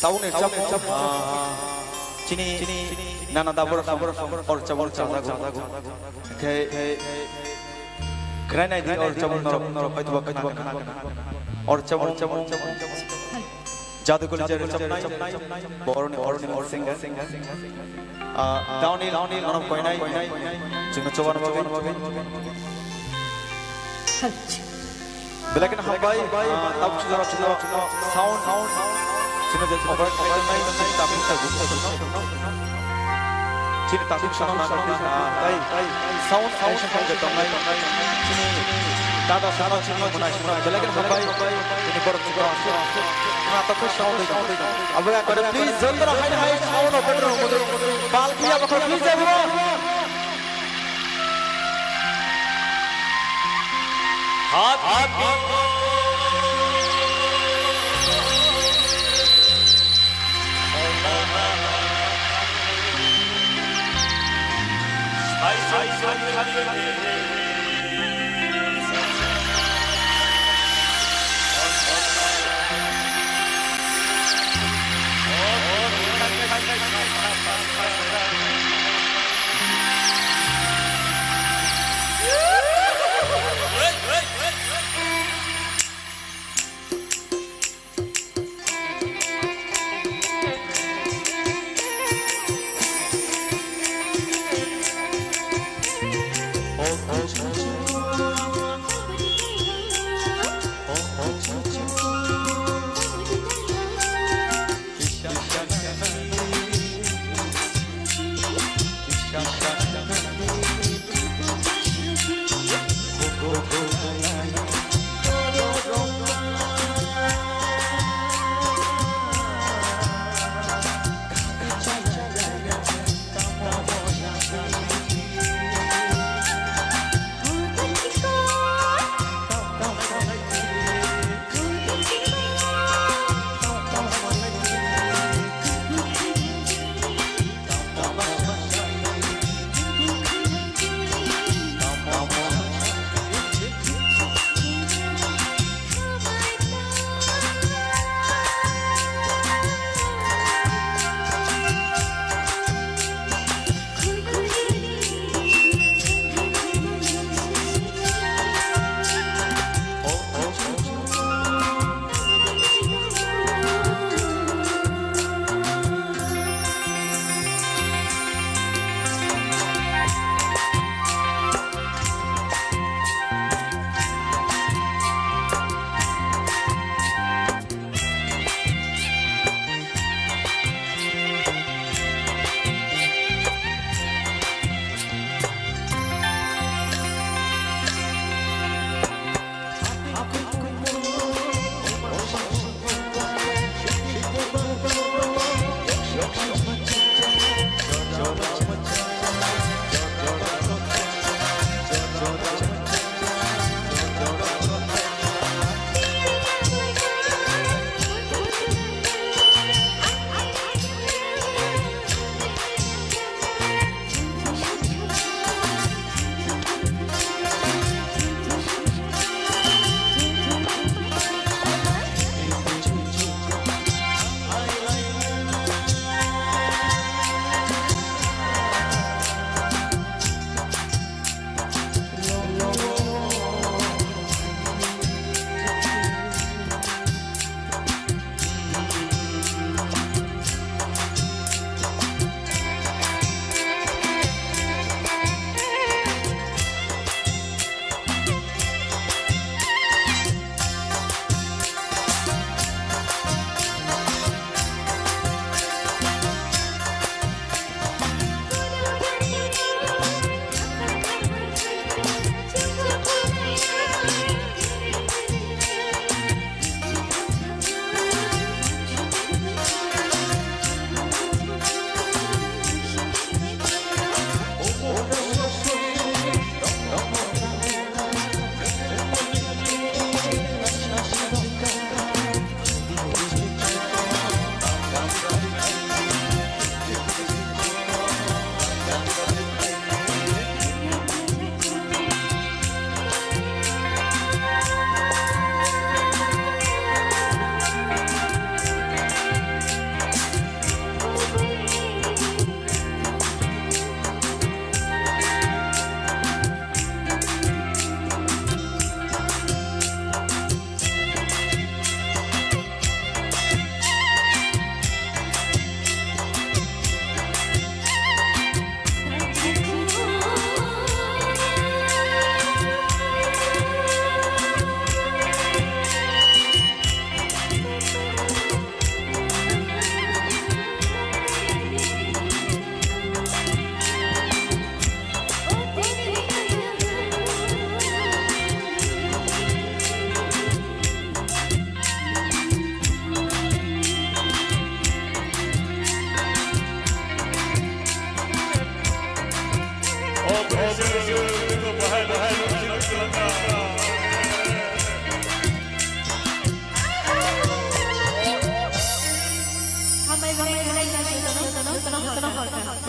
Tabukni chapmung, ah, chini nana dabur or chabur chajago. Khe khwnai nai di or chabur norok norok hoi tuba khna khna or chabur chabur. Jadu kuli jadu chapnai boroni original singer. Ah, Downhill, Downhill, nono koinai, chwngno chobar bagwi. Belai kheno hambai, ah, tabuk chwng jora chwngno sound, chwngno je operate khlaijak nai, chwng tabuk tabuk. Chini tabuk sound na nang na, tai sound, sound, sound je tongnai, chini dada sound, chini mwnai sound, belai kheno hambai, chini borok chukro aswk, na to khe sound dei. Abo ya kare, please, jondra hai hai sound o bedroom mo dei, pal biya bakho, please, jai bro. Happy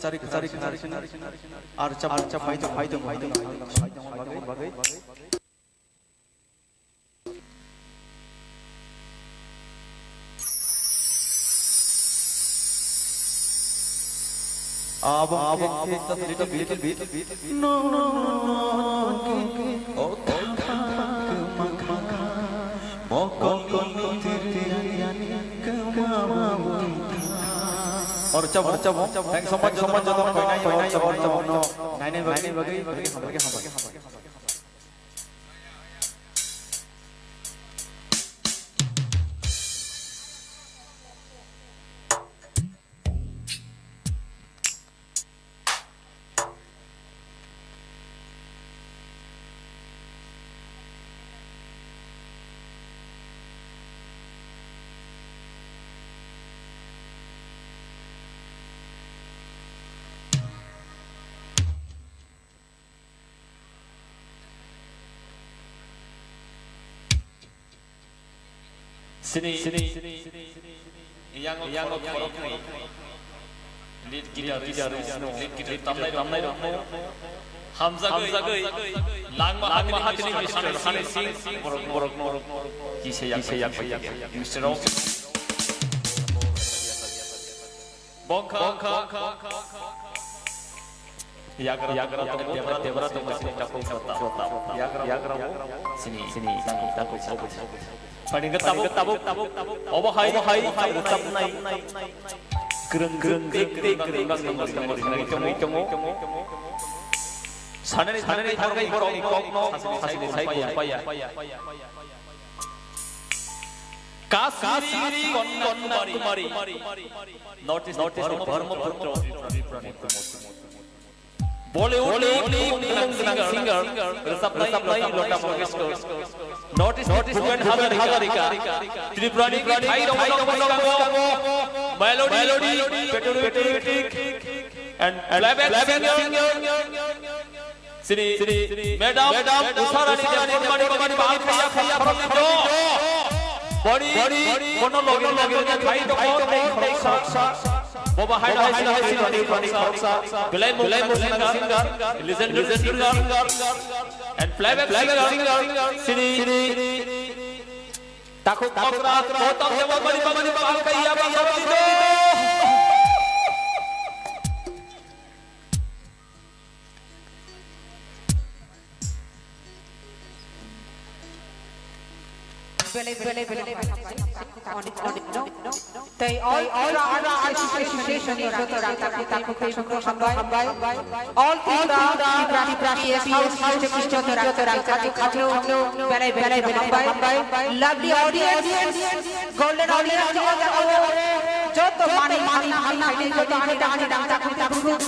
Chari, chari, chari, chari. Ar chap, chap, mai tong, mai tong, mai tong, mai tong, mai tong, mai tong, mai tong. Abo, abo, abo, just little bit, little bit. No, no, no, no, no. Oh, thang, thang, thang, thang, thang. Mokol ni tiriyan kemamang. Or chabo, or chabo. Thanks so much, so much, joto koinai, koinai, or chabo, no. Nai, nai, bagwi, bagwi, bagwi, hambai, hambai. Sini, sini, yang, yang khoroknwi lead guitar, lead guitar tamnai, tamnai rokno hamjagwi, hamjagwi langma, langma hatini Mister Hani Singh borok, borok, borok kisa yak, kisa yak bai ya. Mister Rao. Bongkha, bongkha, yagra, yagra, debra, debra, debra, sini takhuk sota, yagra, yagra, sini, sini, takhuk, takhuk, takhuk. Phaini khe tabuk, tabuk, obo hai, obo hai, rwchapnai. Kwrwng, kwrwng, kwrwng, kwrwng, kwrwng, kwrwng, kwrwng, kwrwng, kwrwng. Sanani, sanani, thangnai borokni kokno, sasini sai, sai, paya. Kashmiri Kanyakumari. North East ni Brahmaputra. Bollywood ni buhum gwnang singer, rwchapnai Lata Mangeshkar. North East ni Bhupen Hazarika. Tripura ni bwthai rok no bwskango melody, patriotic and playback singer. Sini, sini, madam, madam, Usha Rani Debbarma ni bagwi bang khaiya khaiya khoroknwi do. Boni, boni, bono logi, logi, logi khai tongo, tei khoroksa. Boba hai, hai, hai, hai, hai, khoroksa. Belai, belai, singer, legendary singer, and playback singer, sini, takhuk, takhuk, Gautam Debbarma ni bagwi bang khaiya khoroknwi do. Belai, belai, belai, belai. Tei all, all, all, all association ni joto rang takhuk, takhuk, tei hambai. All Tripura, Tripura, Tripura P S House, joto rang takhuk, takhuk. Belai, belai, belai, hambai. Lovely audience. Golden audience, joto mani, mani, mani, mani, joto ani dang, ani dang, takhuk, takhuk.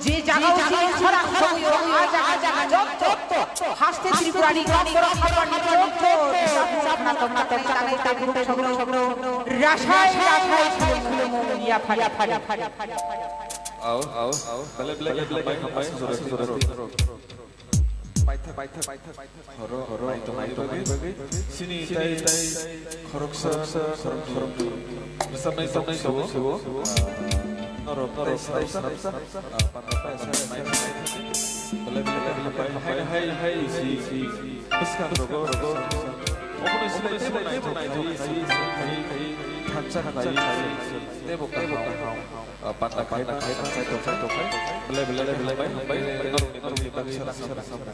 Je jaga o chini khorang sogwi o, a jaga, a jaga, joto haste Tripura ni kok borok habar ni joto. Natok, natok, takhuk, takhuk, takhuk. Rasai, rasai, khulum, khulum, ya phari, ya phari. Au, au, au. Belai, belai, belai, belai, hambai, hambai, hambai, hambai. Paithak, paithak, paithak, paithak. Horo, horo, naitok, naitok, naitok. Sini tai, tai, khoroksa, khorok, khorok, khorok. Rwchapnai, rwchapnai, tongwi, tongwi, tongwi. Norok, norok, tai, tai, sarap, sarap, sarap. Ah, panda, panda, naitok, naitok. Belai, belai, belai, belai, hai, hai, hai, si, si, si. Bwskang rogo, rogo. Obono silai, silai, silai, naitok, naitok, naitok. Thansa, naitok, naitok. Tebo, tebo, kaham. Ah, panda khai, panda khai, panda khai, tongkhai, tongkhai. Belai, belai, belai, belai, belai, belai, norokni bagwi sara, sara, sara.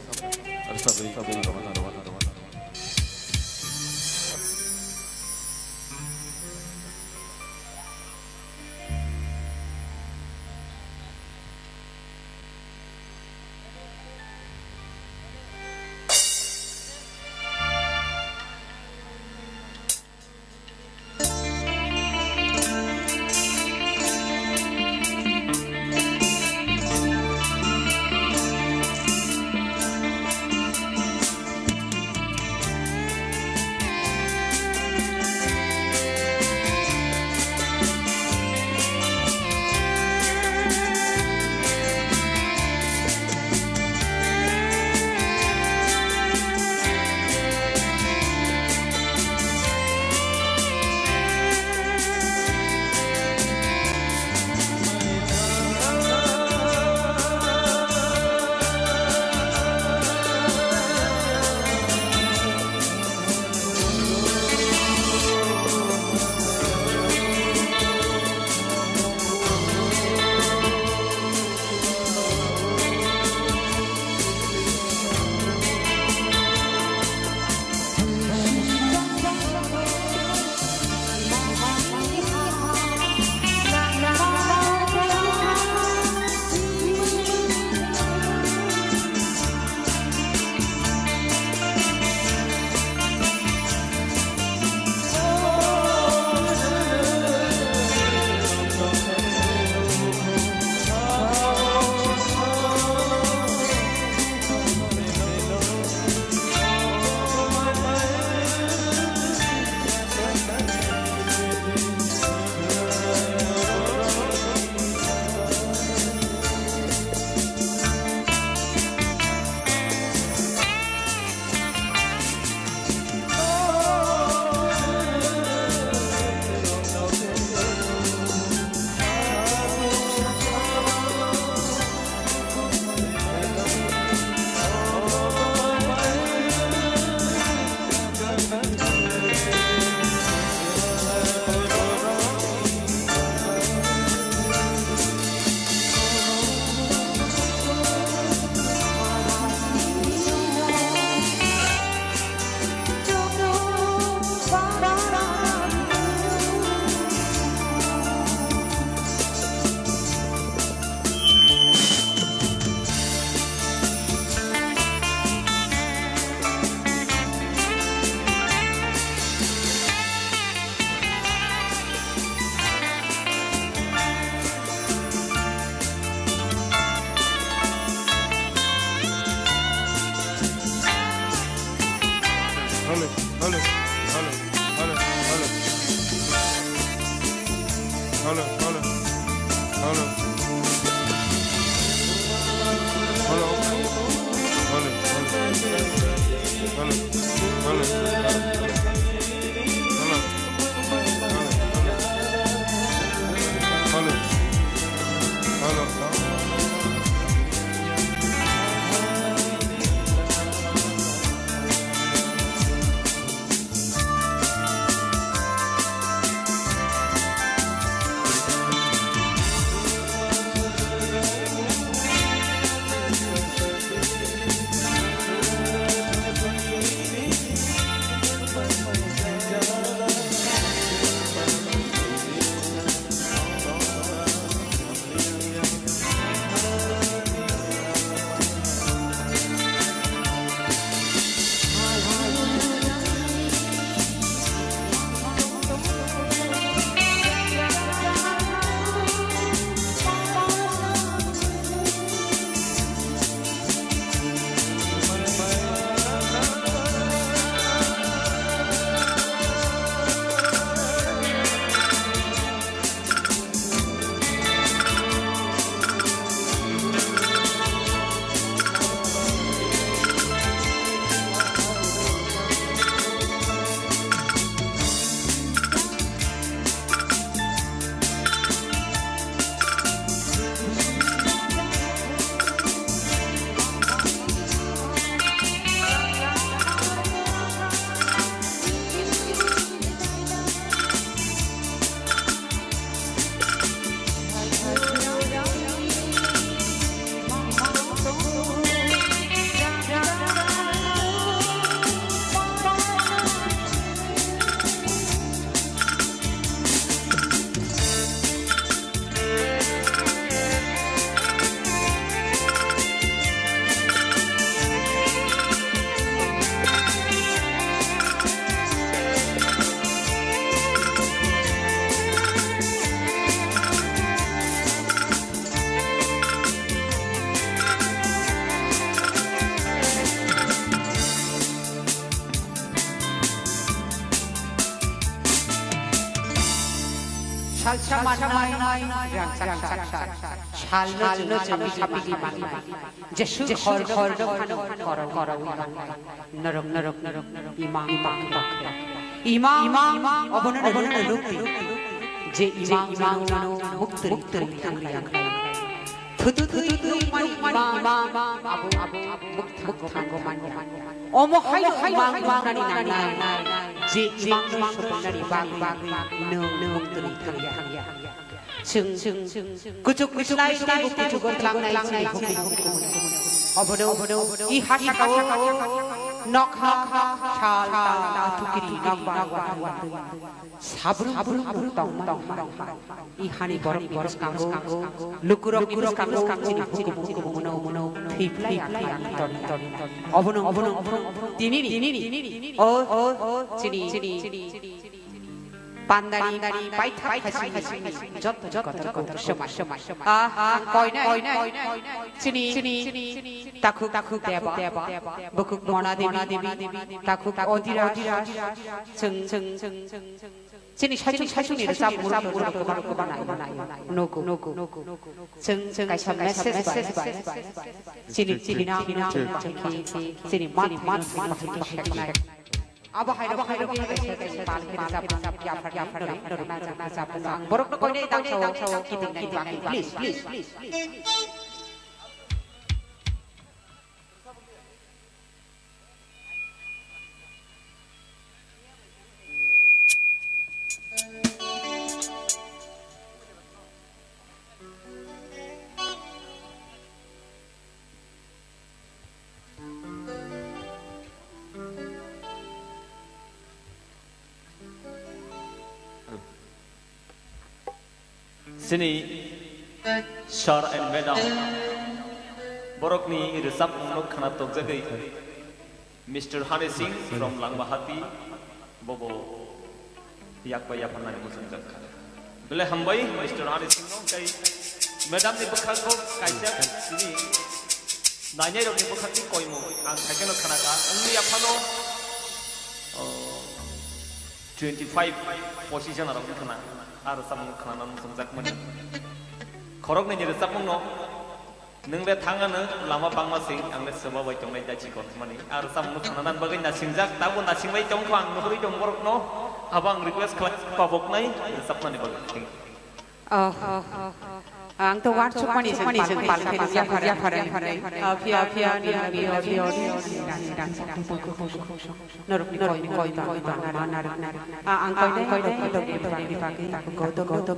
Rwchapwi, rwchapwi, rwchapwi. Hello, hello, hello, hello, hello. Hello, hello, hello. Hello. Hello, hello. Hello, hello, hello. Hello. Salsa mannai rangchak sak sak. Salno chwng sapi sapi di mannai. Jesu khordo khordo phano koroi koroi mannai. Norok norok norok imang imang tokhe. Imang imang obono obono lukti. Je imang imang no muktri muktri thangri thangri. Thutu thui thui mani imang imang abo abo mukthango manya. Omo hai imang imang nani nangnai. Je imang no sopangnani bagwi nwng nwng twi thangya. Chwng kuchuk kuchuk lai lai bukti chugo tlangnai chini bukti bukti. Obono i ha sakao nok ha sal ta tukiri nok ba wa wa. Sabrum brum brum tong tong tong. I hani borok ni bwskango, lukurok ni bwskango, chini hukumu hukumu muno muno, thwi phlai ya phlai ya toni toni. Obono obono tini ni, o o chini pandani paithak khasi ni, joto joto joto somai somai. Ah, ang koinai chini takhuk takhuk deba, bukuk mona debi, takhuk odira, chwng chwng chwng. Chini saichung saichung ni rwchapmung rok kwbang kwbang nai nai nugo. Chwng kaisa message bai chini thwina thwina chini man thwina thwina seknai. Abo hai rok hai rok kaisa kaisa pal khe rwchapmung yaphar yaphar nai nai rwchapmung ang borok no koinai tang sao sao kiting nai bagwi please please. Chini sir and madam, borokni rwchapmungno khna tokjagwi Mister Hani Singh from Langmahati, bobo yakbai yapharnani muchungjak kha. Belai hambai Mister Hani Singhno, tei madamni bwkhakbo kaisa chini nainairokni bwkhakni koimung ang thaikheno khna kha. Wngya phano twenty five position rok wngkha na, a rwchapmung khwnana muchungjakmani. Khoroknwi ni rwchapmungno, nwng le thang ano lama bangma sing, ang le swba bai tongnai da chikon hwnmani. A rwchapmungno khwnanani bagwi nasingjak, tabuk nasingbai tongkha ang nuhurwi tong borokno, abo ang request khlai paboknai rwchapnani bagwi. Oh, ang to war chukmani se pal pal pal ya phar ya phar. Aphi aphi ani ani ani ani. Norok ni koi ni koi ba ba na na na. A ang koi dai koi dai koi dai koi dai koi dai.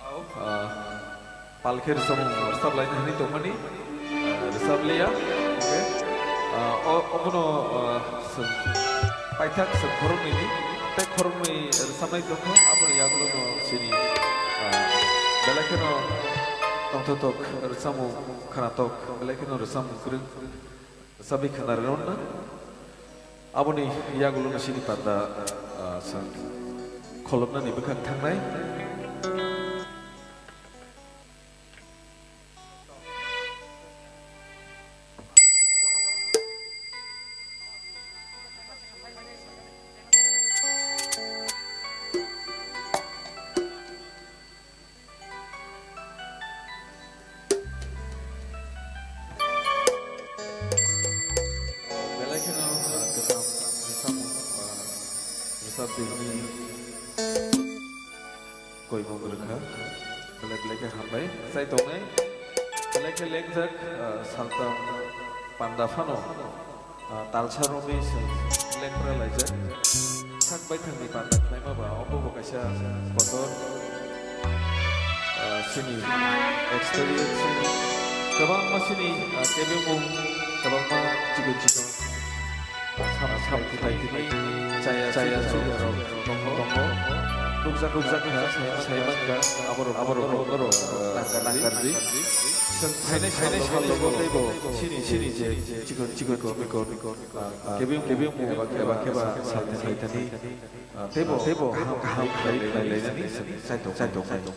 Au, ah, palkhe rwchapmung rwchap laina hwnwi tongmani, ah, rwchap liya, hwnkhe, ah, o-, obono, ah, chwng paithak chwng khoroknwi ni, tei khoroknwi rwchapnai tongkha, aboni yagulono chini, ah, belai kheno tongthotok rwchapmung khwnatok, belai kheno rwchapmung kwrwng. Sabi khana rwna. Aboni yagulo no sini panda, ah, sa kholopnani bwkhak thangnai. Belai kheno, ah, kwcham rwchapmung, ah, rwchaptwi hwnwi koimung rwkha. Belai belai khe hambai. Chai tongnai. Belai khe lengjak, ah, saltam panda phano. Ah, talsa romwi se lengra laijak. Sak baithangni panda khlaima ba obo bo kaisa kotor, ah, chini experience. Kwbangma chini, ah, kebengmung, kwbangma chikon chikon, ah, sam-, sam khlai tini chaya chaya chaya rok tongo. Nukjak nukjak kha, sai mankha, aborok, aborok, aborok, ah, nangkardi. Chwng phainai sal logo teibo chini, chini je chikon, chikon, chikon, ah, kebeng, kebeng eba, eba, keba saitani, saitani, ah, teibo, teibo kaham, kaham khlai, khlai lainani chwng chaitok, chaitok, chaitok.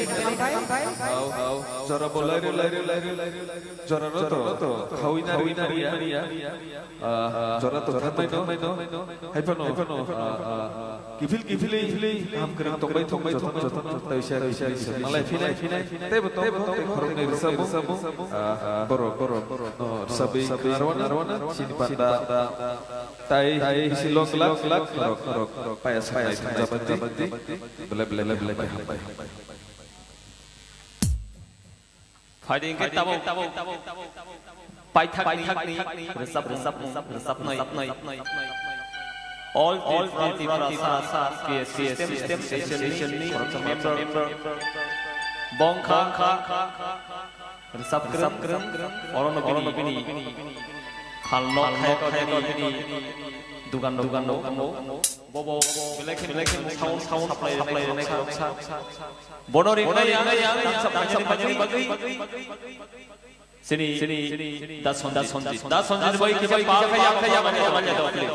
Hau, hau, jora bo laire, laire, laire, jora roto, khawi nari, nari ya. Ah, jora to thangmai no, hai phano, ah, ah, kiphil, kiphil, ham kwrwng tongbai, tongbai, tongbai, jotono, jotono, taisa, taisa, taisa, malai phinai, phinai, teibo tong, tong, tei khoroknwi rwchapmung, ah, borok, borok, no, rwchapwi kharwana, chini panda, tai, tai, bisi lok, lak, lak, khorok, khorok, paya, paya, sangjabandi, bele, bele, bele, bele, hambai. Phaidi hwnkhe tabuk paithakni rwchapmung, rwchapnai. All Tripura Tiprasa K S System Association ni member. Bongkha rwchapkrwng, orono bini, bini phalno khayo bini dugan, dugan no. Bobo belai khe, belai khe sound, sound supply rwnai kha. Bono rinai ang, ang, ang, tangsa painani bagwi. Sini, sini, Da Sanjit, Da Sanjit, Da Sanjit bai kisa pa, pa, pa, pa, pa, pa, please.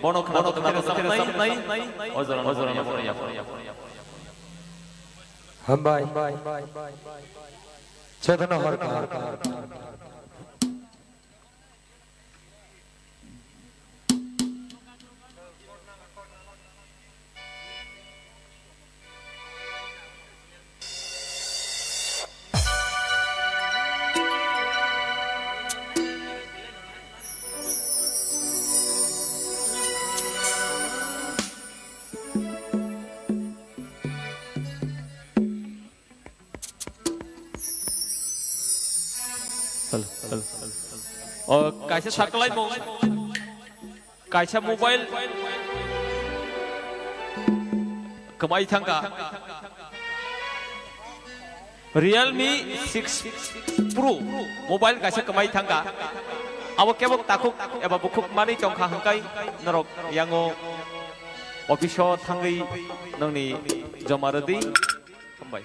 Bono khna, bono khna, bono khna, nai, nai. Ojora, ojora, ojora, ojora. Hambai. Chetana horkha. Hello, hello, hello. O, kaisa saklaimung, kaisa mobile kwmai thangkha. Realme six Pro mobile kaisa kwmai thangkha. Abo kebo takhuk eba bukhuk manwi tongkha hwnkhe norok yango office o thangwi nongni joma rwdi. Hambai.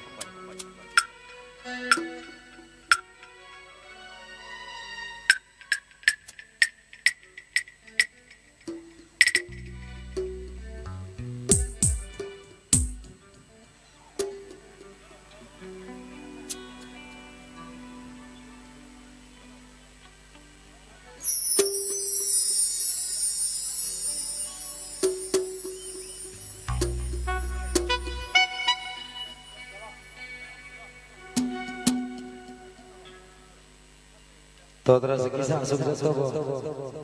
Todra se kisa asuk jato bo.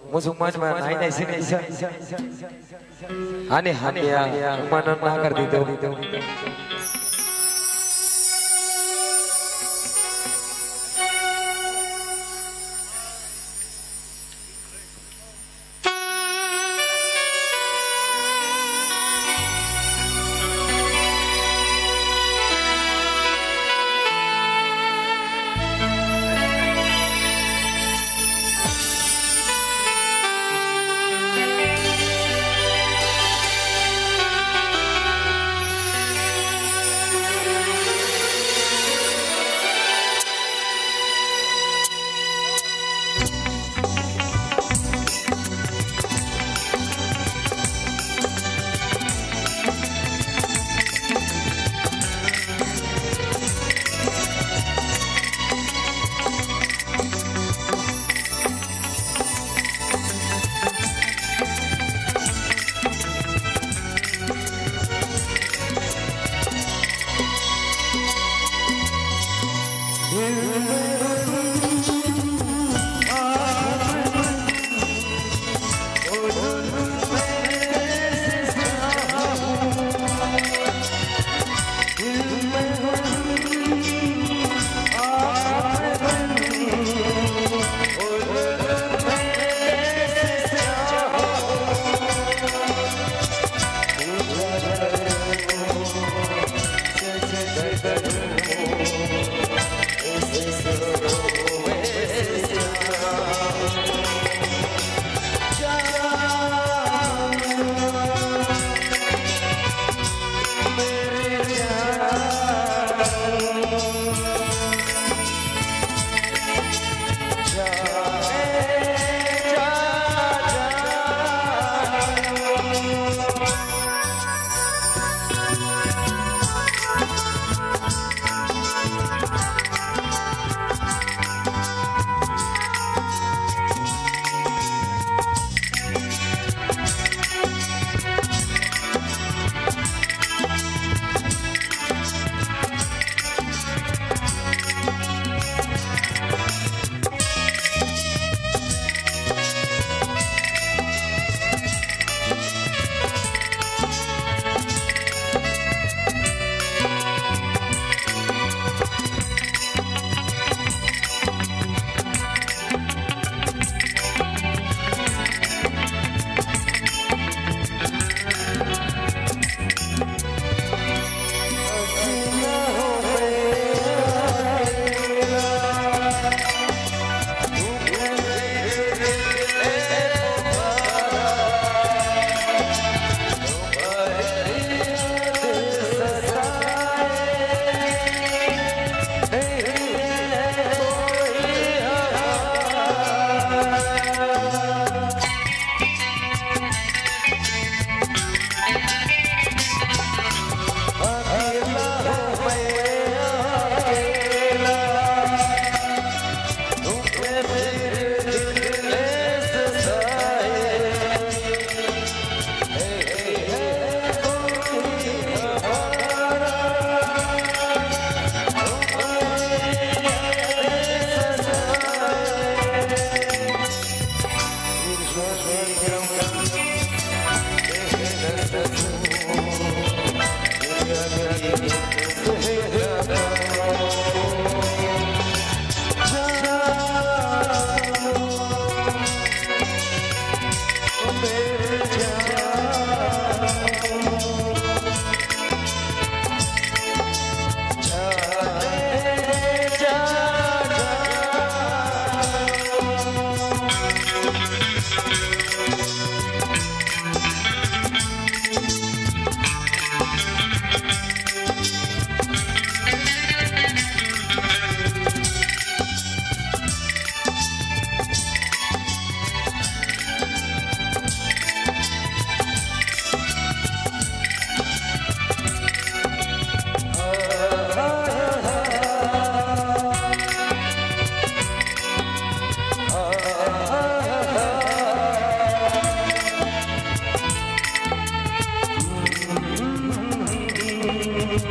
Musuk man man ai nai sini sa. Ani hamya mano nakar dito.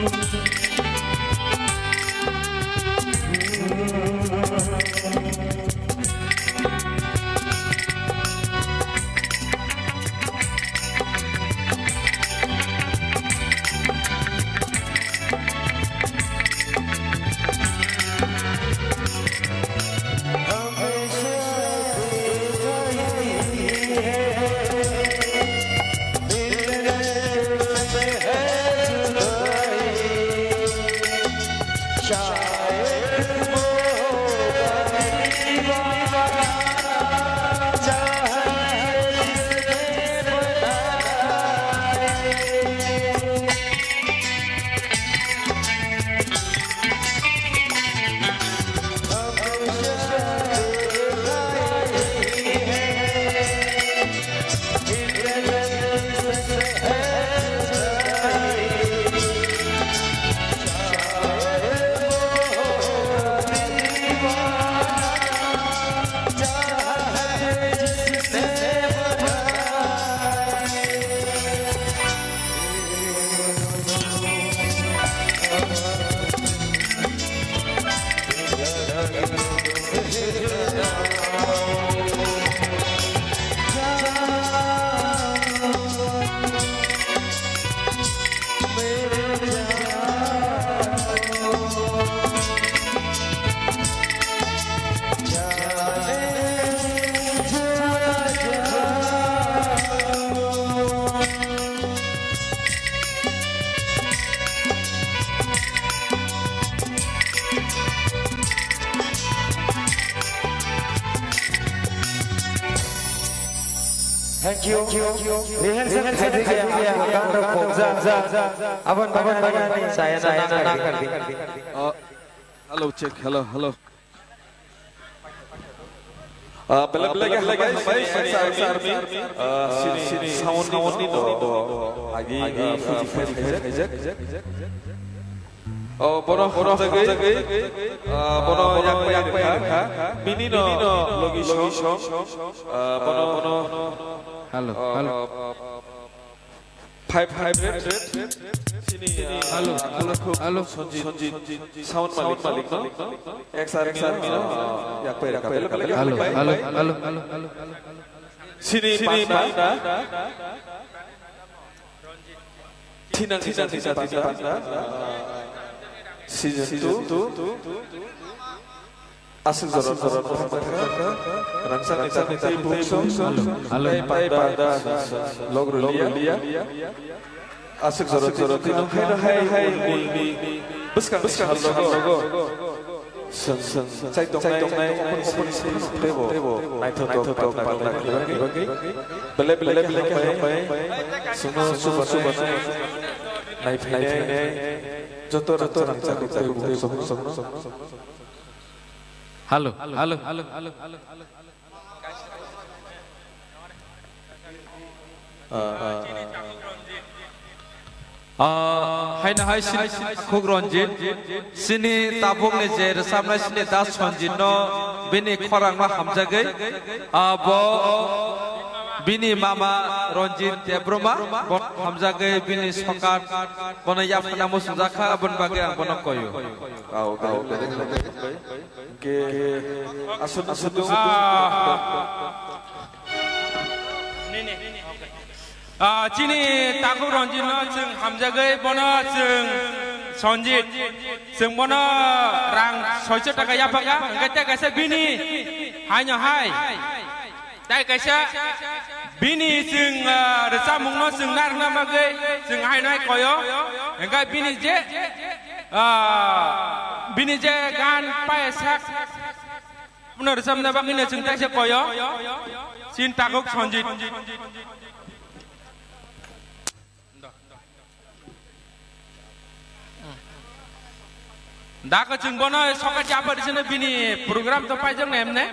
Thank you. Rehearsal khaijak ya, ya, ya, ya, ya, ya, ya. Abon, abon, abon, saya na, na, na, na. Oh, hello, check, hello, hello. Ah, belai, belai, belai, belai, belai, belai, belai, belai, ah, sini, sini, sound, sound ni do, do, agi, agi, ah, fuji, fuji, khaijak, khaijak. Oh, bono, bono, hamjagwi, ah, bono, yak, yak, yak, bini no, logi song, ah, bono, bono, hello, ah, hello. Five hundred. Sini, ah, hello, hello, hello. Sonjit, Sonjit, sound malik, malik, no? X R, X R, no? Ah, yak pai, yak pai, yak pai. Hello, hello, hello, hello, hello. Sini, sini, panda. Thinang, thinang, thinang, thinang, panda. Season two. Aswk jora jora rangchakni chakni twi bung song. Hello, hello. Tei panda log rwliya. Aswk jora jora twi nung hai hai hai ni bwskang sal rogo. Seng seng chai tongnai tongnai tebo naithok tok panda bagwi. Belai belai khe hambai. Sungno suba suba nai. Nai phainai. Joto joto rangchakni twi bung song song. Hello, hello, hello, hello, hello, hello. Ah, ah, ah. Ah, haino hai sini Khuk Ranjit, sini tabukni je rwchapnai sini Das Sanjit no bini khorang no hamjagwi, ah, bo bini mama Ranjit Debbarma bo hamjagwi bini sokat bono yaphana muchungjak kha, aboni bagwi ang bono koyo. Hwnkhe aswk aswk. Ah. Ah, chini takhuk Ranjit no chwng hamjagwi bono chwng Sanjit chwng bono rang soicho taka yaphaka, hwnkhe tei kaisa bini haino hai. Tai kaisa bini chwng, ah, rwchapmungno chwng narwkna bagwi chwng haino hai koyo. Hwnkhe bini je, ah, bini je gan paisa bono rwchapna bagwino chwng taisa koyo. Chini takhuk Sanjit. Dako chwng bono sokat yapar sino bini program to paijak na emne.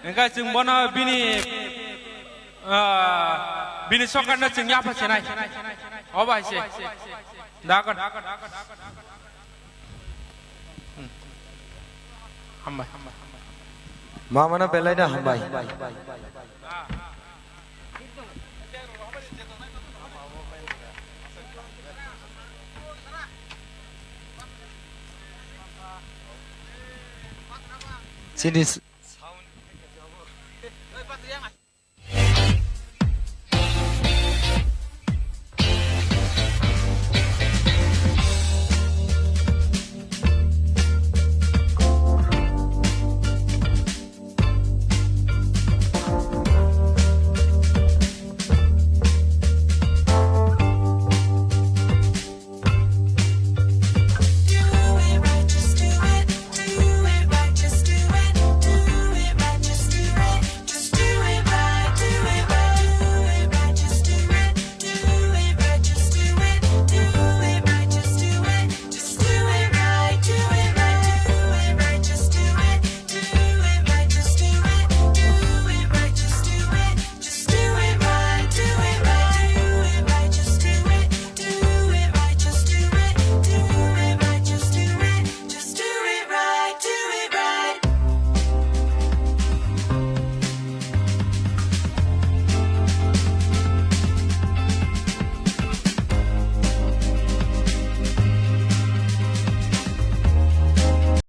Engka chwng bono bini, ah, bini sokat no chwng yapar sinai. Obo hai se. Dako. Hambai. Mama no belai da hambai. Chini s-,